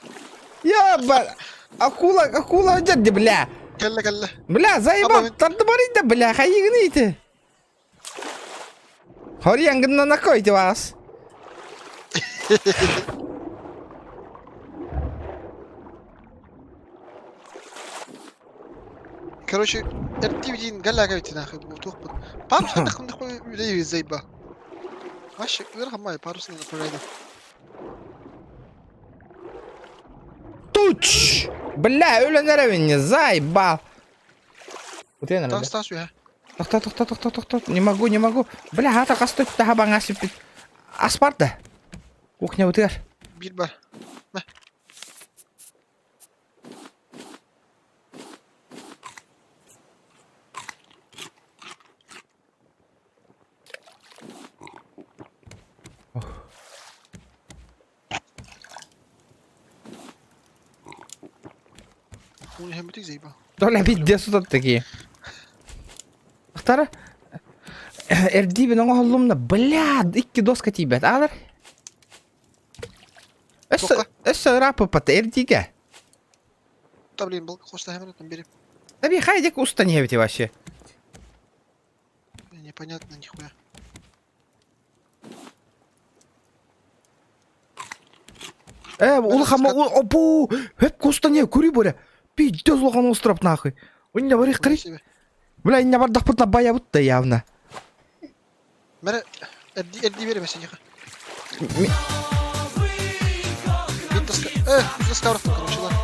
Ёба. Акула, акула дьэрди, бля. Кэллэ кэллэ. Бля, заебал, тардымари да, бля, хайыгын ити. Хорьянгынна накойте вас. Короче, эрдии галлага битин туохпут. Парус ханнах үлэй заеба. Вообще, ыарахаммай парусный направление. Туч! Бля, өлөн эрэбин, заебал. Утуйан Тас тас үһэ. Тохто, тохто, тохто, тохто. Не могу, не могу. Бля, хата хас таха баҥа сиппит. Ас бар да. Кухня утыар. Биир бар. Мэ. Толя пиздец тут такие. Ахтара эрдиибин оҥоһуллумна бля икки доска тиийбэт аалар. Өссө өссө ырааппыппат эрдиигэ. Да блин, был хостаһамын бери. Таби хайдек устан иһэбити вообще. Непонятно нихуя. Э, улахан опу, хөп кустан е көрүй боря. Пиздец улахан остров нахуй. Инне барых кырый. Бля, инне бардахпытна бая бутта явно. Мере, эрди эрди бере месенеха. Доска, короче, ладно.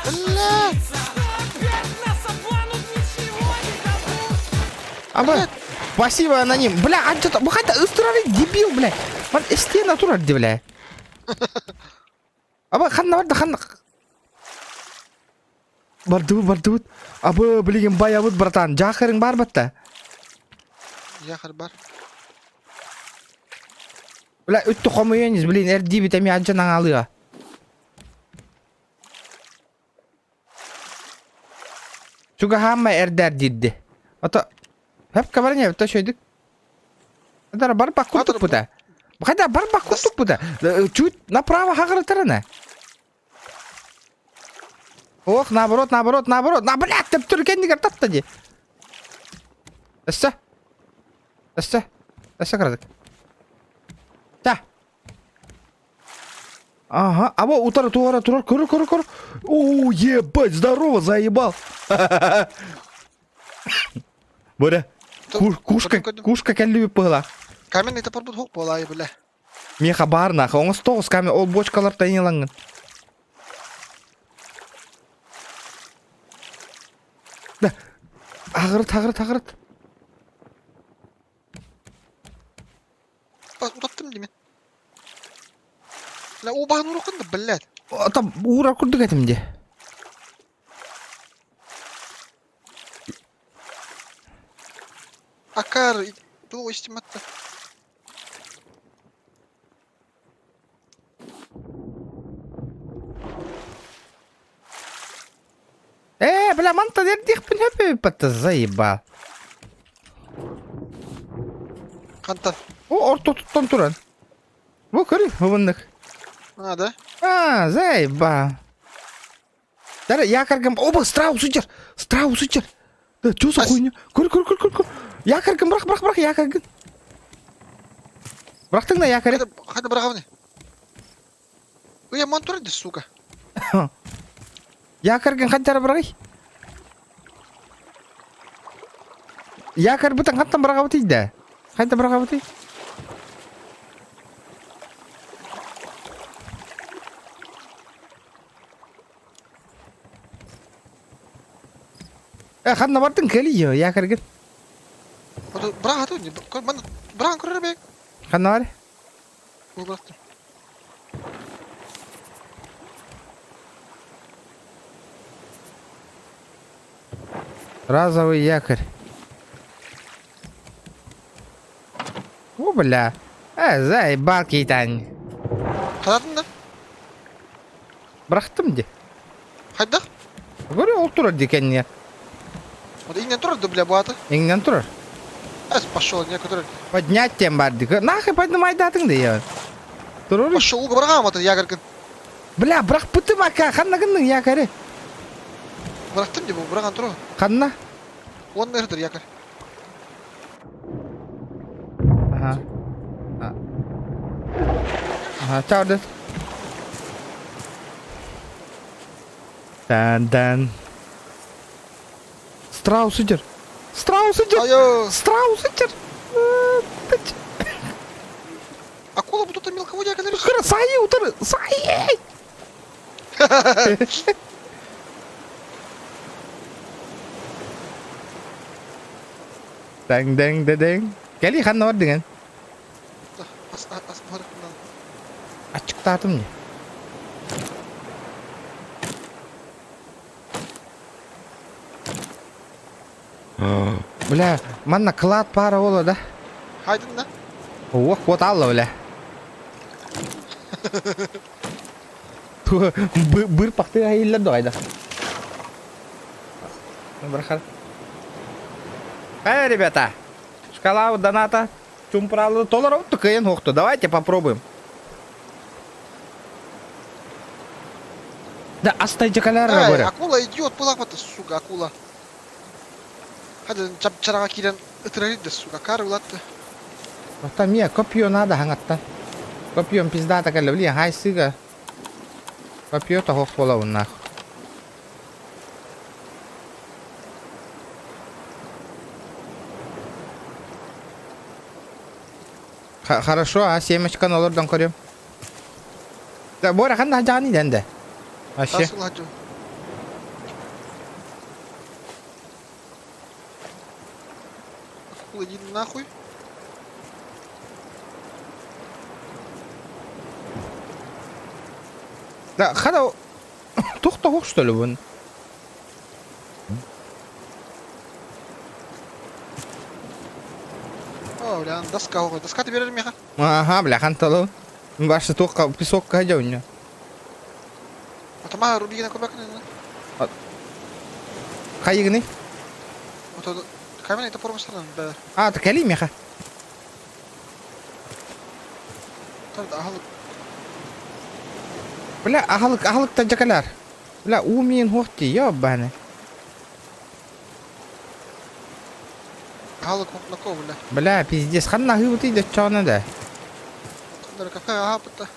Бля! Аба, спасибо, аноним. Бля, а что-то, бухата, ыстырары дебил, бля. Ман стена турар, бля. Аба, ханна барда, ханна. Бардыбыт, бардыбыт. Абы, билигин баябыт, братан. Жаахарың бар батта. Яхар бар. Бля, үттү хомуйанис, блин, эрдибит эми анча наңалыа. Чугаһаама эрдээр диирди. Ото хөпкө баран эбит шөйдүк. Дара бар бак курдук бута. Хайда бар бак курдук бута. Чуть направо хаҕырытарана. Ох, наоборот, наоборот, наоборот. На, блядь, төптөр кэннигэр татта дии. Өссө. Өссө. Өссө кыратык. Та. Ага, а вот утара туара турар, көрө, көрө, көрө. О, ебать, здорово, заебал. Боря, кушка, кушка кэллиби пыла. Каменный топор бут хук буолаайы бля. Меха бар нахуй, оҥос тоҕус камень, ол бочкалар тайнылаңын. Да. Ағырыт, ағырыт, ағырыт. Утаттым димен. Бля, убаһын урукун да, блядь. Там уура курдук этим де. Акар, туу истиматта. Э, бля, манта дердихпин хөпү патта заебал. Хантан. О, орто туттан туран. Бу көрүй, хубуннук. А, да? А, заебал. Дара, якоргам... Оба, страус үчер! Страус үчер! Да, чё за хуйня? Көр, көр, көр, көр, көр. Якоргын бырах, бырах, бырах, якоргын. Бырахтың да якорь. Хайда бырахабын. Уя, ман туран сука. Якоргын хантара бырагый. Якорь бутан хантан бырагабыт да. Хайда бырагабыт. Э, ханна бардың кели якоргын. Бырах ату, ман Быраҕан көрөр эбээҥ. Ханна бар? Бу бырахтым. Разовый якорь. О, бля. Э, заебал кейтань. Ханатын да? Бырахтым ди. Хайдах? Говорю, ол турар ди кэнниэ. Вот иҥнэн турар да, бля, бу аата. Иҥнэн турар. Эс, пошел, не который. Поднять тем бар ди. Нахуй поднимайдатың да я. Турар. Пошел, уга быраҕаам ата якорькын. Бля, бырахпытым ака, ханна гынның якоры? Бырахтым ди бу, быраҕан турар. Ханна? Уонна ырытыр якорь. Ага. Ага, чао, Дан-дан. Страус идет. Страус идет. Айо! Страус идет. Акула будто мелководья кэлэр. Кыра сайы утары. Сайы! Дэҥ дэҥ дэ дэҥ. Кэлии ханна бар деген. Ас ас барытынан. Аччыктаатым дии. Бля, манна клад пара ола да. Хайдын да. Уох, вот алла, бля. Быр пахты айыллар дойда. Брахар. Эй, ребята, шкала доната чумпралы толору кыйын хохту. Давайте попробуем. Да, астайчы калар Эй, говорю. акула идиот булакпаты, сука, акула. Hadi чараға киирэн ытырар да, сука, кар улатты. Оттон мия копье надо хаҥаттан. Копьем пиздата кэллэ, блин, хайсыга. Копье тоһох буолабын нах. Хорошо, а семечканы олордон көрүм. Да, Боря, ханна хаджааны идэн да. Вообще. Акула, иди нахуй. Да, хада тух что ли вон? О, бля, доска оҕо. Доска ты берер меха? Ага, бля, хантало. Башы туохха песокка дьонньо. Атама рубигина көбөкүн. Хайыгыный? Ото каменный топор мастардан бә. А, кэлии меха. Тарда ахалык. Бля, аһылык, аһылыктан дьакалар. Бля, уу миин хуох дии, ёбаны. Аһылык хохнако, бля. Бля, пиздец, ханна аһыыбытый да оччоҕуна да. Ханна кафе аһаабыта.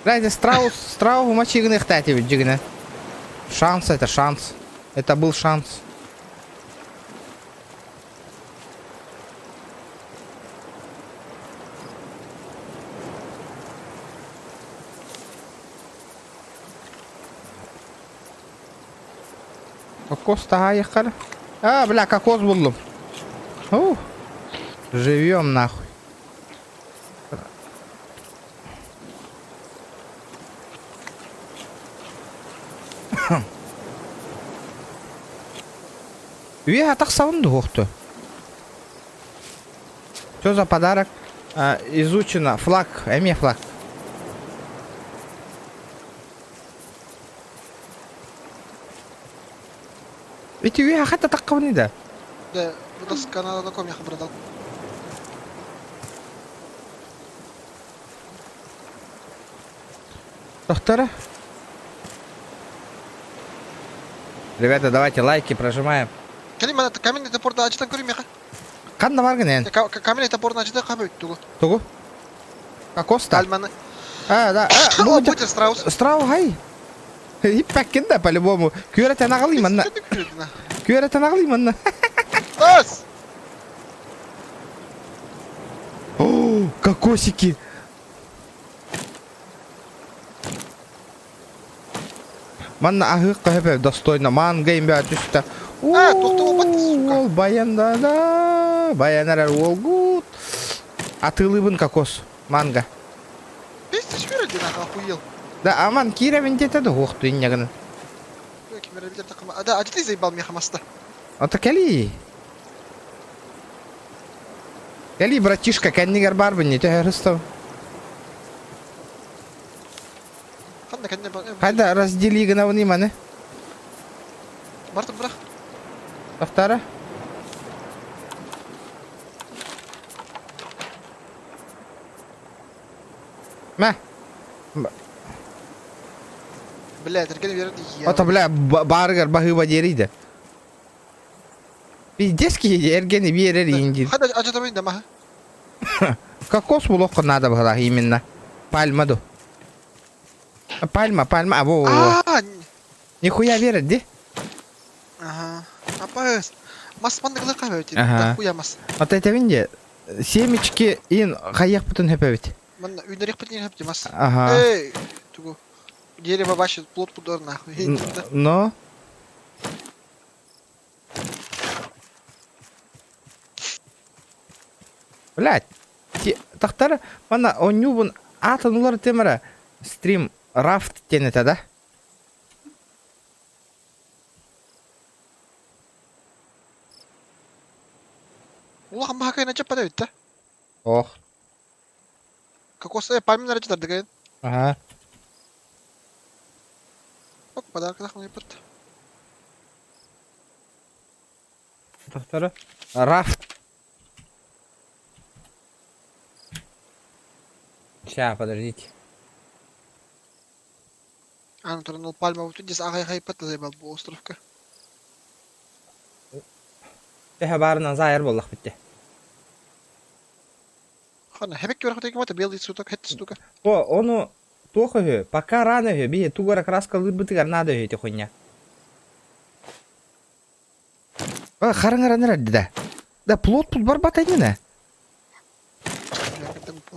Бля, это страус, страус мачигных тати дьигинэ. Шанс это шанс. Это был шанс. Кокос таһаайаххара. А, бля, кокос буллум. Ух. Живем нахуй. Үе тахсабын дуохту. Что за подарок? А, изучено. Флаг. Эме флаг. Эти үе хата таққабыны да. Да, доска на ком я продал. Доктора? Ребята, давайте лайки прожимаем. Кэлин каменный топор да ачтан көрүм меха. Ханна баргын эн? Каменный топор начта кабы тугу. Тугу? Кокос-то? Альманы. А, да. А, О, будет страус. Страус, хай. Иппәккин да, по-любому. Күөрэтэн аҕалый манна. Күөрэтэн аҕалый манна. Тас! О, кокосики! Манна аһык көһөпө достойно манга имбэ түстэ. А, туохта буолбат, сука. Уол баян да да, баян эрэр уолгут. Атыылыыбын кокос, манго. Пиздец, вроде нахуй охуел. Да, аман киирэбин диэтэ да уохту инньэ гынан. Да, а ты заебал меня хамаста. Ото кэлии. Кэлии, братишка, кэннигэр баарбын не төһө рыстав. Ханна кэннэ бар. Хайда раздели гынабын иманы. Бартым бырах. Автара. Мэ. Бля, тэргэн биэрэр Ото, бля, баарыгар баһыыба диэрийдэ. Пиздец киһи эргэни биэрэр иин диир. Хада ажатабын да маһа. Кокос булуохха наада быһалаах именно. Пальма ду. Пальма, пальма, а во, во, во. Нихуя верит, ди? Ага. Апа, мас маннык лыкка Ага. хуя мас. Вот это винде семечки ин хайыахпытын хөпөбүт. Манна үүнэриэхпитин хөп мас. Ага. Эй, тугу. Дерево вообще плод пудор нахуй. Но Блядь. Тахтара манна онньуубун аатын улар темара стрим рафт диэн этэ да? Улахан маһакайна чаппата эбит да. Ох. Кокос э пальмалары дыгайын. Ага. Ок, подарок нахуй пыт. Тахтара рафт. Ща, подождите. Аны туран ол пальма бутун дес агай хайпат заебал бу островка. Төһө баарынан заайар буоллах бүтте. Хана хебек көрөх тек мата белый суток хет штука. О, ону туох үһү, пока рано үһү, биһи тугара краскалыырбытыгар наада үһү ити хуйня. А, хараҥаран эрэр да. Да, плот тут барбат иннинэ.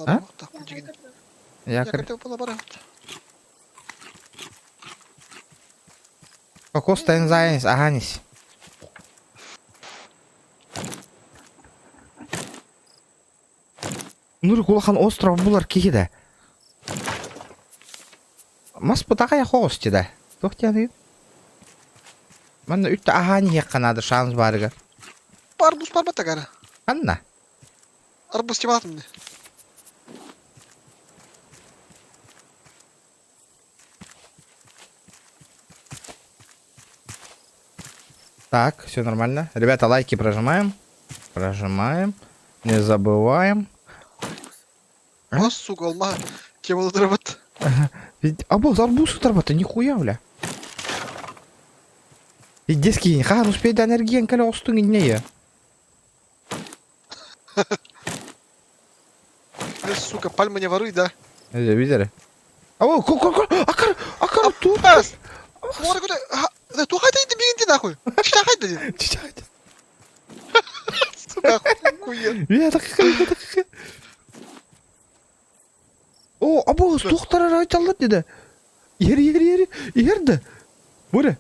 А? Якорь. Кокос тайнзайнис, аганис. Нур улахан остров булар киһи да. Мас пытаҕай хоҕус да. Туох дианыгын? Манна үттэ аһаан иһиэххэ наада шанс баарыгар. Арбуз барбат агара. Анна. Арбуз тималатым. Так, все нормально. Ребята, лайки прожимаем. Прожимаем. Не забываем. А? Сука, алма тема дырабат. Ведь абоз арбуз утарбата, нихуя, бля. Пиздецкий, хаан успейдан эргиэн кэлэ оҕустуҥ инньэ Бля, сука, пальмы не воруй, да? Видели? А ку ку ку акар акар ту. Бас! Мора куда? Да ту хайда иди бигинди нахуй. Чича хайда ди. Чича. Сука, охуел. Я дакыйка дакыйка. О, абоз туохтар айталлар диде. Иһэр иһэр иһэр иһэр да. Буре.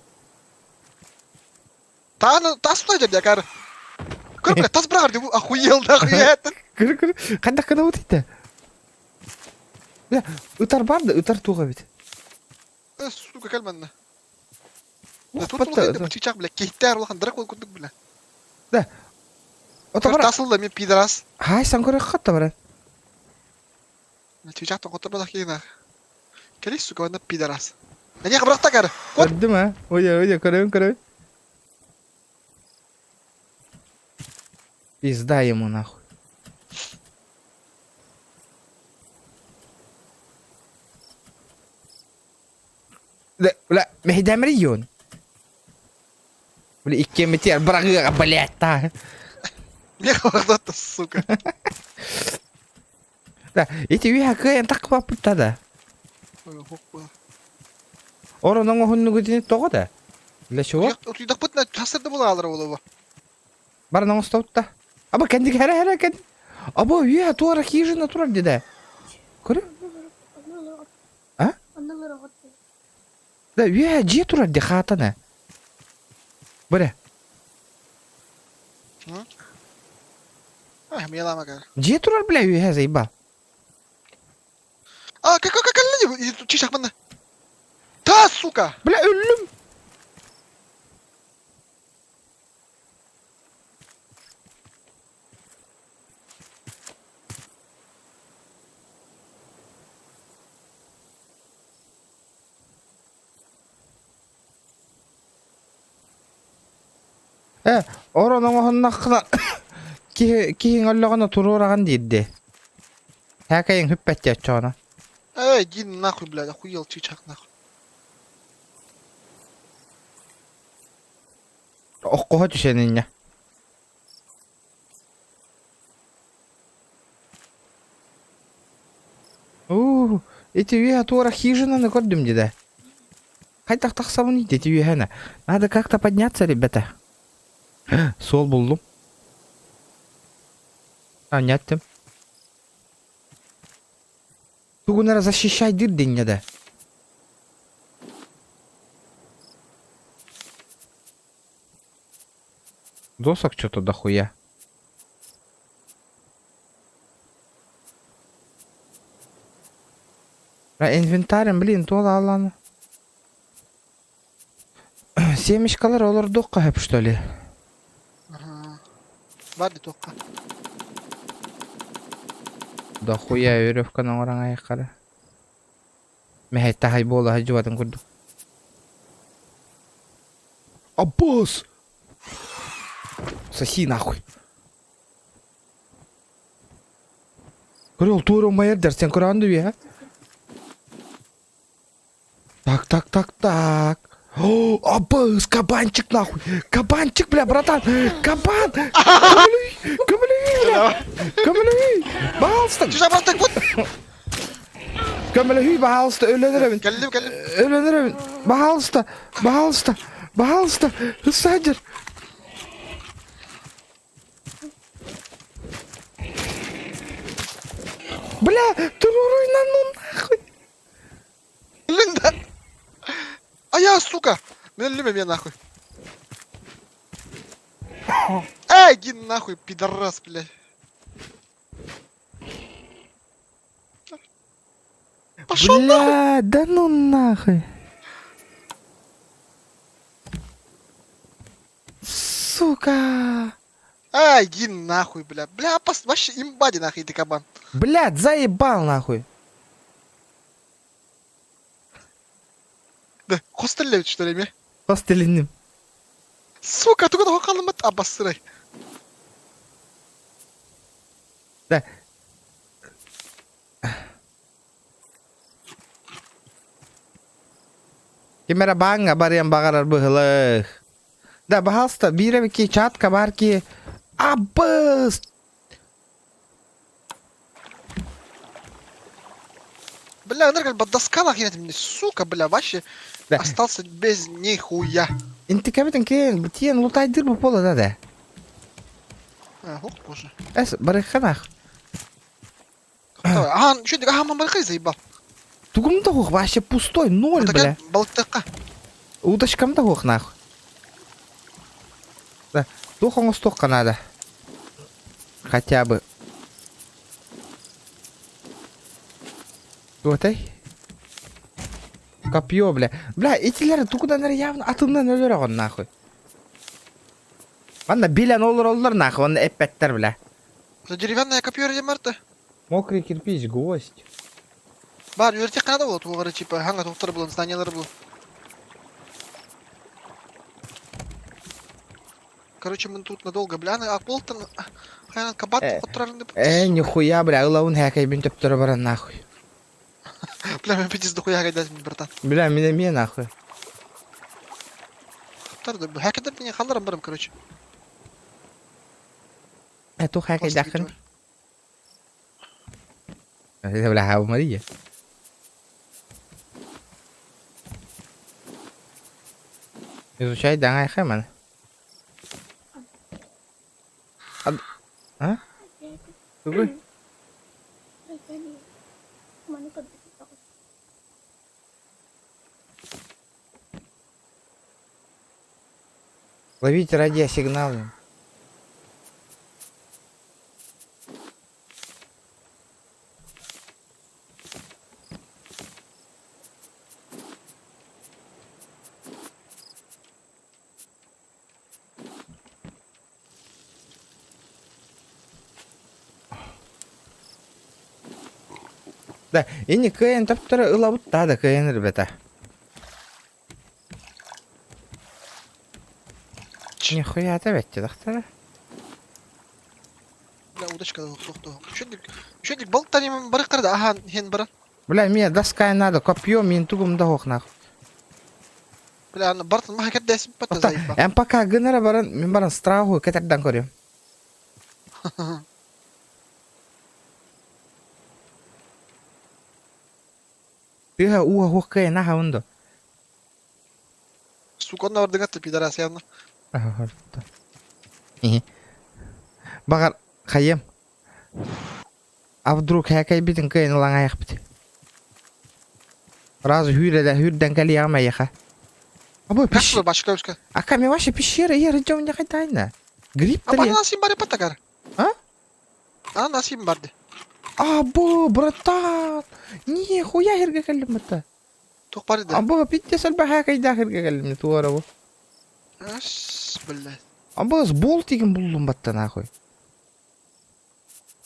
Та тас туда дядя, кар. Көр, бля, тас брагар, охуел, нахуй это. Көр көр. Хайдах гына вот итте. Бля, ытар бар да, ытар туга бит. Сука, кэлмэннэ. Да тут улахан чичах, бля, кейтер улахан драк ол курдук, бля. Да. Ото Тасыл да мен пидорас. Хай, сан көрө хатта баран. Чичах тон котор бадах кейнах. Кели, сука, на пидорас. Не брахта кар. Кот. Көрдүм а. Ой, ой, көрөм, көрөм. Пизда ему нахуй. Да, бля, мэһидэмри Бля, иккиэммитигэр быраҕыаҕа, блядь, та. Меха сука. Да, ити үһэ кыайан тахпаппыт да. Оронон оһуннугутини тоҕо да? Для чего? Утуйдахпыт на тасырды була алар болобу. Баран оҥостобут да. Аба кэнник хэрэ хэрэ кэн. Аба үһэ туора хижина турар диде. Көрө? А? Да үһэ дьиэ турар ди хаатана. Бре. Ай, мелама кэр. Дьиэ турар, бля, үөһэ заебал. А, как как как чичах манна. Та, сука! Бля, өллүм! Э, орон оҥоһуннаххына киһи киһиҥ өллөҕүнэ туруораҕын диирди. Һээкэйиҥ хүппэт оччоҕуна. Эй, иди нахуй, блядь, охуел чичах нахуй. Оххоһо түсэн инньэ. Уу, ити үөһэ туора хижинаны көрдүм дии Хайдах тахсабын ити үөһэне. Надо как-то подняться, ребята. Суол буллум. Аняттым. Тугун эрэ защищайдыр диннэ да. Досок что-то дохуя. А инвентарем, блин, туола алланы. Семечкалар олордуохха сөп, что ли? Бар туохха. Дохуя өрөвкөн оҥорон айаххара. Мэһэй-таһай буола сылдьыбатын курдук. Аббас! Соси нахуй. Көрө туора умайар дэрсен көрөөн да үөһэ. Так, так, так, так. О, абыс, кабанчик нахуй. Кабанчик, бля, братан. Кабан. Көмөлүй, көмөлүй, бля. Көмөлүй. Пожалуйста. Чужа просто вот. Көмөлөһүй, пожалуйста, өлөнөрөбүн. Кэллим, кэллим. Өлөнөрөбүн. Пожалуйста, пожалуйста, пожалуйста. Саджер. Бля, туруруй на ну нахуй. Блин, да. А я, сука! Мен өлүм эмиэ нахуй. Эй, иди нахуй, пидорас, блядь. Пошел Бля, да ну нахуй. Сука. Ай, иди нахуй, бля. Бля, пос... вообще имбади нахуй, ты кабан. Блядь, заебал нахуй. Да, хостеллевич, что ли, ме? Хостелинним. Сука, тугу да халымат абассырай. Да. Ким эрэ бааҥҥа барыан баҕарар быһылык. Да, пожалуйста, биир эбики чатка бар ки. Абыс! Бля, энергия доска нахрен мне, сука, бля, вообще Да. остался без нихуя. Интикэбитин киэн, тиэн лутайдыр бу пола да да. А, ох, боже. Эс, барыхханах. Давай, ага, что ты, ага, мама, заебал. Тугум да вообще пустой, ноль, бля. Балыктыкка. Удочкам да хуох нахуй. Да, туох оҥостуохха надо. Хотя бы. Туотай? Копье, бля. Бля, итилер тугунан эрэ явно атыннан өлөрөҕүн нахуй. Манна билэн олороллор нахуй, онно эппэттэр, бля. За деревянное копье ради марта. Мокрый кирпич, гвоздь. Бар, үөрэтиэххэ наада буолуо туох эрэ типа хаҥа туохтар булан, зданиялар булан. Короче, мы тут надолго, бля, а полтан хайан кабат Э, хотторарын деп. Э, нихуя, бля, ылабын һээкэйбин төптөрө баран нахуй. Бля, мен пиздец дохуя гайдать, братан. Бля, мин эмиэ нахуй. Хоттор да, хакердер меня халларым барым, короче. Э, туох һээкэйдээххин? Бля, Мария. Изучай даҥай хэмэн. А? Тугуй? Ловить радиосигналы. Да, ини кыайан таптара ылабыт да да кыайан ребята. Нихуя это бетти тахтара. Бля, удочка тохто. Үшөдик, үшөдик балыктан бары кырды. Аха, хен бары. Бля, мне доска надо, копье, мин тугум да хох нах. Бля, аны бартын маха кэрдээсин бата Ота, заебал. эн пока гынара баран, мин баран страху кэтердан көрүм. Тыha уа хух кэ наха ундо. Сука, онно бардыгат пидорас явно. Багар хайым. А вдруг хэкэйбитин кыайын ылаҥайахпыт. Раз хүрэлэ хүрдэн кэлиэҕим эйиэхэ. Абы Как пещ... вы башка Ака ми ваша пещера, я идем не тайна. Гриб А три. нас им бары патагар. А? А нас им барды. Абы, братан! Не, хуя херге кэллим это. Тух бары да. Абы, питте сэлбэ хэкэйдэ херге кэллим туара бу. Ас, блядь. Абы, с болтигин буллум батта нахуй.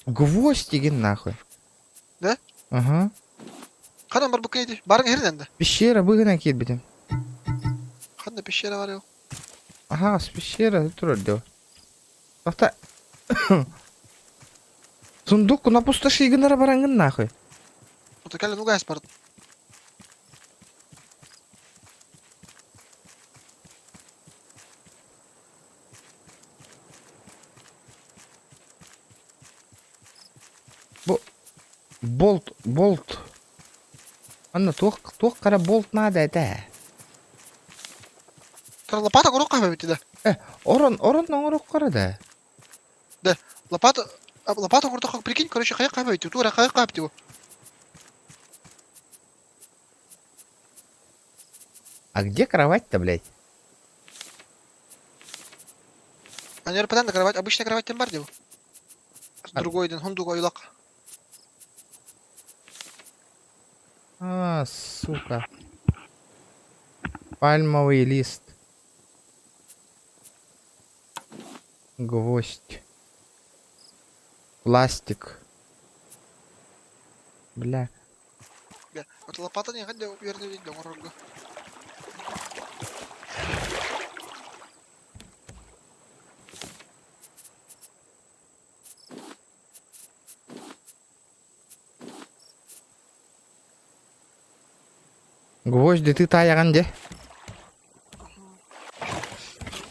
Гвоздь деген нахуй. Да? Ага. Ханан бар бу кенеди. Барың херден да. Пещера быгынан киирбитим. Ханна пещера бар yok. Ага, с пещера турар дио. Тохта. Сундук на пустоши гынара барангын нахуй. Ото кэлен угас бар. Болт, болт. Анна туох туох кара болт надо это. Кара лопата оҥоруох хаһа да. Э, орон орон оҥоруох кара да. Да, лопата лопата оҥордоххо прикинь, короче, хайа хаһа бити. Тура хайа хаһа бити. А где кровать-то, блядь? Они РПД на кровать, обычная кровать тем бар дел. Другой день, он другой лак. А, сука. Пальмовый лист. Гвоздь. Пластик. Бля. Бля, вот лопата не хотел вернуть дом рога. Гвозди ты тайаган де.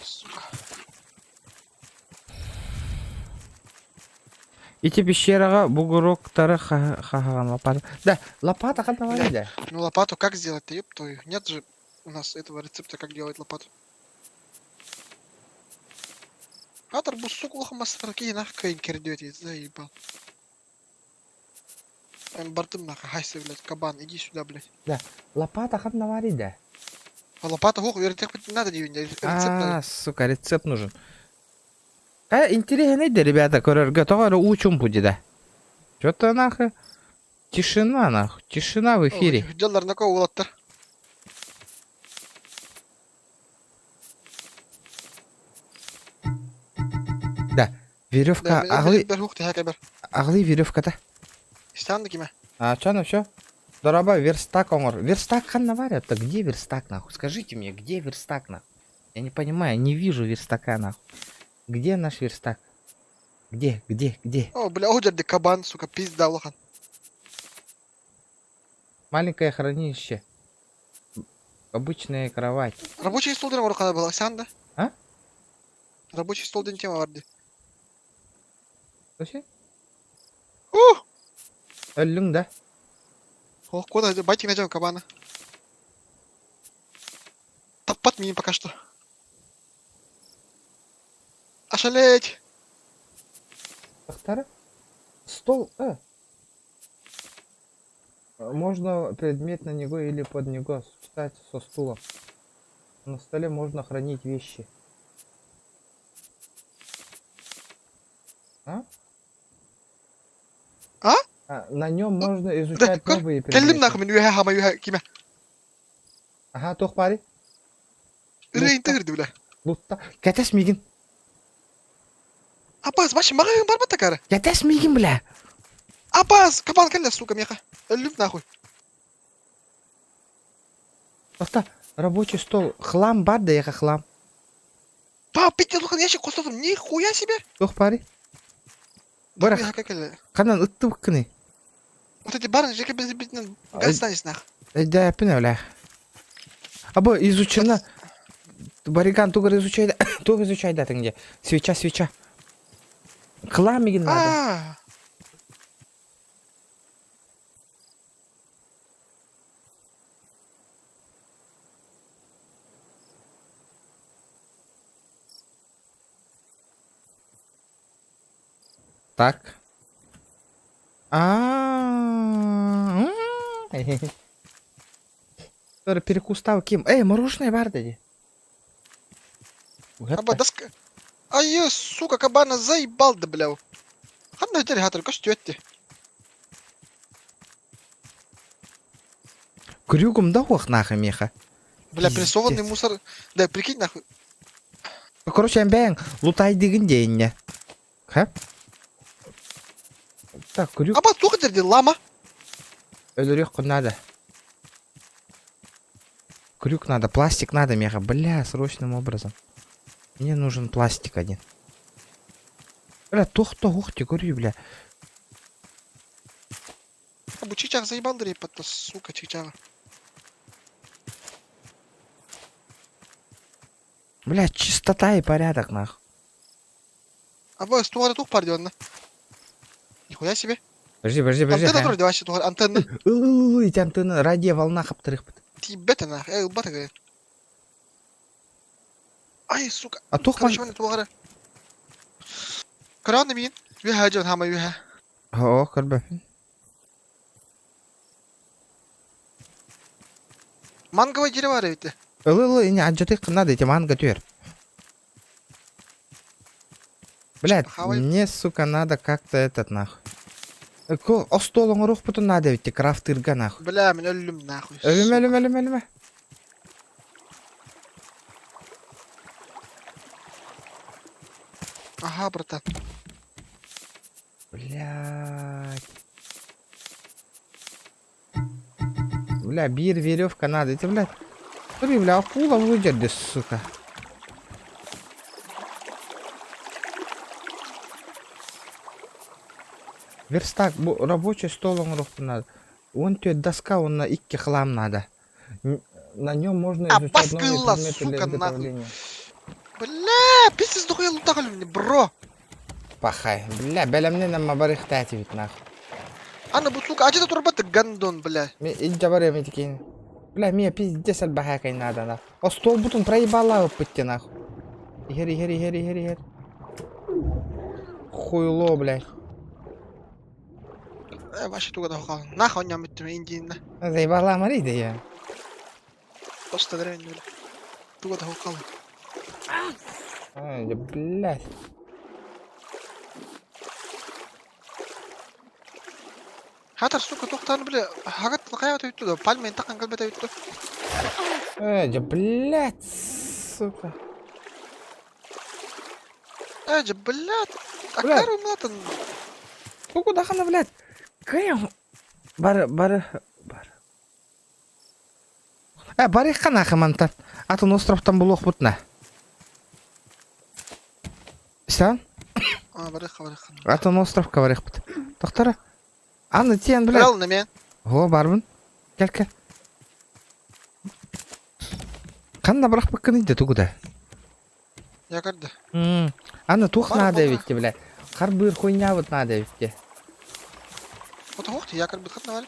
Сука. Ити пещераҕа бугуруктары хаһаҕан лопата. Да, лопата ханна да. Ну лопату как сделать-то, ёб твою? Нет же у нас этого рецепта, как делать лопату. Атор бу сука улахан мастар нах кайын кердет, заебал. Эм бардым нахуй, хайся, блядь, кабан, иди сюда, блядь. Да, лопата ханна да. А лопата, ох, рецепт не надо, рецепт надо. А, сука, рецепт нужен. А, интересно, да, ребята, көрөргө тоҕо эрэ уучум будет, да. Что-то нахуй. Тишина, нахуй. Тишина в эфире. Дьаллар на кого уолаттар. Да, веревка, аҕлый, аҕлый веревката. Истан киме? А, что, ну все? Дороба, верстак оҥор. Верстак ханна баар, это где верстак, нахуй? Скажите мне, где верстак, нахуй? Я не понимаю, не вижу верстака, нахуй. Где наш верстак? Где, где, где? О, бля, о, кабан, сука, пизда, улахан. Маленькое хранилище. Обычная кровать. Рабочий стол диэн оҥоруохха была, Оксана, да? А? Рабочий стол диэн тема баар Вообще? Ух! Өллүҥ да? Ох, куда байтик найдем кабана. Топот мини пока что. Ошалеть! Тахтара? Стол, э. Можно предмет на него или под него сочетать со стулом. На столе можно хранить вещи. А? А? А, на нем можно изучать Да, новые Кэллим предметы. нахуй, мин үөһэ хаама үөһэ киме. Ага, туох баарый? Ырыын тыгырды бля. Лутта. Кэтэс миигин. Апас, баш маҕаһыын барбат такара. Кэтэс миигин, бля. Апас! Кабан кэллэ, сука, миэхэ. Өллүм нахуй. Тоқта, рабочий стол. Хлам бар да яха хлам. Па, пить улахан ящик хостотум. Нихуя себе! Туох баарый? Бара, Миэхэ кэллэ. ханан ыттыбыккыный? Вот эти бары жеке без битнен газ станешь нах. Өйдөөппүн өлө. Абы изучена. Бариган тугар изучай, туг изучай датың де. Свеча, свеча. Хлам мигин надо. А. Так. А. Перекустал ким? Эй, мороженое бар деді. Аба доска. Ай, сука, кабана заебал да, бля. Ханна өтер хатыр көс түөтти. Крюгом да ох нахуй меха. Бля, прессованный Пиздец. мусор. Да, прикинь нахуй. Короче, әмбәң лутай деген дейінне. Ха? Так, крюк Аба тух дерди лама. өлөрүөх надо. Крюк надо, пластик надо, меха. Бля, срочным образом. Мне нужен пластик один. Бля, тух-то ух ты, говорю, бля. Бу чичах заебал репа-то, сука, чичага. Бля, чистота и порядок, нахуй. Аба стугара тух бар дион. Нихуя себе. Подожди, подожди, подожди. Антенна турар вообще тугар антенна. Ыл-ыл-ыл, эти антенны, радиоволна хаптырых. Тибета нах. Эй, бата говорит. Ай, сука. А тух Короче, мен тугара. Коран мин. Үһә жон хама үһә. О, көрбө. Манговое дерево арабите. Ыл-ыл, не аджатых надо, эти манго түр. Блядь, Хавай. мне, сука, надо как-то этот, нахуй. Остолоң рух путун надо ведь, крафтырга, нахуй. Бля, мен өллүм нахуй. Өлүмө, өлүмө, өлүмө, өлүмө. Ага, братан. Блядь. Бля, бир веревка надо. Это, блядь. Смотри, бля, акула выдерди, сука. Верстак, рабочий стол он надо. Вон тебе доска, он на икки хлам надо. На нем можно А, изучать новые баскыла, предметы для сука, нахуй. изготовления. Бля, пиздец дохуя лутагал мне, бро. Пахай. Бля, бәлемне нам мабарых ведь нахуй. Ана бу сука, ажыда турбаты гандон, бля. Мен иджабар эметикин. Бля, мне пиздец альбахакай надо, нахуй. О, стол бутун проебала опытте, нахуй. Ихер, ихер, ихер, ихер, ихер. Хуйло, блядь. Э, вообще туга да хал. Нахуй ням иттим индиинна. Заебала Мари, да я. Просто дрянь, бля. Туга да хал. Ай, да, блядь. Хатар, сука, тухтан, бля. Хагат кая өттү да. Пальма интакан калбета өттү. Эй, да, блядь, сука. Э, же, блядь. Бля. Акару млатан. Ну куда она, блядь? Кая? Бар, бар, бар. Э, бар их нахамантан. Атын островтан булух бутна. Сан? А, барых, барых. Атын островка бар их бут. Доктора. Аны тиен, блядь. Бля, на мен. О, барбын. Кел, кел. Қанда бірақ баққын иді тугуда. Я көрді. Аны тух Бар, надо бар. ведь, бля. Харбыр хуйня вот надо ведь. Вот ох, я көрді бит хатна бар.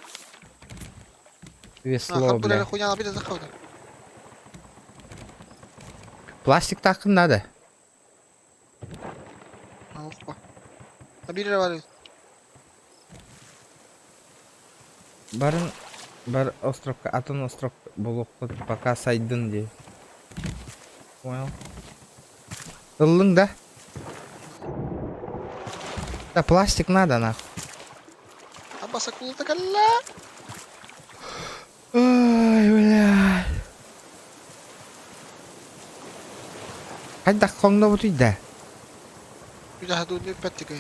Весло, бля. Хуйня на биде захауды. Пластик тақын надо. Ох, па. Бире бар. Барын бар островка, атын остров болуқ пока сайдын де. Понял. Ыллың да? Да, пластик надо, нахуй. Абаса култа калла. Ай, бля. Хайда хоңно бут үйдә. Үйдә хаду не пәттик.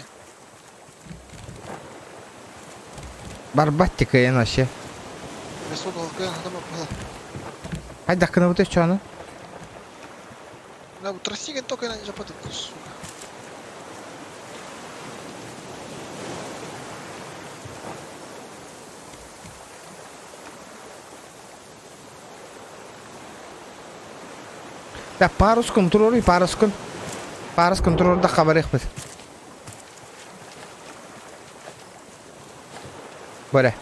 Барбат тикыйан вообще. Хайдах гынабыт өччөөнү? Да, тростиген только на запад, сука. Да, парускун туруоруй, парускун. Парускун туруордахха барыахпыт. Бара.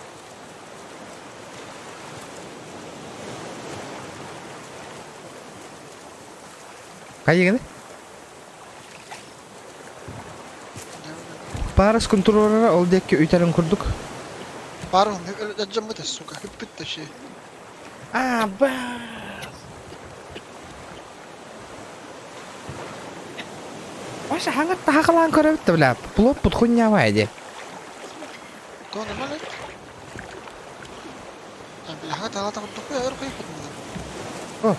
Хайыгыны? Парус контроллера ол диэки үтэрин курдук. Парус дьаммыт сука, хүппүт вообще. А, ба. Ваша хаҥат таһаҕалаан көрөбүт да бля, плоппут хуйнявай ди. То нормально? Бля, хаҥат таһаҕалаан курдук өр кыйпыт О.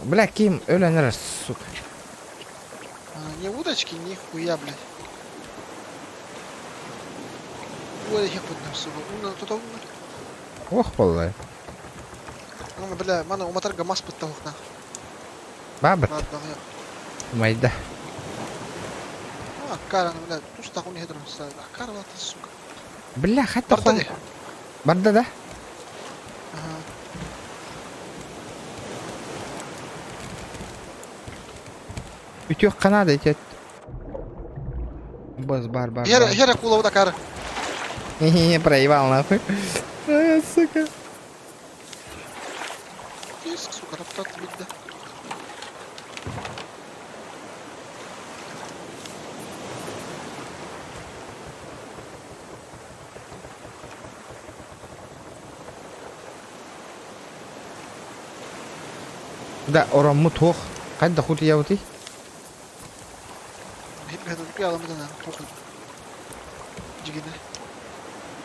Бля, ким өлөн эрэр, сука. Ни удочки, ни хуя, блядь. Ой, я сука. Умно, тут умно. Ох, буолла. Ну, бля, мана уматарга мас быттаһык Бабыт. Майда. А, кара, бля, тустах он хедрон А кара, ты, сука. Бля, хатта хон. Барда да? Ага. Үтүөх Канада ити. Бас бар бар. Хера, хера кула кара. Не, проебал нахуй. А, сука. Диск, сука, раптат видно. Да, ороммут туох. Хайда хутуйабытый?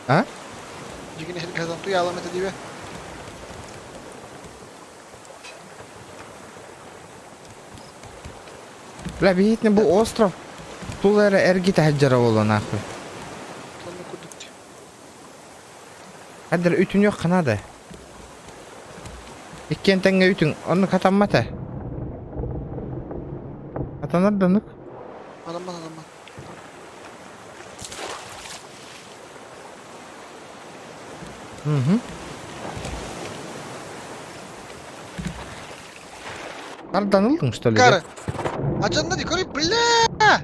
А? Бля, биһитне бу остров тула эрэ эргитэ сылдьара буолуо нахуй. Хадыр үтүнүөх ханада. Иккиэн тэҥҥэ үтүҥ, оннук хатаммата. Хатанар да оннук. Хатаммат, хатаммат. Угу. Тарданылдың, что ли? Кара. Ачанна ди көрүй, бля!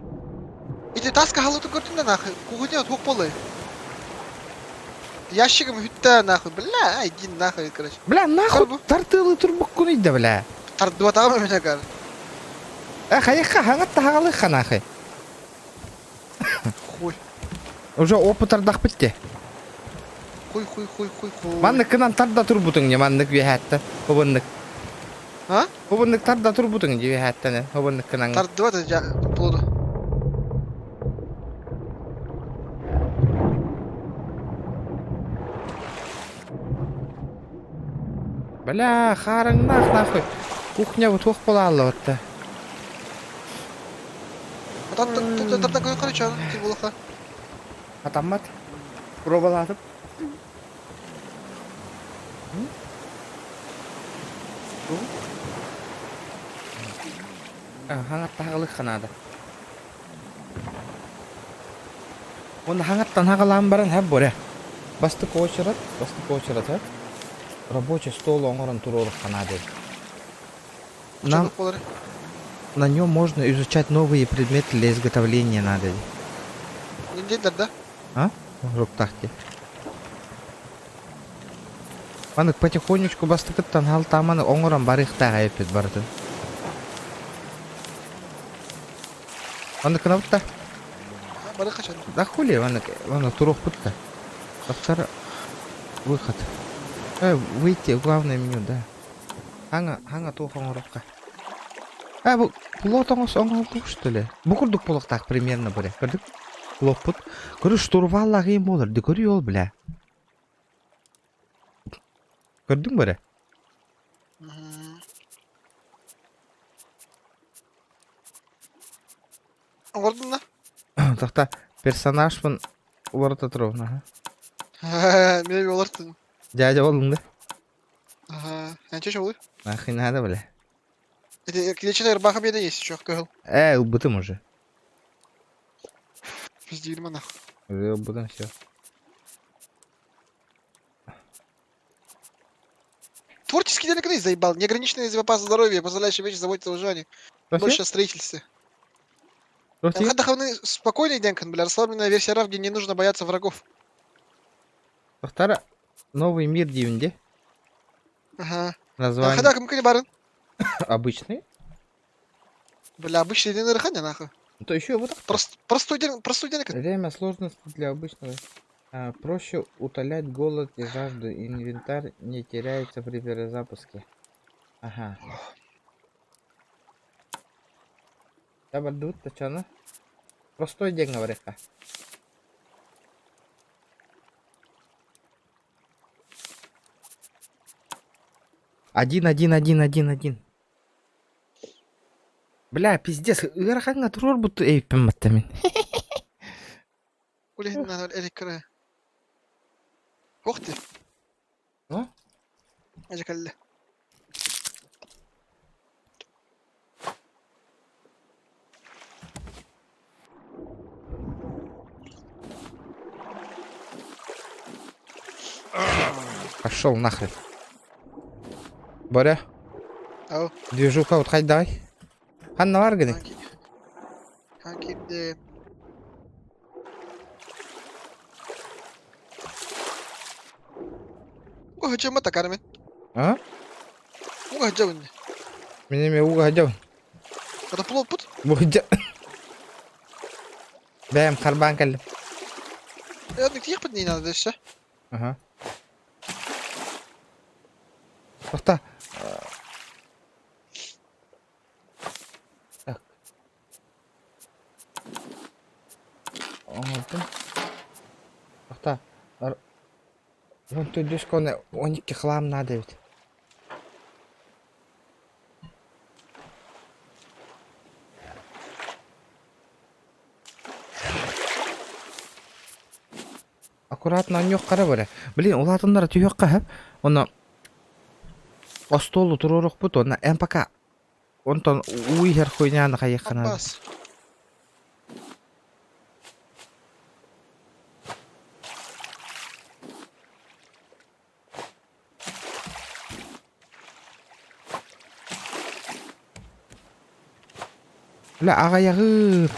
Ити таска халыты көрдүң да нахуй. Кухня туох болой. Ящигым бүттэ нахуй, бля, иди нахуй, короче. Бля, нахуй тартылы турбуккун ыйда, бля. Тардыбатаҕым эмиэ кар. Э, хайыхха хаҥат таһаҕалыхха нахуй. Хуй. Уже опыт ардахпыт те. Хуй, хуй, хуй, хуй, хуй. Маннык кынан тарда турбутуҥ не маннык үөһээттэн. Хобуннук. А? Хобуннук тарда турбутуҥ дии үөһээттэн. Хобуннук кынан. Тардыбат жа плоду. Бля, хаарыҥнаах нахуй. Кухня вот туох буолааллыбатта. Хатаммат. Пробалаатым. Хаҥаттаһаҕалыахха наада. Уонна хаҥаттан хаҕалаан баран һэ боря. Бастакы уочарат, бастакы уочарат һэ. Рабочий стол оҥорон туруоруохха наада эбит. Нам на нем можно изучать новые предметы для изготовления надо. да? А? Руктахти. Маннык потихонечку бастакыттан халтааманы оҥорон барыахтаах эппит барытын. Маннык гынабыт да? Барыхачан. Да хули, маннык, маннык туруохпут да. Автор выход. Э, выйти в главное меню, да. Хаҥа, хаҥа туох оҥорохха. Э, бу плот оҥос оҥоһуллубут что ли? Бу курдук буолуохтаах примерно бре. Көрдүк? Плоппут. Көрү штурваллаах им буолар. Ди көрү ол бля. Көрдүҥ бре? Оҥордун да? Тохта персонажпын. Уларыта туруобун, аха. Мен олортун. Дядя боллуң да? Ага. Анча чоҕуй? Нахуй надо, бля. Это клетчатая рубаха беда есть еще, кыһыл. Э, ылбытым уже. Пиздиирмэ нахуй. Уже ылбытым все. Творческий день заебал. Неограниченный запас здоровья, позволяющий меньше заботиться о выживании. Больше о строительстве. Хадахавны спокойный день, бля, расслабленная версия РАФ, где не нужно бояться врагов. Тохтара новый мир диибин дии. Ага. Название Хадах ким барын? обычный. Бля, обычный день рыханя нахуй. То еще вот так. Простой день, простой день. Время сложности для обычного. А, проще утолять голод и жажду. Инвентарь не теряется при перезапуске. Ага. Табардыбыт да Простой день говорит-ка. Один, один, один, один, один. Бля, пиздец, ыарахаҥҥа туруорбут эбиппин батта мин. Ол иһин элеккэрэ. Ух ты. А? Эдьэ кэллэ. Пошел нахрен. Боря. Ау. Движуха вот хай давай. Ханна бар гыны. Кирде. Уга хачама такармен. А? Уга хачабын. Мин эмиэ уга хадьабын. Катапулоппут. Бу хадьа. Бэйэм харбаан кэллим. Э, тиэхпит не надо өссө. Ага. Тоқта. Так. Оҥордум. Тоқта. Вон төрдүс кона 12 хлам надо эбит. Аккуратно анньуох хара барэ. Блин, улаатыннара түһүөххэ сөп. Онно остуолу туруорукпут уонна эн пока онтон уу иһэр хуйняны хайыахха наада. Аппаас. Бля, аҕайаҕыыр.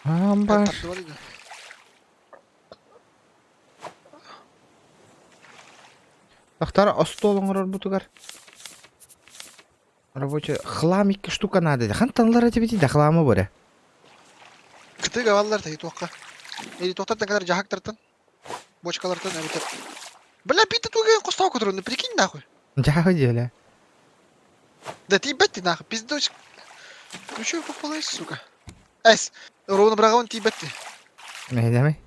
Аамбар. Тахтара остуол оҥорорбутугар рабочий хлам икки штука надо. Хантан ылар этибитий да хламы боря. Кытыга баллар та туохха. Или туохтартан кэлэр дьаһактартан, бочкалартан эбэтэр. Бля, биитэ тугай хостоо көтөрүннэ, прикинь нахуй. Дьаһы диэлэ. Да ты ебать ты нахуй, пиздочек. Включу пополай, сука. Эс, ровно браҕабын тиийбэт ти. Мэһэдэмэй.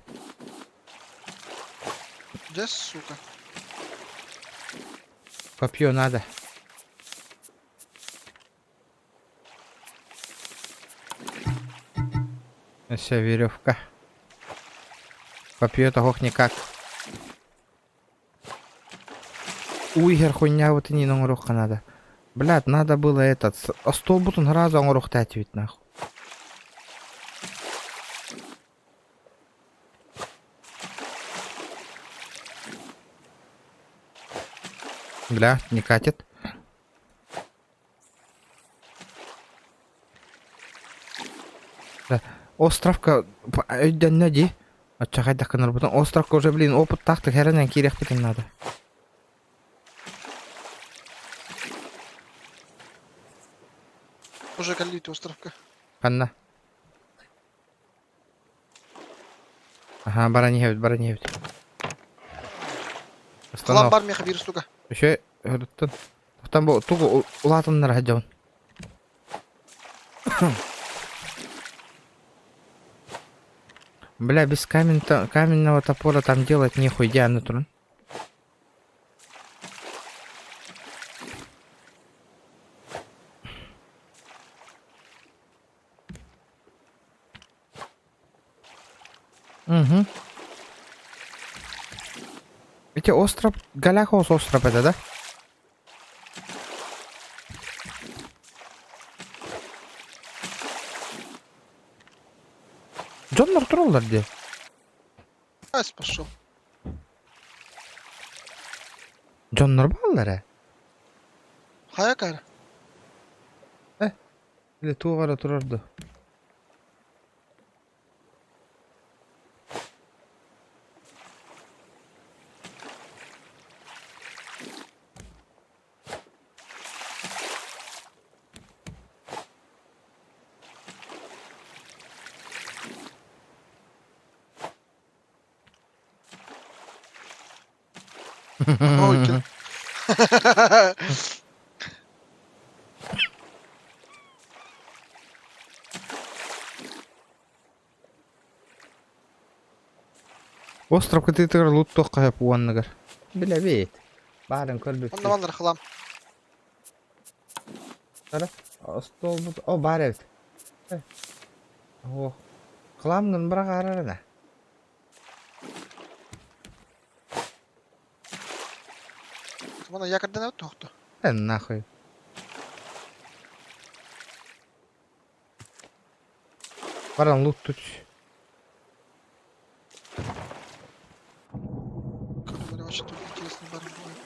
Дьэ, сука. Копье надо. Все, веревка. Копье того никак. Уйгер хуйня вот и не оҥоруохха надо. Блядь, надо было этот... Остуолбутун сразу оҥоруохтаах этибит нахуй. Бля, не катит. Да, островка өйдөннө дии. Оччо хайдах гынарбытын островка уже, блин, опыттаахтык хэрэнэн киириэхпитин надо. Уже кэллиит островка. Ханна? Аха, баран иһэбит, баран иһэбит. Хлам бар миэхэ биир штука. Еще өрүттэн. Тохтон бу тугу улаатыннара сылдьабын. Бля, без камень каменного топора там делать нехуй, где она туран. Угу. Эти остров, Галяхос остров это, да? Дьоннор тураллар дии. Ась пошел. Дьоннор бааллар ээ. Хайа кара? Э, или туох эрэ турар дуо? Ой, Остров кытыытыгар лут туохха сөп уонныгар. Билэбит. Баарын көрбүппүт. Онно манна хлам. Ара, остуолбут... О, баар эбит. Э. О, хламгын быраҕаарарына. Мана якордан тохто. Э, нахуй. Баран лут тут. Короче, вообще тут интересный бар бывает.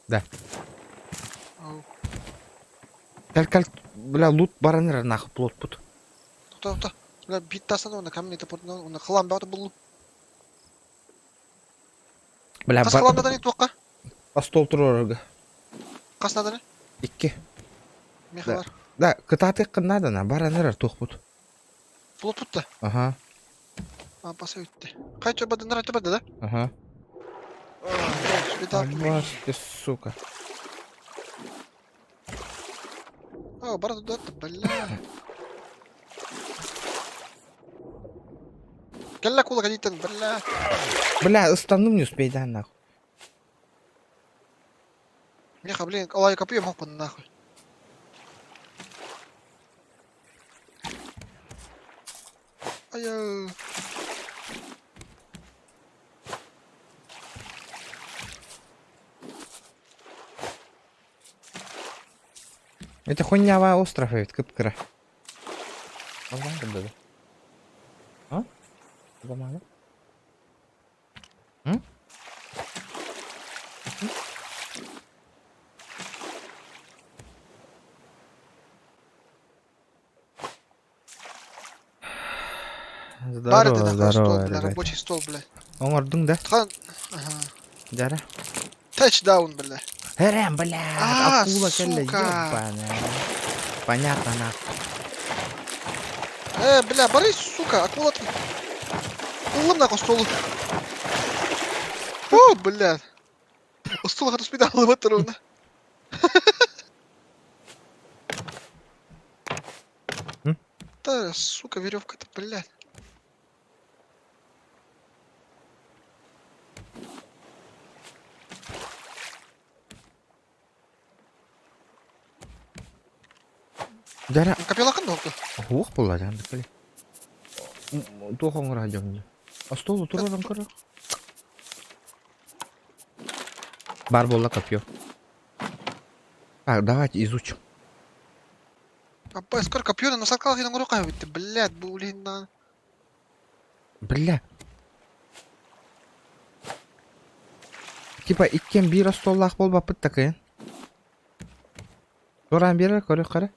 Да. Ау. Кэл кэл, бля, лут баран эрэр нахуй плот пут. Тохто, тохто. Бля, бит тасан уонна камень топордунан уонна хлам бөҕөтө буллум. Бля, Хас бар... хлам нааданы туохха? Остуол туруорарга. Хас нааданы? Икки. Миэхэ Да. бар. Да, кытаатыаххын наадана, баран эрэр туохпут. Плот да. Аха, А, баса үтте. Хай чобадын ра чобады да? аха. Беда. Абас ты, сука. А, бар туда, бля. Кэллэ кула кадиттен, бля. Бля, ыстанным не успей, да, нахуй. Меха, блин, алай копье мог бы нахуй. Ай-яй. Это хуйня остров ведь, кып-кыра. Нормально да? А? Нормально? М? Бары Здорово, нахуй стол, здорово, бля, ребят. рабочий стол, бля. Оҥордуҥ да? Хан... Ага. Дьара. Тачдаун, бля. Эрэм, бля, А, акула кэллэ, сука. ёбаная. Понятно, нахуй. Э, бля, бары, сука, акула ты. Ыллым нахуй столу. О, бля. Остуол хатыс бит алыбат туруна. М? Да, сука, веревка-то, блядь. Дьара, Капеллахан да уох буолла дьаан били. Туох оҥоро дьоҥ Остуол тураран көрөр. Бар буолла копье. Так, давайте изучим. Апа, скоро копье на сакал хин оҥоро битте, блядь, блин, на. Бля. Типа иккиэн биир остуоллаах буолбаппыт такайын. Туораан биэрэр көрүөх көрө.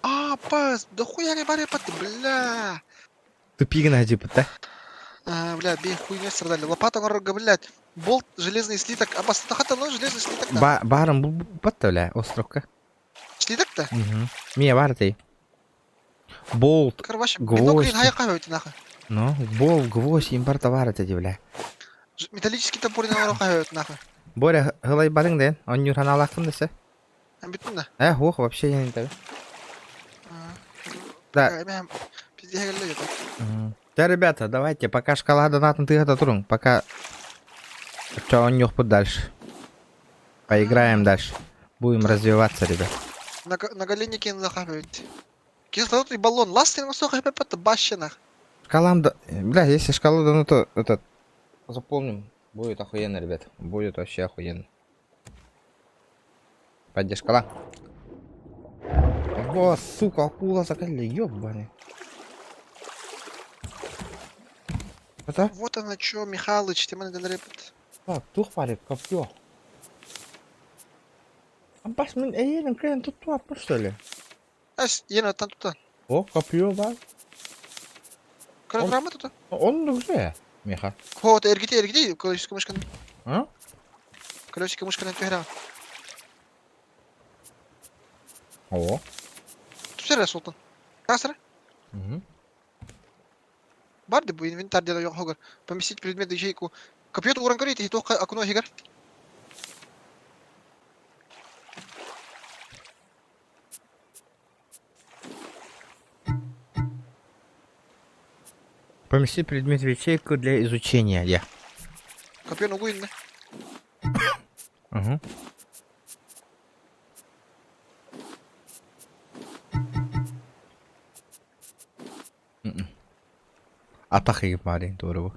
А, пас, да хуя не баре пат, бля. Тупигин ажыпыт да? А, бля, бей хуйня страдали. Лопата оҥорорго, блядь. Болт, железный слиток. А бастатахата, ну, железный слиток да. Ба баарын булбат да бля островка. Слиток да? Угу. Мия баар этэй. Болт, Короче, гвоздь. бинокль хайа кабы нахуй. Ну, болт, гвоздь, им бар товар эти, бля. Металлический топор не кабы нахуй. Боря, һылайбатыҥ дэн, онньуур ханаалааххын да сэ. Бүтүн да. Э, ох, вообще я не так. Да. Пиздец, Да, ребята, давайте, пока шкала донатын тыга туруҥ, пока... Че, оонньуохпут дальше. Поиграем дальше. Будем развиваться, ребят. Наголенники нахабить. Кислород и баллон. Ласты на сох это бащина. Шкалам да... Бля, если шкалу дано, то этот... Заполним. Будет охуенно, ребят. Будет вообще охуенно. Пойди шкала. Ого, сука, акула закрыли, ёбаный. Это? Вот она чё, Михалыч, ты мене не репет. Так, тух парик, копье. Аббас, мин эйелин крэйн тут туаппы, что ли? Ас, ена там тута. О, копье бар. Кара драма тута. Он уже, Миха. Хо, эргити, эргити, колесико мышкан. А? Колесико мышкан түһэрэ. О. Түсэрэ султан. Касра? Угу. Бар бу инвентарь дело йогар. Поместить предмет ячейку. Копье уран көрейт, тоққа акуно хигар. Помести предмет в ячейку для изучения. Я. Копье ногу инна. Угу. Атах игмари, здорово.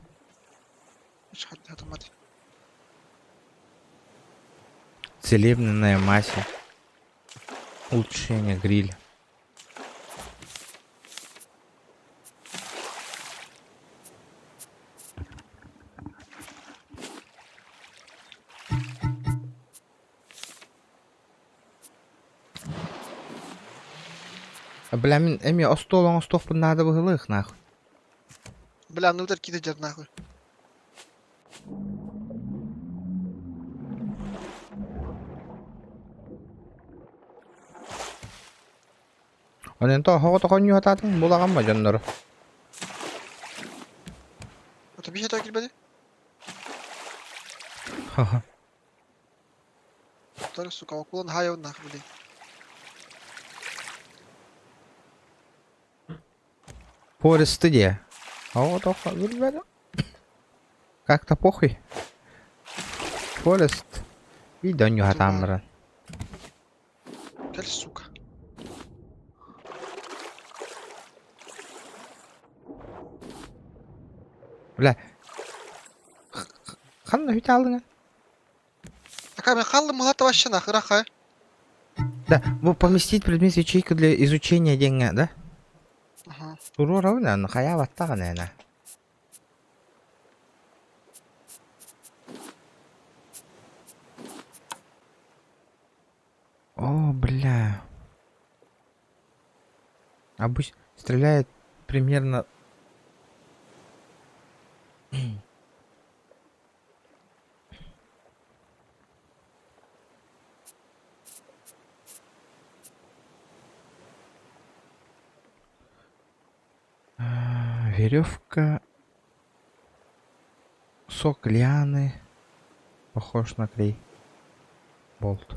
Целебная мазь. Улучшение гриля. Бля, мин эми остуол оҥостуохпун наада быһыылаах нахуй. Бля, ну кида дьар нахуй. Онон тоһоҕо тоҕонньуһатаатыҥ булаҕын ба дьоннору? Это бихе так килбеди? Тар, сука, акулан хаяв нахуй, блин. Форест где? А вот ох, Как-то похуй. Форест. И донюхатаан баран. Кэл, сука. Бля. Ханна хүтэ алдың Ака, мен халлым мылата вообще нахуй, раха. Да, бу поместить предмет в ячейку для изучения деньга, да? Ага. Туруорабын, хайа баттаҕын эна. О, бля. Обычно стреляет примерно... Веревка. Сок лианы. Похож на клей. Болт.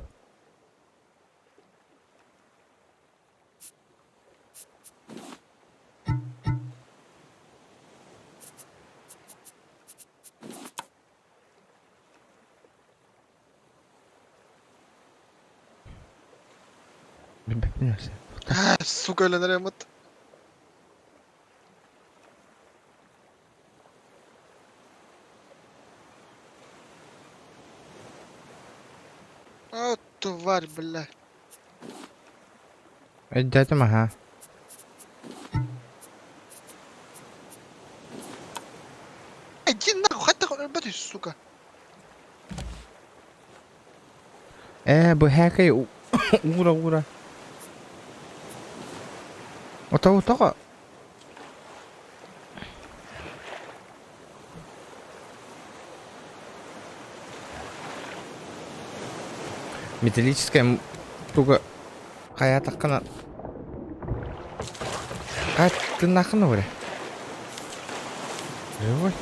Сука, өлөнөр А, тварь, бля. Өйдөөтүм аһа. Иди нахуй, хатта өлбөт сука. Ээ, бу һээкэй уура-уура. Ото тоҕо Металлическая туга хайаатаххына хайа тыыннааххын да Живой?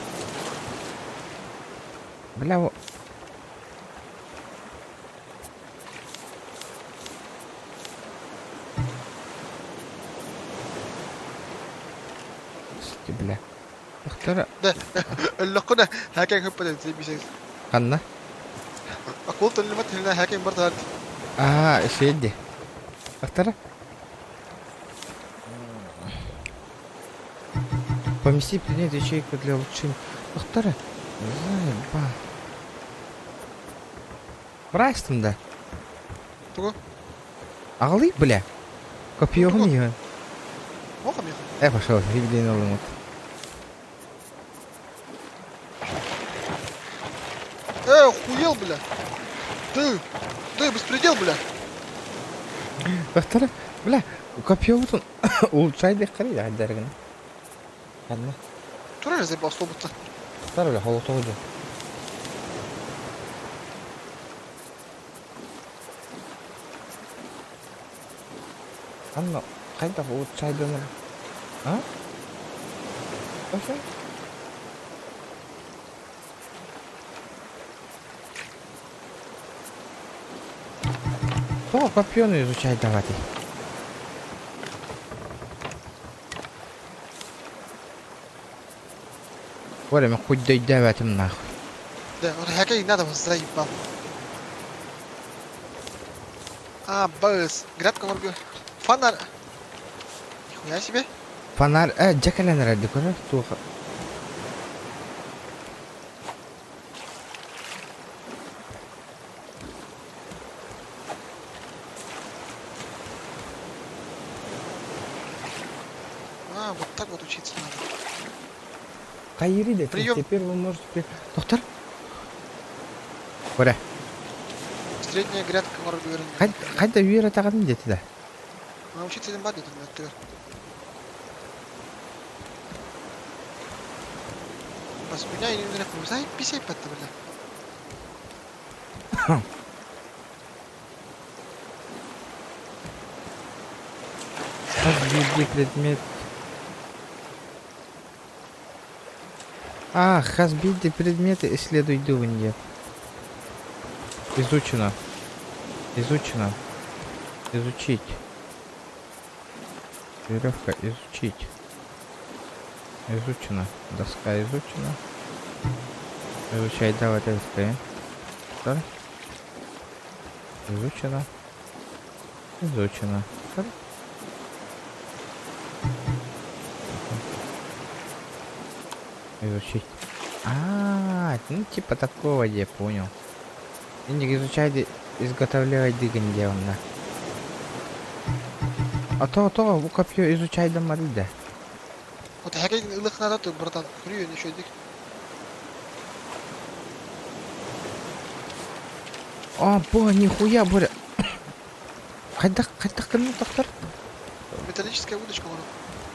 Бля, во... Бля. Тохтора. Өллөххүнэ, һээкэй хөппөтөн сибисен. Ханна? Акул төннүбэт тилинэ хакин бар таар. Аа, ишиэдди. Актара? Помести предмет в ячейку для улучшения. Актара? Заеба. Брайстон да. Тугу? Аҕалый, бля. Копьеҕун иһэн. Ох, миха. Э, пошел, видео ылымыт. Э, охуел, бля. Ты, ты, беспредел, бля. Бахтара, бля, копьебутун улучшай дехкари дәргін. Ханна. Тура заебал столбута. Тар, бля, холотоҕу дьэ. Ханна, хайдах улучшайданар? А? Вообще? Тоҕо копьену изучать давайте. Коля, мен хуй дөйдөөбөтүм нахуй. Да, он хакай надо вас заебал. А, быс. Грядка моргу. Фонарь. Нихуя себе. Фонарь, э, дьэ кэлэн эрэрди көрөр туох. А, вот так вот учиться надо. Хайыри да, Прием. теперь вы можете... Доктор? Көрө. Средняя грядка моргу. Хайда үөр атаҕын диэти да. Научиться этим бадить, блядь, Бас, меня или не рекомендую. Писай, патта, бля. Хас биирдии предмет. А, хас биирдии предметы исследуйдуун диэн. Изучено. Изучено. Изучить. Веревка изучить. Изучено. Доска изучена. Изучать давать СП. Да? Изучено. Изучено. Да? Изучить. А, ну типа такого я понял. Инник изучай, изготовляй дыган да. А то, то, бу копье изучай да да. Вот хакай ылых надо, то, братан, хрю, еще дик. А, бо, нихуя, Боря. Хайдах, хайдах гынна тохтор? Металлическая удочка, вон.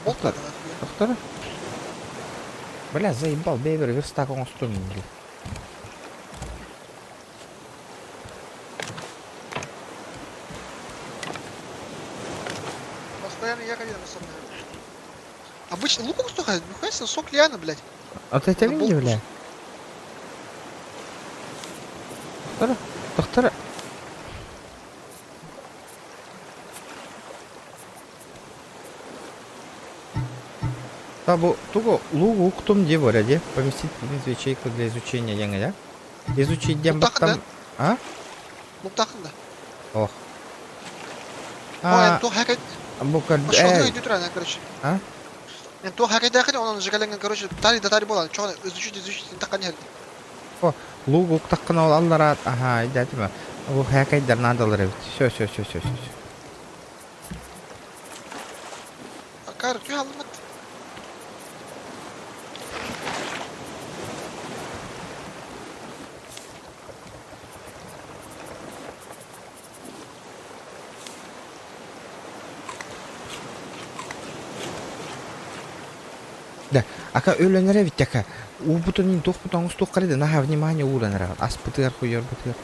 Болт Доктор. надо, нахуй. Тохтор? Бля, заебал, бэйбер, верстак оҥостум, бля. Постоянно я ходил на сок. Обычно луком столько, нихуя себе, сок лиана, блядь. А ты это Надо видел, болт бля? Доктор, доктор. Та бу тугу лугу уктум дии Боря дии поместить предмет в ячейку для изучения диэҥэ да? Изучить диэн Луктаахын баттам а? Луктаахын да. Ох. О, А, эн туох хакай... бу көр Ошону э өйдүү туран, короче. А? Эн туох хакайдаахын онон жигалеңген, короче, тари да тари буолан, чоҕун изучить, изучить, таххан иһэрди. О, лугу уктаххына ол аллара аха өйдөөтүм бу хэкэйдэр наадалар эбит. Все, все, все, все, все. Акар, түһ алыммат. Да, ака өлөнөр эбит ака. Уубутун иин туохпут оҥостуохха эрэ да наһаа внимание ууран эрэҕин. Аспытыгар хуйарбытыгар.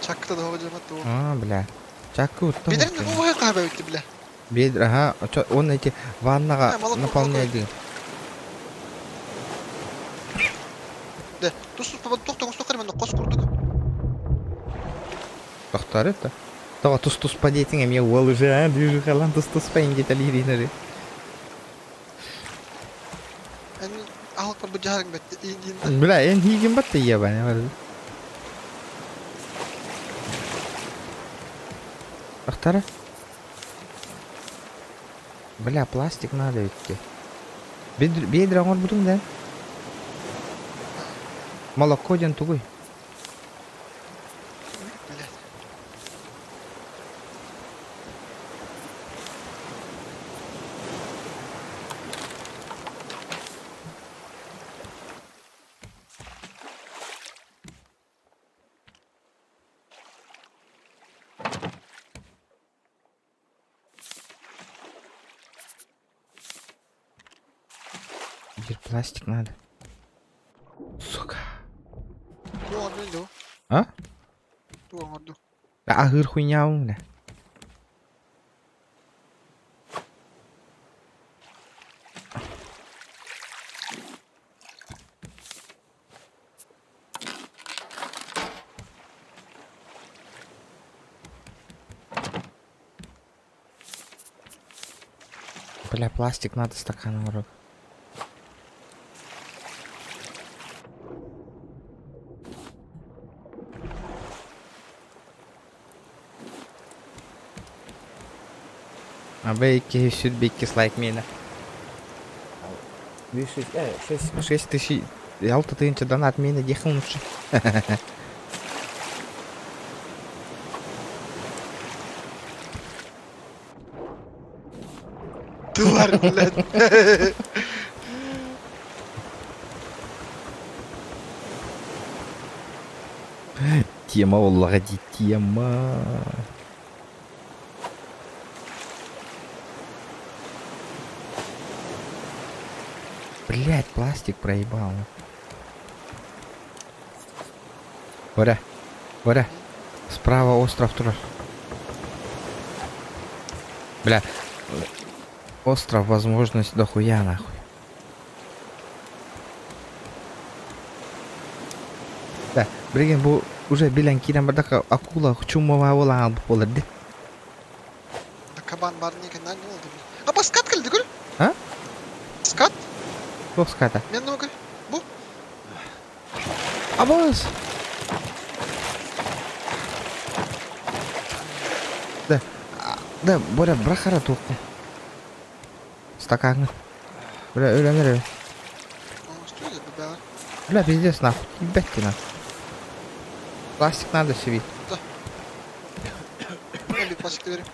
Чаккыта да хоҕо туох. А, бля. Чаккы уттан Бедерин уттан. ууһай хаһа бэбитти бля. Бедр, ага, он эти ваннаҕа Э, молоко, наполняйдыы. Да, тус тус туох тоҥостуохха эрэ манна хос курдук. Тохтор это. Тоҕо тус-туспа диэтиҥ эмиэ уол уже, а, движухалаан тус-туспа иҥгитэлииринэри. Эн ал Олохпор быдьаһарыҥ бэт иин Бля, эн хиигин батта ебаный. Ахтара? Бля, пластик надо ведь. Бедра оҥорбутуҥ да? Молоко диэн тугуй? Блядь. Теперь пластик надо. Сука. Туох оҥордуҥ дуу? А? Туох оҥордуҥ? Аһыыр хуйнябын бля. Бля, пластик надо стакан урок. А Б икки сүт бикки слайк миэнэ. 6 тысяч алта тыһыынча донат миэнэ диэххин лучше. Тварь, блядь. Тема буоллаҕа дии, тема. Блять, пластик проебал. Боря, Боря, справа остров турар. Бля, остров возможность дохуя нахуй. Да, билигин бу уже билэн киирэн бардахха акула чумова буолан буолар ди. Кабан бар никогда не oldu. А скат кэлди көр? А? Скат? Туох ската? Мен көр. Бу. Абас! Да, да, Боря, брахара туоххун. Стакаҥҥа. Бля, өлөн эрэ. Бля, пиздец нахуй. Ебать ты нахуй. Пластик надо себе. Да. Пластик бери.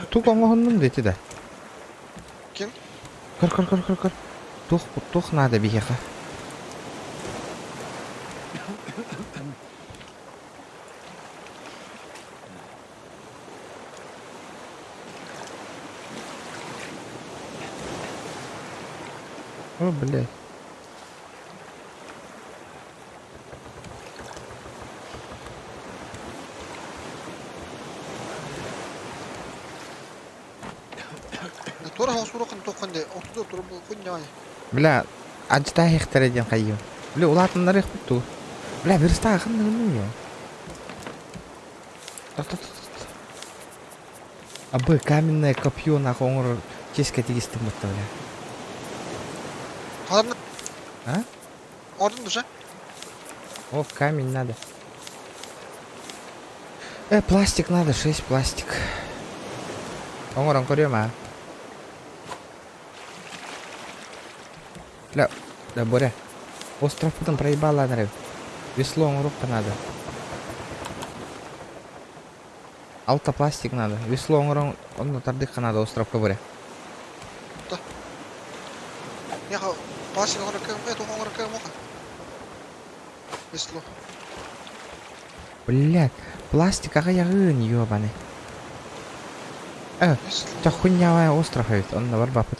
Тук оҥоһуннум дети да. Ким? Көр, көр, көр, көр, көр. Туох, туох надо биһиэхэ? О, блядь. Туора хоосуруоххун туоххун дии ортотугар турар хуйня Бля, ачтаахтара диэн хайыым. Бля, улаатыннарыахпыт дуу. Бля, верстаахын гынным я. Абы каменное копье нахуй оҥорор чиэскэ тигистим бутта бля. Халадны. А? Ордун душа. О, камень надо. Пластик надо, 6 пластик. Оҥорон көрүөм аа. Бля, да, Боря. Остров потом проебала надо. Весло оҥоруохха надо. Алта пластик надо. Весло оҥорон онно тардыахха надо островка Боря. Миэхэ пластик оҥорор кыам, э, туох оҥорор кыам оха. Весло. Блядь, пластик аҕыйаҕыын, ёбаный. Чэ хуйнявая остров эбит, онно барбаппыт.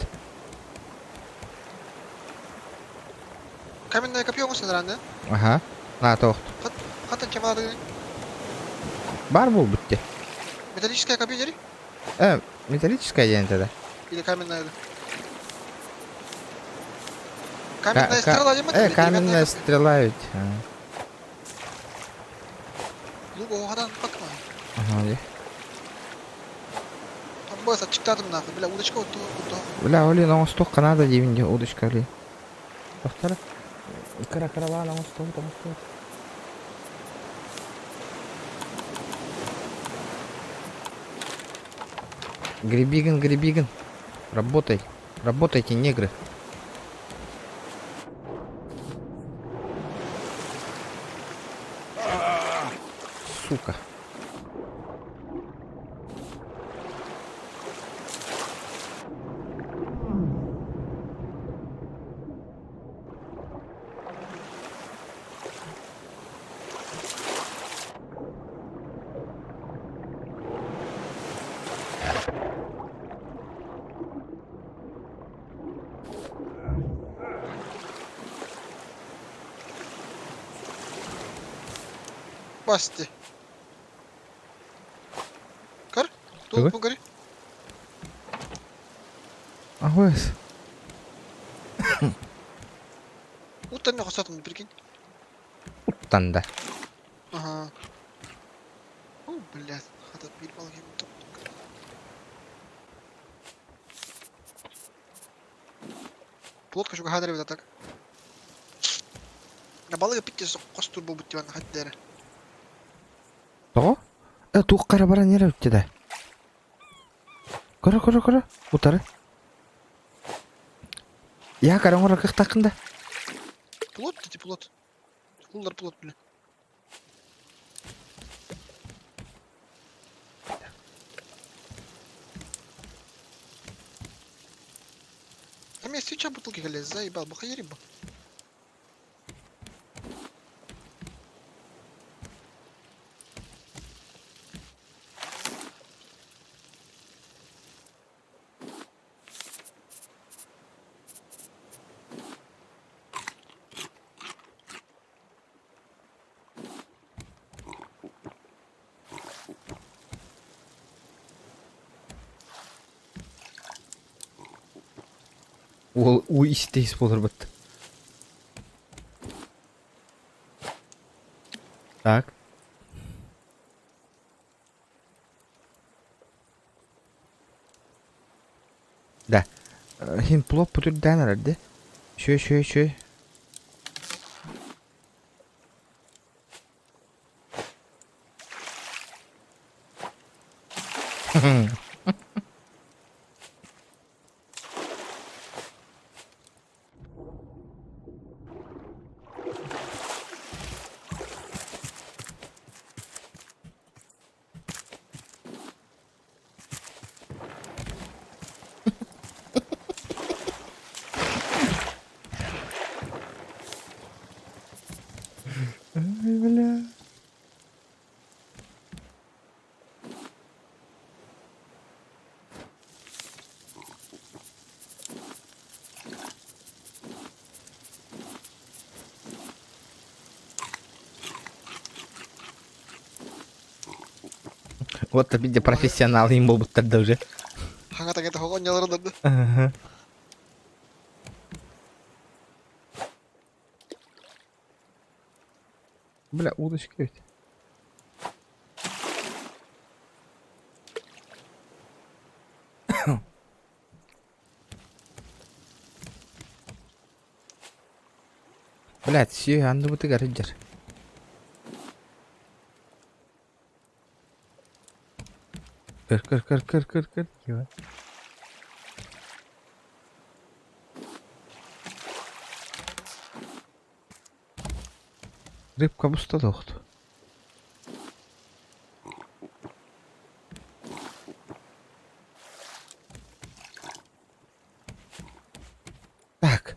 Каменное копье оҥостон да? Аха. На тоохт. Хантан кемаладыгын? Бар буолбут дии. Металлическое копье дери? Металлическое диэн этэ да. Или каменная? Каменная стрела дима? Э, каменная стрела ведь. Лук оҕадан пакма. Ага, де. Тамбой сачыктаатым нахуй. Бля, удочка вот то. Бля, блин, оҥостуохха наада диибин дии, удочка, блин. Тохтор. Кыра кыралаан оҥостубут, оҥостубут. Гребиган, гребиган. Работай. Работайте, негры. Сука. Басти. Көр. Тугу? Тугу көрүй. Аҕыс. Уттан мен хосатым, прикинь. Уттан да. Ага. О, блядь, хата биир балык Плотка чугаһаан эрэ так. Балыгы питте хостуур буолбут диван хаддера. Тоҕо? Э, туох хара баран эрэ үттэ да. Көрө, көрө, көрө. Утары. Я кара оҥоро кыахтааххын да. Плот, ти плот. Куллар плот, бля. Там я свеча бутылки галез, заебал, бахаериба. Уол уу истейс буоларбыт. Так. Да. Хин плоп путурдаан эрэрди. Үчүгэй, үчүгэй, үчүгэй. Ай, бля. Вот видя профессионал им буолбуттар да уже. Хаҥа таҥа оҕонньолору да. Ага. Бля, удочка ведь. Блядь, все, анды бытыгар иджер. Кыр кыр кыр кыр кыр кыр. Кива. Рыбка буста тохту. Так.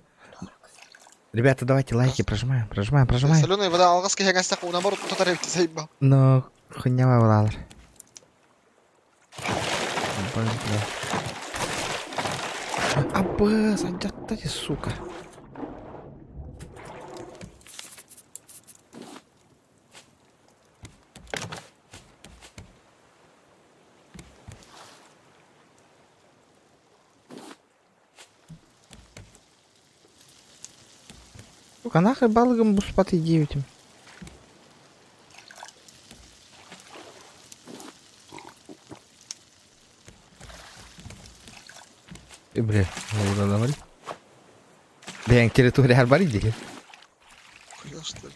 Ребята, давайте лайки прожимаем, прожимаем, прожимаем. Соленая вода алҕаска иһэн наоборот тутар эбит заебал. Но хуйня балалар. Бля. Абы, сандьатта сука. Сука, нахуй балыгым буспатый диэбитим. Э, бля, давай. Бэйэҥ территорияҕар бар дии. Хуя что ли?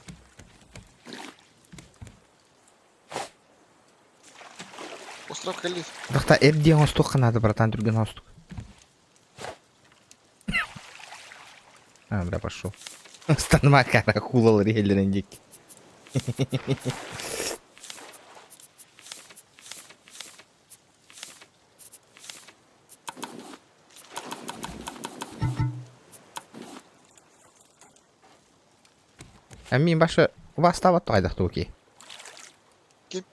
Остров кэллит. Тахта эр диэн оҥостуохха наада, братан, түргэн оҥостук. А, бля, пошел. Станма каракулалар иһэллэрин диэки. А мин башы убастабат тоҕайдах туки. Ким?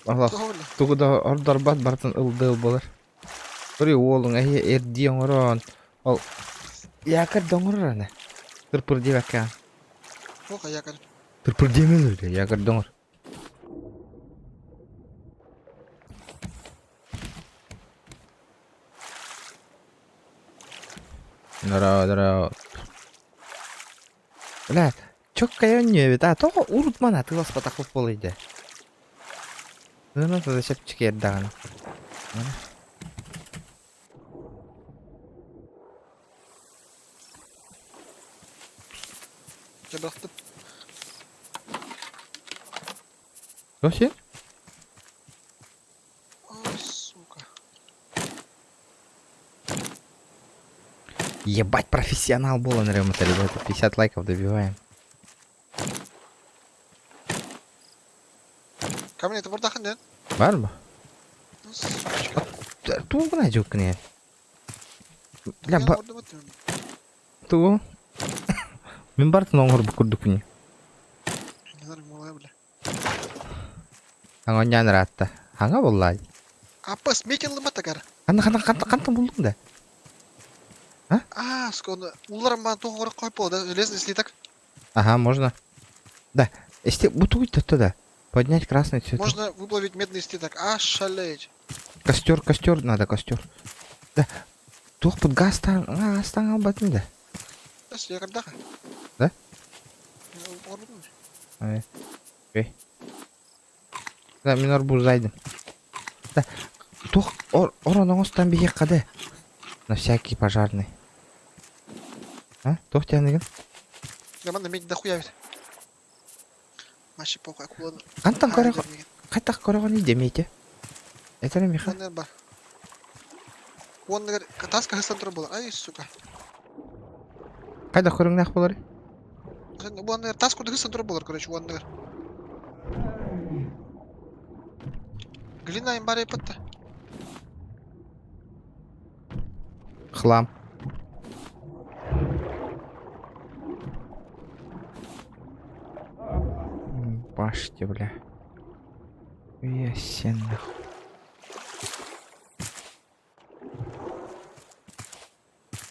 Аллах тугу да ордорбот барытын ылды ыл болар. Көрүй уолуҥ эһи эрдии оҥорон ол якорь да оҥорор аны. Тырпыр диэбэккэ. Туох якорь? Тырпыр диэмэл якорь да оҥор. Здорово, здорово. Бля, чоккай өнньүөбүт а тоҕо урут мана тыласпатахпыт буолуйда. Ну, тогда чэпчэки эрдэҕинэ. Дьэ бырахтым. Вообще? Ой, сука. Ебать, профессионал буолан эрэм ребята. 50 лайков добиваем. Камень, это бурдахан, да? Бар бу? Ну, сучка. Тугу гына дьуккун Бля, Я ба... ордум этим. Тугу? Мин бартын оҥорбут курдукпун. Не знаю, малая, бля. Аҥонньоон ыраатта. Хаҥа буоллаа. Аппа, сметил матагар. Ханна ханна ханна хантан буллуҥ да? А, скоро. Уларым бан туох оҥорор хойпо, да? Железный слиток. Ага, можно. Да. Если бутуй то тогда. Поднять красный цветок. Можно выплавить медный слиток. А, шалеть. Костер, костер надо, костер. Да. Туох под газ таң, газ таң албатын да. Сейчас я когда? Да? Ай. Окей. Да, мин арбуз зайдым. Да. Туох ор орон оҥостон биһиэххэ да. На всякий пожарный. А? Туох диэныгын? Да манна медь дохуя ведь. Маще похуй, акула. Хантан көрөҕө хайдах көрөҕүнүй дэмиэтэ? Этэрэ миэхэ. Уонна бар. Уонна таска хыстан турар буолар. Ай, сука. Хайдах көрүҥнээх буоларый? Уонна тас курдук хыстан турар буолар, короче, уонна. Глина им барай патта. Хлам. Башти, бля. Ясен нахуй.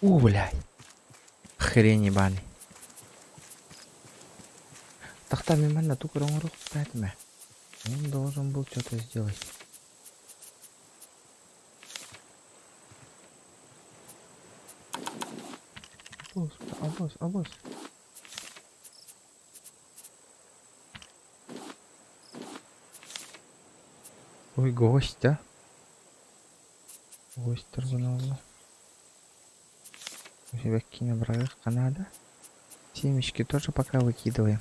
У, блядь. Хрень ебаный. Тахта мен манна тук оҥоруохтаатым Он должен был что-то сделать. Абос, абос, абос. Ой, гость, а? Гость торгунула. У себя кинобрах Канада. Семечки тоже пока выкидываем.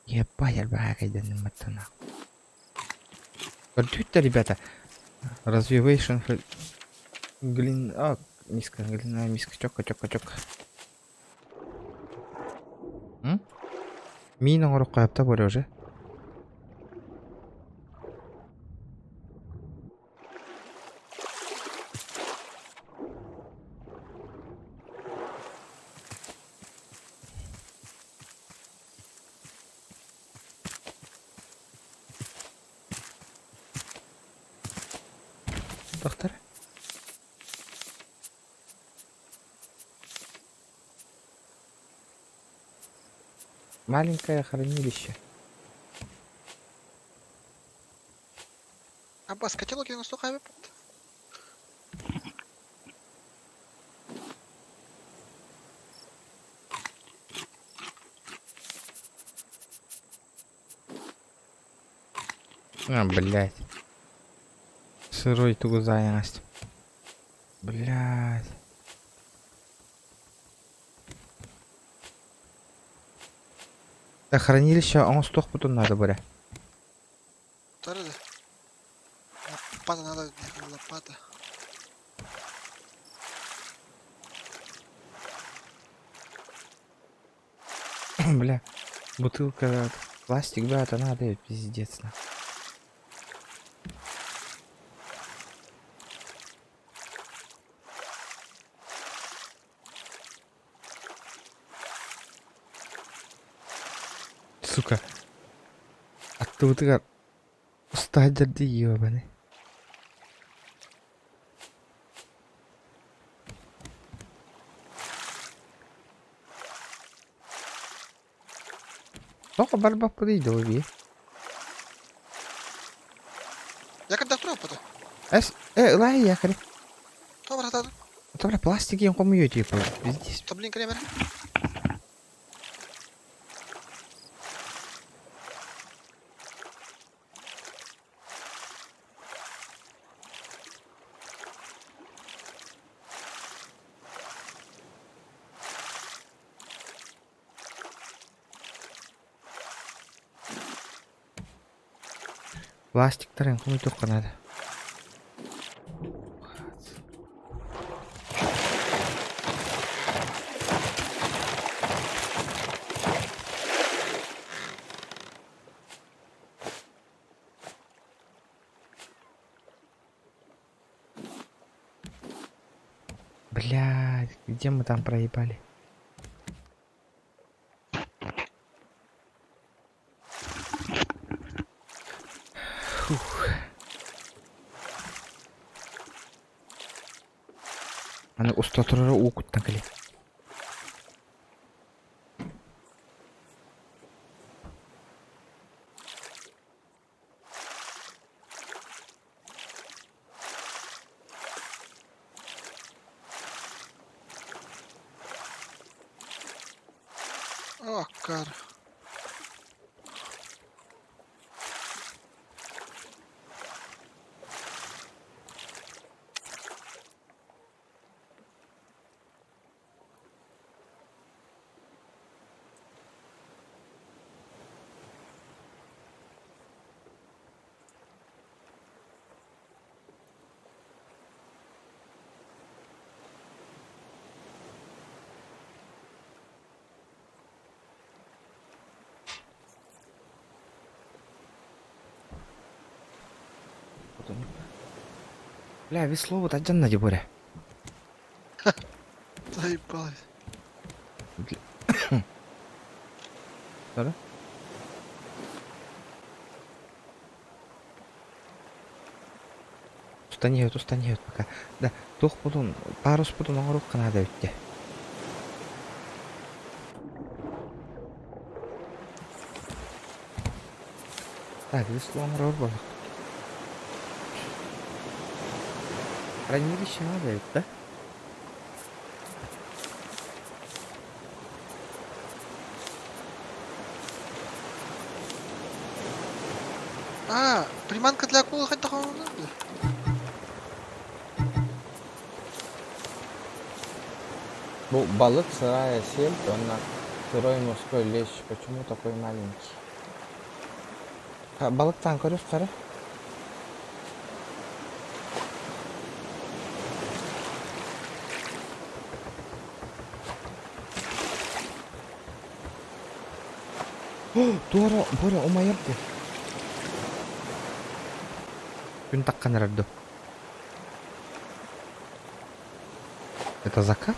Ебать, альбаха Көрдүт ребята. Развивейшн глин... А, миска, глиняная миска. Чёка, чёка, чёка. М? Миин оҥорукка апта бар уже. Доктор? Маленькое хранилище. Аббас, котелок я настолько. А, блядь. Сырой тугу занялась. Блядь. Да хранилище оҥостуохпутун надо бля. Тары Лопата надо, лопата. Бля, бутылка, пластик, да, это надо, пиздец. На. Сука. Аттыбытыгар устаадьарды ебаный. Тоҕо барбаппытый дуо бии? Якорь туруохпут. Эс, э, ылай якорь. Тоҕо баратаатын? Добре, пластик ең хомуйу типа. Пиздец. Тоблин кремер. Пластиктарын хомуйдуохха наада. Блядь, где мы там проебали? Фух. Аны уста турара уу куттан кэлиэ. О, кар. Бля, весло вот отдельно деборя. Заебалась. Да? Устанеют, устанеют пока. Да, туох будун, парус будун оҥоруохха наада эбит дии. Так, весло оҥорор буоллах. Хранилище надо ведь, да? А, приманка для акулы хоть такого надо? Бу балык сырая сельдь, уонна сырой морской лещ. Почему такой маленький? Балыктаан көрүөх хара. Туора, Боря, умайар дии. Күн таххан эрэр дуу? Это закат?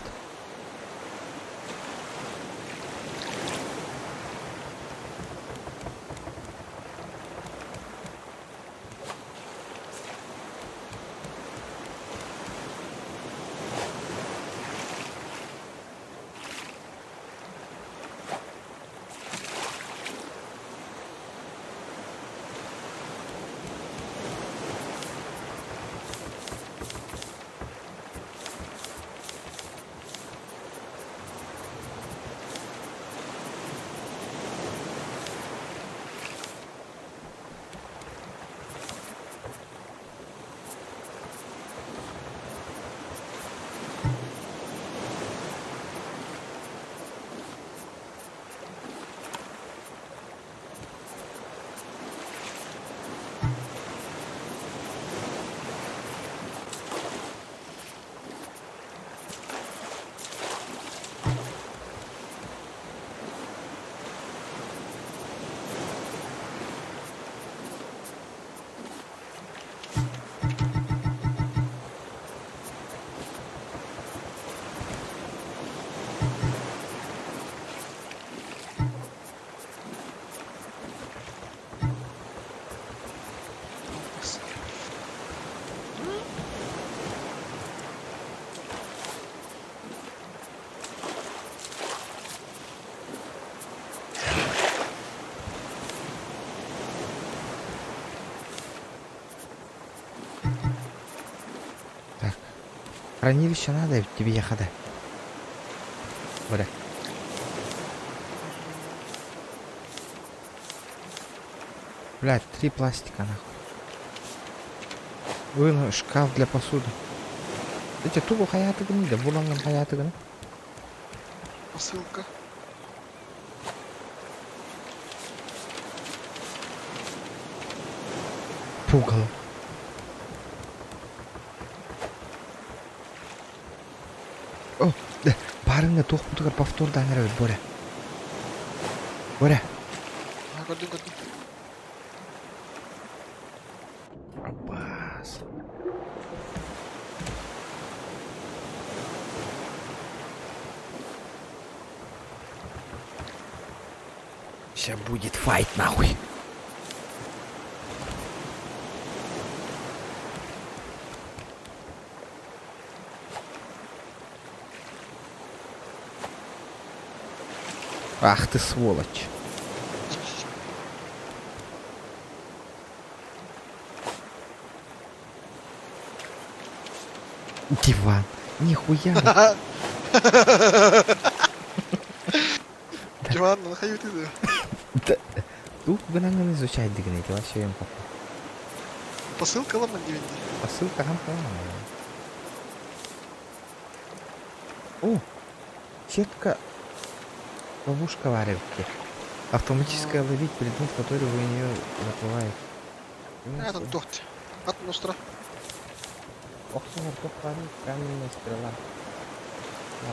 Хранилище надо тебе ехать. Боря. Блядь, три пластика нахуй. Вон шкаф для посуды. Эти тугу хаятыгын да буланган хаятыгын. Посылка. Пугало. О, да, барыңа туох бутугар повтордаан эрэ Боря. Боря. А, көрдүм, көрдүм. Аббас. Сейчас будет файт нахуй. Ах ты сволочь. Диван. Нихуя. Диван, нахай ты. Да. Тух гынан изучать дигнете, вообще им похуй. Посылка ламан дивенди. Посылка там О, сетка ловушка варевки. Автоматическая ловить предмет, который вы нее заплывает. Это тохт. От мустра. Охсунар каменная стрела. А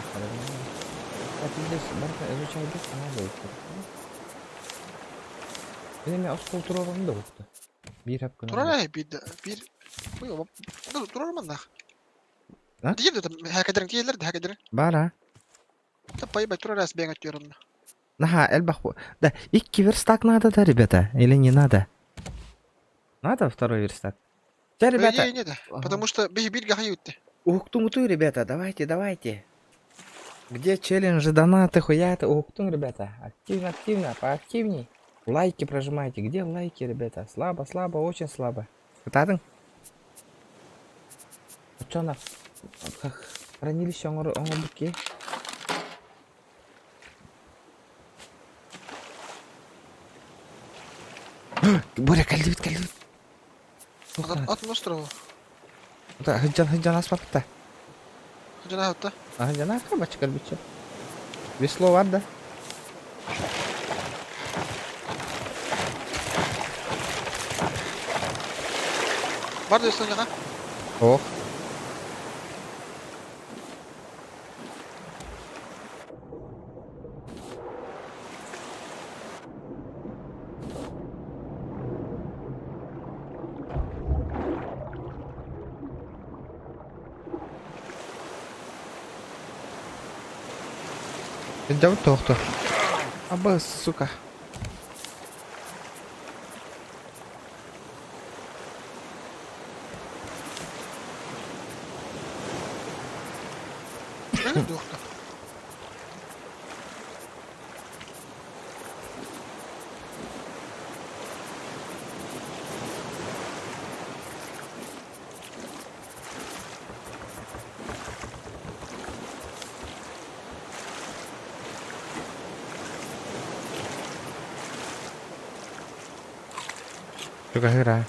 здесь барка изучай бес, она будет. Мен оскол турарым да уқты. Бир хап Турар бир бир. Ой, турар маннах. А? Диир да хакадерин тиелер да хакадерин. Бара. Та пайбай турар ас бең өтөрүн. Ага, элбах. Да, икки верстак надо, да, ребята? Или не надо? Надо второй верстак? Все, ребята. Не, не, да. Потому что бир бир гахаютты. Ухтумуту, ребята, давайте, давайте. Где челленджи, донаты, хуя это? Ухтун, ребята. Активно, активно, поактивней. Лайки прожимайте. Где лайки, ребята? Слабо, слабо, очень слабо. Кытатын? Чё на? Хранилище оңор буки. Боря, калдыбит, калдыбит. От мустра. Да, хыджан, хыджан аспапта. Жана хатта. Ага, жана кабачкар биче. Весло бар да? Бар десен жана. Ох. Идем тохту. Аба, сука. Духта. Сука, игра.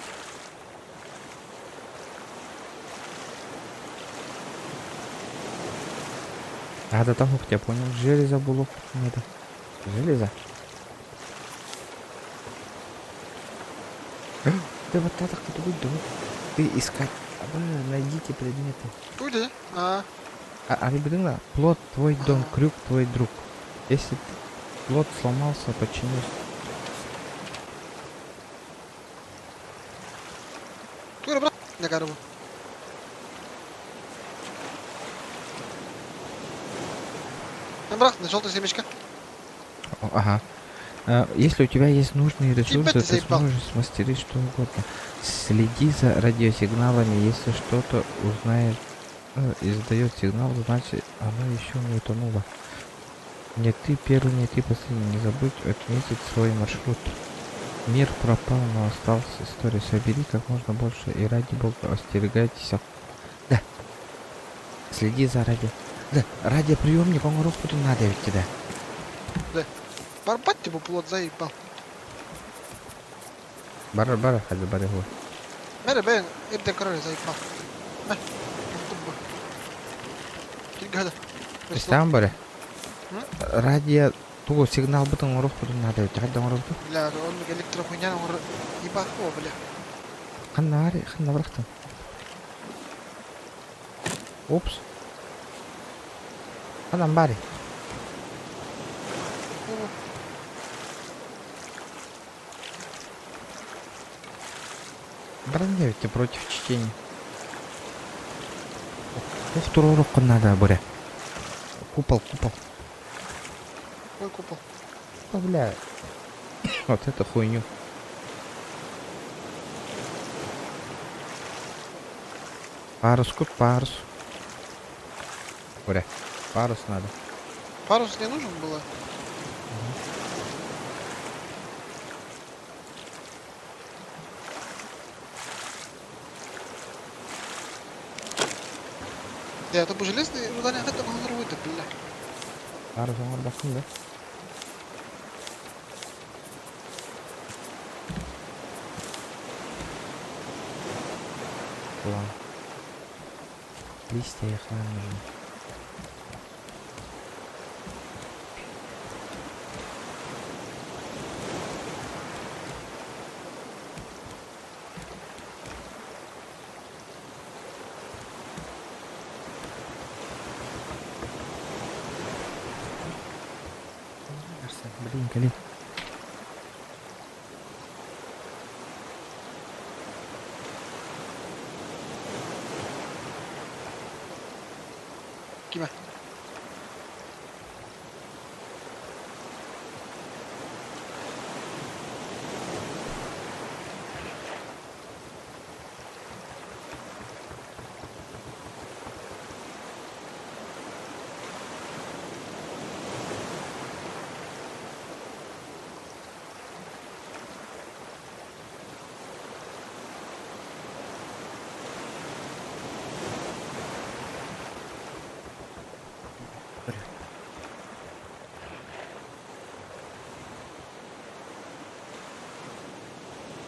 А, да там, я понял, железо было надо. Железо. Да вот это кто будет думать. Ты искать. А вы найдите предметы. Туйда. А. А, а ребята, плот твой дом, крюк твой друг. Если плот сломался, почини. Туйра брат. Не карабу. Брат, желтая семечка. Ага. Если у тебя есть нужные ресурсы, ты ты заебал. сможешь смастерить что угодно. Следи за радиосигналами. Если что-то узнаешь, издает сигнал, значит оно еще не утонуло. Не ты первый, не ты последний. Не забудь отметить свой маршрут. Мир пропал, но остался история. Собери как можно больше и ради бога остерегайтесь. Да. Следи за радио. Да, радиоприемник оҥоруохпутун наада эбит да. Да. Барбат типа плот заебал. Бар бар хады бар его. Мэрэ бэйэн ирден король заебал. Мэ. Киргада. Истаан баре. Радио тугу сигналбытын оҥоруохпутун наада эбит. Хайда оҥоробутун? Бля, оннук электрохуйнян оҥоро ебахо, бля. Ханна ханна барахтан? Упс. Ханан баары? Баран диэбитте против чтения. Ох, туруоруккун надо, Боря. Купол, купол. Какой купол? Да, бля. Вот это хуйню. Парус, кут парус. Боря, парус надо. Парус не нужен было? Да, это бы железный задание это да, бля. Парус оҥорбоккун да? План. Листья и хлам нужны. Блин, блин. Кима.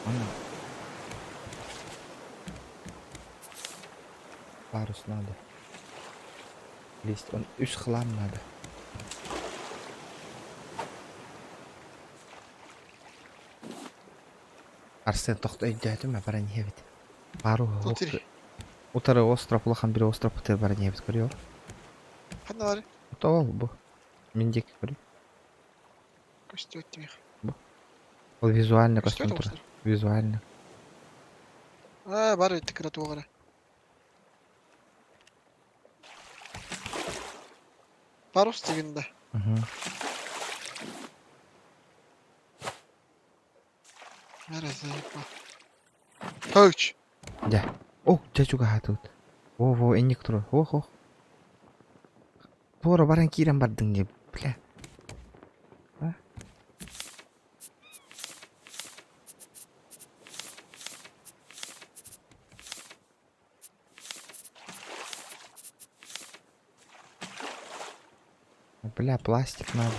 Ана. Парус надо. Лист. Он үс хлам надо. Арсен тохто өйдөөтүм баран иһэбит. Пару Утары. Утары остров улахан бир остров утары баран иһэбит көрүө. Ханна бары? Ол бу. Мин диэки көрү. Көстүбэт тимих. Ол визуально Көстүбэт көстөн турар. остров. Визуально. А, бар эти кыра туоҕара. Парус деген да. Мгм. Мэрэ заебал. Хоуч. Дьэ. О, дьэ чугаһаатыбыт. Во-во, инник турар. Ох, ох. Туора баран киирэн бардыҥ дии, бля. А? Бля, пластик надо.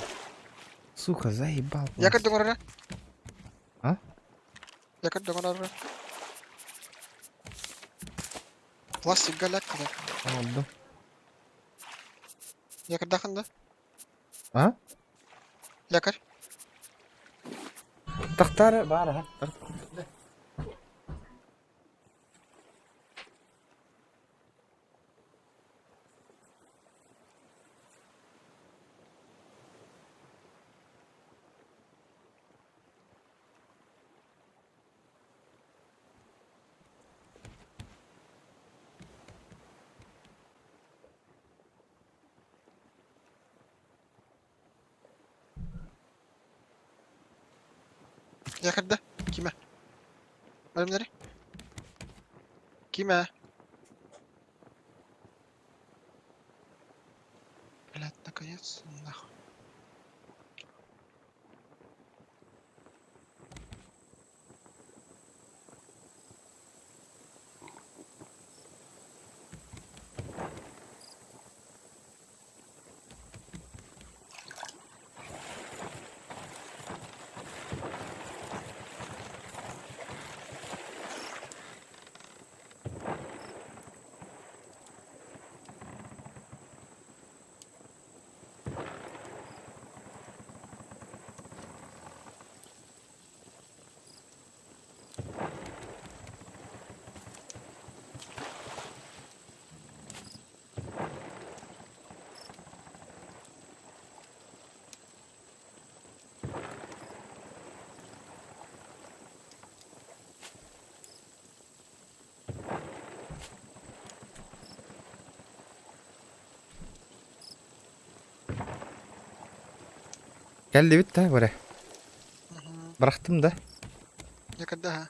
Сука, заебал Якорь пластик. доҥорора. А? Якорь доҥорора. Пластик галяк да. Oldu. Якорьдахан да? А? Якорь. Тахтар бар ha. Якорьда. Киме. Бэлэмнэри. Киме. Блядь, наконец, нахуй. Кэллибит да, бары. Бырахтым да. Якорьда, ха.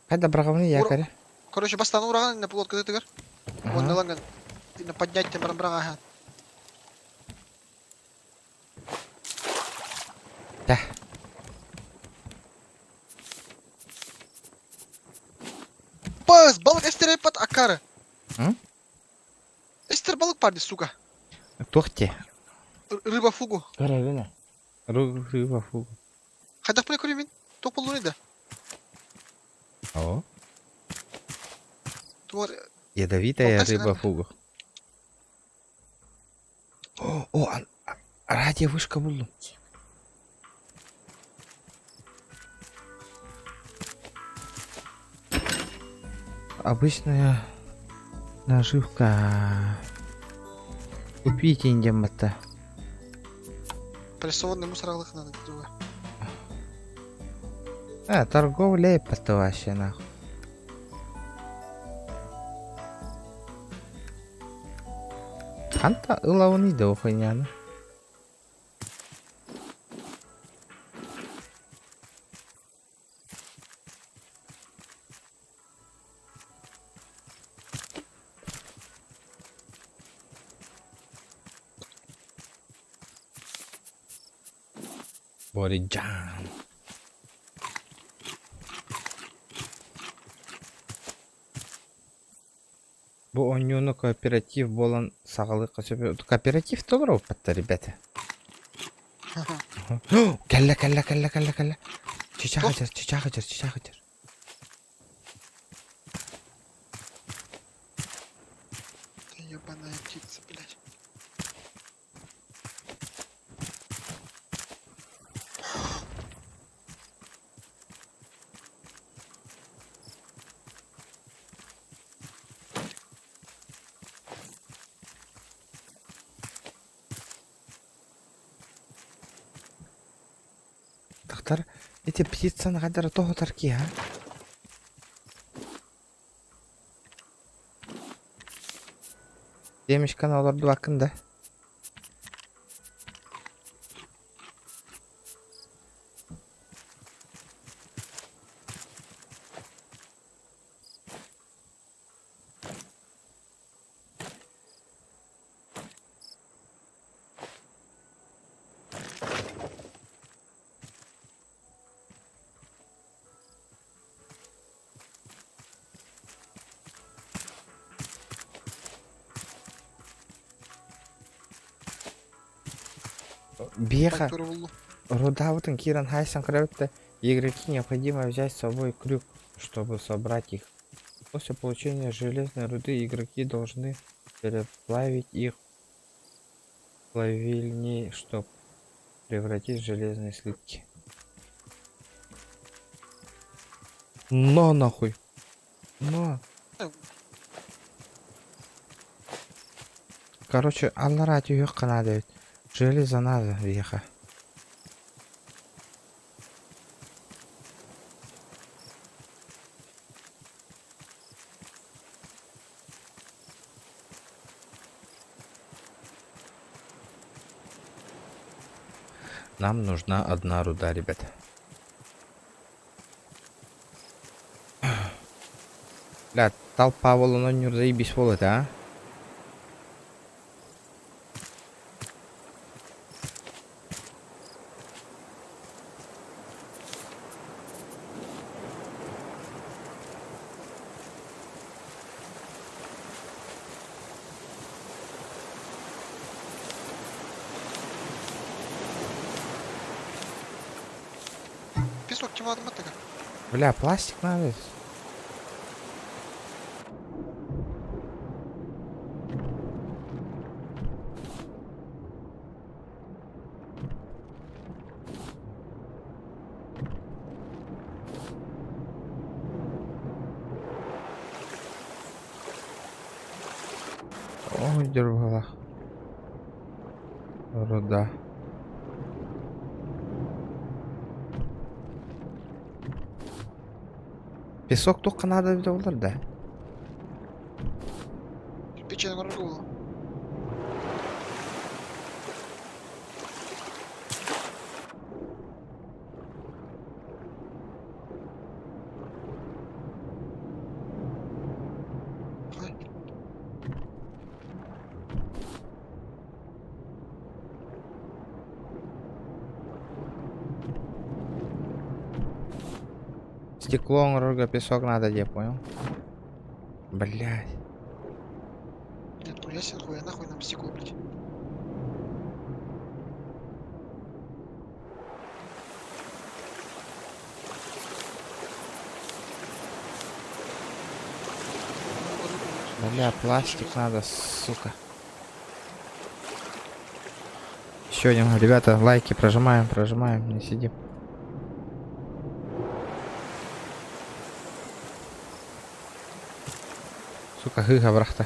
Хайда быраҕабыный якорь? Короче, бастаан ураҕан иннэ плот кытытыгар. Уонна ылан иннэ поднять тем баран быраҕаһаан. Да. Пас, балык эстереппат акары. М? Эстер балык бар сука. Туох те? Рыба фугу. Көрөбүн. Рыба фугу. Хайдах бile көрөмүн? Туох боллуун да? О. Туар Ядовитая рыба фугу. О, о, радиовышка буллум. Обычная наживка. Купите индеммата. Прессованный мусор алых надо друга. А, торговля это вообще нахуй. Ханта ылауны да ухайняны. Бориджан. Бу оонньууну кооператив буолан саҕалыахха сөп. Кооператив толоруоппаттар, ребята. Кэллэ, кэллэ, кэллэ, кэллэ, кэллэ. Чычах ачар, чычах ачар, чычах ачар. Ты ебаная птица, блядь. Тахтар, эти птицаны хадара тоһутар ки, а? Демешканы олордубаккын да. Биэхэ Рудабытын киирэн хайсан көрөбүт да, игроки необходимо взять с собой крюк, чтобы собрать их. После получения железной руды игроки должны переплавить их в плавильни, чтобы превратить в железные слитки. Но нахуй! Но! Короче, аллараа түһүөххэ наада эбит. Железо надо биһиэхэ. Нам нужна одна руда, ребята. Бля, толпа буолан оонньуур заебись буолуо этэ, а? Песок ким алатын Бля, пластик надо. Ой, дербала. Руда. Песок туохха наада эбитэ буоллар да? Печень оҥорорго буолуо. Стекло оҥорорго песок надо диэ, понял? Блядь. Нет, хуя себе, хуя нахуй нам стекло, блядь. Бля, пластик надо, сука. Еще один, ребята, лайки прожимаем, прожимаем, не сидим. Сука, гыга брахта.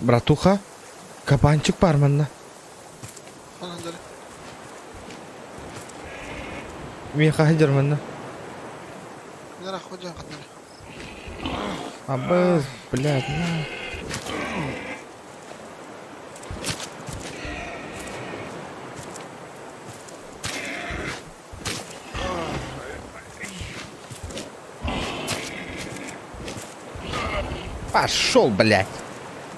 Братуха, кабанчик баар манна. Миэхэ сылдьар манна. Абыс, блядь, на. Пошел, блядь!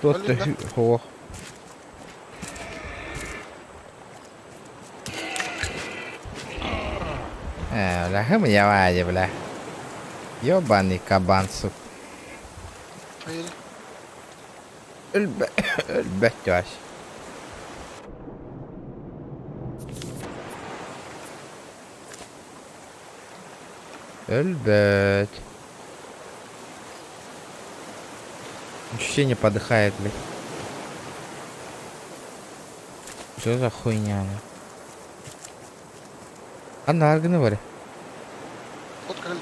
Тот Блин, да? Ох. Э, бля, хым бля. Ёбаный кабан, сука. Поели. Өлбөт тёс. Өлбөт. Ощущение подыхает, блядь. Что за хуйня? ну? А нарганы бар. Вот как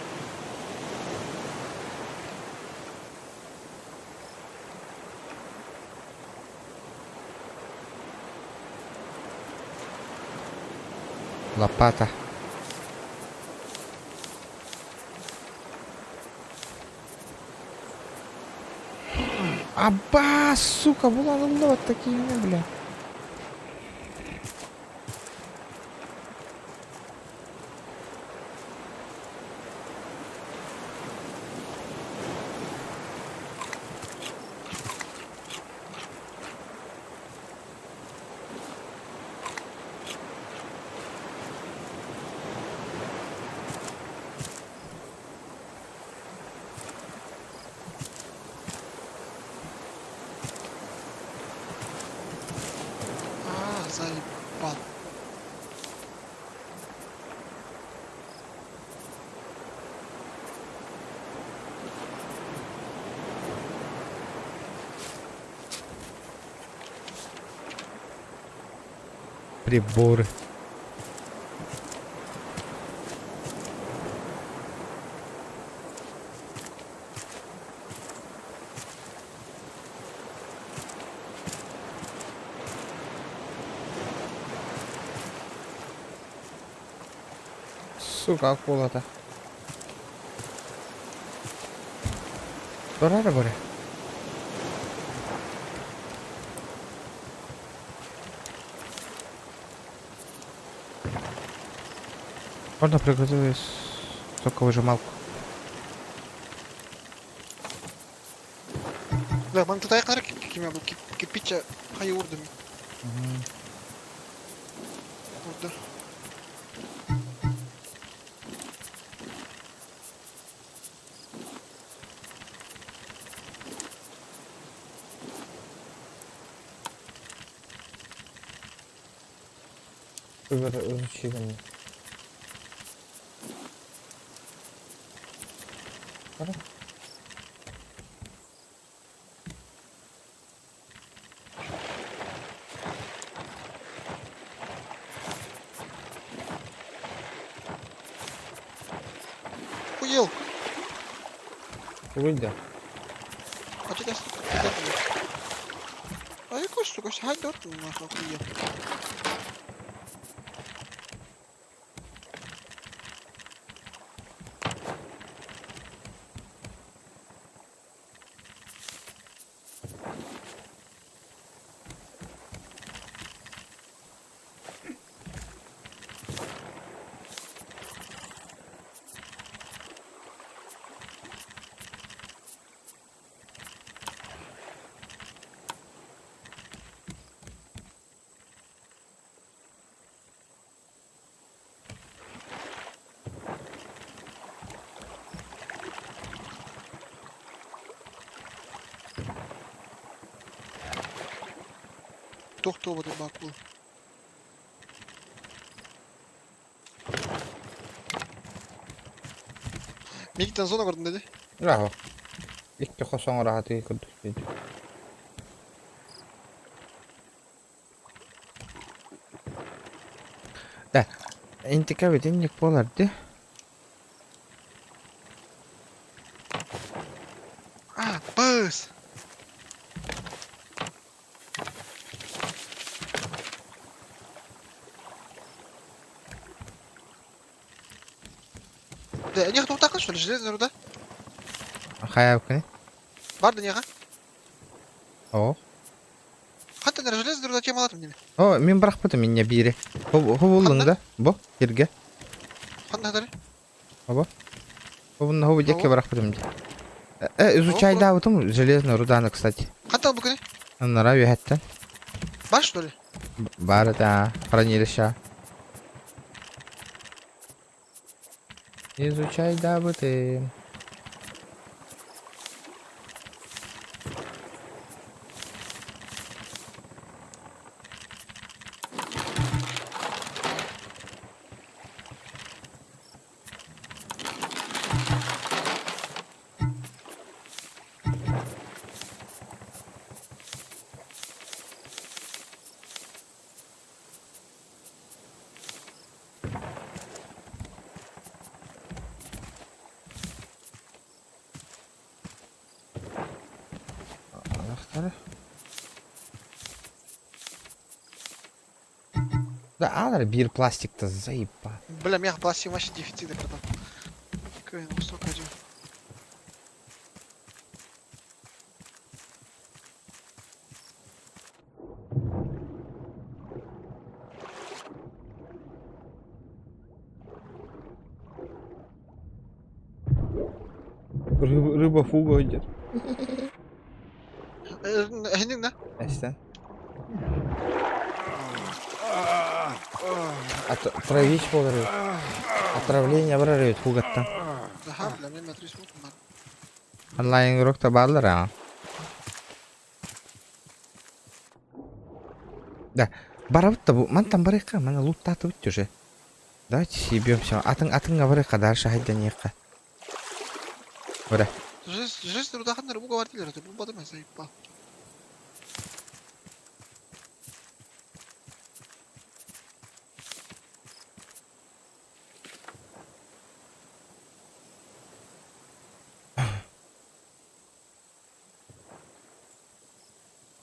Лопата. Аба, сука, була вот такие, ну, бля. А, заебал. Приборы. Сука, акула-то. Барара баре. Можно приготовить соковыжималку. Да, мам тут аяқлары киме бұл кирпича хай урдым. Урду. Выбор учителя. Уел. Выйди. А ты А якось, сука, сядь, нахуй, охуел. Туох туобатын бааккула. Миигиттэн зона көрдүн дии. Браво. Икки хос оҥораһатыы курдук дии. Да, интика битинник буолар дии. А, пыс! Да, не тохтааххын что ли, железная руда? Хайа Бар да неха? О. Хантан эрэ железная руда темалатым неме. О, мин бырахпытым инньэ биири. Хобуллуҥ да? Бу, сиргэ. Ханна хатары? Оба. Хобунна хобу дьэкке бырахпытым дии. Э, изучайдаабытым железную руданы, кстати. Хантан бу күнү? Аннара үөһэттэн. Бар что ли? Бар это хранилище. Изучай добытым. Анахтары. Да, аалар биир пластикта заебал. Бля, мех пластик вообще дефицит, братан. Квин, столько один. Рыба, рыба фуга идет. Эһинниҥ да? Эстен. Отравить буолар Отравление барар эбит фугаттан. Аха, бля, мен метр бар. Онлайн игрок-то бааллар аа. Да, барабыт да бу мантан барыахха, маны луттаатыбыт уже. Давайте съебемся. Атын атынга барыахха, дальше хайданиэххэ. Бара. Жизнь рудаханнар буга бар дийлер, бу бадым заебал.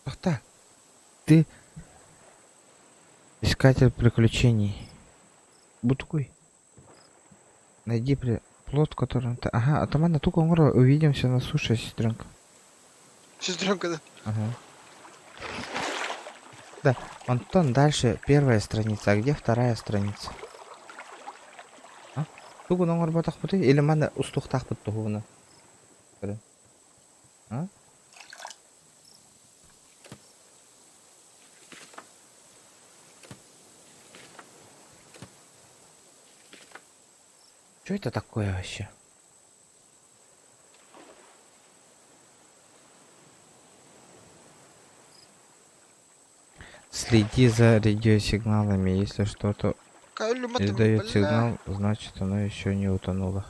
Тоқта. Ты искатель приключений. Бутукуй. Найди при... плод, которым ты... Ага, атаман на туку увидимся на суше, сестренка. Сестренка, да. Ага. Да, Антон, дальше первая страница. А где вторая страница? А? Тугун оҥорботохпутуй или манна устуохтаахпыт туһуна? А? Что это такое вообще? Следи за радиосигналами. Если что-то издает сигнал, значит оно еще не утонуло.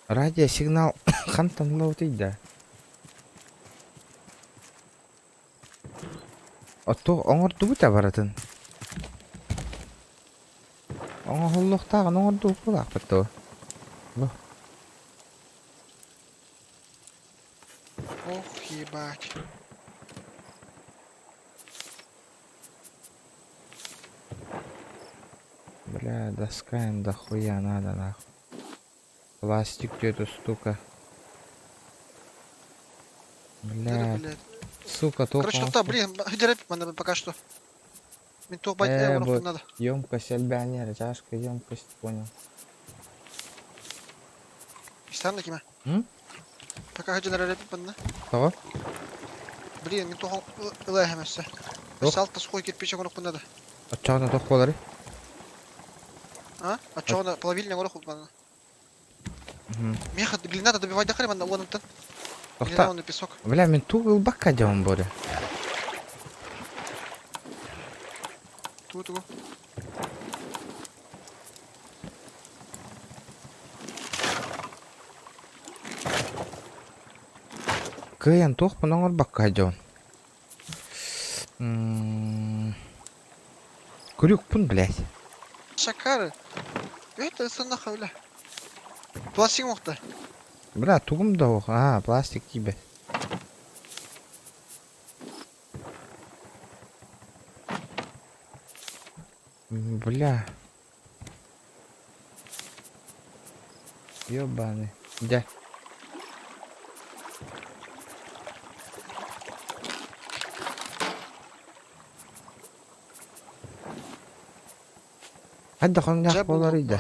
Радиосигнал хантан да. Ото оҥордубут барытын. Оҥоһуллуохтааҕын оҥордубут дуо? Бу. Ох, ебать. Бля, доска им дохуя надо нахуй. Пластик где-то, штука. Бля, сука, только... Короче, тоқта, блин, манна пока что. Мин туох бать Э, э, надо. Емкость альбионера, чашка, емкость, понял. Истан киме? М? Пока хадьыр манна. Того? Блин, мин туох ылаһым өссө. Туох? Салта сухой кирпич оҥоруохпун надо. Оччоҕуна туох буоларый? А? Оччоҕуна плавильня оҥоруох манна. Меха, глина добивай да хрена, вон он. Глина, Тохта. вон и песок. Бля, мин туг ылбакка дьон боре. Ту ту. Кыайан туохпун оҥорбокко дьон. Күрүкпүн, блядь. Шакары. Это сыннаха, бля. Пластик мохта. Бля, тугум да ох. А, пластик тебе. Бля. Ёбаный. Дя. Хайдах онньаах буоларый да?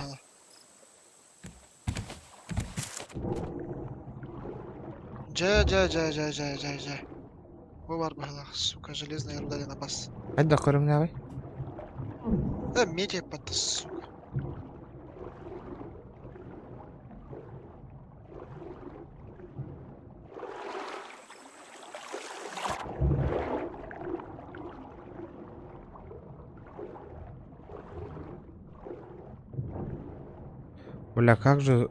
Дьэ, дьэ, дьэ, дьэ, дьэ, дьэ, дьэ. Бу бар быһылаах, сука, железная руда диэн абас. Хайдах көрүҥнээҕий? Да, медиа патта, сука. Бля, как же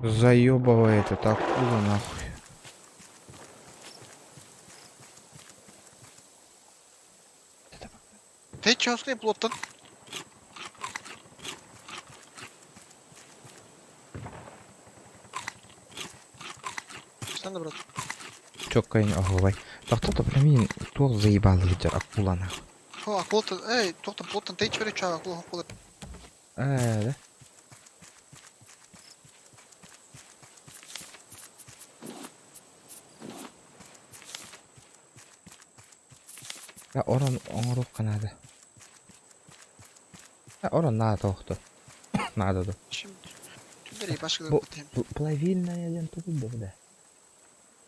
заебывает эта акула нахуй. Ты чё, с ним плотон? Встань, брат. Чоккайын оһуобай. Тохтото бля мин туох заебал сылдьар акула нахуй. О, акула эй, тоқтан плоттан ты чё, чё, акула, акула. Ээ, да? Я орон оҥоруохха наада. Я орон наада тоохто. Наада да. Чем? Түндері башка Бу- Плавильная диэн тугуй да?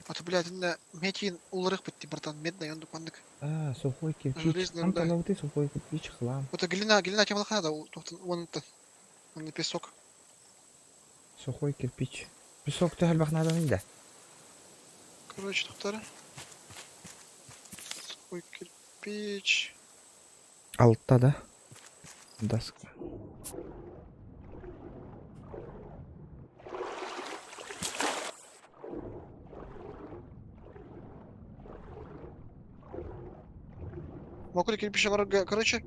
А то, блядь, инна метин уларых битти, братан, медный он дукандык. А, сухой кирпич. Железная Там руда. талауты сухой кирпич, хлам. Вот глина, глина тем надо, вон это. Он на песок. Сухой кирпич. Песок төһөлбөх нааданы да. Короче, доктор. Сухой кирпич. Алта да? Доска. Мокрый кирпич, короче,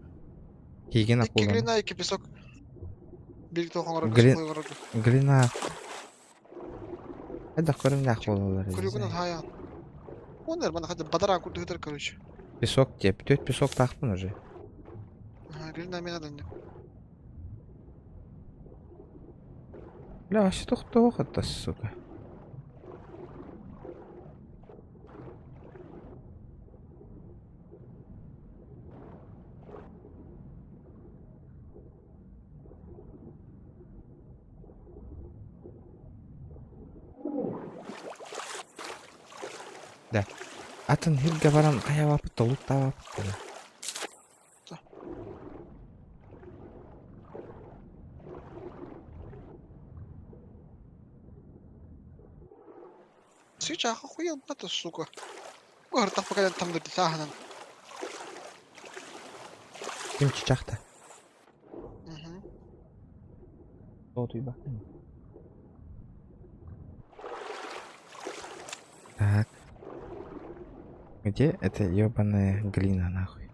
Киген икки акуланы. глина, икки песок. Бил тохон Глин- Глина. Хайдах көрүҥнээх буолаллар Күлүгүн эбит. хаян. Оннер мана хадда бадаран курдук короче. Песок деп. Төрт песок таахпын уже. Ага, глина мен адан. Бля, вообще тохтоох это, сука. Да. Атын хиргэ баран хайабапыт толуктаабапыт да. Свеча охуел, это сука. Город пока там до таханан. Ким чычахта? Угу. Так. Где эта ёбаная глина нахуй?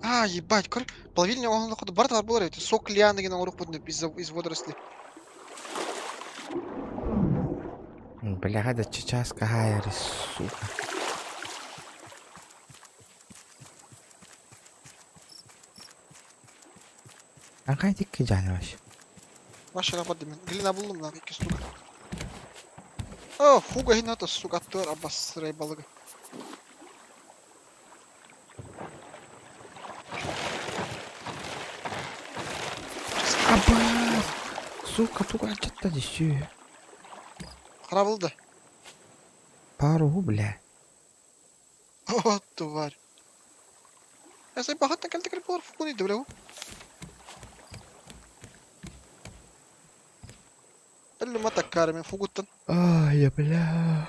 А, ебать, көр, половина он ходу бар бар болар эти сок лианы деген орук будут из из водорослей. Бля, да сейчас какая сука. А кайдик жаны вообще? Ваша работа мен. Глина булдум на икки штука. О, фуга хината, сука, төр абасрай балыгы. Абас! Сука, тугу алдьатта дии Харабыл да. Пару, бля. О, тварь. Я сайбахаттан кэлтэ кэлip болар фукун иди бля. Өллүм атаккары мен фугуттан. Ай, бля.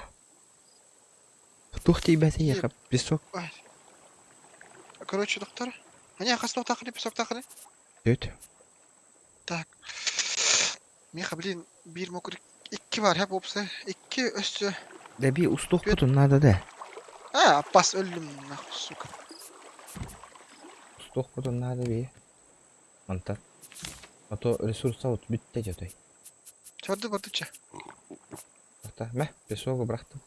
Туох тиийбэтэ эйиэхэ? Песок? Короче, доктор. Они хас туохтаахыный, песоктаахыный? Түт. Так. Миха, блин, биир мокрый икки бар, хэп опса. Икки өссө. Да би устуохпутун надо да. А, аппас өллүм, нахуй, сука. Устуохпутун надо би. Мантан. А то ресурса вот бүттэ дьотой. Чорду бардыча. Ата, мэ, песогу бырахтым.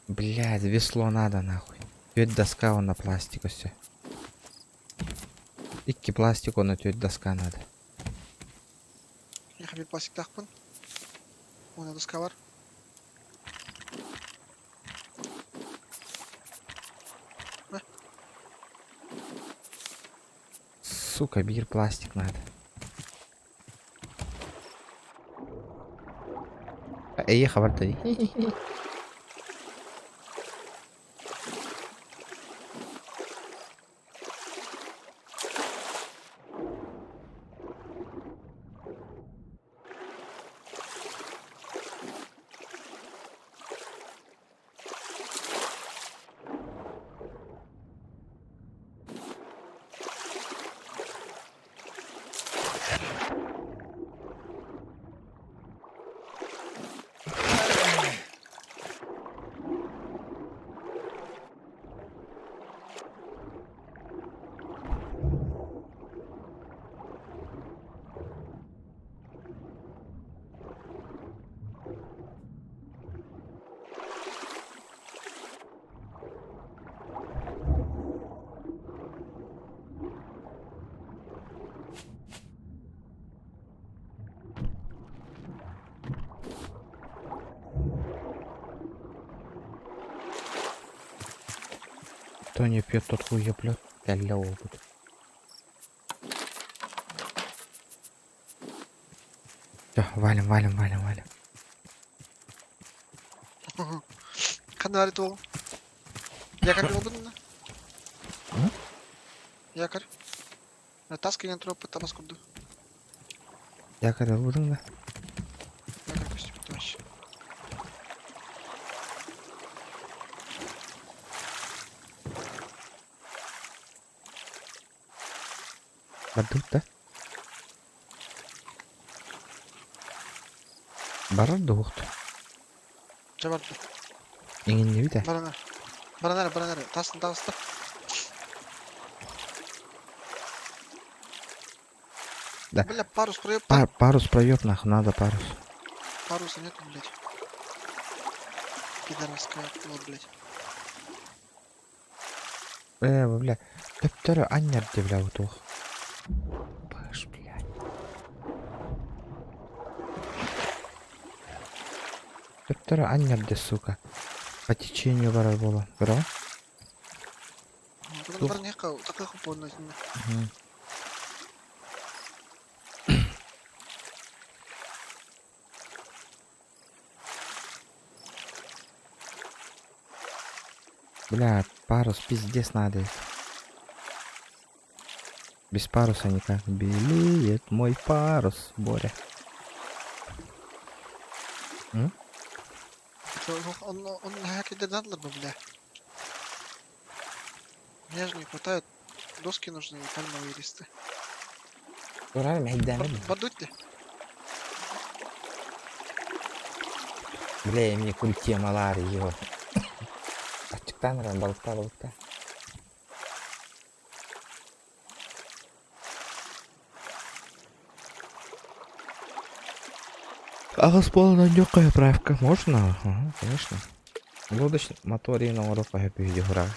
Блядь, весло надо нахуй. Түөрт доска уонна пластик өссө. Икки пластик уонна түөрт доска надо. Миэхэ биир пластиктаахпын. Уонна доска бар. Сука, биир пластик надо. Эйиэхэ барда дии. Кто не пьет, тот хуй еблет. Кэллэ уолбут. Все, валим, валим, валим, валим. Ханна баар туоҕум? Якорь буолбун Якорь. Тас киинэн туруоппут табас курдук. Якорь ылбытыҥ да? Якорь көстүбүт вообще. Бардыбыт да? Барар да уохту. Дьэ барда. Иҥиннибит ээ. Баран эр. Баран эрэ, баран эрэ. Тастан таҕыста. Да. Бля, парус проеб. Пар, парус проеб нахуй, надо парус. Паруса нету, блядь. Пидорасская акула, блядь. Э, бля, төптөрү анньар дии бля утуох. Баш, блядь. Төптөрү анньар дии, сука. По течению барар буолан. Бро? Тугун баран иһэ такых буолна Бля, парус пиздец надо. Без паруса никак. Белеет мой парус, Боря. М? Он, он бля. Мне же не хватает. Доски нужны и пальмовые листы. Бардутте. Бля, мне культе малари его. Ачыктан ран балыкта балыкта. Аҕыс буолан легкая правка можно? Ага, конечно. Лодочный моторин оҥоруохха сөп үһү дьуһураҕа.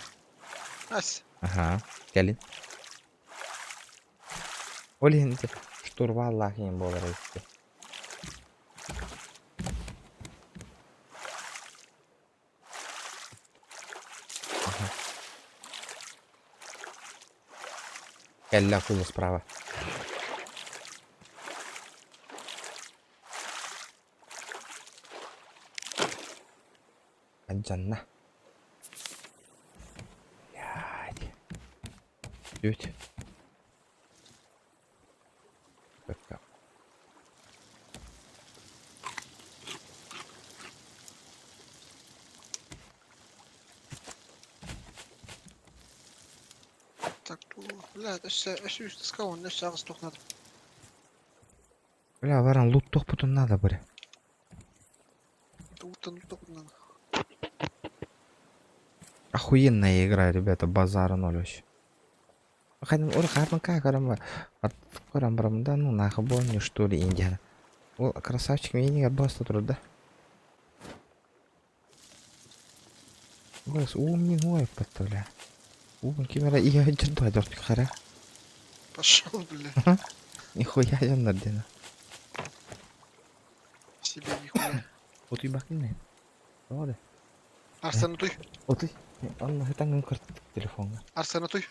Ась. Аһаа, кэлин. Ол иһин ити штурваллаах иһин буолар эбит. Кэллэ акула справа. Алдьанна. Блядь. Бүт. Бэккэ. Так, бля, өссө өссө үс тоска уонна өссө аҕыс туох надо. Бля, баран луттуохпутун надо бре. Уттан луттуохпутун надо. Охуенная игра, ребята, базара ноль вообще. Көрөн барам да, ну нахуй помню, что ли, Индиана. Ол красавчик мени баста турар да. Голос умный ой, бля. Уум кимера iya дьордуа хара. Пошел, бля. Нихуя дьоннор диэн. Себе нихуя. Утуйбаккын Тоҕо да? Арсен утуй. Утуй. Онно сытаҥҥын көр телефоҥҥа. Арсен утуй.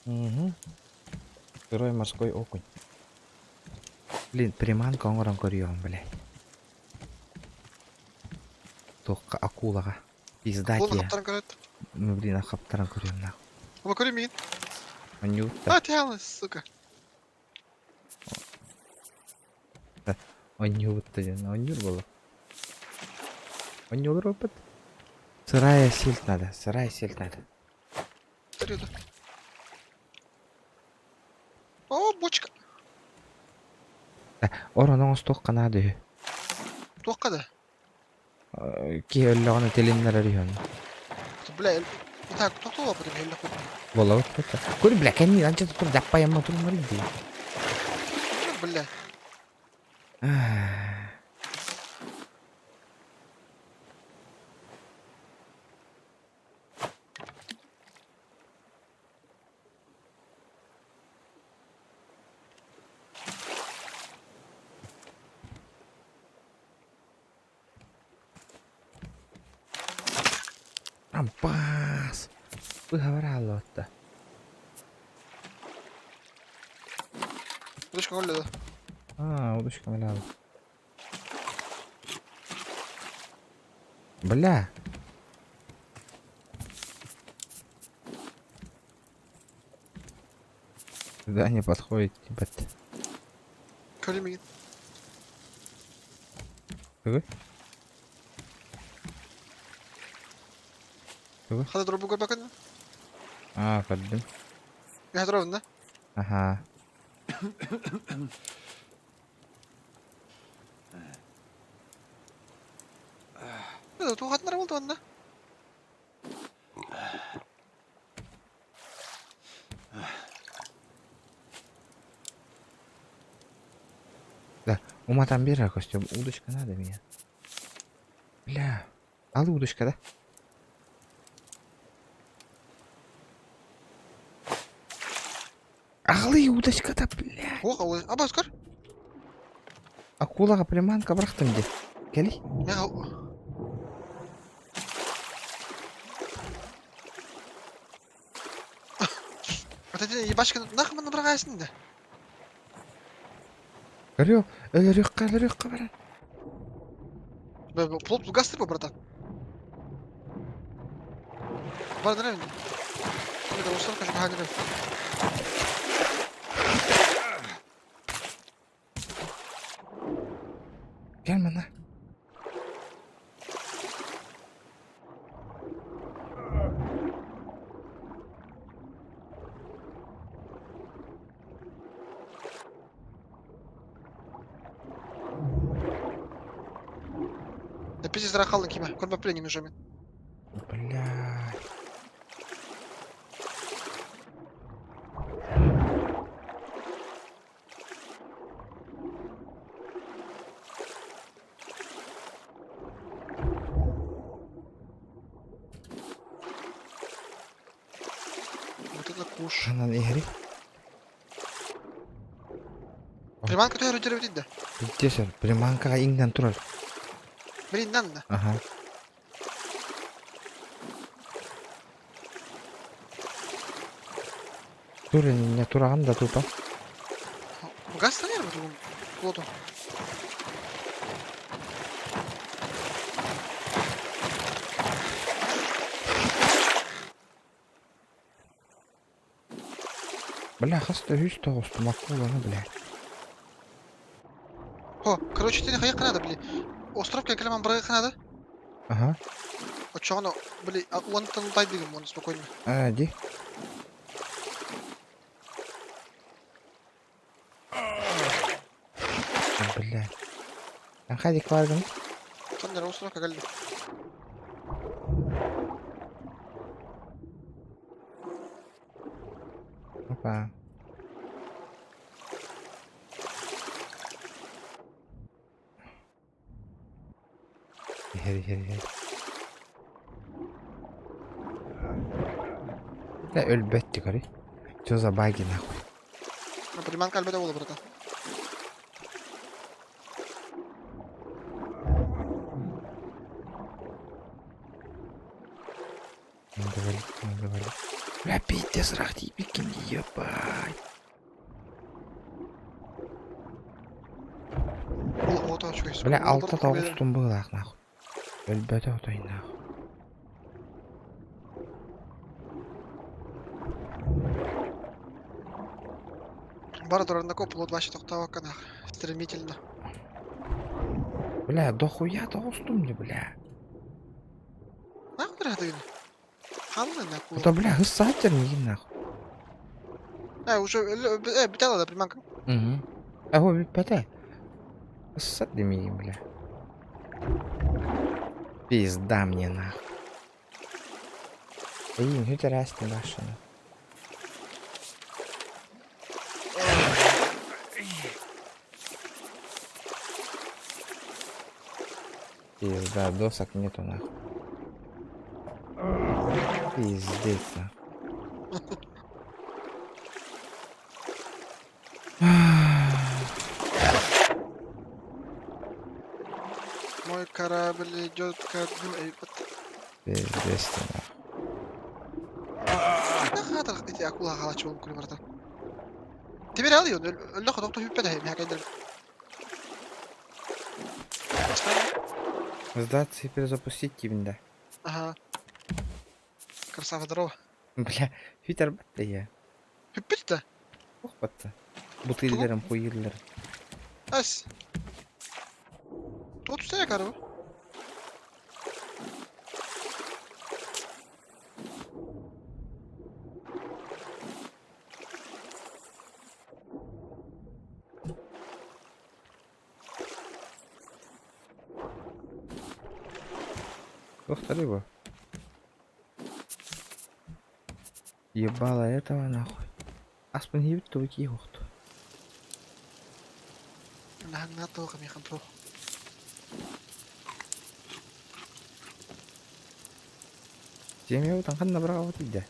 Угу. Сырой морской окунь. Блин, приманка оҥорон көрүөҕүм, блядь. Туохха акулаҕа. Пизда Акуланы тебе. хаптаран көрөт. Ну, блин, хаптаран көрүөм нахуй. Оба көрүм миигин. Анньуутта. А, тяла, сука. Оонньуубут диэн оонньуур буолла. Оонньуулар буолбут. Сырая сельдь надо, сырая сельдь надо. Среда. О, бочка. Орон оҥостуохха наада үһү. Туохха да? Киһи өллөҕүнэ тилиннэрэр үһү ону. Бля, итак, тохтоо потом өллөх Буолабыт это. Көр, бля, кэннин анча тур даппайамма турмар дии. Бля. Рампас! Быһабар Удочка голля да. А, удочка валяла. Бля. Да, не подходит, ебать. Көрүм миигин. Тугуй? Тугуй? Хата дробу көрбөккүн. А, көрдүм. Үһэ дробун да. Ага. Туохатынар буолду онно. Да, ума там бера костюм. Удочка надо мне. Бля. Ал удочка, да? Алы удочка да, бля. Ох, абас көр. Акулаға приманка бырахтым де. Кели. Мен Вот это ебашка нахуй бырағайсың да. Көрүө, өлөрүөххэ, өлөрүөххэ баран. Плот гастыр бу, братан. Бар дәрәм. Мен осыр кажу хагыр. Кел мана. Да пиздец рахалын киме. Көрбөп билен уже мен. Бля. Вот это куш. Ханан иһэри. Приманка төһөр өтөрөбүт да. Бүттесер, приманкаға иңнен турар. Блин, да. Ага. Тур иннинэ тураҕын да тупа. Газ танер бу плоту. Бля, хас да үс тоҕустум акуланы, блядь. О, короче, ты хайыахха наада, били. Остров кэлкэлэмэн бырайыахха наада. Ага. Оччоҕуна, били, уонтан тайдыгым уонна спокойно. А, ди. Бля. Хадик баргын. Ханнара островка кэллим. Опа. Иһэр, иһэр, иһэр. Да өлбөт дикари. Что за баги нахуй? Ну, приманка өлбөтө буолла, братан. Надо валить, надо валить. Бля, пиздец, рахти, бикини, ебать. Бля, алта тоҕус тумбугулаах нахуй. Өлбөтө отой нахуй. Бара турарнако плот вообще тохтообокко нах. Стремительно. Бля, дохуя тоҕустум не, бля. Нахуй бырахтыгын? Хаалла нахуй. Это, бля, һыссаатер миигин нахуй. Э, уже бүтэ да приманка. Угу. Аһо бүппэтэ. Һыссат миигин, бля. Пизда мне нахуй. Эйин хүтэрээстин башына. Пизда, досок нету нахуй. Пиздец нахуй. Мой корабль идет ко дну, эй, вот. Пиздец ты нахуй. Нахатар ити акула хаалаччы буолбут күнү барыта. Тимир алый он өллө хотохто хүппэт эһэ миэхэ Сдаться и перезапустить тимда. Ага. Красава, здорово. Бля, Питер батта я. Хүппүт да. Ох батта. Бутыллерым хуиллер. Ас. Тут все кары. Ух ты, рыба. Ебало этого нахуй. Аспын хибит туки хохту. Тем ханна браво тиде.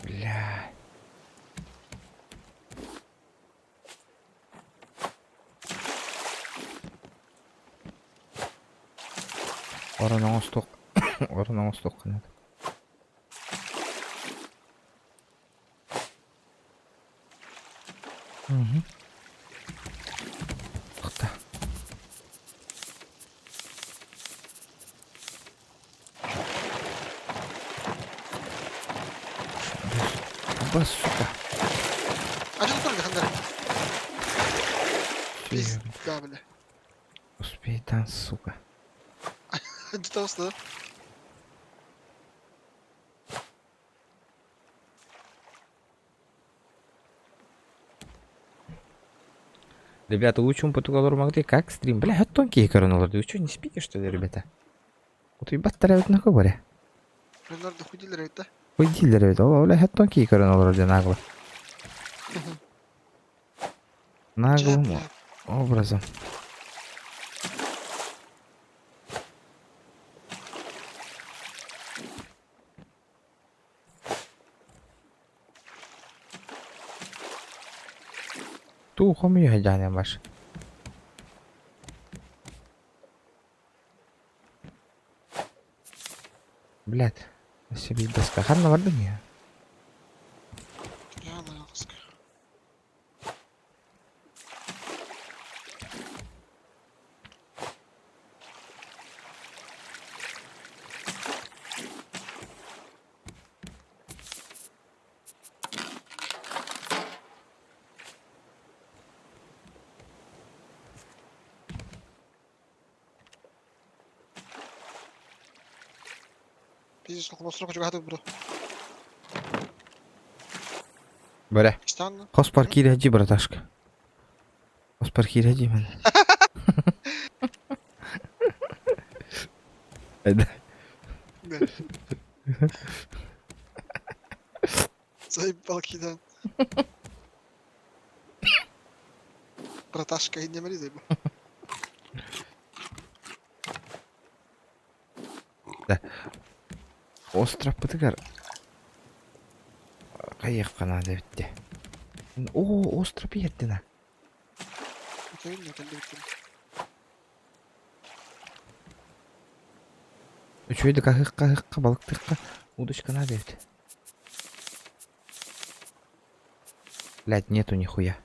Бля. Орон оҥостук орон оҥостуохха наада. Мгм. Тохто. Бас, сука. Пизда, бля. Успей там, сука. Тоста. Ребята, учим по могли как стрим? Бля, это тонкие коронули. Вы что, не спите, что ли, ребята? Вот ебать тарабит на говоря. Леонардо худилер это. Хуйдилер это. О, бля, это тонкие коронули нагло. Наглым образом. Ту хомью хадяне баш. Блядь, өссө биир доска. Ханна бардыҥ я? Пиздец, сколько срока чугахаты бро. Бөрө. Станно. Хоспор киирээдьи, браташка. Хоспор киирээдьи мен. Да. Заебал кидан. Браташка, не мри заебал. Островпытыгар хайыахха наада эбит Оо, остров иһэрдина. Үчүгэйдик аһыахха-аһыахха, балыктыахха удочка надо эбит. Блядь, нету нихуя.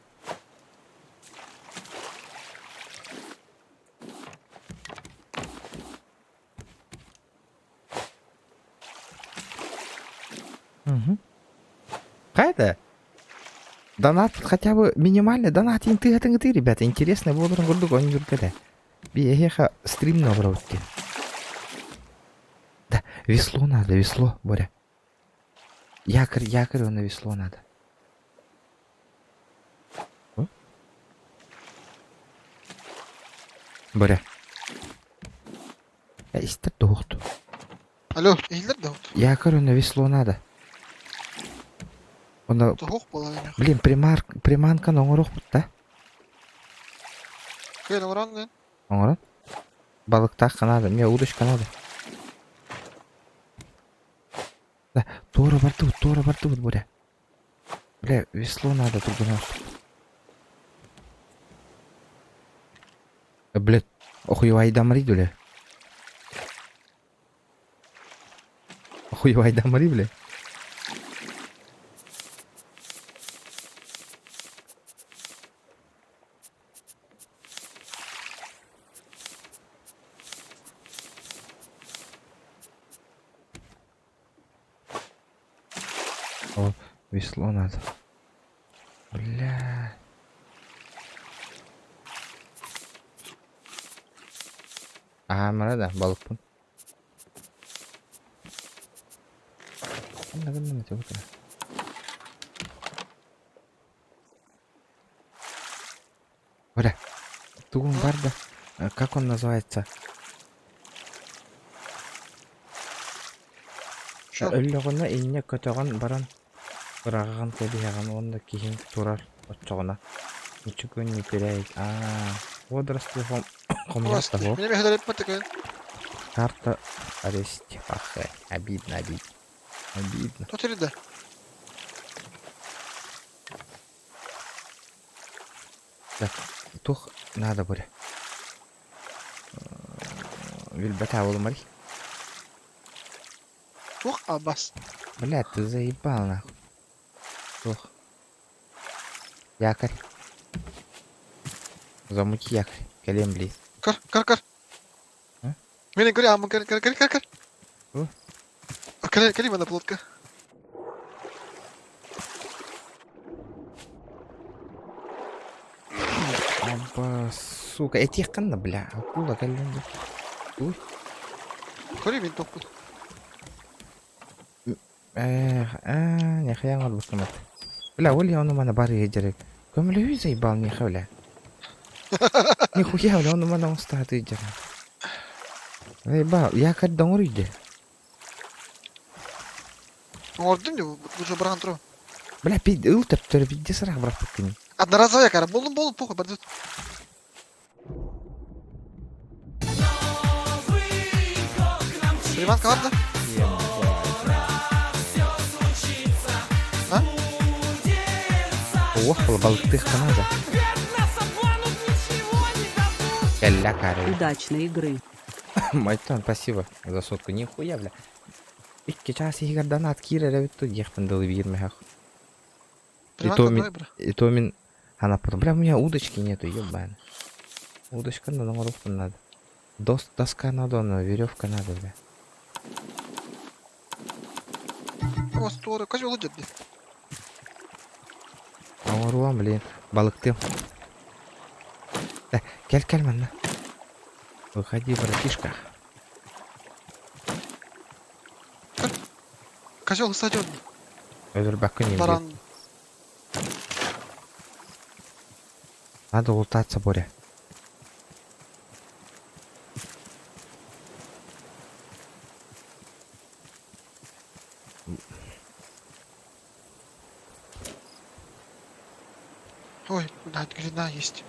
Угу. Хайда? Донат хотя бы минимальный донат ты ты, ребята, интересно буоларын курдук оонньуурга да. Биэһиэхэ стримна олоробут дии. Да, весло надо, весло, Боря. Якорь, якорь, на весло надо. Боря. Э, истер туохту. Алло, иһиллэр да Якорь на весло надо. Онно, Туох буолар блин, примар, приманка оҥоруохпут да? Кыайан оҥорон диэн. Оҥорон. Балыктаахха надо, мне удочка надо. Да, туора бардыбыт, туора бардыбыт, Боря. Бля, весло надо тургунар. Блядь, охуевайдамри, бля. Охуевайдамри, бля. О, весло надо. Бля. Аа, мара да, балыкпын. Ханна гынным ити бутара. Бля, тугун бар да, как он называется? Что? Өллөҕүнэ инньэ көтөҕөн баран быраҕан кэбиһэҕин уонна киһиҥ турар оччоҕуна ничего не теряет аа водоросли хомуйар того Меня механик карта арестипахе обидно обидно обидно Кто да? Так, тух надо буря Билбэтэ буолумарый Туох абас. Блядь, ты заебал нахуй. Туох. Якорь. Замути якорь. Кэлиэм блин. Көр, көр, көр. А? Мені көр, амын көр, көр, көр, көр, көр. О? Кэли, кэли мана плотка. Аба, сука, этиэх ханна, бля, акула кэллин дии. Уй. Көрүй мин тохпут. Эх, аа, нехуя оҥорбуккун эт. Бля, ол ону маны барыа дьэрэг. Көмөлөһүү заебал миэхэ, бля. Нихуя, бля, ону маны оҥостоотуй дьэрэг. Заебал, якорь доҥоруй дии. Оҥордум дии, уже быраҕан турабын. Бля, пи ыл төптөрү пиздец ыраах бырахпыккын. Одноразовая кара, болдум болдум, похуй, бардыт. Приманка ладно? А? Ох, балыктыахха надо. Кэллэ кары. Удачной игры. Майтон, спасибо за сотку. Нихуя, бля. Икки чаас иһигэр донат киирэр эбит дуу диэхпин дылы биир мөһөх. И то мин, и то мин ханаппытым. Бля, у меня удочки нету, ебаный. Удочка надо, оҥоруохпун надо. Дос, доска надо, но веревка надо, бля. Остуора, козел идет, Оҥоруом, блин, балыктыам. Э, кэл, кэл манна. Выходи, братишка. Козел саден. Өлөрбөккүн ним Баран. Надо лутаться, Боря. Ой, блядь, глина есть.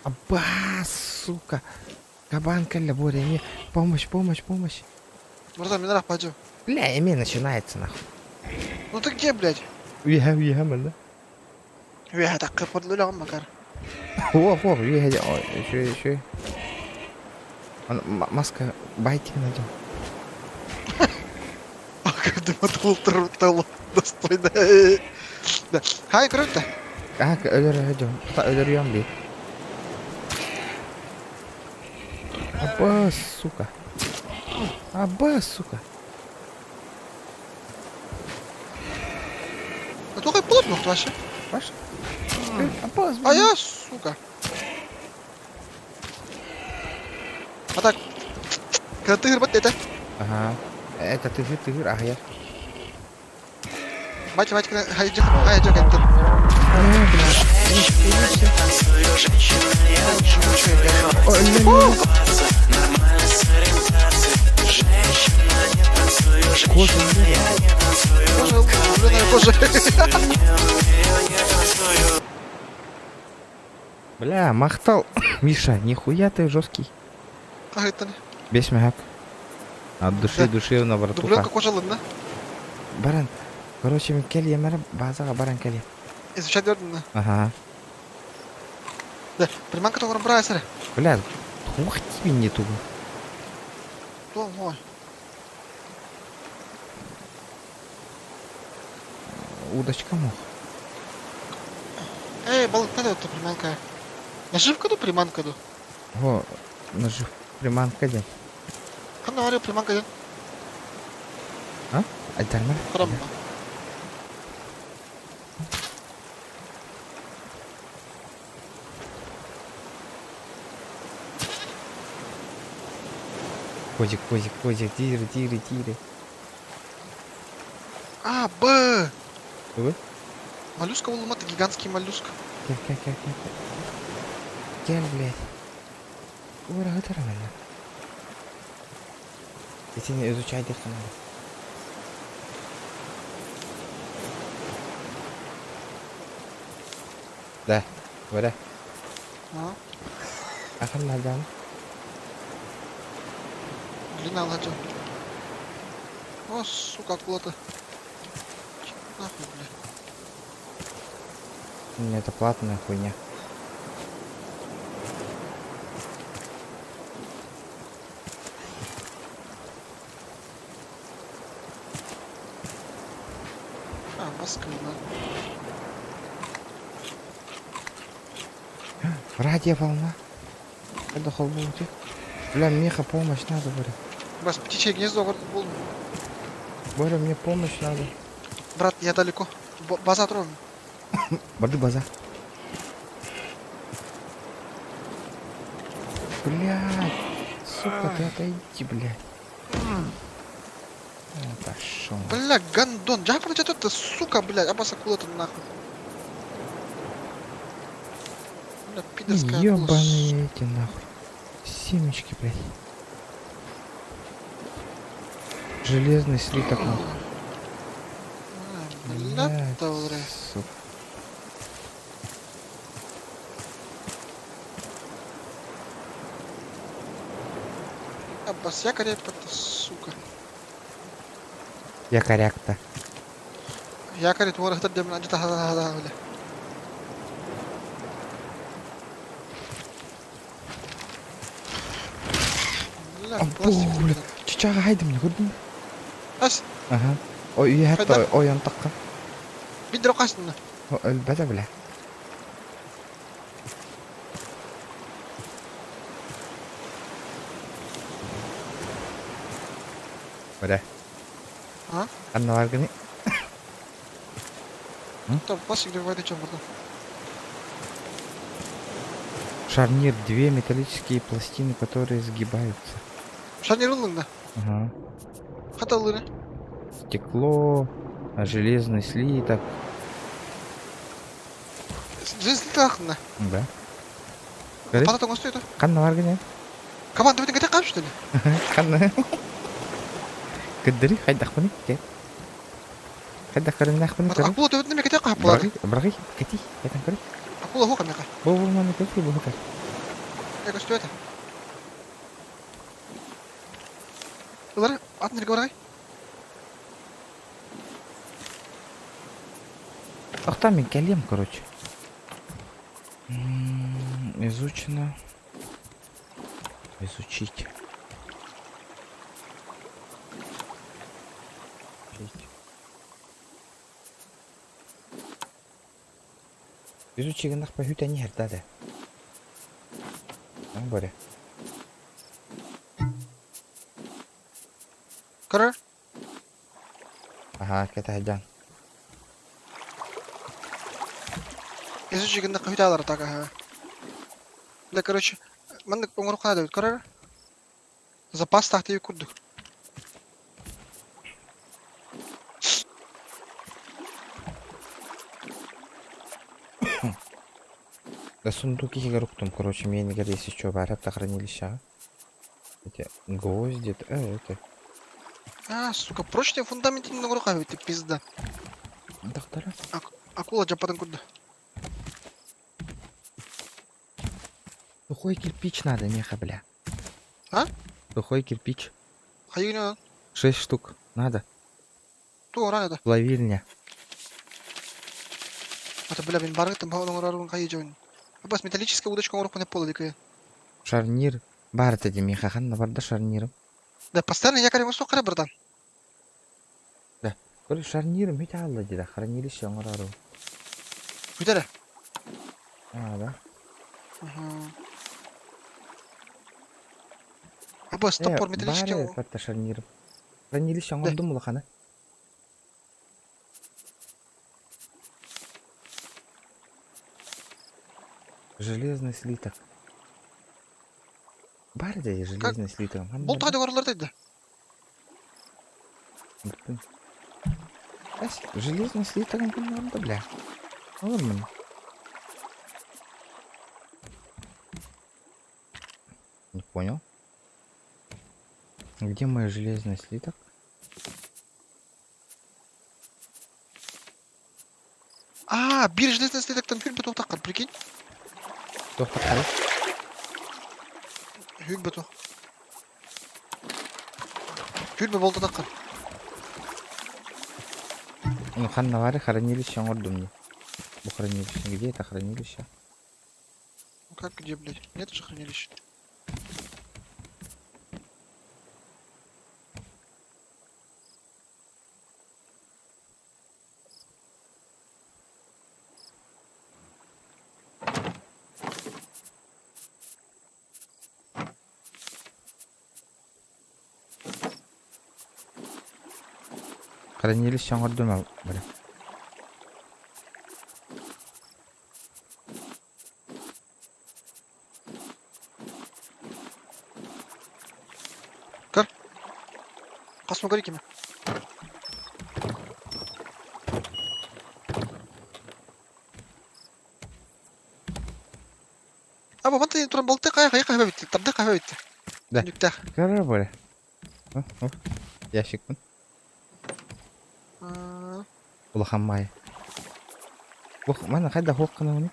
Аба, сука. Кабан кэллэ, Боря, не. Помощь, помощь, помощь. Братан, мне нахуй пойдем. Бля, эми начинается нахуй. Ну ты где, блядь? Үөһэ, үөһэ манна. Үөһэ такка подлылаҕым макар. О, о, үөһэ, ой, еще, еще. Маска, байтик найдем. Дыматултар достойно. Да. Хай, круто. А, өлөр өдüm. Та өлөрүөм би. Аба, сука. Аба, сука. А только плотно вообще. Ваш? Аба, А я, сука. А так, когда ты вот это. Ага. Это ты ты ага я. Мать, мать, хайджи, хайджи, это. Кожа, Кожа, кожа. Бля, махтал. Миша, нихуя ты жесткий. Бес мягак. От души душевно, братуха. Дубленка кожалынна. Баран. Короче, мен кел емәрі базаға баран кел. Изучать дердін. Ага. Да, приманка тоғырын бір айсыры. Бля, тух тебе не тугу. Ой. Удочка мог. Эй, балык надо это приманка. Наживка ду, приманка ду. О, нажив приманка ден. Ханна варю приманка ден. А? Айтармар? Храм. Козик, козик, козик, тире, тире, тире. А, Б. В? Моллюска улыматы, гигантский моллюск. Кел, кел, кел, кел. Кел, блядь. Ура, это нормально. Итини изучай диэххэ наада. Да, Боря. А? Ахан нааданы. Длина ладья. О, сука, акула-то. Нахуй, бля. Не, это платная хуйня. А, маска, да. Радиоволна. Это холбути. Бля, Миха, помощь надо, Боря. Бас, птичье гнездо, говорит, был. Боря, мне помощь надо. Брат, я далеко. База троем. Барды база. Блядь. Сука, ты отойди, блядь. Пошел. Бля, гандон. Жай прочитать это, сука, блядь. Абас акула-то нахуй. Бля, пидорская акула. Ёбаные эти нахуй. Семечки, блядь. Железный слиток нахуй. А, Бля, добре. Сука. Абас, я коряк сука. Я коряк-то. Я коряк, вот это демон, где-то бля. Бля, Бля. Чичага хайдым не көрдүң? Ас. Аха. Ой, үйэһэт Хайдах? ойон тахха. Бидер хасынна. Өлбөтө бля. Бля. А? Анналаргыны. Там пластик давай чем burada. Шарнир. Две металлические пластины, которые сгибаются. Шарнир ыллыҥ да? Ага. Хата ыллыны. Стекло, железный слиток. Железный слиток да. Да. Көрө. Пана тоҥостуй да. Ханна баргын Кабан төбөтүн кэтэх хаап что ли? Ханна. Кыддыры хайдахпыны кэ. Хайдах көрүннэхпин көрү. Акула төбөтүн эмэ кэтэх хаап буолар. Бырагый, бырагый, кэти, кэтэн көрү. Акула хуох эмэхэ. Бу бу маны кэти бу кэр. Э көстүбэтэ. Ылар, атын сиргэ барай. Охтан мин кэлиэм, короче. Изучено. Изучить. Изучить. Изучи гыннахпа хүтэн иһэр да да. Боря. Көрөр. Аһаа, кэтэһдьэн. Изучи гыннахха хүтэ алар так аһа. Да, короче, маннык оҥоруохха наада эбит, көрөр. Запас таах курдук. Да сундук иһигэр уктум, короче, миэнигэр если что баар хранилищеҕа. Эти гвозди, это. А, сука, прочный фундамент оҥоруохха эбит, пизда. Доктора. Акула дьаппатын курдук. Сухой кирпич надо, меха, бля. А? Сухой кирпич. Хайыгын Шесть штук. Надо. ту оран это. Плавильня. Это, бля, мин барыттым баҕа оҥорорун хайы дьон. Бас металлическая удочка оҥоруохпун эп буола Шарнир. Бар это меха, ханна барда шарниром. Да, постоянно якорь оҥостуох хара братан. Да. Короче, шарниром металла деда, хранилище оҥорору. Бүтэрэ. А, да? Абас топор металлический. Бары батта шарниром. Хранилище оҥордум улахана. Железный слиток. Бар дядя, железный слиток. Бұл тағды орлар деді. Железный слиток надо, бля. Нормально. Не понял. Где мой железный слиток? А, биир железный слитоктан хүрбэ туох прикинь. Туох таххара? Хүрбэ туох. Хүрбэ болта таххар. Ну, ханна баарый хранилище оҥордум не. Бу хранилище. Где это хранилище? Ну как где, блядь? Нет же хранилища. Хранилище оҥордум бля. Хас көрейік еме. Аба мантан туран балты кая кая кая битти. Табды кая битти. Да. Нүктэх. Көрөр бля. Ящикпын. Улахан май. Ох, мана хайда хуох гынабыный?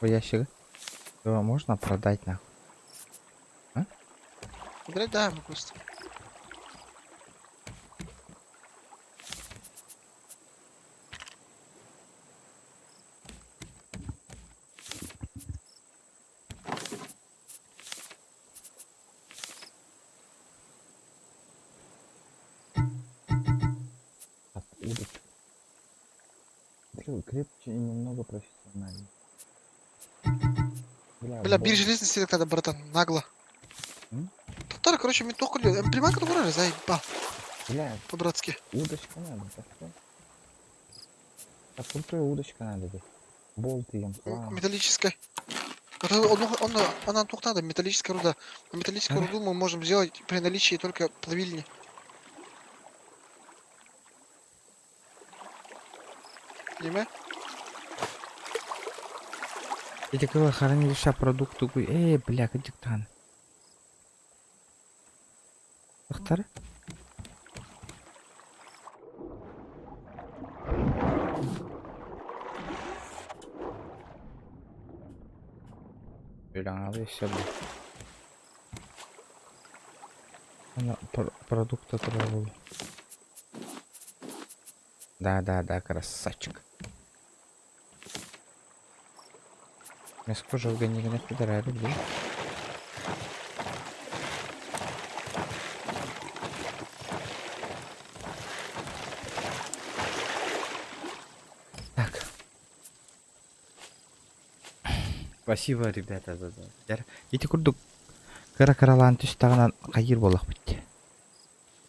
Бу ящигы. Его можно продать нахуй. А? Блядь, да, просто. Удочка. Крепче и немного профессиональнее. Бля, Бля, бир железный слиток надо, братан, нагло. М? Тоқтар, короче, мен тоқ күлді. Приманка тұрар, заебал, Бля, по-братски. удочка надо, так Так, крутая удочка надо здесь. Болт ем, хлам. Металлическая. Вот он, он, он, она тут надо, металлическая руда. А металлическую руду мы можем сделать при наличии только плавильни. Неме? Эти кого хранилища продукты. Эй, бля, кадиктан. Ахтар? Бля, все, бля. Она продукта траву. Да, да, да, красавчик. Мяско жолга нигіне пидорады, блин. Так. Спасибо, ребята, за за. Ити курдук кыра кыралаан түстаҕынан хайыр буоллахпыт.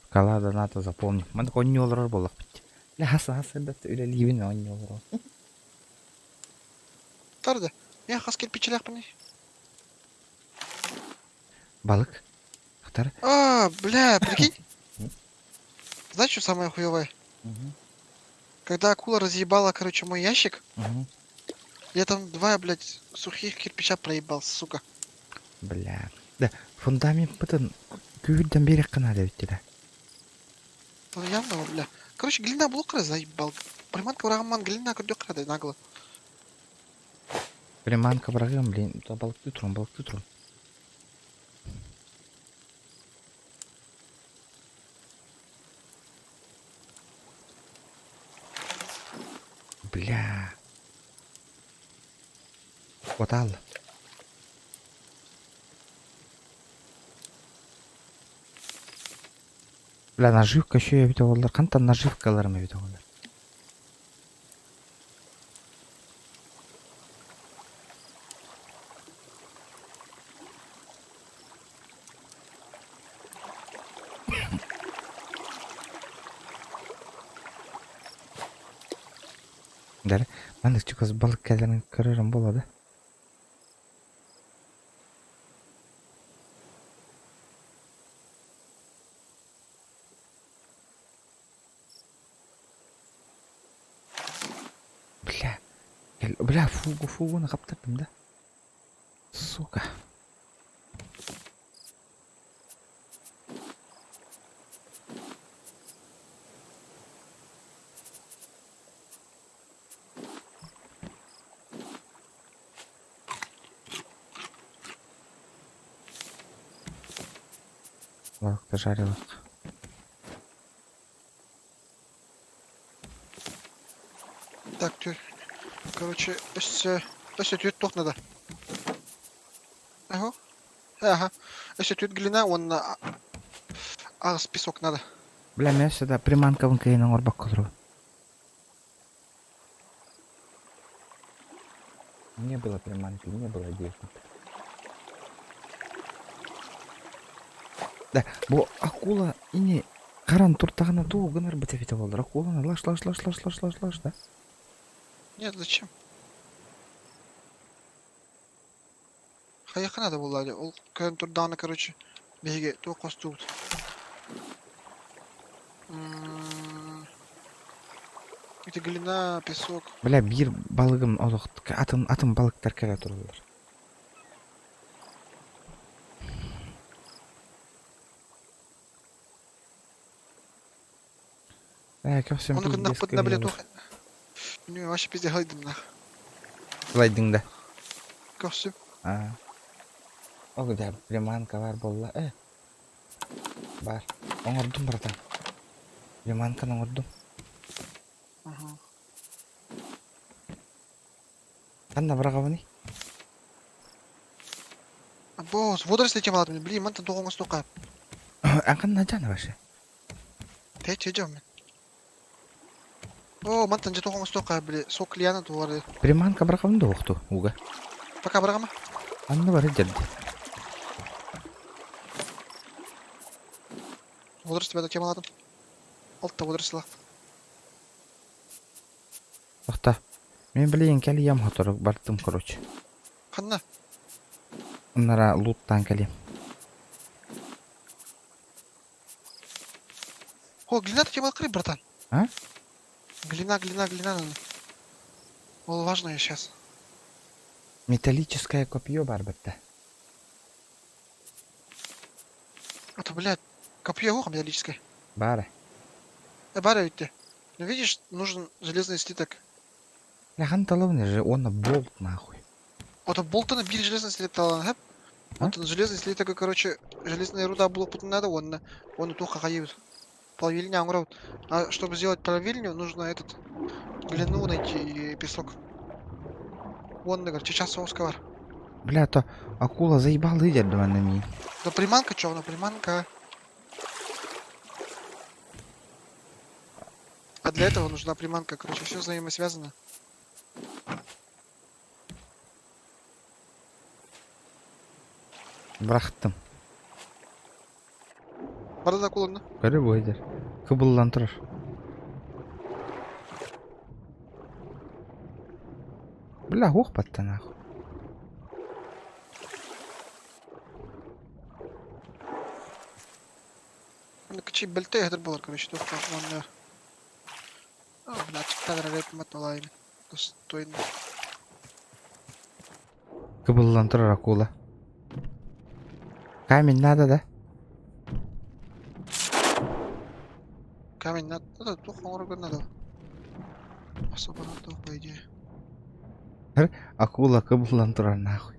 Кала доната запомни. Маны онньуолорор буоллахпыт. Ля хаса хаса ребята үлэлиибин онньуолорор. Тарды. Я хас кирпичелях пани. Балык. Ахтар. А, бля, прикинь. Знаешь, что самое хуевое? Когда акула разъебала, короче, мой ящик, я там два, блядь, сухих кирпича проебал, сука. Бля. Да, фундамент бытын күүрден берек кына деп да. Ну явно, бля. Короче, глина блокра заебал. Приманка врагаман глина күрдө нагло. Приманка брагым, блин, то балыкты турун, балыкты турун. Бля. Вот ал. Бля, наживка еще я видел, олар. Қанта наживкаларым видел, олар. Дәрі, мен чукас балык кәлерін көрерім болады. Бля, бля, фугу, фугуны қаптырдым да. Сука. Балыкты жарилық. Так, тю. Короче, өссө өссө түт туох надо. Ага. Ага. Өссө түт глина, он ағыс песок надо. Бля, мен сюда приманкабын кыйын оңорбок колору. Не было приманки, не было денег. Да, бу акула ини каран туртагына туу гынар бите бите болдур. Акуланы лаш лаш лаш лаш лаш лаш лаш да. Нет, зачем? Хайаха надо было, ол көн турданы, короче, беге туу костуут. Это глина, песок. Бля, бир балыгым олох атын атын балыктар келе тураллар. Э, көксем Оны күннах бутна биле тух. Ну, вообще пизде хайдым нах. Лайдың да. Көксүм. А. Ол да приманка бар болла. Э. Бар. Оңордум, братан. Приманканы оңордум. Ага. Канна барагабыны? Босс, водоросли тем алат, блин, мантан тоғоңыз тоқа. Анкан жана башы. Те, че жам мен. О, мантан дьэ туох оҥостуохха били сок лиана туолары. Приманка бырахабын да уохту ууга. Пока быраҕама. Анны бары дьэрди. Водоросль тебя темалатым. Алта водоросль. Охта. Мен билигин кэлиэм хотору бардым короче. Ханна? Нара луттаан кэлиэм. О, глина ты открыть, братан. А? Глина, глина, глина надо. Ол важное сейчас. Металлическое копье бар бітті. А то, блядь, копье ухо металлическое. Бары. Бара ведь ты. Ну видишь, нужен железный слиток. Бля, ханталовный же, он болт нахуй. Вот болтаны бир железный слиток талан, хэп? А? Вот он железный слиток, короче, железная руда блок надо, он он туха хаебет. Плавильня оңроут. А чтобы сделать плавильню, нужно этот глину найти и песок. Вон, короче, сейчас соуска бар. Бля, то акула заебал лидер до мене мій. Да приманка, чё, она приманка. А для этого нужна приманка, короче, все взаимосвязано. Бырахтым. Барда акуланы. Көрө бу лидер. Кыбыллан турар. Бля, ух батта нахуй. Кычи бэлтэй хатыр болар, короче, туох онно. А, бля, чыктагыр реп маталайм. Достойно. Кыбыллан турар акула. Камень надо, да? Камень надо, надо, туох оҥорорго надо. Особо надо, по идее. Акула кыбыллан турар нахуй.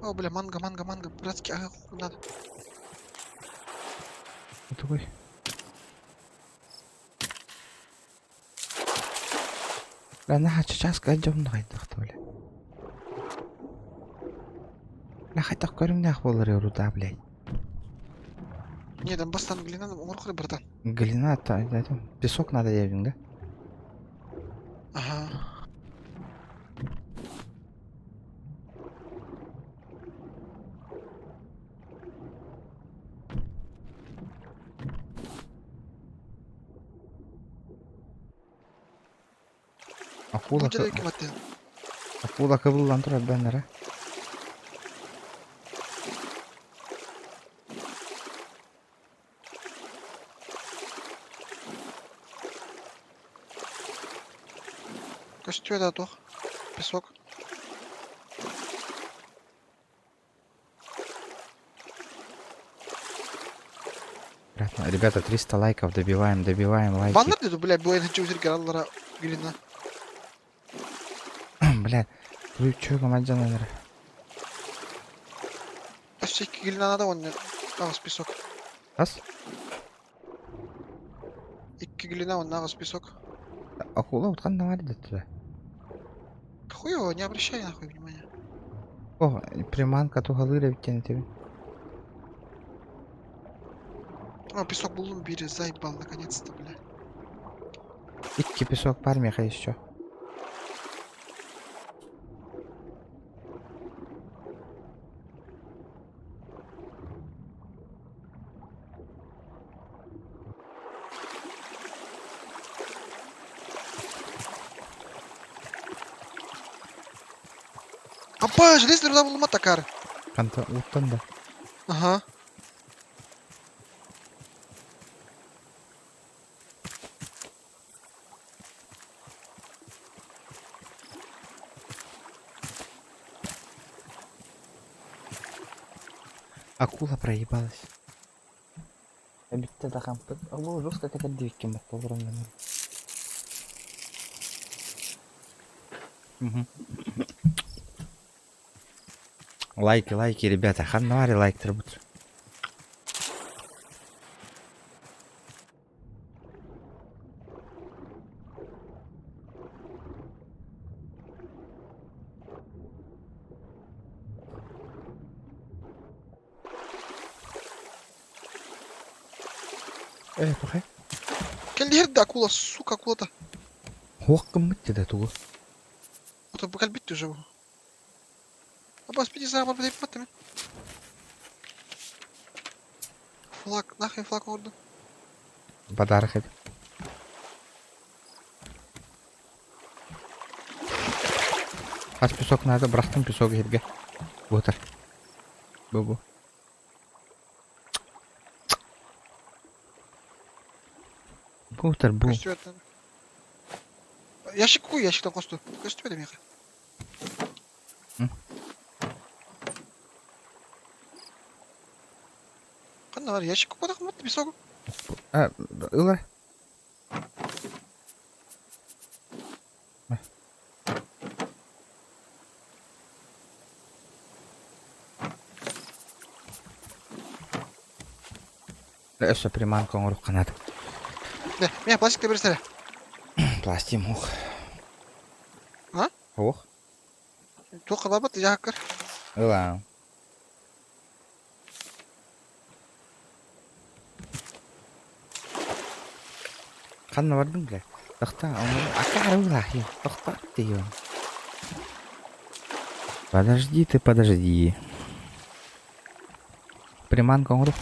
О, бля, манго, манго, манго, братский, ага, хуй надо. Вот такой. Бля, на сейчас кайдем на бля. Бля, хайдах көрүҥнээх буолар руда, блядь. Не, там бастан глина, оҥороххо братан. Глина, та, это, песок надо явин, да? Ага. Акула, Бу дьэ ким аттын? акула кыбыллан турар бэннere. Костюм да туох. Песок. Ребята, 300 лайков добиваем, добиваем лайки. Баннер деду, бля, буайын хачы үзіргер аллара глина. Бля, ключ командир. А всякий глина надо, он нагас песок. Раз. Икки глина, он нагас песок. Акула утхан наварит туда. Хуево, не обращай нахуй внимания. О, приманка тугалыра битен тебе. О, песок булдум бири, заебал, наконец-то, бля. Икки песок пармиха еще. Апа, железный руда булума такар. Канта уттан да. Ага. Акула проебалась. Битте да хампыт. Абу жестко как двикки Лайки, лайки, ребята. Ханнавари лайк требует. Э, похай. Кэллиһэр да акула, сука, акулата. Хуох гыммыт да тугу? Это бу кэлбит уже бу. Абас пиди саамар бит мен. Флаг, нахрен флаг оҥордум. Подарок это. Хас песок надо, бырахтым песок иһиргэ. Буотар. Бу-бу. Буотар бу. Көстүбэт. Ящик какой ящиктан хосту? Көстүбэт миэхэ. Ханна бар ящик какой мат песок? А, ылар. Өссө приманка оҥорук ханаат. Не, меня пластик берсene. Пластик мух. А? Ох. Туох хабабат яхаккар. Ыла. Ханна бардым бля? Тохта, акарылахи, тохта ты её. Подожди ты, подожди. Приманка оҥорук.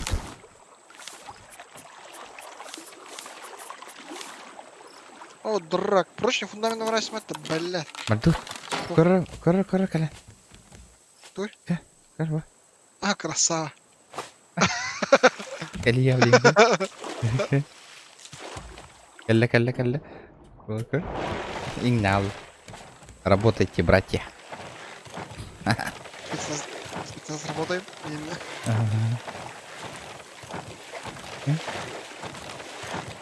О, дурак, прочный фундамент это, бля. Мардук. Көр, көр, көр, кэлэ. Туй. Кэ, көр, ба. А, красава. Кэлиэ, блин. Кэллэ, кэллэ, кэллэ. Көр. Иҥнал. Работайте, братья. Спецназ, спецназ работаем. Именно. Ага.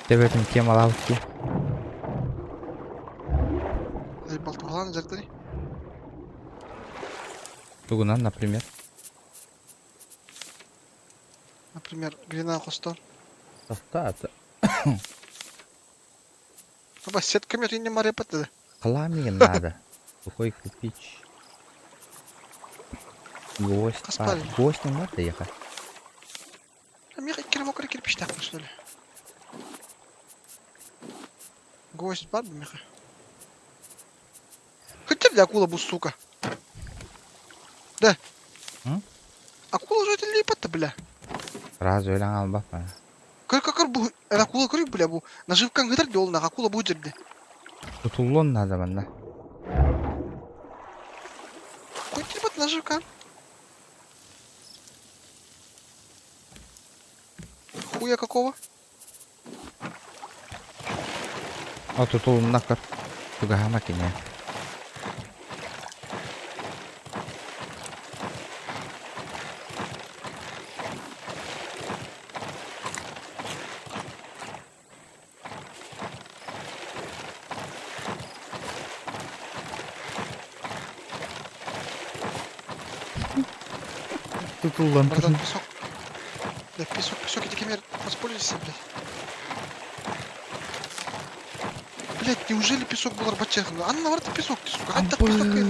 Тебетин темалаутти. Балтугалан жертери. Тугунан, например. Например, глина хостон. Тоста. Аба сетками ринне марепаты. Хлами надо. Сухой кирпич. Гвоздь. А, Каспарин. гвоздь не надо ехать. Меха кирмокрый кирпич так, что ли? Гвоздь бар меха. Хотя бля акула бу, сука. Да. М? Акула же это липа-то, бля. Сразу өлөн албаппа. Көр көр бу акула көрүк бля бу. Наживкаң гытар дьолна акула бу жерде. Тутуллон надо манна. Кой липа наживка? Хуя какого? О, тутулунна көр. Тугаһама кине. Тутуллан. Братан, песок. Бля, песок, песок, иди кемер, воспользуйся, блядь. Блядь, неужели песок был рабочий? Анна, варта песок, ты, сука. Анна, песок, кайф.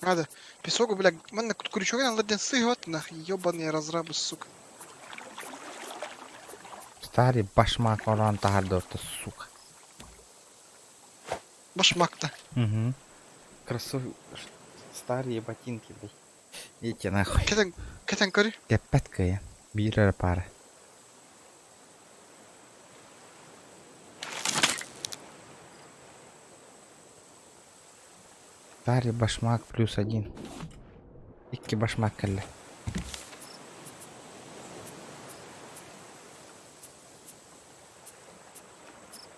Надо. Песок, бля, манна крючок надо ден сыгват, нах, ебаные разрабы, сука. Старый башмак оран тахардорта, сука. Башмак-то. Угу. Кроссов... Старые ботинки, блядь. Идите нахуй. Кэтэн, кэтэн көрү. Кэппэт кыайан. Биир эрэ пара. Старый башмак плюс один. Икки башмак кэллэ.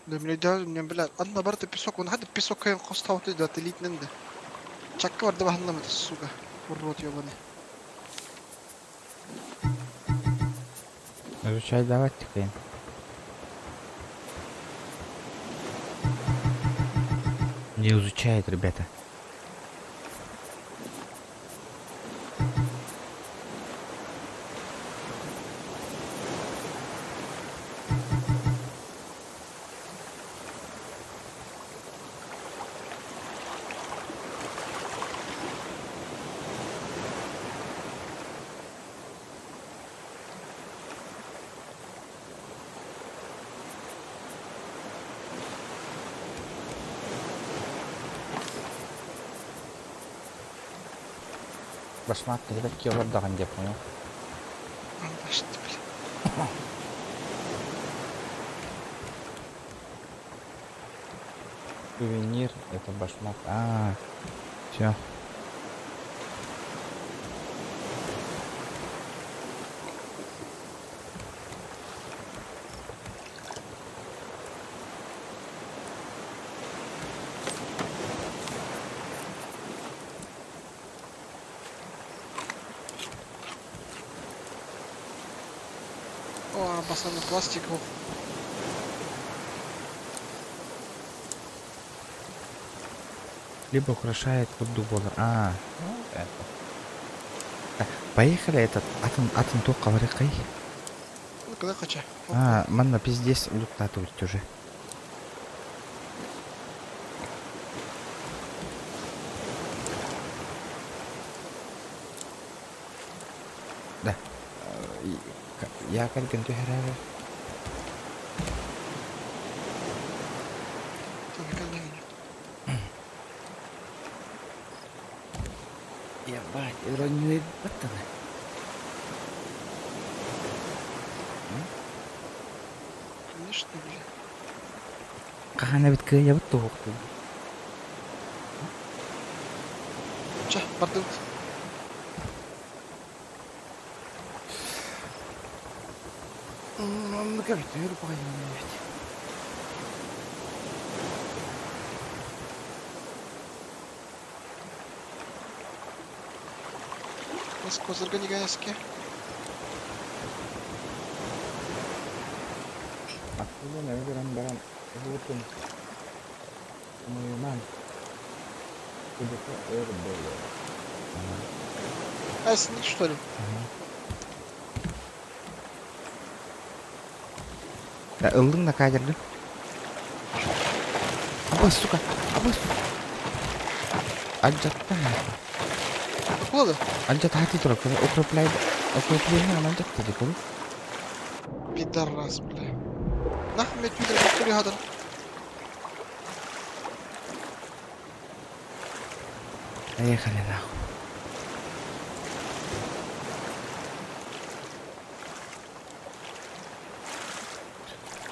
Да мне да, мне, бля, анна барта песок, он хады песок кайын хостауты да телитнен да. Чакка бар да баханнам это, сука. Урод ебаный. Изучай давать кыйын. Не изучает, ребята. Башмак киһибэт ки олордоҕун диэ понял. Башты, бля. Сувенир, это башмак. А, все. О, басаны пластик ох. Либо украшает курдук буолар. А, ну это. Так, поехали этот атын атын туохха барыаххай? Ну, когда хочу. А, манна пиздец луктатывать уже. Да. Я кэргэн түһэрээри. Ебать, иронию баттаны. Конечно, бля. Хаһан эбит кыайабыт туһуктуу. Чэ, бардыбыт. Оннук эбит, өр баҕайы эбит. Нас козырга негаски. Аттылын өлөрөн баран уһуутун умуйуман кубука өр буолуо. А, синик что ли? Да, ыллыҥ да каадырдым. Абы, сука, абы. Алдьатта. Акула да? Алдьатаати турар, укрепляй, укрепление алдьатта дии куру. Пидорас, бля. Нахуй мне твиттер повтори гадан. Поехали нахуй.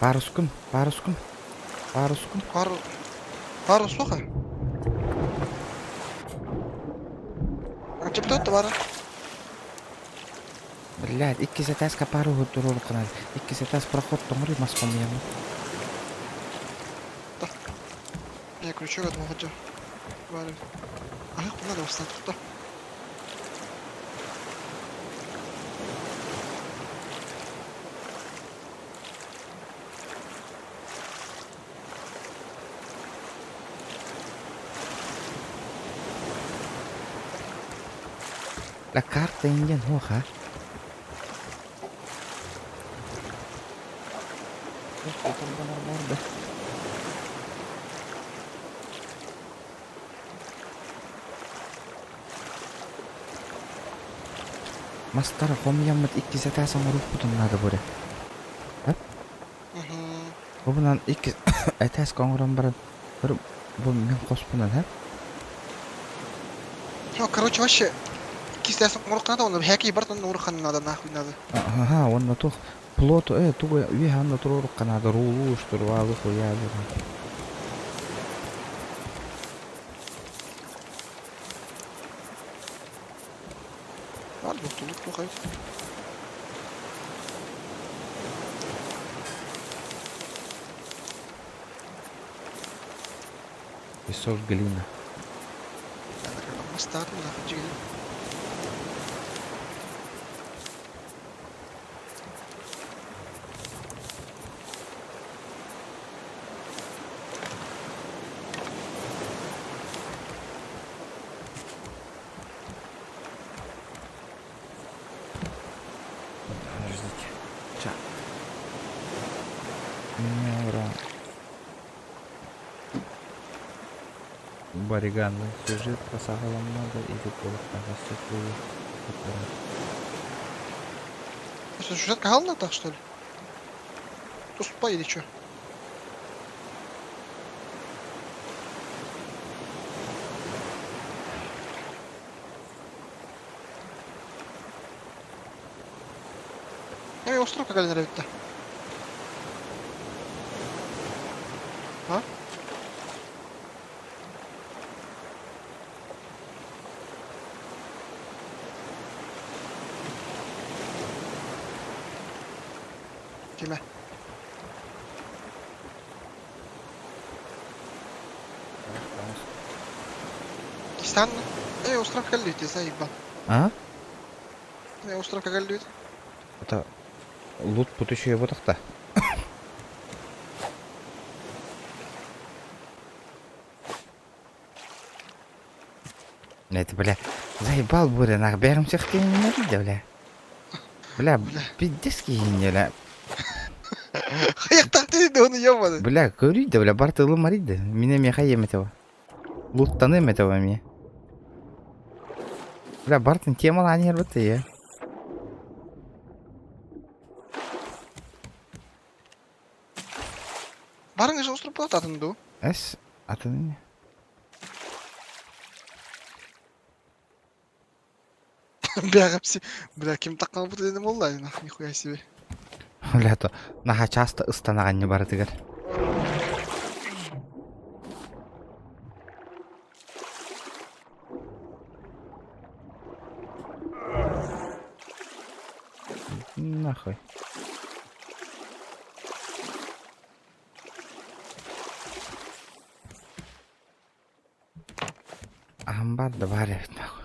Парускун, парускун, парускун. Пару... Пару суха? А чептен товара? Блядь, иккис этааска пару туруоруккунан. Иккис этаас проход тоҥуруй мас хомуйаммыт. Я крючок одного хотел. Варю. Ага, надо встать тут. La карта индиан хуоха. Мастар хомуйаммыт иккис этаас оҥоруохпутун наада буолуо. Бу иккис этээскэ оҥорон баран бу мин хоспунан һэ Ну, короче, вообще, иккис оҥоруохха надо, он хэки барт он оҥоруохха надо, нахуй надо. Аха, уонна туох плоту э тугу үөһэ онно туруорукка наада рулу штурвалы хуяли. Ладно, тулук тухай. Песок, глина. Мастаатым нахуй дьигин. Подождите. Ча. Меня Бариган, сюжет по надо или Что, сюжет кагална так, что ли? Туспа или что? Эй, островка кэлэн эрэбит да. А? Кимэ? Кистан? Эй, остров кэллибит, заебал. А? Эй, остров кэллибит. Это лут пут еще его тахта. Это, бля, заебал буря, нах, бәрім всех не бля. Бля, пиздец бля. Хайахтах ты оны ебаный. Бля, көрүйді, бля, бар тылым ариді. Мине меха еметева. Луттаны еметева ми. Бля, бартын темала ани ербіті, е. Барың же остров болады атын ду. Эс, атын не? Бля, бля, ким таккан бу дедим олла, нихуя себе. Бля, то наха часто ыстанаганны барытыгар. Нахуй. Амбар да бар эбит нахуй.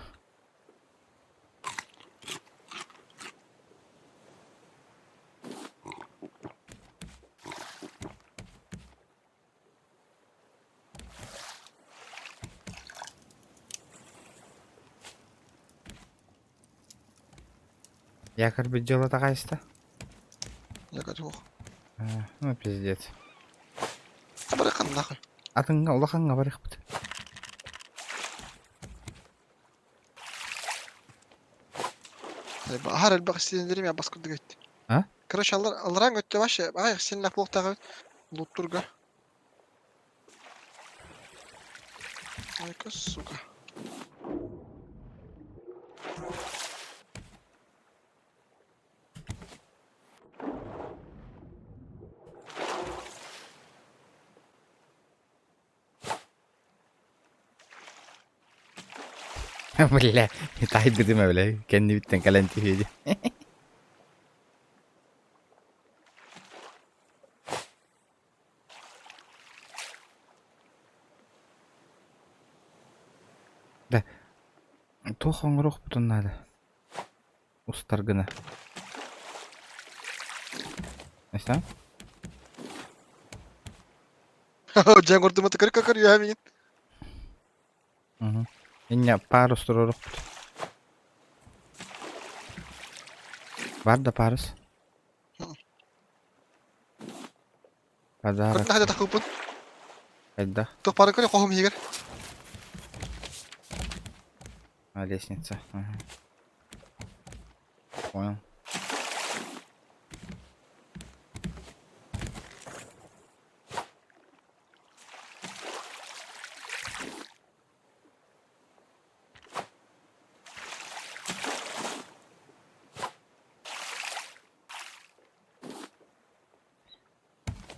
Якорь бы дело такая-то? Якорь ох. Ну пиздец. Барыхан нахуй. Атыңга улаханга барыхпыт. Аһар элбэх сиэннэрим я бас курдук эт. А? Короче, алар алраң өттө вообще, ай сенлэх буолтаҕа луттурга. Айка, сука. Бля, таайбытым бля, кэннибиттэн кэлэн түһүө Да, туох оҥоруохпутун наада устар гына. Эстан? Дьэ оҥордум это көр көр үөһэ миигин. Инньэ парус туруорукпут. Бар да парус. Подарок. Көрдүн хайда тахыппын. Хайда? Туох бары көрө хоһум иһигэр. А, лестница. Ага. Понял.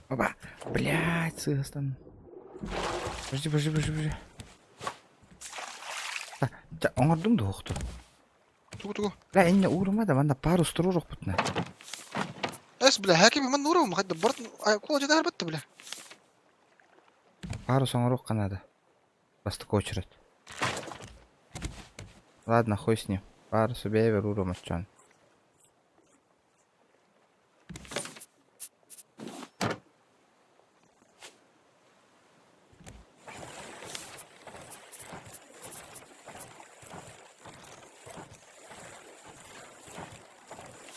Опа! Блять, сыгастан. Подожди, подожди, подожди, подожди. Та, оҥордум да охту. Тугу тугу. Бля, инне уурума да манна парус туруорукпутуна. Эс, бля, хаким ман нурум, хайда барт кула жада арбатта, бля. Парус оҥоруохха надо. Бастакы очередь. Ладно, хуй с ним. Парус убей, уурумаччон.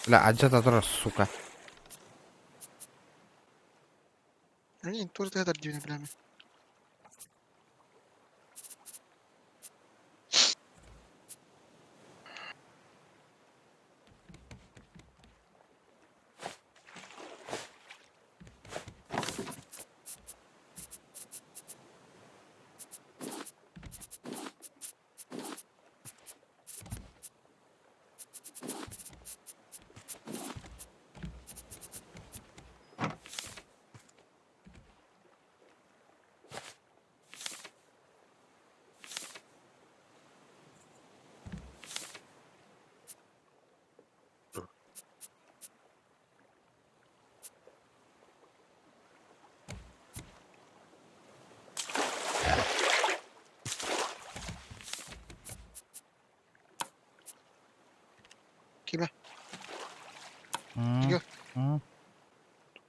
Бля, адьата турар, сука. Они тоже тогда дивны, бля.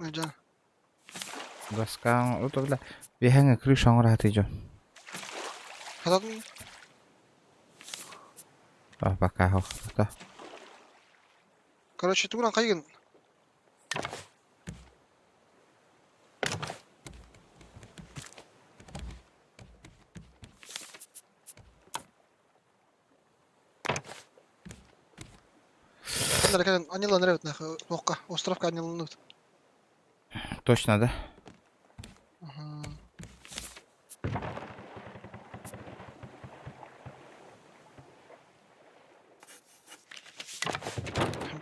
Дьэ. Доска ото бля. Биһэҥэ крыша оҥораатый дьон. Хатан А, пока хохта. Короче, тугунан хайгын. Кэлэн кэлэн анньыллан эрэбит нахуй туохха островка анньылланныбыт. Точно, да? Мгм.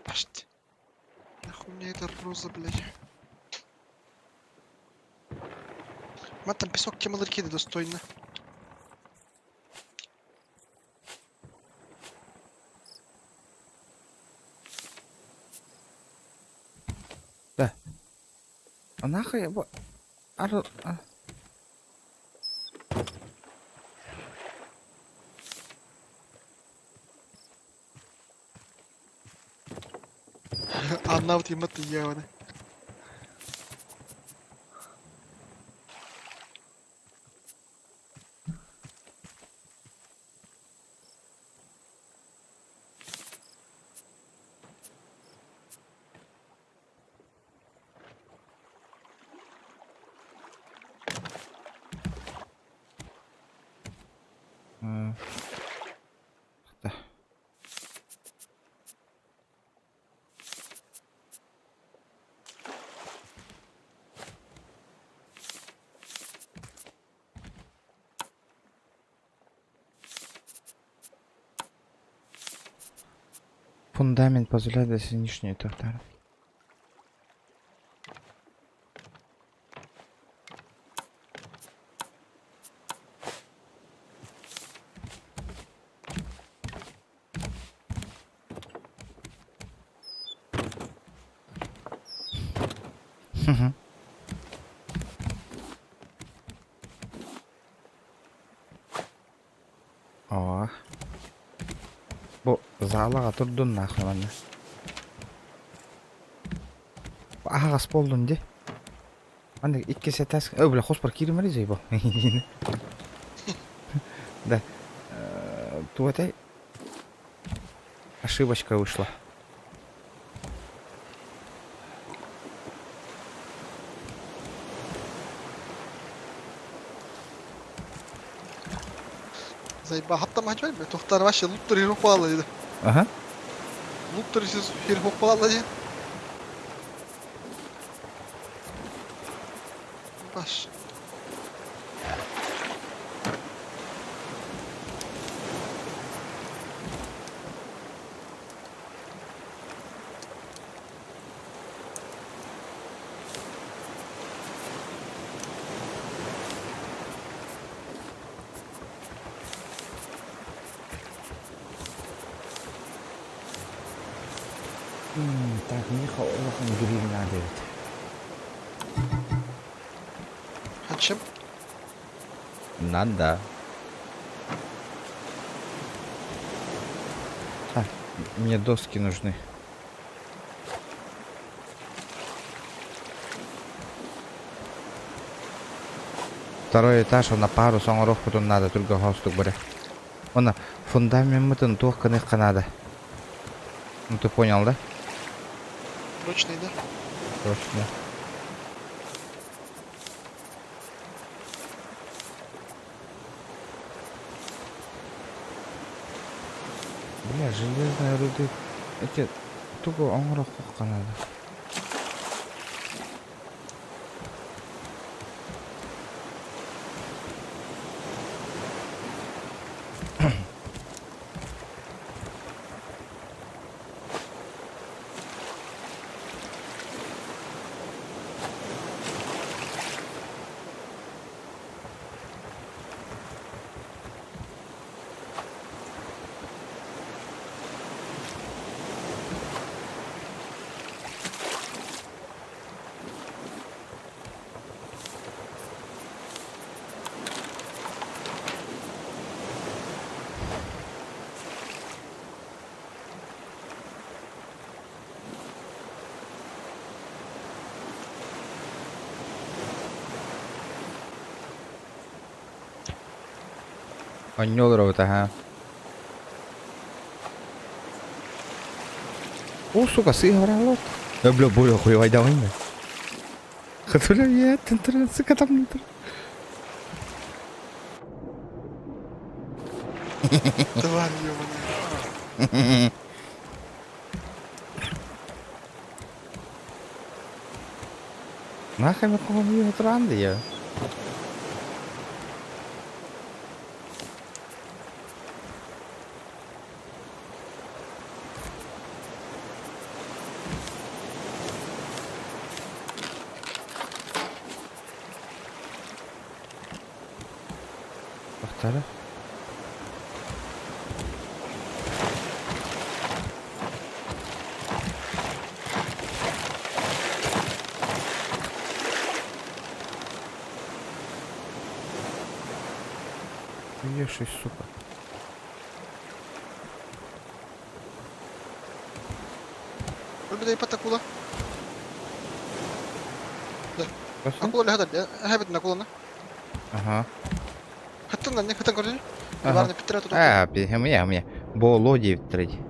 Пашт. Нахуй мне эта роза, блядь. Ма там песок тем ларьки достойно. Да. А нахуй я... А... а... Анна вот ему ты ебаный. Да. Фундамент позволяет нижнюю тартар. Мгм. О. Бу залаҕа турдун нахуй манна. Аһаҕас буоллун дии. Аны иккис этээс... Ой, бля, хоспор кииримэри заебал. Да. Туох этэй? Ошибочка вышла. Заеба хаптам хачмай Тохтар вообще луптер хир хоппалла dedi. Ага. Луптер хир хоппалла dedi. Баш. Так, миэхэ улахан гриль наада эбит. Зачем? Надо. Так, мне доски нужны. Второй этаж, он на пару оҥоруохпутун наада түргэн соҕустук бары. Онно фундамеммытын туох гыныахха наада. Ну ты понял, да? Прочный, да? Точно. Бля, железные руды. Эти тугу оҥоруохха надо. Онньу олоробут аһа. О, сука, сыыһа барааллар. Э, бля, более хуевай давай, бля. Хатуля, я, тентер, сука, там, Тварь ебаная. Нахай мы кого туранды я. Бахтара. Ешай, сука. Өлбүтэ ипат акула. Акула лэһэ эһэбит акуланы. Ага. Хаттан не хаттан көрдүн. Ага. Барны питтер туту. А, меня, меня. Боло 9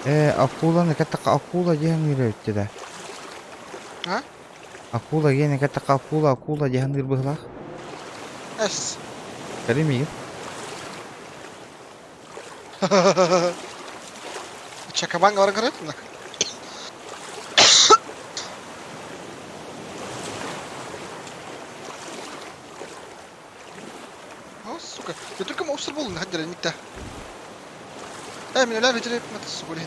Э, акуланы каттака акула диэн үрэбиттэ да. А? Акула диэн каттака акула акула диэн быһылаах. Эс. Кэлимиир. Чакабанга баран көрөт мына. О, сука. Я только мобстер был, на никта. Э, мен өлә бетереп, мата сука, блин.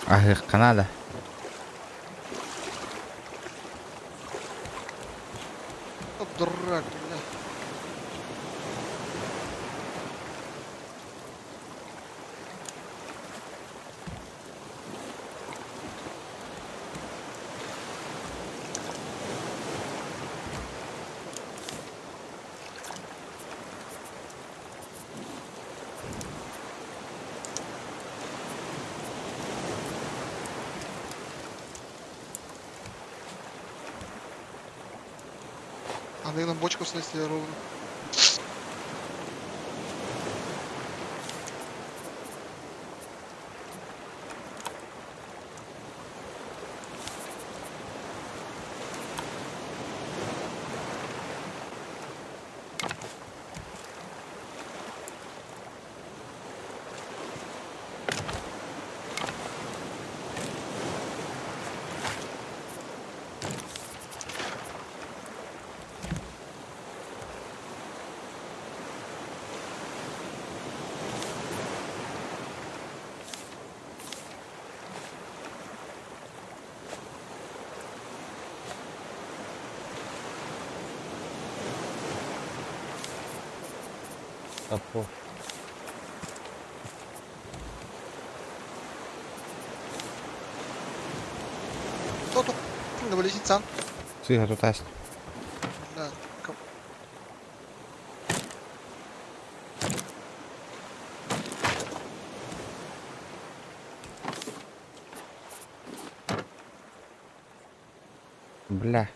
Аһыахха наада. Дурак, бля. Аны нам бочку снесли ровно. Апо. То тут вылезет сам. Сыга тутасть. Да. Бля.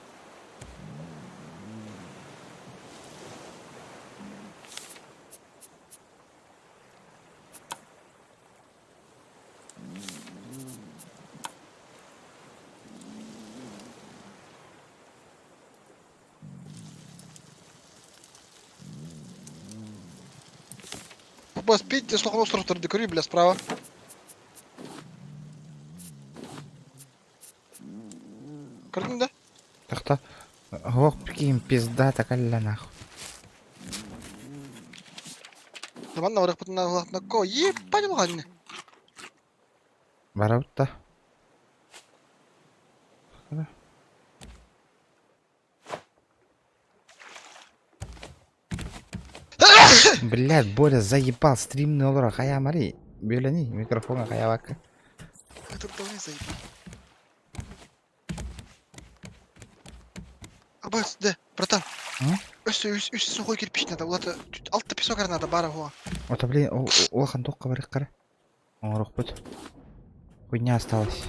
Босс, пить, слухом остров декори, бля, справа. Көрдүң да? Тахта. Ох, прикинь, пизда такая нахуй. Манна барыппытына улаатнакко ебать улахан. Барабыт да. Блядь, Боря заебал стримный олора хая мари. Бөлени микрофонга хая бакка. Это давай заебал. Абас, да, братан. М? Өссө үс, үс сухой кирпич надо. Улата, алта песок эрэ надо, бара хуа. Ото, блин, улахан туохха барыаххара? Оҥоруохпут. Хуйня осталась.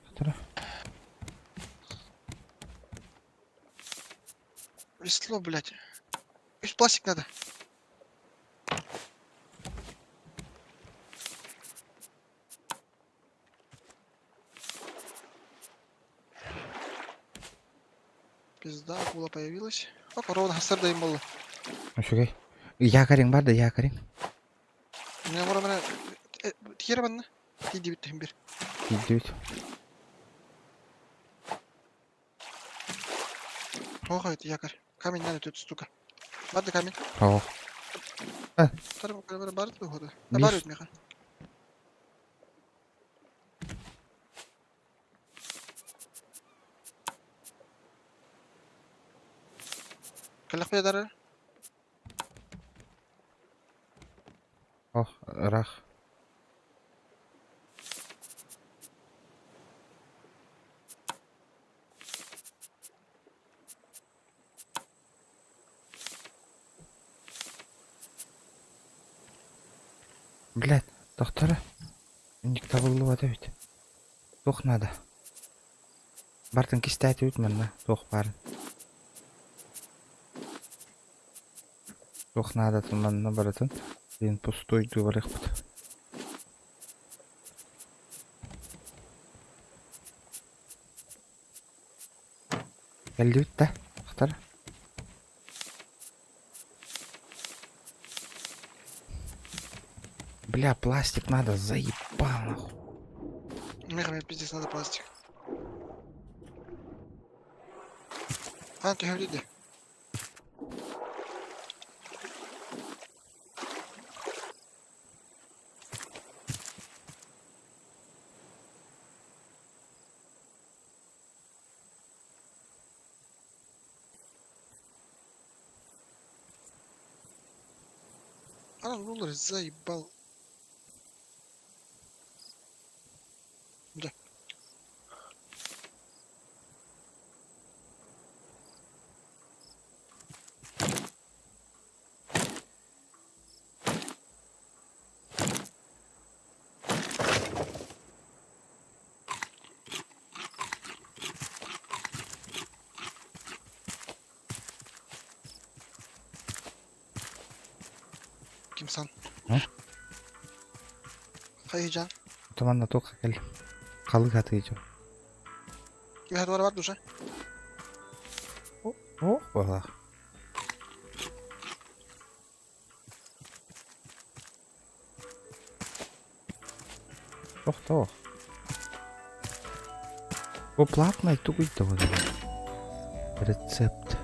Сотору. Весло, блядь. Үс пластик надо. Пизда, акула появилась. О, ровно хасар дайым болды. Үчүгэй. Якорьҥ бар да якорьҥ. Меня мора тиэрэ манна. Тиийдибит түһүн бир. Тиийдибит. Ох, это якорь. Камень надо тут, сука. Бар да камень. Ох. Бар бар бар Бар меха. Кэлэхпит эрэ Ох, ыраах. Блядь, доктора. Инник табыллыбат эбит. Туох наада? Бартын кистээтибит манна туох баарын. Туох наадатын манна барытын диэн пустуйдуу барыахпыт. Кэллибит да, ахтар. Бля, пластик надо, заебал нахуй. Меха, мне пиздец надо пластик. А, ты говори, где? Анан рулер заебал. Да. Кимсан. М? Хайыжан. Туманна туохха кэллим. Халык атыыдьым. Үһэ туора бар душа. Ох, баҕалаах. Тохтоо. Бу платнай тугуй да Рецепт.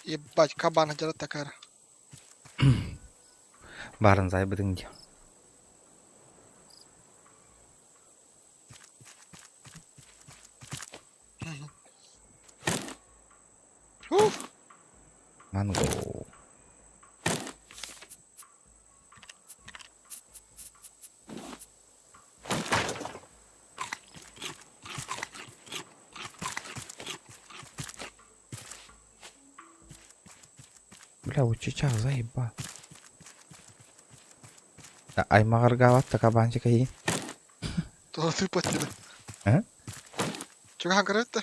Ебать, кабан где такая. Баарын зайбытыҥ дии. Уф! Манго. Бля, учичах заеба. Аймаҕаргаабат да кабанчик эйигин. Тула тыыппат диэн. Э? Чугаһаан көрөт да.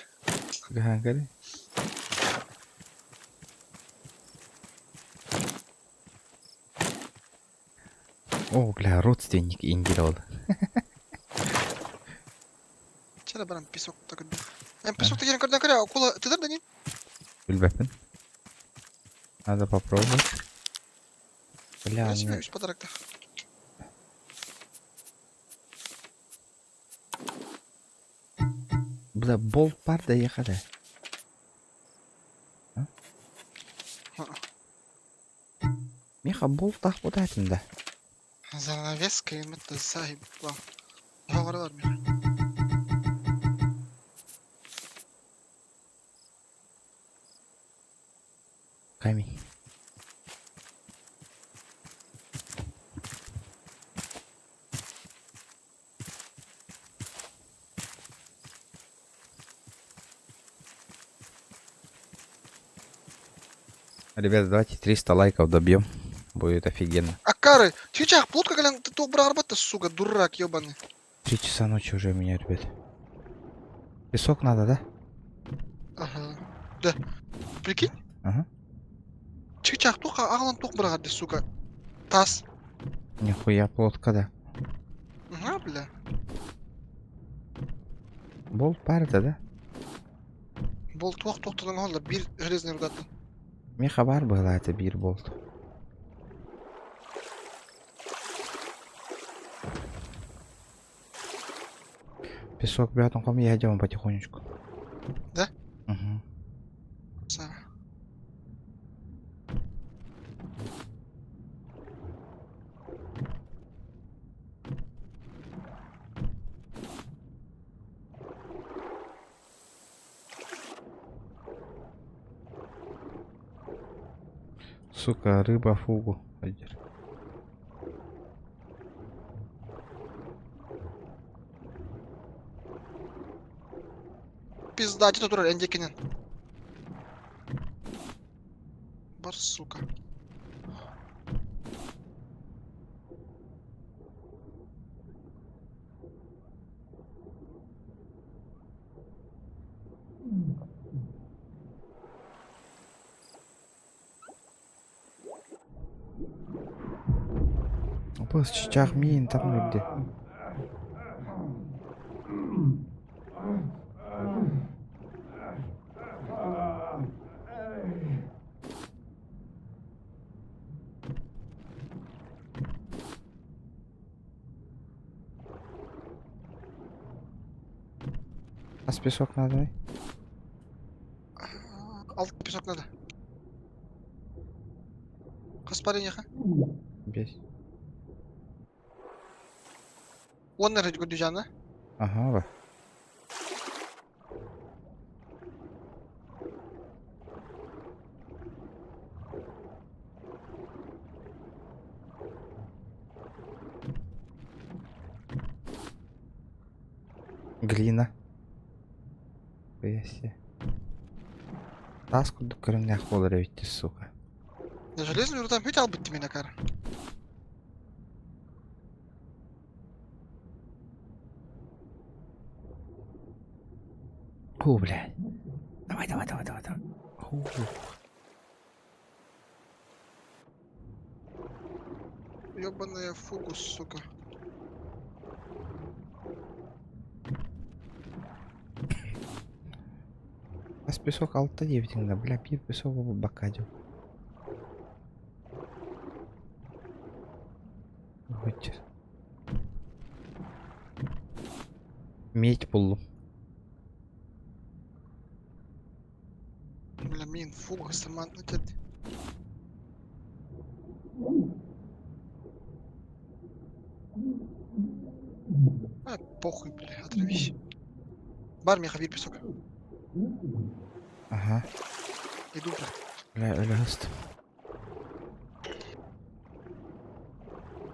Чугаһаан көрүй. О, бля, родственник Индира ол. Чэ баран песок та көрдөх. Эн песок та киирэн көрдөөн көрө, акула тыдар да нин? Билбэппин. Надо попробовать. Бля, Я себе мне... үс подароктаах. Бля, болт бар да ехали. А? Мех. Миэхэ бултаах бутаатын да. Занавеска им это заебал. Говорила мне. Камень. Ребята, давайте 300 лайков добьем. Будет офигенно. Акары, чичах, плотка, колян, ты то брарбата, сука, дурак, ебаный. 3 часа ночи уже у меня, ребят. Песок надо, да? Ага. Да. Прикинь? Ага. Чичах, туха, ағлан тух брагарды, сука. Тас. Нихуя плотка, да. Ага, бля. Болт баар да? Бол туох туохтанан оһоллор биир железный рудаттан. Миэхэ баар быһыылаах биир болт. Песок, брат, он я идем потихонечку. Да? Угу. Сара. Сука, рыба фугу. Айдер. Пизда, где турар эндекинен. Бар, сука. Бу чычах миин там где. А песок надо? Алт песок надо. Хас баар эйиэхэ? Бес. Уонна эрэ көрдүжаана. Ага, ба. Глина. Хуя Таас курдук көрүҥнээх буолар эбит сука. Железный руда бүтэ албыт мин акар. О, блядь. Давай, давай, давай, давай, давай. Ух. Ёбаная фугус, сука. Хас песок алта диэбитиҥ да, бля, биир песок бакадил. Вот. Медь буллум. Бля, мин фугус саман этот. А, похуй, бля, отравись. Баар миэхэ биир песок. Ага. Иду, бля. Бля, өлөст.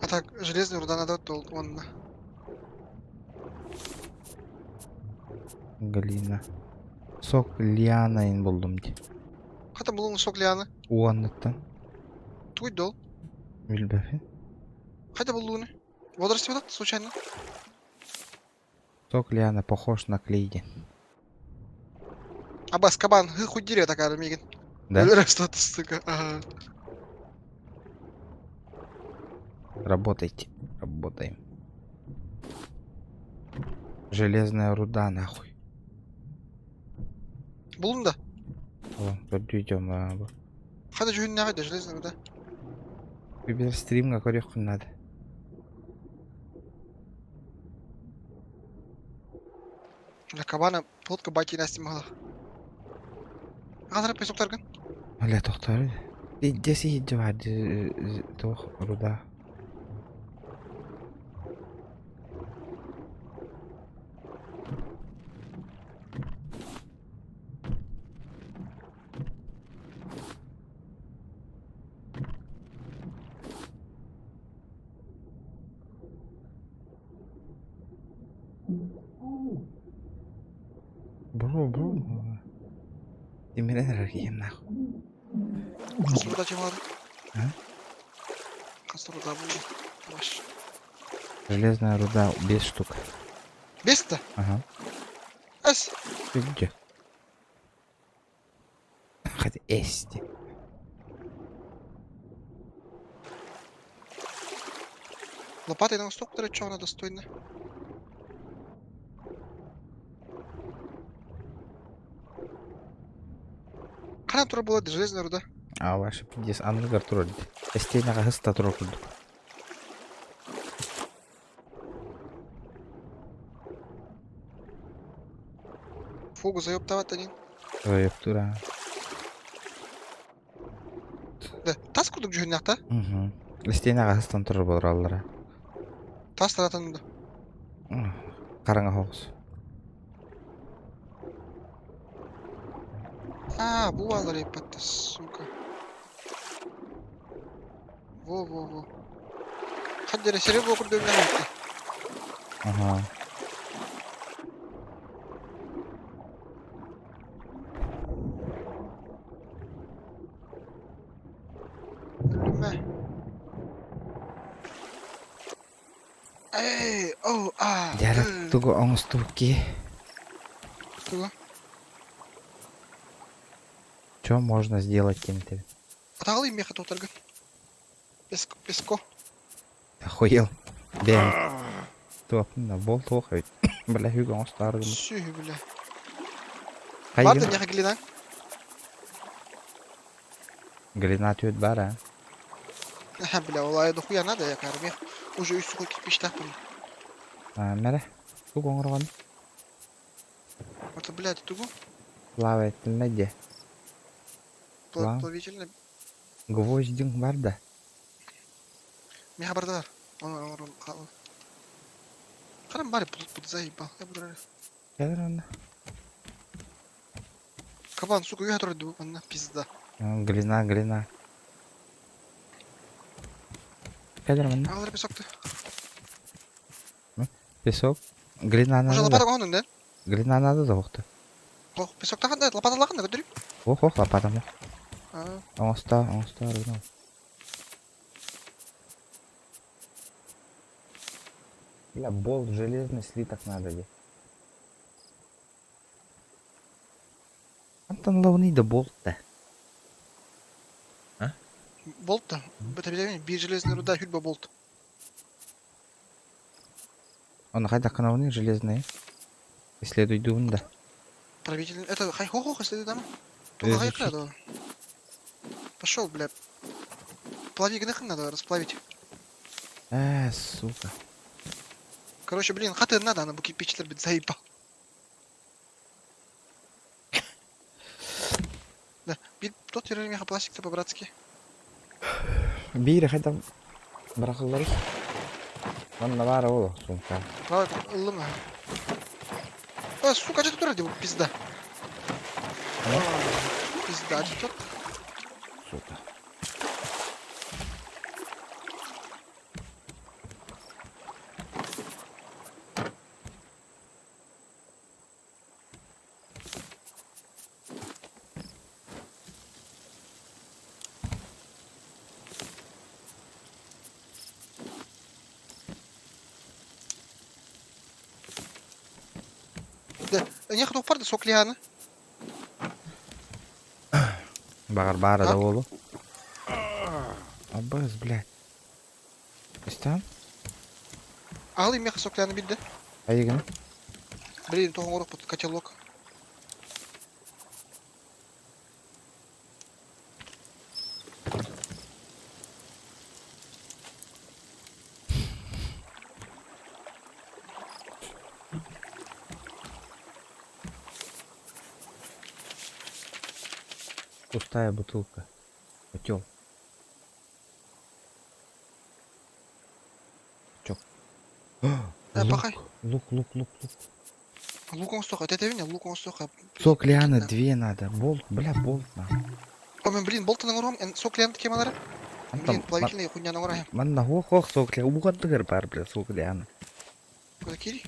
А так, железную руда надо, то он. Глина. Сок лианайын буллум дии. Хата буллуҥ сок лианы. Уоннаттан. Туй дол. Билбэппин. Хайда буллуҥ. Водоросли вот случайно. Сок лиана похож на клей диэн. Абас, кабан, хы хуй дерево такая, мигин. Да? Что-то, сука. Ага. Работайте. Работаем. Железная руда, нахуй. Буллуҥ да. О, идем. Хайда дьүһүннээҕий железная руда. Выбер стримҥа көрүөххүн надо. Бля, кабана, плотка байти насти могла. Азра песок тарган. Бля, тохтор. Пиздец иһирдьэ баар туох руда. Бро, бро. Тимирэн эрэр киһим нахуй. Хас руда чемалар? А? Хас руда булду? Ваш. Железная руда 5 штук. Бес-то? Ага. Эс. Ты где? Хотя эсти. Лопатой на сток она достойна. Ханан турар буолар железная руда. А ваше пиздец анныгар турар дии. Эстиэнэҕэ сыста турар курдук. Фугу заёптават один. Заёптуур аа. Да, тас курдук дьүһүннээх да? Угу. Истиэнэҕэ сыстан турар буолаллара. Тас таратан да. Хараҥа соҕус. А, бу бааллар еппаттар, сука. Во-во-во. Хат дere сире бу курдук өттө. Ага. Өлүмэ. Эй, о, а. Дьэ, тугу оҥостубут киһи? Тугу? Что можно сделать кем-то? Атаҕалый миэхэ туттаргын. Песко, песко. Охуел. Бэм. Туох бол туох эбит. Бля, хүг оҥостоор гыммыт. Сүһү бля. Бар да Хайгын. миэхэ глина. Глина түөт бар а. Аха, бля, ол айы дохуя надо, я кармех. Уже үс сухой кирпичтаахпын. Мэрэ. Туг оҥоргон. Это, блядь, тугу? Плавательный де. Плав. Плавительный. Гвоздиң бар да. Миэхэ барда. Он, он, он, он. Харам бары пут заебал. Я буду Кэлэр онно. Кабан, сука, я турду, манна пизда. Глина, глина. Кэлэр манна. Алар песокты. Песок. Глина Уже надо лопата да. гонун, да? Глина надо да охта. Ох, песок таханда, лопата лаханда, көтөрүм. Ох, ох, лопатам. А, Оҥосто, оҥосто, арыгын. Бля, болт железный слиток надо де. Антон ловный да болт да. болт да. Это билемин, бир железный руда, хүлбө болт. Он хайда канауны железные. Исследуй дун да. Правительный. Это хай хо хо исследуй там. Только хай надо. Пошел, бля. Плави гнах надо расплавить. А, сука. Короче, блин, хаты надо, она буки пичлер бит заебал. Да, бит тот меха пластик-то по-братски. Биир хайда бырахыллар. Манна баара ол сумка. Давай, ыллым. А, сука, что ты тут пизда. Пизда, что Сука. Да, не хотел парды соклианы. Баҕар баара да буолу. Абыз, блядь. Истан? Алы меха соклианы билdi. Айыгын. Блин, тоғын орық бұт, котелок. Пустая бутылка. Котел. Чок. Э, пахай. Лук, лук, лук, лук. Лук оҥостуохха, этэбин я, лук оҥостуохха. Сок лианы две надо. Болт, бля, болт надо. О, мен, блин, болтан оҥоруом, эн сок лианы темалары. Блин, плавительный хуйняны оҥорайым. Манна хуох-хуох сок лианы. Угандыгар бар, бля, сок лианы. Куда кири?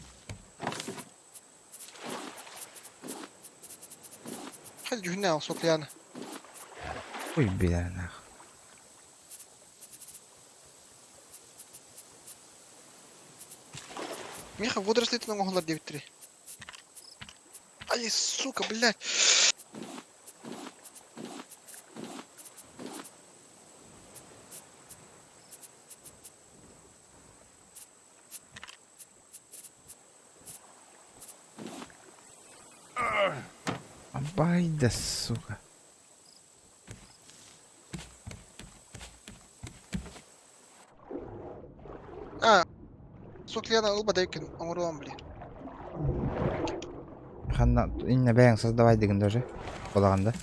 Хай дьүһүннээх ол сок лианы. Ой, бля, нах. Миха водорослитын оҥоһуллар диэбиттэрий. Ай, сука, блядь. Абайда, сука. А, Суклена ылба да эбиккин оҥоруом били. Ханна иннэ бэйэҥ создавай дигин даже. Буолаҕын да.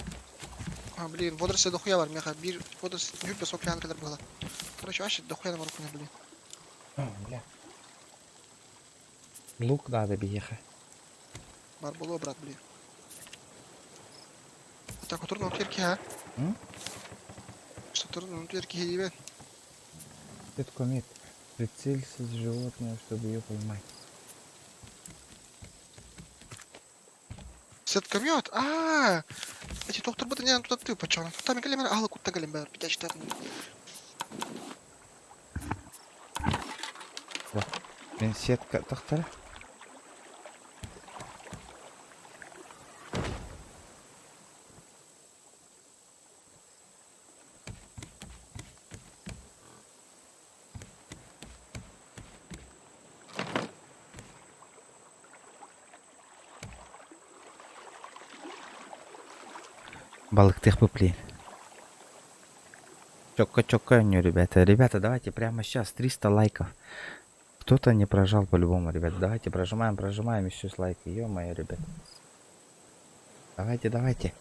А, блин, водоросли дохуя бар миэхэ биир водоросль ньүрбэ соклян кэлэр быһыла. Короче, вообще дохуя на моркуна, блин. Бля. Лук надо биһиэхэ. Бар буолуо, брат, блин. Так, отурун отур киһи, а? М? Соторун отур киһи диибэн. Комет. Прицелься в животное, чтобы ее поймать. Сеткомет? А, эти доктор быты не туда ты почему? Там кэлем алы кутта кэлем баар битачтар. Мен сетка тахтара. Балыктыах блин. Чокко чокко ребята. Ребята, давайте прямо сейчас 300 лайков. Кто-то не прожал по-любому, ребят. Давайте прожимаем, прожимаем еще с лайки. Ё-моё, ребят. Давайте, давайте.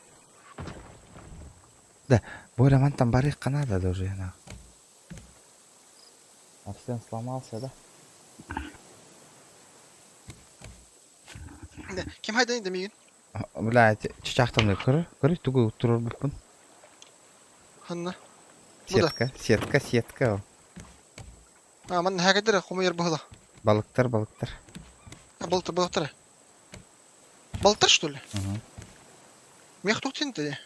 Да, Боря, ман там барых Канада даже. На. Арсен сломался, да? Да, ким хайдан да миигин? Блядь, чачахтан көрө, көрө тугу турар буппун. Ханна. Бу да. Сетка, сетка, сетка. А, манна хакадыр хомуйар быһыла. Балыктар, балыктар. А, балыктар, балыктар. Балыктар, что ли? Угу. Мех туох ты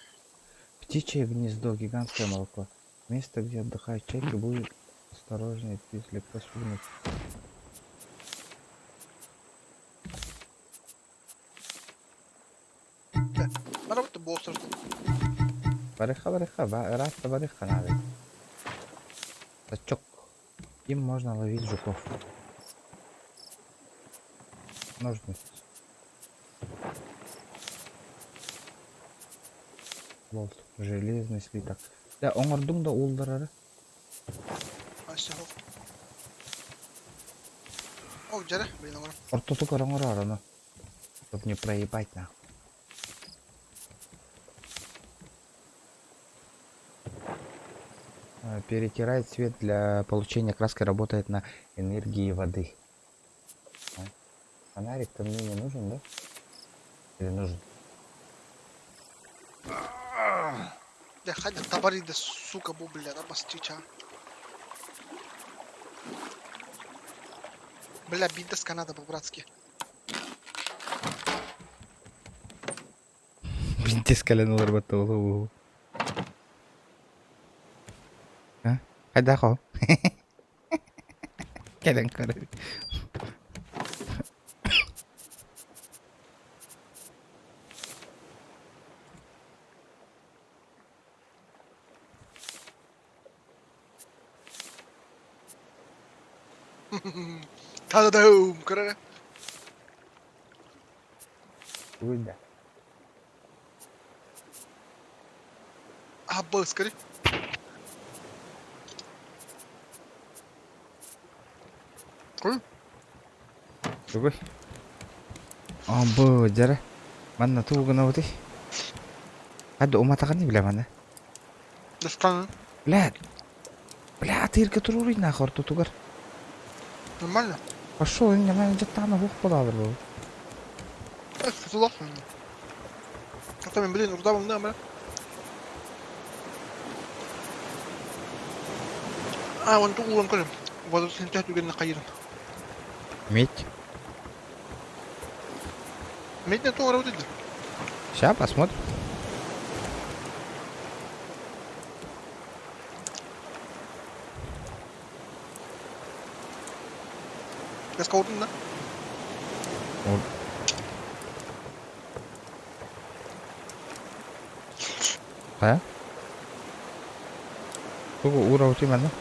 Птичье гнездо, гигантское молоко. Место, где отдыхают чайки, будет осторожнее, птиц легко спугнуть. Барабыт бу осторожно. Барыха, барыха, раз барыха надо. Сачок. Им можно ловить жуков. Ножницы. Болт. Железный слиток. Да, оҥордуҥ да уулларары. О, дьэрэ, блин, оҥором. Ортотугар оҥороор ону. Чтоб не проебать нахуй. Перетирает цвет для получения краски, работает на энергии воды. А? Фонарик-то мне не нужен, да? Или нужен? Бля, хайда табари да, сука, бу, бля, обостича. Бля, биндеска надо по-братски. Бинтес кэлэн олорбот буолуо. А? Хайдах ол? Кэлэн көрөр. Та-да-дум, көрөр. Уйда. А, был, скорей. Тугуй. А, бу, дьэрэ. Манна тугу гынабытый? Хадда уматаҕын билэ манна. Досканы. Блядь. Бля, тыырга туруоруй нахуй ортотугар. Нормально? Пошел, нормально дьаттаҕына уһук буолаалар бу. Сулах. А там, блин, урдабым да, бля. А, он тугу ууран көрүм. Воду синтэ түгэнне хайырын. Медь. Медне тугу работает. Сейчас посмотрим. Я сказал, да? А? Тугу уура манна?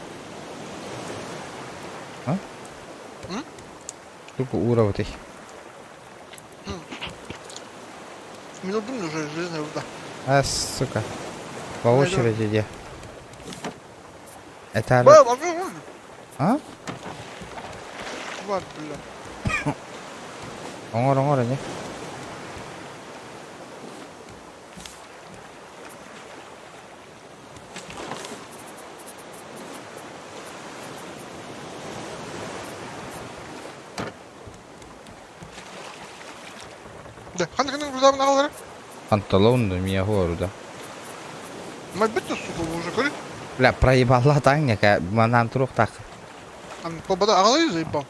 А? М? Тугу уура Минуту уже железная руда. А, сука. По очереди иди. Это... А? Тварь, бля. Оҥор, оҥор, не? Да, ханна ханна рудабын аҕалара. Панталон да мия да. Мать бітті, сука, уже көрі. Бля, проебала таҥняка, манан туруктах. Ан побада аҕалай заебал.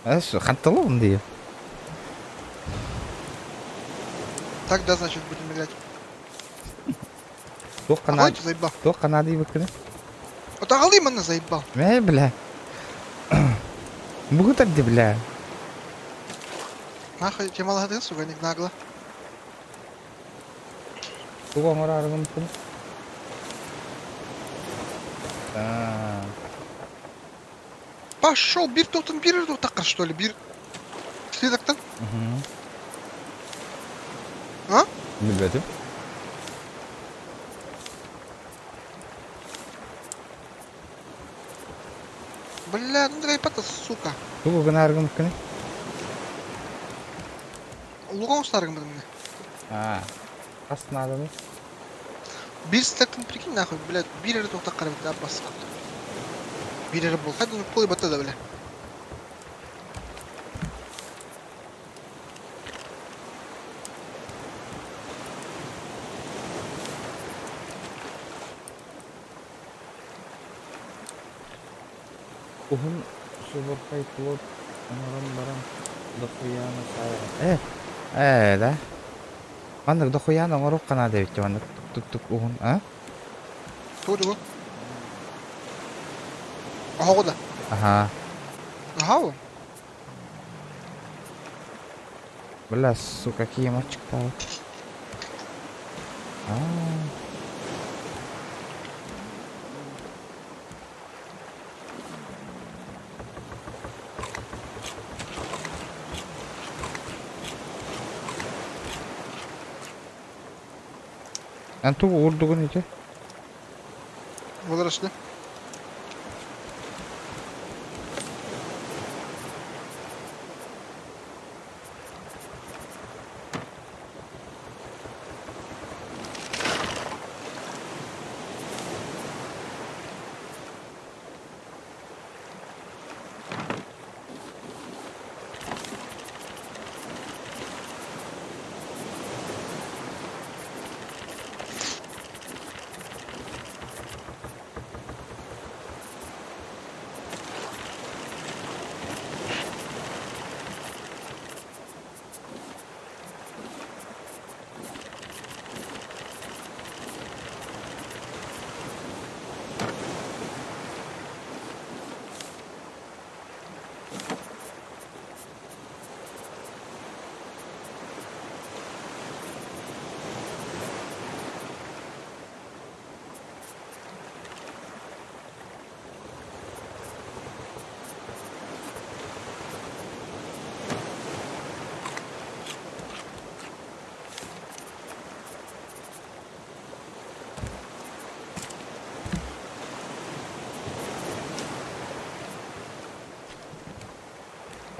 Ханталон дии. Так, да, значит, будем играть. Туох канад, Аҕалай заебал. туох канады быккыны? Вот аҕалай манна заебал. Мэ, бля. Бугутар ди, бля. Нахуй, темалады, сука, не нагло. Тугу оҥор арыгымпын. Аа. Пошел, бир тоқтан, бир тоқтаққа, что ли, бир. Следоктан. А? Билбэтим. Бля, ну дай пата, сука. Тугу гына арыгымпын. Луган старым мне. Аа. Хас надо Бир следоктан, прикинь, нахуй, блядь, бир тоқтаққа, бля, бас. Бир бол. Хайда, ну пол бата да, бля. Уһун субурхай плот оҥорон баран дохуяны сайа. Э, э, да. Маннык дохуяны оҥоруохха наада эбит маннык тук-тук уһун, а? Тугу тугу. Аха да. Аха. Аха. Бля, сука, какие мальчик-то. А. Эн тугу уурдугун ити? Водоросли.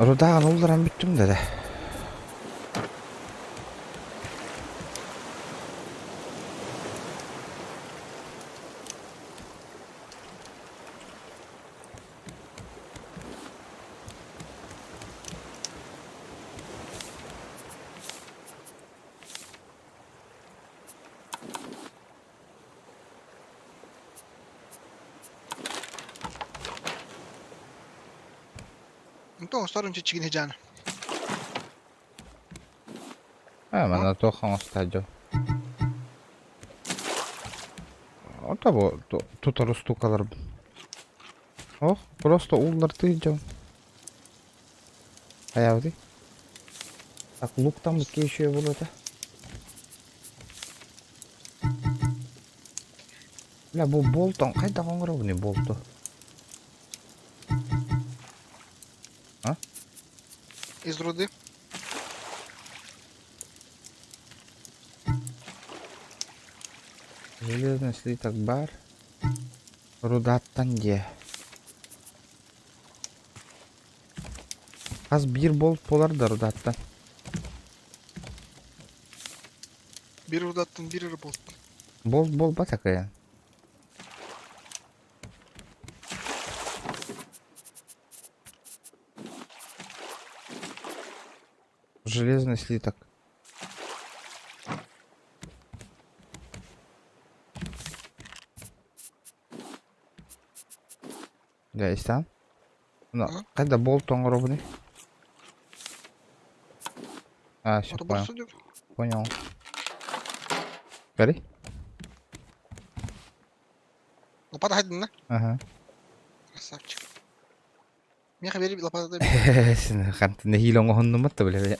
Рудаҕын улларан бүттүм да. Онтон оҥостор чичигин хижаана. А, манна туох оҥостаадьо. Ото бу тутар устукалар. Ох, просто ууллартыы дьон. Хайаабытый? Так, лук там еще был это. Бля, бу болтон хайдах оҥоробуный болту? А? Из руды. Железный слиток бар. Рудаттан дьиэ. Хас биир болт буолар да рудаттан. Биир рудаттан биир эрэ болт. Болт буолбат акыйан. Железный слиток. Дьэ, истэҕин? Ну, Ага. хайда болт оҥоробуный? А, все, Ото понял. борсу дип. Понял. Бери. Лопата хайдынна. Ага. Красавчик. Миэхэ бери лопата да Син ханты нэһиилэ оҥоһуннумат да билэ.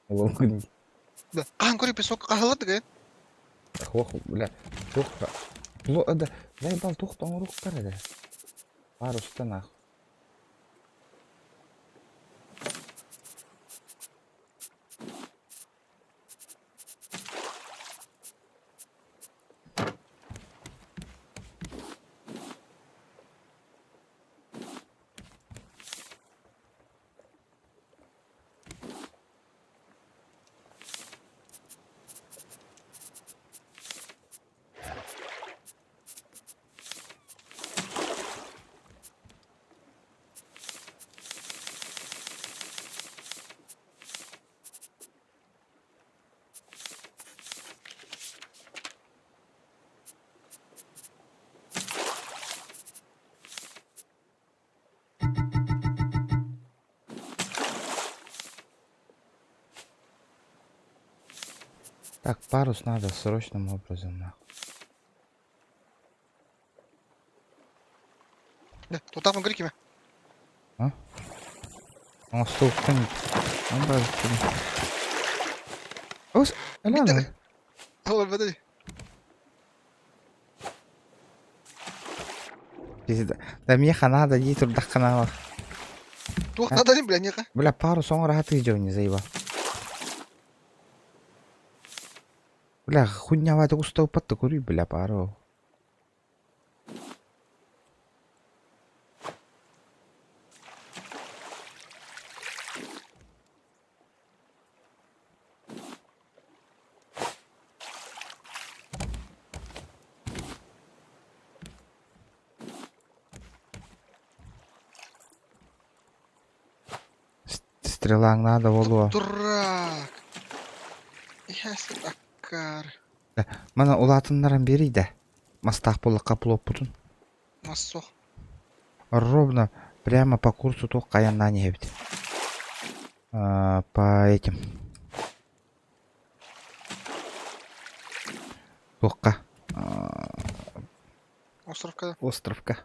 Ол күн Да. Хаһан көрү песок хаһылар да Ох, бля, туох да, заебал туох тоҥоруктар эрэ. Баар устан ах. Так, парус надо срочным образом, нахуй. Тутаахпын көрүк кимэ? А? Оҥостуохтан Ос, элээн. Олорбото Да миэхэ надо дии турдаххына Туох нааданы бля миэхэ? Бля, пару соҥор аһатыы дьон не заебал. Бля, хуйняватык устауппат да көрүй, бля, пару. Стрелаҥ наада буолуо. Дурак! Ясен аккар. Мана улаатыннаран биэрий да. Мастаах буоллахха плоппутун. Мас суох. Ровно прямо по курсу туох хайаннаан иһэбит. По этим. Туохха? Островка. Островка.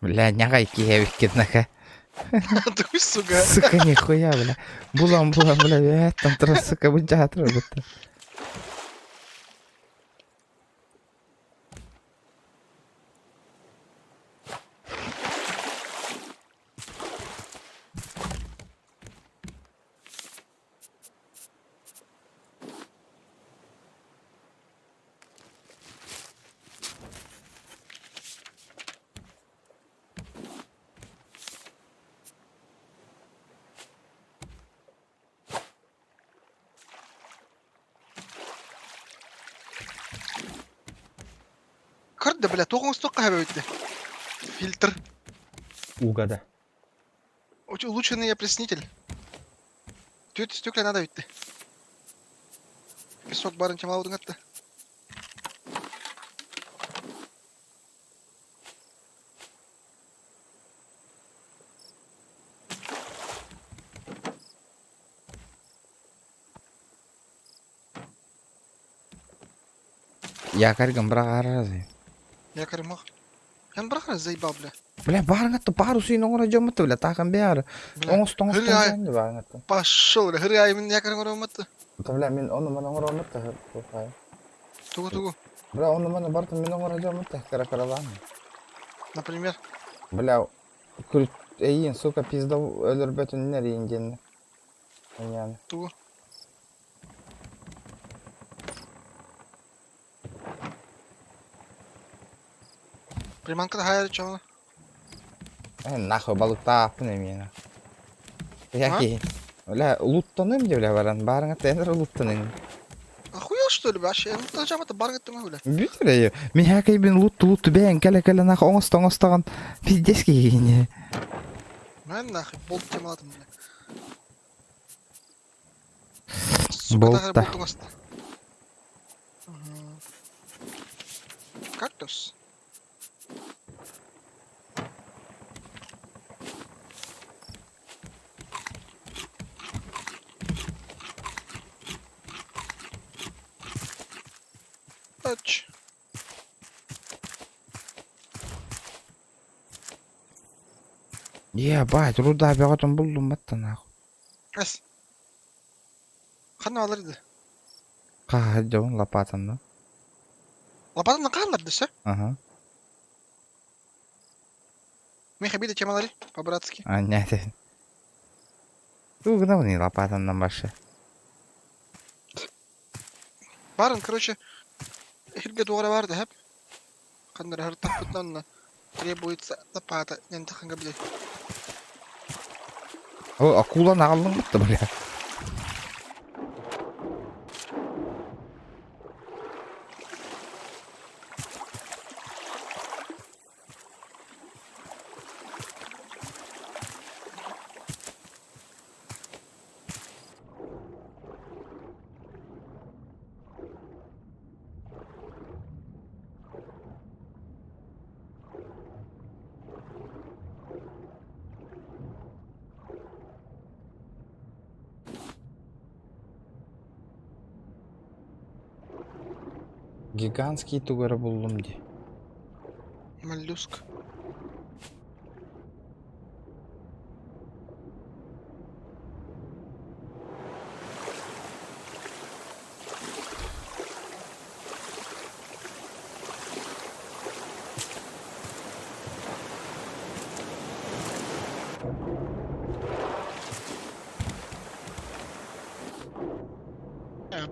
Бля, ньаҕай киһи эбиккин нака. Ты сука. Сука, нихуя, бля. Булан, булан, бля, э, там трос, сука, бунчаатыр будто. Көр да, бля, туох оҥостуохха эбит Фильтр. Угада. Очень улучшенный опреснитель. Түөрт стекля надо бүттэ. Песок барын чамалабытын кытта. Якорьгын быраҕаарарый? Якорь мох. Эн бырахара заебал, бля. Бля, баарыҥатта парусин оҥоро дьоммут бля, таакан бэйэҕэр Бля. оҥосто оҥосто Хырыай. оҥосто баарыҥатта. Пошел, бля. Хырыай мин якорь оҥороммут. Да бля, мин ону маны оҥороммут да Тугу тугу. Бля, ону маны барытын мин оҥоро дьоммут да кыра кыралаан. Например. Бля, күл эйиин, сука, пизда өлөрбөтүннэр иин диэн. Эйиэн. Тугу. Приманка хайа чоҥо. Э, нахуй балыктааппын эмиэ. Яки. Бля, луттаным дии бля баран. Баарыҥа тэнэр луттаным. Охуел что ли вообще? Ну зачем это баргы ты бля? Бүт эрэ. Мин хакайбин лутту лутту бэйэн кэлэ кэлэ нах оҥосто оҥостоҕун пиздец киһини. Мен нахуй болт темалатым бля. Сука, Болта. болт оҥосто. Кактус. Тач. Ебать, руда бөҕөтүн буллум батта нахуй. Эс. Ханна алар edi? Хаһа дьон лопатанна. Лопатаны хаалларды все? Ага. Миха биде темалары по-братски. А, нет. Тугу гынабыный лопатаннан башы. Барын, короче, хирге дуора барды хеп. Ханнар хартаппытнанна требуется лопата. Нен таханга биле. О, акула наҕаллыҥ бытта бля. Гигантский тугу эрэ буллум дии. Моллюск.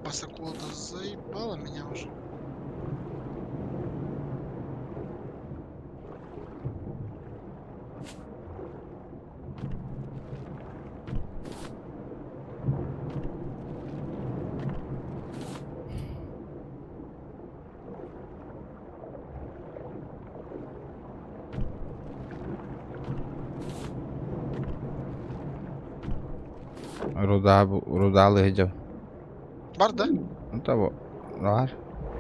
Басакула да заебала меня уже. Руда, руда лыгдьав. Бар да? Ну того. Бар.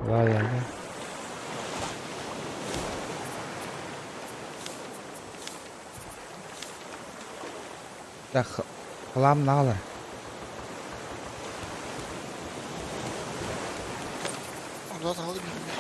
Бар, я, да. Да, хлам нала. Руда тағылды бер.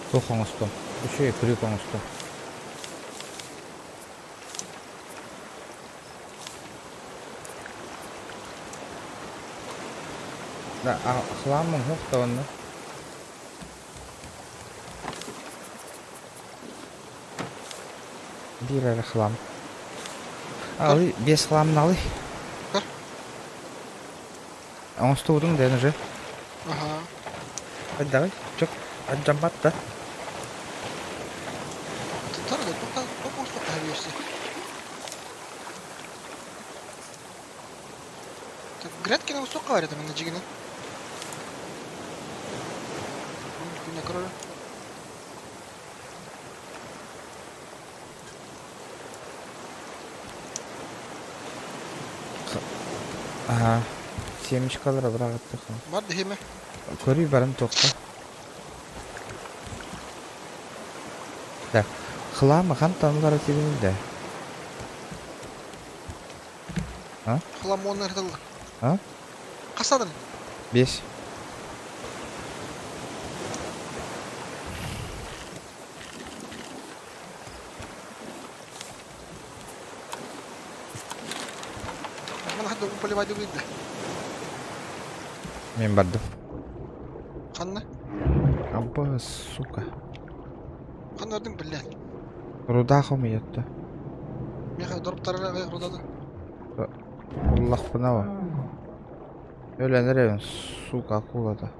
Туох оҥостуом? Үчүгэй крюк оҥостуом. Да, хламмын суох да онно. Биир эрэ хлам. Алы, биэс хламын алы. Көр. Оҥостубутуҥ диэн уже. Ага. Хайдаҕый? Чок алдьаммат да? Тутар да тута туох оҥостуохха сөбүй Так грядки оҥостуохха баар этэ манна дьиҥинэн. Күнэ көрөр. Аһаа. Семечкалара быраҕыттахха. Бар диһиме. Көрүй баран туохха. Да. Хлама хантан ылар этибин да? А? Хламоннар тылла. А? Хасадын. Бес. Мана хадда поливать да. Мен бардым. Ханна? Абба, сука. Ханна бардың, блядь. Руда хомуйатта. Меха дорптарга рудада. Уллахпына Өлөн эрэбин, сука, акулата.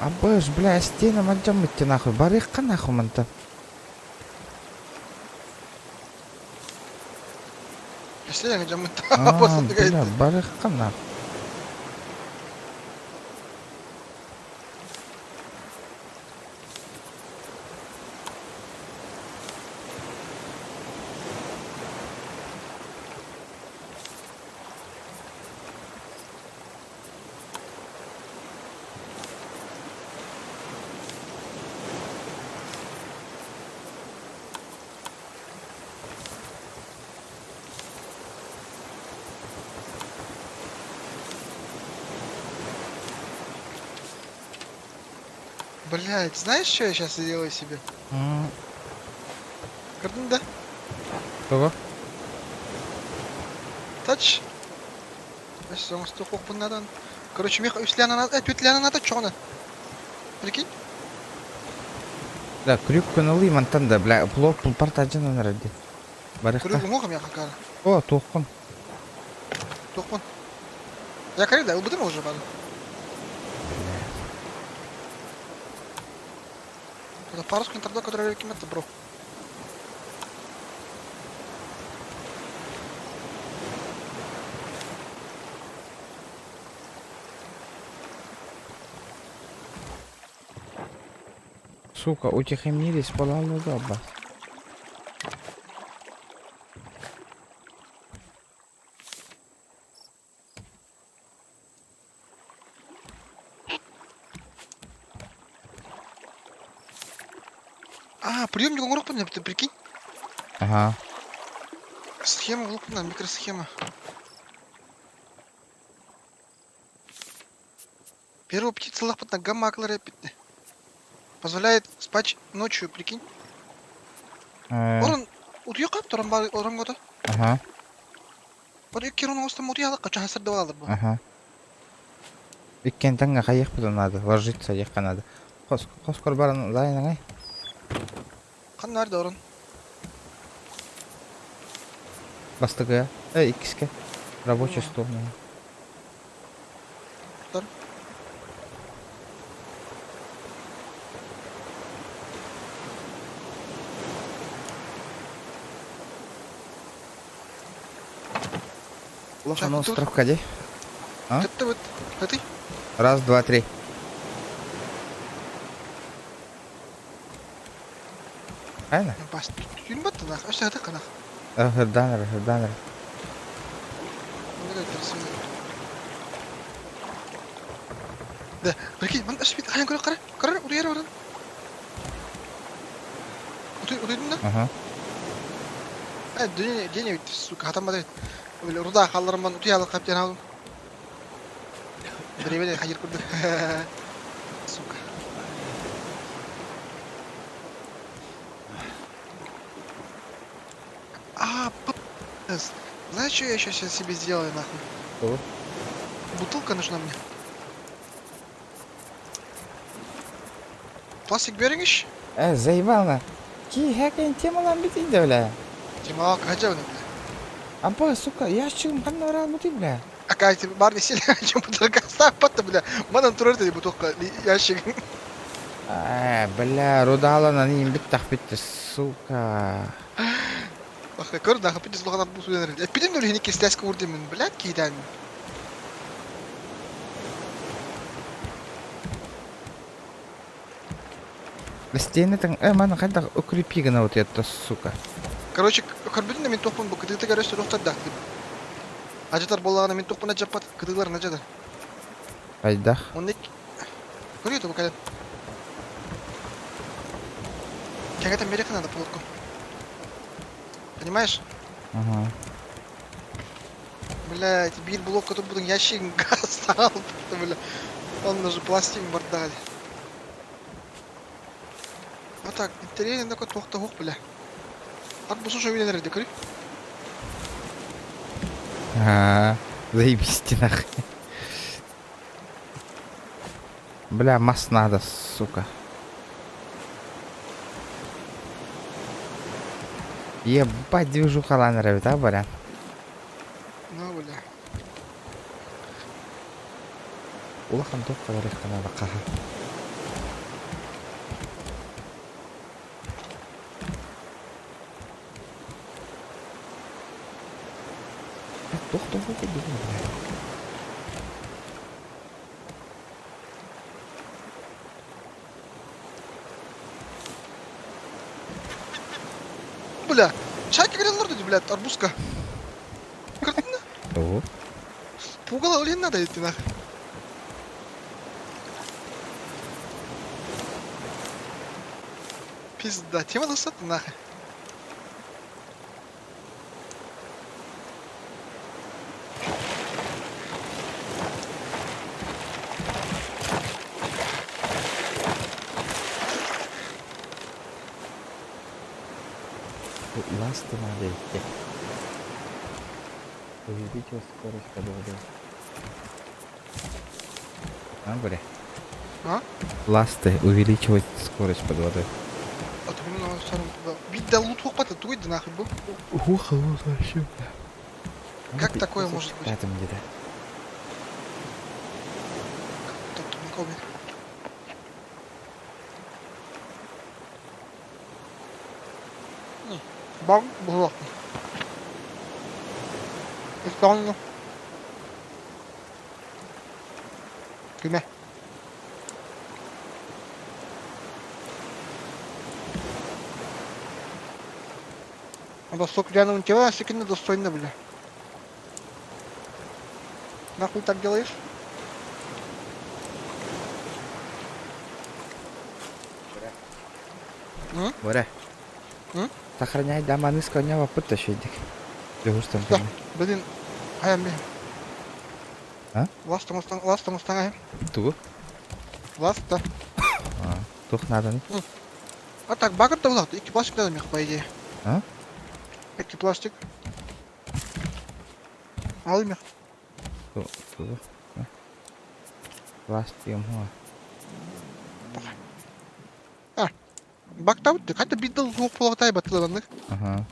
Абыш, бля, стена мадьаммытти нахуй, барыахха нахуй мантан. Стена мадьаммыт. Аа, бля, барыахха нахуй. Блять, знаешь, что я сейчас сделаю себе? М, Көрдүҥ да? Того? Тач. Оҥостуохпун Короче, мех үс лиана надо, түөрт лиана надо, чоҕуна. Прикинь? Да, крюк көнөлүй мантан да, бля, плов пулпар тажын эрэр дии. Барыахха. Крюк уҥуох миэхэ кара. О, туоххун. Туохпун. Я корей, да, ылбытым уже бары. Это парус контрдо, который кем-то, бро. Сука, утихомирись, балалаба. А, приемник оҥоруохпун ты прикинь? Ага. Схема волокна, микросхема. Первая птица лахпат на гамма рэпит. Позволяет спать ночью, прикинь. Орон утуйа туран бар орон гота. Ага. Бар икки орон оҥостон утуйа кача хасыр да бу. Ага. Иккиэн тэҥҥэ хайыахпытын надо, ложиться диэххэ надо. Хос хоскор баран лайнаҥай. Ханна nerede орон? Бастакыга. Э, иккискэ. Рабочий стол. Тар. Улахан островка дии. А? Это вот, это? Раз, два, три. Правильно? Бас, түүн баттанах, өссө хатык канах. Ырданыр, ырданыр. Да, прикинь, ман өссө бит хайан көрө кара, кара утуйар баран. Утуй утуйдун да? Ага. Э, день день сука, хатаммат. Руда халларыман утуйалык каптен алдым. Бире хайыр курдук. Сука. А, п***ц. Знаешь, что я еще сейчас себе сделаю, нахуй? Что? Бутылка нужна мне. Пластик бериңиш. Э, заебал на. Ки хэкэн темалан битин да, бля. Темаға қажа бля. Апа, сука, ящигым ханна баран бутый, бля. Акай, бар веселье, чем бутылка патта, бля. Манан турар dedi бу тоққа ящик. Э, бля, рудаланан иин биттах битте, сука. Бах, көр да, хапы дизлоган бу суянар. Эпидем нөр хини кестәс күрдем, блядь, кидән. Стены там, мана хайдах укрепи гына вот это, сука. Короче, көрбүтүн мен тохпун бу кыдыгы көрөс рухтар да. Ажатар боллагана мен тохпун жаппат, кыдыглар нажада. Хайдах. Онны көрү бу кален. Кәгәтә мерех надо полотку. Понимаешь? Ага. Блять, бир блок который буду ящик газ стал, бля. Он же пластик бардали. А так, интересно такой тохта хух, бля. Ат бу слушай меня наверное, көрү. А, заебись ты нахуй. Бля, мас надо, сука. Ебать, движуха нравит, а, барян? Ну, бля. Улахан туох каларыххана бакаха. Туох туох курдук бля. Бля, чайка грянул, блядь, арбузка. Картина. Ого. Пугало или надо идти нахуй? Пизда, тема достаточно нахуй. Ласты надо идти. Увеличил скорость под водой. А, бля? А? Ласты увеличивать скорость под водой. А то именно Бит да лут хопата туйды нахуй бу. Ух, лут вообще, бля. Как такое может быть? Пятом где-то. Так, тут Баг было. Исполнено. Киме? Восток реально тебя секунду достойно, бля. Нахуй так делаешь? Боря. М? Сохраняй да маны сконява пытащедик. Лягушка Да. Блин, ая ми. А? Ласта мустан, ласта мустан ая. Ту? Ласта. А, тух надо. А так, багр да улак, икки пластик надо мех, по идее. А? Икки пластик. Ал мех. Ту, ту. Пластик му. Бак там, ты хотя бидл двух полотай батыланных. Ага.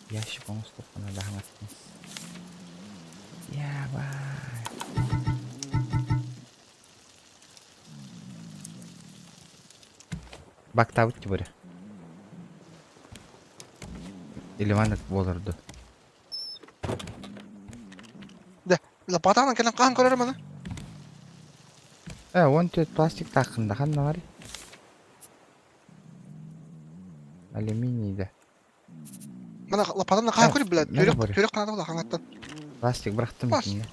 Ящик он стопа надо гамать. Я бай. Бактабыт боря. Или маннык болорду. Лопатаны кэлэн хаһан көрөр маны. Э, он төрт пластик тақында ханна бар. Алюминий да. Мана лопатаны хаһан Э, көрүп блядь. мына Төрөк бар. төрөк канады була хаңаттан. Пластик бырахтым Пластик. итинне.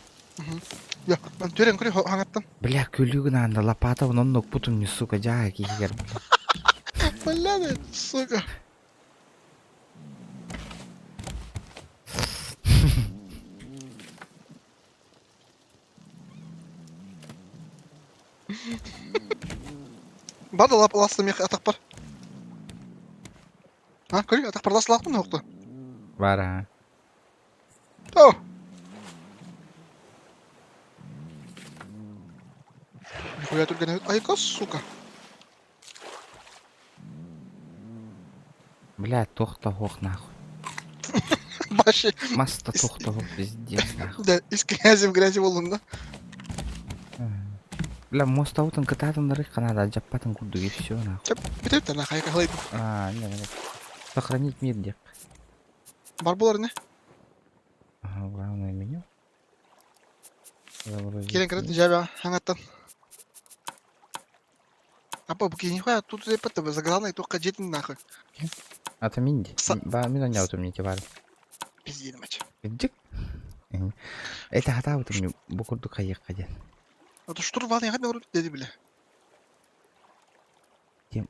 Я, мен төрен көрүп хаңаттан. Бля, күлүгүн анда лопата оннук путум не сука, жаа кихигер. Блядь, сука. Бар да лап ласты мех атақ бар. А, көрі, атақ бар ласты лақпын оқты. Бар а. О! Нихуя только не... Айка, сука. Бля, туох да суох нахуй. Вообще, Мас да туох да суох пиздец нахуй. да, из грязи в грязи волун, да? Бля, мостабытын кытаатыннары канада дьаппатын курдук и все нахуй. Бүтөп та нахай кахлай. А, не, не. Сохранить мир деп. Бар болар не? Ага, главное меню. Загрузить Кирен кырат мир. жаба хаңаттан. Апа, буки нихуя тут епет за главное только жетин нахуй. А то минди. Ба, мин оня мне бар. Пиздин мать. Дик. Это хата вот мне бу курдук хайыкка ден. А то штурвал не хадны деди бile.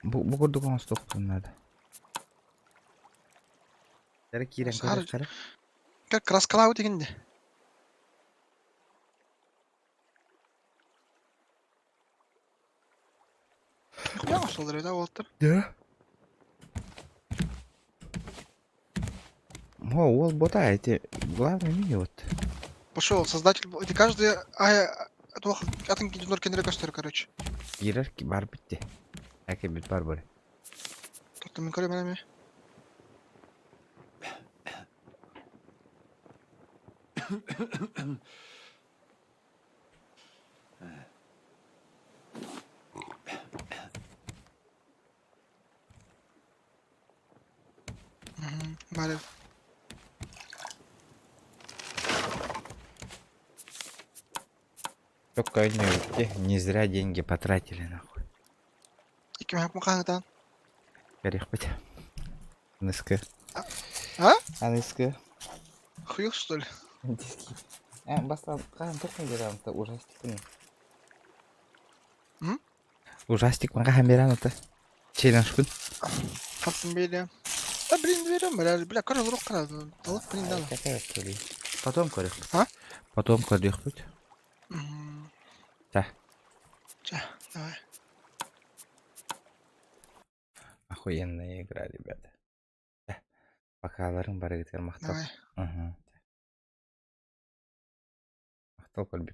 Бу бу курдук оңостук надо. Тәрі кирен Сары- көрөр кара. Как краскалау дегенде. Нихуя ошолдор да болуптур. Да. О, ол бота, эти главное меню вот. Пошел, создатель, эти каждый ай туох атын киндер кенере көстөр, короче. Кирер ки бар битти. Әке бит бар бар. Тут мен көрөм эми. Бары. Только не, не зря деньги потратили нахуй. Икки махап мукаҥытан. Грех быть. Аныскы. А? Аныскы. Хуел, что ли? Диски. Э, баста, кахан тухмын берамын та ужастик күн. М? Ужастик мага берамын та. Челлендж күн. Хаттым бейли. Да блин, берем, бля, бля, короче, рук кара, алып блин, да. Потом көрөх. А? Потом көрөх бит. Да. Ча, давай. Охуенная игра, ребята. Да. Пока ларың барыгытыр мактал. Давай. Мактал көрбүк.